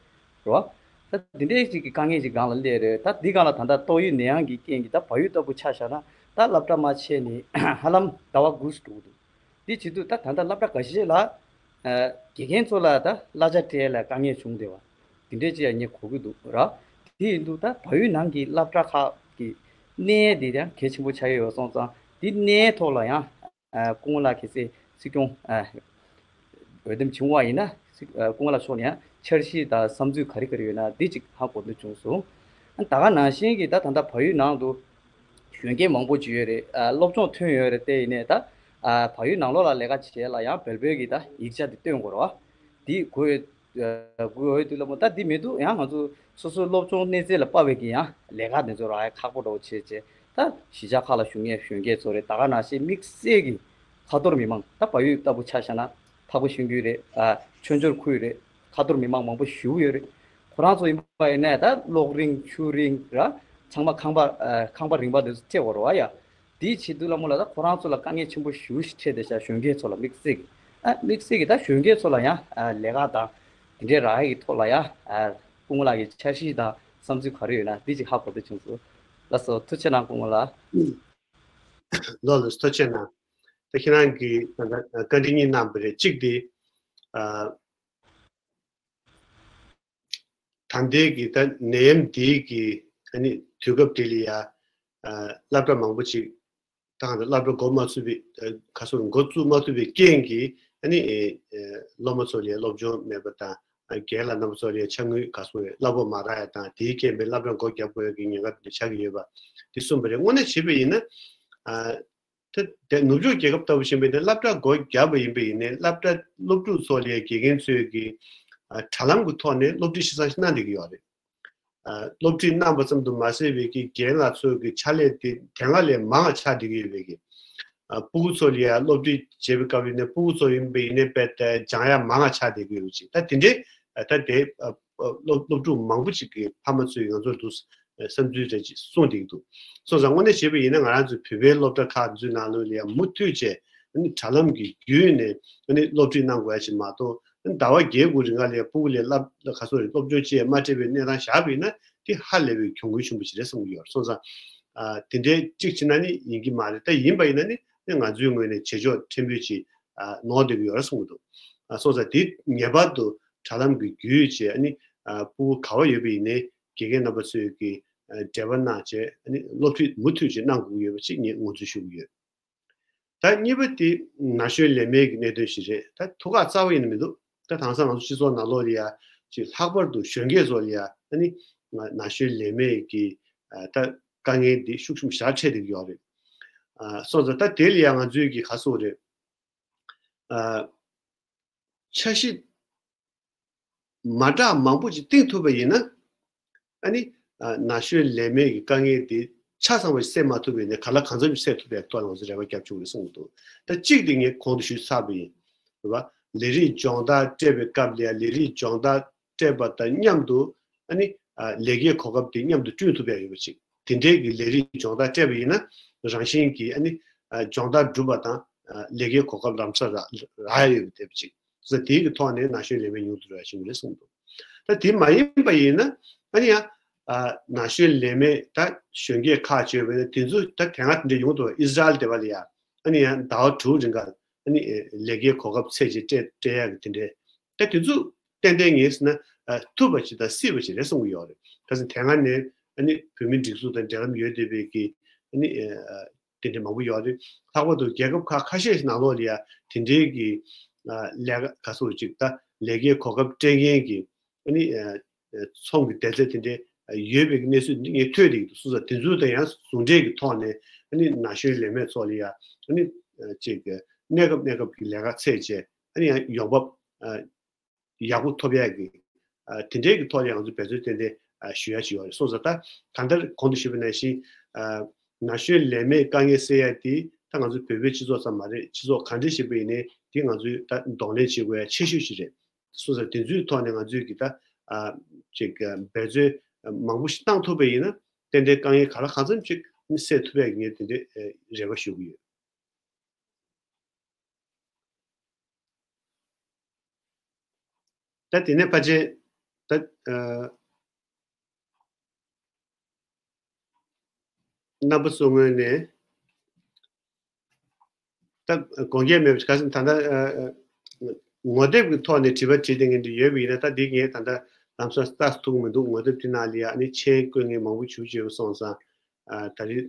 བ། ད་འདི་འདྲའི་ཅིག་གི་དཀའ་ངལ་ཅིག་སྒང་ལ་སླེབས་རེད། ད་འདི་སྒང་ལ་ད་ལྟ་ཏོག་དབྱིབས་ནད་ཡམས་ཀྱི་རྐྱེན་གྱིས་ད་བལ་ཡུལ་ལྟ་བུ་ཆ་བཞག་ན་ད་སློབ་གྲྭ་མ་ཕྱེ་ནས་ཧ་ལམ་ཟླ་བ་དགུ་ཙམ་འགྲོ་གི་འདུག་འདི་བྱེད་དུས་ད་ད་ལྟ་སློབ་གྲྭ་འགའ་ཤས་ལ་ཨ་དགེ་རྒན་ཚོ་ལ་ད་གླ་ཆ་སྤྲད་ལ་དཀའ་ངལ་བྱུང་བསྡད་པ་འདི་འདྲའི་ཅིག་ཡང་ངས་གོ་གི་འདུག་ར། དེ་ཡིན་དུས་ད་བལ་ཡུལ་ནང་གི་སློབ་གྲྭ་ཁག་གི་གནས་འདི་ཡང་གལ་ཆེན་པོ་ཆགས་ཀྱི་ཡོད་སོང་ཙང་འདི་གནས་ཐོག་ལ་ཡང་ཨ་སྐུ་ངོ་ལགས་གལ་སྲིད་སྲིད་སྐྱོང་ཨ་འོས་འདེམས་བྱུང་བ་ཡིན་ན་སྲིད་ཨ་སྐུ་ངོ་ལགས་ཕྱོགས་ནས་ཡང་འཆར་གཞི་དང་བསམ་ཚུལ་ག་རེ་ག་རེ་ཡོད་ན་འདི་གཅིག་ཧ་གོ་འདོད་བྱུང་སོང་། ཨ་ད་ག་ནང་བཞིན་གྱི་ད་ད་ལྟ་བལ་ཡུལ་ནང་དུ་གཞོན་སྐྱེས་མང་པོ་ཅིག་ཡོད་རེད། ཨ་སློབ་སྦྱོང་ཐོན་ཡོད་རེད། དེ་ཡིན་ནའི་ད་ཨ་བལ་ཡུལ་ནང་ལོགས་ལ་ལས་ཀ་བྱེད་ལ་ཡང་བལ་པོའི་གི་ད་ཡིག་ཆ་འདི་སྟོན་དགོས་རེད་བ། འདི་དགོས་ཡོད། དགོས་ཡོད་དུས་ལ་མོ་ད་འདི་མི་འདུག་ཡང་ང་ཚོ་སོ་སོའི་སློབ་སྦྱོང་གནས་ཚད་ལ་དཔག་པའི་གི་ཡང་ལས་ཀ་འདི་ཚོ་རག་ཡ་ཁག་པོ་འདྲ་བོ་བྱས་བྱས་ད་གཞིས་ཆགས་ཁག་ལ་བཞུགས་མཁན་གཞོན་སྐྱེས་ཚོ་རེད། ད་ག་ནང་བཞིན་དམིགས་བསལ་གྱི་ཁ་ཐོར་མི་མང་ད་བལ་ཡུལ་ལྟ་བུ་ཆ་བཞག་ན་འཕགས་པ་ཤིང་ཀུན་རེད། ཨ་མཆོད་འཇོར་ཁུལ་རེད། ཁ་ཐོར་མི་མང་མང་པོ་བཞུགས་ཡོད་རེད། ཁོ་རང་ཚོ་ཡིན་པ་ཡིན་ནའི་ད་གློག་རིང་ཆུ་རིང་ར་ཚང་མ་ཁང་པ་ཨ་ཁང་པ་རིན་པ་འདི་ཚོ་སྤྲད་དགོས་རེད་བ་ཡ། དེའི་ཆེད་དུ་ལ་མོ་ལ་ད་ཁོ་རང་ཚོ་ལ་དཀའ་ངལ་ཆེན་པོ་ཞེ་པོ་ཞིག་འཕྲད་བསྡད་ཤག་གཞོན་སྐྱེས་ཚོ་ལ་དམིགས་བསལ་གྱི་ཨ་དམིགས་བསལ་གྱི་ད་གཞོན་སྐྱེས་ཚོ་ལ་ཡང་ཨ་ལས་ཀ་དང་དེ་འདྲའི་རག་ཡ་གི་ཐོག་ལ་ཡང་ཨ་སྐུ་ངོ་ལགས་ཀྱི་འཆར་གཞི་དང་བསམ་ཚུལ་ག་རེ་ཡོད་ན་འདི་ཅིག་ཧ་གོ་འདོད་བྱུང་སོང་། ལགས་སོ་ཐུགས་རྗེ་གནང་སྐུ་ངོ་ལགས། ལགས་ལགས་ཐུགས་རྗེ་གནང་། ད་ཁྱེད་རང་གིས་ད་ལྟ་བཀའ་འདྲི་གཉིས་གནང་བ་རེད། གཅིག་དེ་ཨ། ད་ལྟའི་གི་ད་ནད་ཡམས་འདིའི་གི་ཨ་ནི་དུས་སྐབས་དེ་ལ་ཡ་ཨ་སློབ་གྲྭ་མང་པོ་ཅིག་ད་གང་ལྟར་སློབ་གྲྭ་འགོ་མ་ཚུགས་པའི་ཨ་ག་སོ་འགོ་བཙུགས་མ་ཐུབ་པའི་རྐྱེན་གྱིས་ཨ་ནི་ཨེ་ཨེ་སློབ་མ་ཚོ་ལ་ཡ་སློབ་སྦྱོང་མེད་པ་དང་ཨ་རྒན་ལགས་རྣམ་པ་ཚོ་ལ་ཡ་ཕྱག་དངུལ་ག་སོ་རེད་སླ་པོ་མ་རག་ཡ་དང་དེའི་རྐྱེན་པས་སློབ་གྲྭ་སྒོ་བརྒྱབ་དགོས་ཡ་གི་ཉེན་ཁ་དེ་འདྲ་ཆགས་ཀྱི་ཡོད་པ་དེ་གསུངས་པ་རེད། དངོས་གནས་བྱས་པ་ཡིན་ན་ཨ། ད་དེ་ནུབ་ཕྱོགས་རྒྱལ་ཁབ་ལྟ་བུ་ཞིག་ཡིན་པ་ཡིན་ན་སློབ་གྲྭ་སྒོ་བརྒྱབ་པ་ཡིན་པ་ཡིན་ནའི་སློབ་གྲྭ་སློབ་ཕྲུག་ཚོ་ལ་དགེ་རྒན་ཚོས་ཀྱི་ཨ་དྲ་ལམ་གྱི་ཐོག་ནས་སློབ་ཁྲིད་ཆ་ཚང་ཞིག་གནང་བསྡད་ཀྱི་ཡོད་རེད། ཨ་སློབ་ཁྲིད་གནང་བ་ཙམ་དུ་མ་ཟད་པའི་གི་རྒན་ལགས་ཚོས་ཀྱི་ཕྱག་ལས་དེ་དེ་སྔ་ལས་མང་བ་ཆགས་བསྡད་ཀྱི་ཡོད་པའི་གི་ཨ་སྤུ་གུ་ཚོ་ལ་ཡ་སློབ་ཁྲིད་བྱེད་པའི་སྐབས་ཡིན་ནའི་སྤུ་གུ་ཚོ་ཡིན་པ་ཡིན་ནའི་དཔེ་ད་སྦྱང་ཡ་མང་བ་ཆགས་བསྡད་ཀྱི་ཡོད་ཅིག་ད་དེ་འདྲའི་ཨ་ད་དེ་ཨ། སློབ་སློབ་ཕྲུག་མང་པོ་ཅིག་གིས་ཕ་མ་ཚོས་ང་ཚོར་འདུག་བསམ་ཚུལ་རེ་ཅིག་གསུངས་བསྡད་ཀྱི་འདུག་སོང་ཙང་དངོས་གནས་བྱས་པ་ཡིན་ན་ང་རང་ཚོའི་བོད་པའི་སློབ་གྲྭ་ཁག་ཚོའི་ནང་ལོགས་ལ་ཡང་མུ་མཐུད་བྱས་ཨ་ནི་དྲ་ལམ་གྱི་བརྒྱུད་ནས་ཨ་ནི་སློབ་ཁྲིད་གནང་དགོས་ཡ་ཅིག་མ་གཏོགས་ཨ་ནི་ཟླ་བ་བརྒྱད་དགུ་རིང་ག་ལ་ཡ་སྤུ་གུ་ལ་སློབ་ག་ཚོད་རེད་སློབ་སྦྱོང་བྱེད་ཡ་མ་སྤྲད་པའི་གནས་སྟངས་བཞག་པ་ཡིན་ན་དེ་ཧ་ལས་པའི་གྱོང་གུན་ཆེན་པོ་ཞིག་རེད་བསམ་གྱི་ཡོད་རེད། སོང་ཙང་ཨ་དེ་འདྲའི་གཅིག་བྱས་ན་ནི་ཡིན་གྱི་མ་རེད། ད་ཡིན་པ་ཡིན་ན་ནི་ཨ་ནི་ང་ཚོའི་ངོས་ནས་བྱེད་ཕྱོགས་ཕྲན་བུ་ཅིག་ཨ་ནོར་བསྡད་ཀྱི་ཡོད་རེད་བསམ་གྱི་འདུག་ཨ་སོང་ཙང་དེ་ངེས་པར་དུ་དྲ་ལམ་གྱི་བརྒྱུད་བྱས་ཨ་ནི་ཨ་སྤུ་གུ་ག་བ་ཡོད་པ་ཡིན་ནའི་དགེ་རྒན་རྣམ་པ་ཚོས་ཀྱི་ཨ་འབྲེལ་བ་གནང་བྱས་ཨ་ནི་སློབ་ཁྲིད་མུ་མཐུད་ཅིག་གནང་དགོས་ཀྱི་ཡོད་པ་ཅིག་ངས་ངོས་འཛིན་ཞུ་གི་ཡོད། ད་གཉིས་པ་དེ་ན་གཞོན་ལས་མེད་ཀྱི་གནད་དོན་ཞིག་རེད། ད་ཐུགས་ཁག་རྩ་བ་ཡིན་ནི་མི་འདུག་ད་དེང་སང་ང་ཚོ་སྤྱི་ཚོགས་ནང་ལོགས་ལ་ཡ་ཅིག་ལྷག་པར་དུ་གཞོན་སྐྱེས་ཚོ་ལ་ཡ་ཨ་ནི་ན་གཞོན་ལས་མེད་ཀྱི་ཨ་ད་དཀའ་ངལ་འདི་ཤུགས་ཆེན་པོ་ཞེ་དྲག་འཕྲད་བསྡད་ཀྱི་ཡོད་རེད། ཨ་སོང་ཙང་ད་དེ་ལ་ཡ་ང་ཚོའི་གི་ག་ཟེར་དགོས་རེད། ཨ་འཆར་གཞི་མ་འདྲ་མང་པོ་ཅིག་བཏིང་ཐུབ་པ་ཡིན་ན་ ཨ་ནི་ཨ་ན་གཞོན་ལས་མེད་ཀྱི་དཀའ་ངལ་དེ་ཆ་ཚང་བ་ཞིག་སེལ་མ་ཐུབ་པ་ཡིན་ན་ག་ལ་གང་འཚམ་ཞིག་སེལ་ཐུབ་པའི་ཐོག་ལ་ང་ཚོས་རེ་བ་བརྒྱབ་ཆོག་གི་རེད་བསམ་གྱི་འདུག་ད་གཅིག་དེ་ངས་གོང་དུ་ཞུས་ཚར་བ་ཡིན། རེད་པ། ལས་རིགས་སྦྱོང་བརྡར་སྤྲད་པའི་སྐབས་ལ་ཡང་ལས་རིགས་སྦྱོང་བརྡར་སྤྲད་པ་དང་མཉམ་དུ་ཨ་ནི་ཨ་ལས་ཀའི་གོ་སྐབས་དེ་མཉམ་དུ་བསྐྲུན་ཐུབ་ཡ་ཡོད་པ་ཅིག་དེ་འདྲའི་གི་ལས་རིགས་སྦྱོང་བརྡར་སྤྲད་པ་ཡིན་ན་རང་བཞིན་གྱིས་ཨ་ནི་ཨ་སྦྱོང་བརྡར་གྲུབ་པ་དང་ཨ་ལས་ཀའི་གོ་སྐབས་ལམ་སང་རག་རག་ཡ་ཡོད་པ་དེ་པ་ཅིག་སོ་དེའི་གི་ཐོག་ནས་ན་གཞོན་ལས་མེད་ཉུང་དུ་འགྲོ་ཡ་ཞིག་རེད་གསུངས་འདུག་ད་དེ་མ་ཡིན་པ་ཡིན་ན་ཨ་ནི་ཡང་ཨ་ན་གཞོན་ལས་མེད་ད་གཞོན་སྐྱེས་ཁག་ཅིག་ཡོད་པ་ཡིན་ན་དེ་ཚོ་ད་དེ་སྔ་དེ་འདྲ་ཡོང་འདུག་ཨི་ཟི་རལ་དེ་པ་ལ་ཡ་ཨ་ནི་ཡང་ཟླ་བ་དྲུག་རིང་ག་ཨ་ནི་ལས་ཀའི་གོ་སྐབས་ཚད་ཅིག་སྤྲད་སྤྲད་ཡ་གི་དེ་འདྲའི་ད་དེ་ཚོ་ཏན་ཏན་ངས་ཟེར་ན་ཨ་ཐུབ་པ་ཅིག་དང་སྲིད་པ་ཅིག་རེད་གསུང་གི་ཡོད་རེད། ད་ཟེར་དེ་སྔ་ནས་ཨ་ནི་བོད་མིའི་སྒྲིག་འཛུགས་དང་འབྲེལ་ལམ་ཡོད་བསྡད་པའི་གི་ཨ་ནི་ཨ་དེ་འདྲ་མང་པོ་ཡོད་རེད། ལྷག་པར་དུ་རྒྱལ་ཁབ་ཁག་ཁ་ཤས་ཤིག་ནང་ལོགས་ལ་ཡ་དེ་འདྲའི་གི་ཨ་ལས་ཀ་ག་སོགས་ཅིག་ད་ལས་ཀའི་གོ་སྐབས་སྤྲད་མཁན་གི་ཨ་ནི་ཨ་ཨ་ཚོང་གི་སྡེ་ཚན་དེ་འདྲའི་ཡོད་པའི་གནས་ཚུལ་འདི་ངས་ཐོས་བསྡད་ཀྱི་འདུག་སོང་ཙང་དེ་ཚོ་དང་ཡང་ཟུང་འབྲེལ་གྱི་ཐོག་ནས་ཨ་ནི་ན་གཞོན་ལས་མེད་ཚོ་ལ་ཡ་ཨ་ནི་ཅིག་གནས་སྐབས་གནས་སྐབས་ཀྱི་ལས་ཀ་འཚོལ་བྱས་ཨ་ནི་ཡང་ཡོང་འབབ་ཡག་པོ་ཐོབ་ཡག་གི་དེ་འདྲའི་གི་ཐོག་ལ་ང་ཚོ་འབད་བརྩོན་ཏན་ཏན་ཞུ་ཡ་ཞིག་ཡོད་རེད། སོང་ཙང་ད་གང་ལྟར་གོང་དུ་ཞུས་པ་ནང་བཞིན་ན་གཞོན་ལས་མེད་དཀའ་ངལ་སེལ་ཡ་དེ་ད་ང་ཚོ་བོད་པའི་སྤྱི་ཚོགས་ཙམ་མ་རེད། སྤྱི་ཚོགས་གང་འདྲ་ཞིག་པ་ཡིན་ནའི་དེ་ང་ཚོས་ད་གདོང་ལེན་བྱེད་དགོས་ཡ་ཆེ་ཤོས་ཤིག་རེད། སོང་ཙང་དེ་ཚོའི་ཐོག་ནས་ང་ཚོས་ཀྱི་ད་ཨ་ཅིག་འབད་བརྩོན་མང་པོ་ཞིག་བཏང་ཐུབ་པ་ཡིན་ན་ཏན་ཏན་དཀའ་ངལ་ག་ལ་གང་འཚམ་ཅིག་སེལ་ཐུབ་ཡ་གི་ངས་དེ་འདྲའི་རེ་བ་ཞུ་གི་ཡོད། ད་དེ་ནས་ཕལ་ཆེར་ད་ཨ། རྣམ་པ་ཚོའི་ངོས་ནས་ད་དགོངས་འགལ་མེད་པ་ག་ཟེར་ད་ལྟ་ཨ་ཨ་ངོ་དེབ་ཀྱི་ཐོག་ནས་དྲི་བ་དྲིས་བསྡད་མཁན་དེ་ཡོད་པ་ཡིན་ན་ད་འདི་ངས་ད་ལྟ་ལམ་སང་ལྟ་ཐུབ་ཀྱི་མི་འདུག་ངོ་དེབ་དེ་ནང་ལ་ཡ་ཨ་ནི་མཆན་བཀོད་མཁན་མང་པོ་བྱུང་བྱས་པ་སོང་ཙང་ཨ་ད་རེས་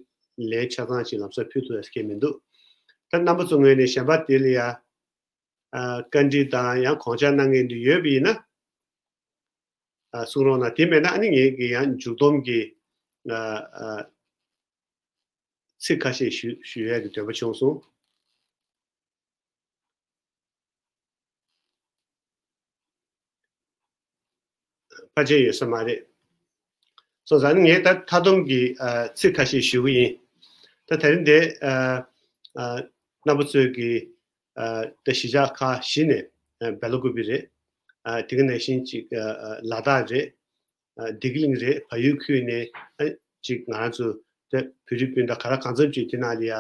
ལན་ཆ་ཚང་ཅིག་ལམ་སང་ཕུལ་ཐུབ་ཡ་ཁེལ་མི་འདུག་ད་རྣམ་པ་ཚོའི་ངོས་ནས་གཞན་པ་དེ་ལ་ཡ་ཨ་བཀའ་འདྲི་དང་ཡང་དགོངས་འཆར་གནང་མཁན་དེ་ཡོད་པ་ཡིན་ན་ཨ་གསུང་རོགས་གནང་། དེ་མེད་ན་ཨ་ནི་ངས་ཀྱི་ཡང་མཇུག་སྡོམ་གྱི་ཨ་ཨ་ཚིག་ཁ་ཤས་ཞུ་ཞུ་ཡས་ཀྱི་འདོད་པ་བྱུང་སོང་། ཕལ་ཆེར་ཡོད་ས་མ་རེད། སོང་ཙང་ངས་ད་མཐའ་སྡོམ་གྱི་ཨ་ཚིག་ཁ་ཤས་ཞུ་གི་ཡིན། ད་དེ་རིང་འདི་ཨ་ཨ་རྣམ་པ་ཚོས་ཀྱི་ཨ་ད་གཞིས་ཆགས་ཁག་བཞི་ནས་ཨ་སྦེལ་ཀོབ་རེད། ཨ་དེ་ག་ནང་བཞིན་ཅིག་ཨ་ཨ་ལ་དྭགས་རེད། ཨ་བདེ་སྐྱིད་གླིང་རེད། བལ་ཡུལ་ཁུལ་ནས་ཨ་ཅིག་ང་རང་ཚོ་ད་བོད་རིགས་སྤུན་ཟླ་ག་ལ་གང་འཚམ་ཅིག་དེ་ནང་ལ་ཡ་ཨ་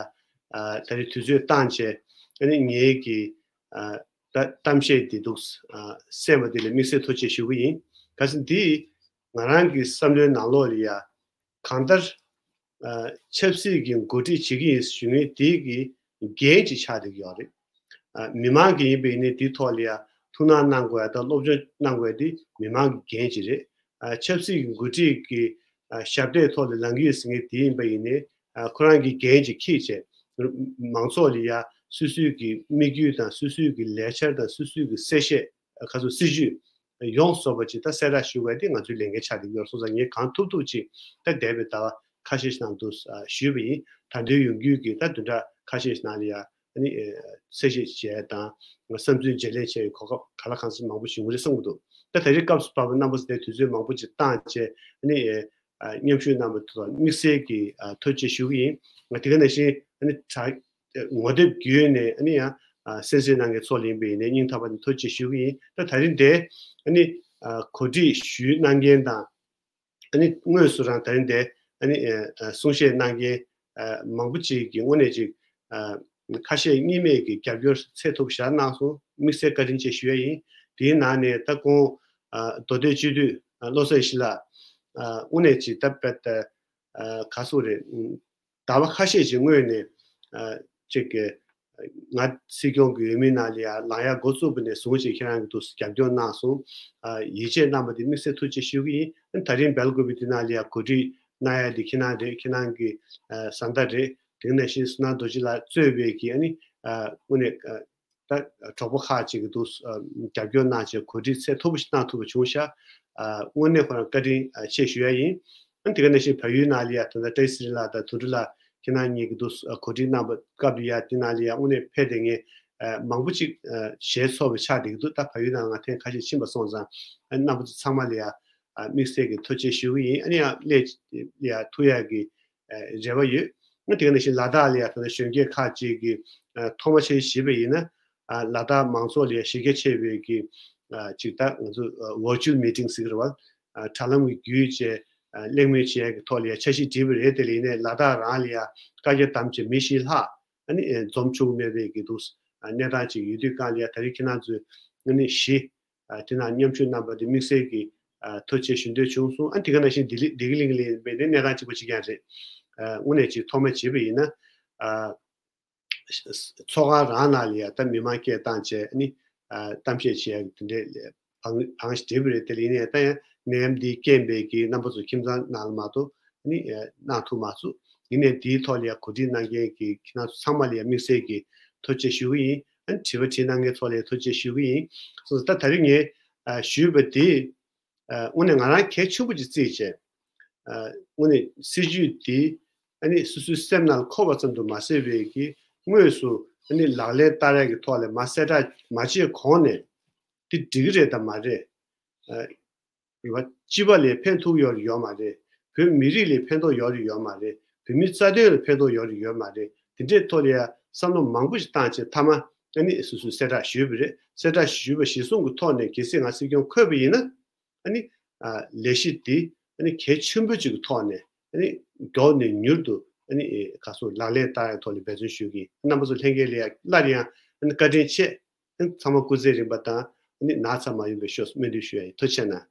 ད་རེས་དུས་ཚོད་བཏང་བྱས་ཨ་ནི་ངེད་ཀྱི་ཨ་ད་གཏམ་བཤད་འདི་འདུག་ཨ་གསན་པ་འདི་ལ་དམིགས་བསལ་ཐུགས་རྗེ་ཆེ་ཞུ་གི་ཡིན། གལ་སྲིད་འདི་ང་རང་གི་བསམ་བློའི་ནང་ལོགས་ལ་ཡ་གང་ལྟར་ཨ་ཆབ་སྲིད་ཀྱི་འགོ་ཁྲིད་བྱེད་ཀྱི་ཡིན་ཞུ་མཁན་དེ་གི་འགན་ཅིག་ཆགས་བསྡད་ཀྱི་ཡོད་རེད། ཨ་མི་མང་གི་ཡིན་པ་ཡིན་ནའི་དེའི་ཐོག་ལ་ཡ་ཐུགས་སྣང་གནང་དགོས་ཡ་དང་སློབ་སྦྱོང་གནང་དགོས་ཡ་དེ་མི་མང་གི་འགན་ཅིག་རེད། ཨ་ཆབ་སྲིད་ཀྱི་འགོ་ཁྲིད་ཀྱི་ཨ་ཞབས་སྟེགས་ཐོག་ལ་ལངས་ཀྱི་ཡོད་ཟེར་མཁན་དེ་ཡིན་པ་ཡིན་ནའི་ཨ་ཁོ་རང་གི་འགན་ཅིག་འཁྱེར་བྱས་མང་ཚོགས་ལ་ཡ་སོ་སོའི་གི་དམིགས་ཡུལ་དང་སོ་སོའི་གི་ལས་འཆར་དང་སོ་སོའི་གི་གསལ་བཤད་ཨ་ཁ་སོ་སྲིད་ཇུས་ཡོངས་རྫོགས་པ་ཅིག་ད་གསལ་བསྒྲགས་ཞུ་དགོས་ཡ་དེ་ང་ཚོའི་ལས་འགན་ཆགས་བསྡད་ཀྱི་ཡོད་སོང་ཙང་ངས་གང་ཐུབ་ཐུབ་ཅིག་ད་འདས་པའི་ཟླ་བ་ཁ་ཤས་ཤིག་ནང་དུ་ཨ་ཞུས་པ་ཡིན། ད་དུང་ཡོང་རྒྱུའི་གི་ད་བདུན་ཕྲག་ཁ་ཤས་ཤིག་ནང་ལ་ཡ་ཨ་ནི་ཨ་གསལ་བཤད་བྱས་དང་བསམ་ཚུལ་བརྗེ་ལེན་བྱས་པའི་གོ་སྐབས་ག་ལ་གང་འཚམ་མང་པོ་ཞིག་ཡོང་གི་རེད་བསམ་གྱི་འདུག་ད་ད་རེས་སྐབས་སུ་བབས་པའི་རྣམ་པ་ཚོ་དེ་དུས་ཚོད་མང་པོ་ཅིག་བཏང་བྱས་ཨ་ནི་ཨ་མཉམ་ཞུགས་གནང་བའི་ཐོག་དམིགས་བསལ་གྱི་ཨ་ཐུགས་རྗེ་ཆེ་ཞུ་གི་ཡིན། ང་དེ་ག་ནང་བཞིན་ཨ་ནི་དྲ་ངོ་དེབ་བརྒྱུད་ནས་ཨ་ནི་ཡང་ཨ་གསན་གཟིགས་གནང་མཁན་ཚོ་ལ་ཡིན་པ་ཡིན་ནའི་སྙིང་ཐག་པ་ནས་ཐུགས་རྗེ་ཆེ་ཞུ་གི་ཡིན། ད་ད་རིང་འདིར་ཨ་ནི་ཨ་གོ་སྒྲིག་ཞུས་གནང་མཁན་དང་ཨ་ནི་དངོས་སུ་རང་ད་རིང་འདིར་ཨ་ནི་ཨ་ཨ་གསུང་བཤད་གནང་མཁན་ཨ་མང་པོ་ཅིག་གིས་དངོས་གནས་ཅིག་ཨ་ཁ་ཞེ་གཉིས་མེད་ཀྱི་རྒྱབ་སྐྱོར་ཚད་མཐོ་པོ་ཞིག་གནང་སོང་། དམིགས་བསལ་བཀའ་དྲིན་ཆེ་ཞུ་ཡ་ཡིན། དེའི་ནང་ནས་ད་ཁོང་ཨ་མདོ་སྟོད་སྤྱི་འཐུས་ཨ་བློ་བཟང་ཡེ་ཤེས་ལགས་ཨ་དངོས་གནས་ཅིག་ད་དཔེ་ད་ཨ་ག་ཟེར་རེད། ཟླ་བ་ཁ་ཤས་ཤིག་སྔོན་ནས་ཨ་ཅིག་གི་ང་སྲིད་སྐྱོང་གི་འོས་མིའི་ནང་ལ་ཡ་ལངས་ཡ་འགོ་བཙུགས་པ་ནས་བཟུང་ཅིག་ཁྱེད་རང་གི་འདུག་རྒྱབ་སྐྱོར་གནང་སོང་། ཨ་ཡིད་ཆེས་གནང་བ་དེ་དམིགས་བསལ་ཐུགས་རྗེ་ཆེ་ཞུ་གི་ཡིན། ཨ་ད་རིང་སྦེལ་ཀོབ་པའི་དེ་ནང་ལ་ཡ་གོ་སྒྲིག་གནང་ཡ་དེ་ཁྱེད་རང་རེད། ཁྱེད་རང་གི་ཨ་བཟའ་ཟླ་རེད། དེ་ནང་བཞིན་བསོད་ནམས་རྡོ་རྗེ་ལགས་གཙོས་པའི་གི་ཨ་ནི་ཨ་དངོས་གནས་ཨ་ད་གྲོགས་པོ་ཁག་ཅིག་གི་འདུག་ཨ་རྒྱབ་སྐྱོར་གནང་བྱས་གོ་སྒྲིག་ཚད་མཐོ་པོ་ཞིག་གནང་ཐུབ་པ་བྱུང་ཤག་ཨ་དངོས་གནས་ཁོ་རང་བཀའ་དྲིན་ཨ་ཆེ་ཞུ་ཡ་ཡིན། ཨ་དེ་ག་ནང་བཞིན་བལ་ཡུལ་ནང་ལ་ཡ་ད་ལྟ་བཀྲ་ཤིས་ཚེ་རིང་ལགས་དང་དོན་གྲུབ་ལགས་ཁྱེད་རང་གཉིས་ཀྱི་འདུག་ཨ་གོ་སྒྲིག་གནང་བ་སྐབས་ལ་ཡ་དེ་ནང་ལ་ཡ་དངོས་གནས་ཕེབས་བསྡད་མཁན་ཨ་མང་པོ་ཅིག་ཨ་ཞལ་འཚོགས་པ་ཆགས་བསྡད་ཀྱི་འདུག་ད་བལ་ཡུལ་ནང་ང་ཐེངས་ཁ་ཤས་ཕྱིན་པ་སོང་ཙང་ཨ་རྣམ་པ་ཚོ་ཚང་མ་ལ་ཡ་ ཨ་དམིགས་བསལ་གྱི་ཐུགས་རྗེ་ཞུ་གི་ཡིན། ཨ་ནི་ཡང་སླེབས་ཡ་ཐུབ་ཡ་གི་ཨ་རེ་བ་ཡོད། ཨ་དེ་ག་ནང་བཞིན་ལ་དྭགས་ལ་ཡ་ད་ལྟ་གཞོན་སྐྱེས་ཁག་ཅིག་གིས་ཨ་ཐོག་མ་ཆེ་བྱས་པ་ཡིན་ན། ཨ་ལ་དྭགས་མང་ཚོགས་ལ་ཡ་གཞི་རྒྱ་ཆེ་བའི་གི་ཨ་ཅིག་ད་ང་ཚོ་ཨ་virtual meeting ཟེར་གི་རེད་བ། ཨ་དྲ་ལམ་གྱི་བརྒྱུད་བྱས་ཨ་གླེང་མོལ་བྱེད་ཡ་གི་ཐོག་ལ་ཡ་འཆར་གཞི་བསྒྲིགས་པ་རེད། དེ་ལ་ཡིན་ནའི་ལ་དྭགས་རང་ལ་ཡ་བཀའ་རྒྱ་བསྡམས་བྱས་མི་བཞི་ལྷག་ཨ་ནི་ཨ་འཛོམས་བཅུག་མེད་པའི་གི་འདུག་ཨ་གནས་སྟངས་ཅིག་ཡོད་དུས་སྒང་ལ་ཡ་ད་རེས་ཁྱེད་རང་ཚོས་ཨ་ནི་གཞི་ཨ་དེ་ནང་མཉམ་ཞུགས་གནང་པ་དེ་དམིགས་བསལ་གྱི་ཨ་ཐུགས་རྗེ་ཆེ་ཞུ་འདོད་བྱུང་སོང་། ཨ་དེ་ག་ནང་བཞིན་ལྡི་ལི་ལྡི་གི་གླིང་ལ་ཡིན་པའི་ནི་གནས་སྟངས་གཅིག་པ་གཅིག་རྐྱང་རེད། ཨ་དངོས་གནས་ཅིག་ཐོག་མ་བྱས་པ་ཡིན་ན། ཨ་ཚོགས་ཁང་རང་ནང་ལ་ཡ་ད་མི་མང་སྐད་བཏང་བྱས་ནི་ཨ་གཏམ་བཤད་བྱེད་ཡ་དེ་འདྲའི་བང་བང་ཞིག་བསྒྲིགས་པ་རེད། དེ་ལ་ཡིན་ནའི་ད་ཡང་ནད་ཡམས་འདིའི་རྐྱེན་པས་ཀྱི་རྣམ་པ་ཚོ་ཁྱིམ་ཚང་ནང་ལ་མ་གཏོགས་ནི་ཨ་གནང་ཐུབ་མ་སོང་། ཡིན་ནའི་འདིའི་ཐོག་ལ་ཡ་གོ་སྒྲིག་གནང་མཁན་གྱི་ཁྱེད་རང་ཚོ་ཚང་མ་ལ་ཡ་དམིགས་བསལ་གྱི་ཐུགས་རྗེ་ཆེ་ཞུ་གི་ཡིན། ཨ་ནི་དྲི་བ་དྲིས་གནང་མཁན་ཚོ་ལ་ཡ་ཐུགས་རྗེ་ཆེ་ཞུ་གི་ཡིན། སོང་ཙང་ད་ད་རེས་ངས་ཨ་ཞུས་པ་དེ་ཨ་དངོས་གནས་ང་རང་གལ་ཆེན་པོ་ཅིག་བརྩིས་བྱས། ཨ་དངོས་གནས་སྲིད་ཇུས་འདི་ཨ་ནི་སོ་སོའི་སེམས་ནང་ལ་འཁོར་བ་ཙམ་དུ་མ་ཟད་པའི་གི་དངོས་སུ་ཨ་ནི་ལག་ལེན་བསྟར་ཡ་གི་ཐོག་ལ་མ་གསལ་བསྒྲགས་མ་བྱས་གོང་ནས་འདི་འགྲིག་གི་རེད་དམ་མ་རེད། ཨ་རེད་བ། སྤྱི་པ་ལ་ཕན་ཐོགས་ཡོད་རེད་ཡོད་མ་རེད། བོད་མི་རིགས་ལ་ཕན་ཐོགས་ཡོད་རེད་ཡོད་མ་རེད། བོད་མིའི་རྩ་དོན་ལ་ཕན་ཐོགས་ཡོད་རེད་ཡོད་མ་རེད། དེ་འདྲའི་ཐོག་ལ་ཡ་བསམ་བློ་མང་པོ་ཞིག་བཏང་བྱས་མཐའ་མ་ཨ་ནི་སོ་སོས་གསལ་བསྒྲགས་ཞུས་པ་རེད། གསལ་བསྒྲགས་ཞུས་པ་གཞིར་བཟུང་གི་ཐོག་ནས་གལ་སྲིད་ང་སྲིད་སྐྱོང་འཁོད་པ་ཡིན་ན། ཨ་ནི་ཨ་ལས་གཞི་འདི་ཨ་ནི་གལ་ཆེན་པོ་ཅིག་གི་ཐོག་ནས་ཨ་ནི་མགྱོགས་ནས་མྱུར་དུ་ཨ་ནི་ཨེ་ག་སོ་ལག་ལེན་བསྟར་ཡག་ཐོག་ནས་འབད་བརྩོན་ཞུ་གི་ཡིན། རྣམ་པ་ཚོ་ལྷན་རྒྱས་ལ་ཡང་སླར་ཡང་ཨ་ནི་བཀའ་དྲིན་ཆེ། ཨ་ནི་ཚང་མ་སྐུ་ཚེ་རིང་པ་དང་ཨ་ནི་ན་ཚ་མ་ཡོང་བའི་ཤོག་སྨོན་འདུན་ཞུ་ཡ་ཡིན། ཐུགས་རྗེ་གནང་།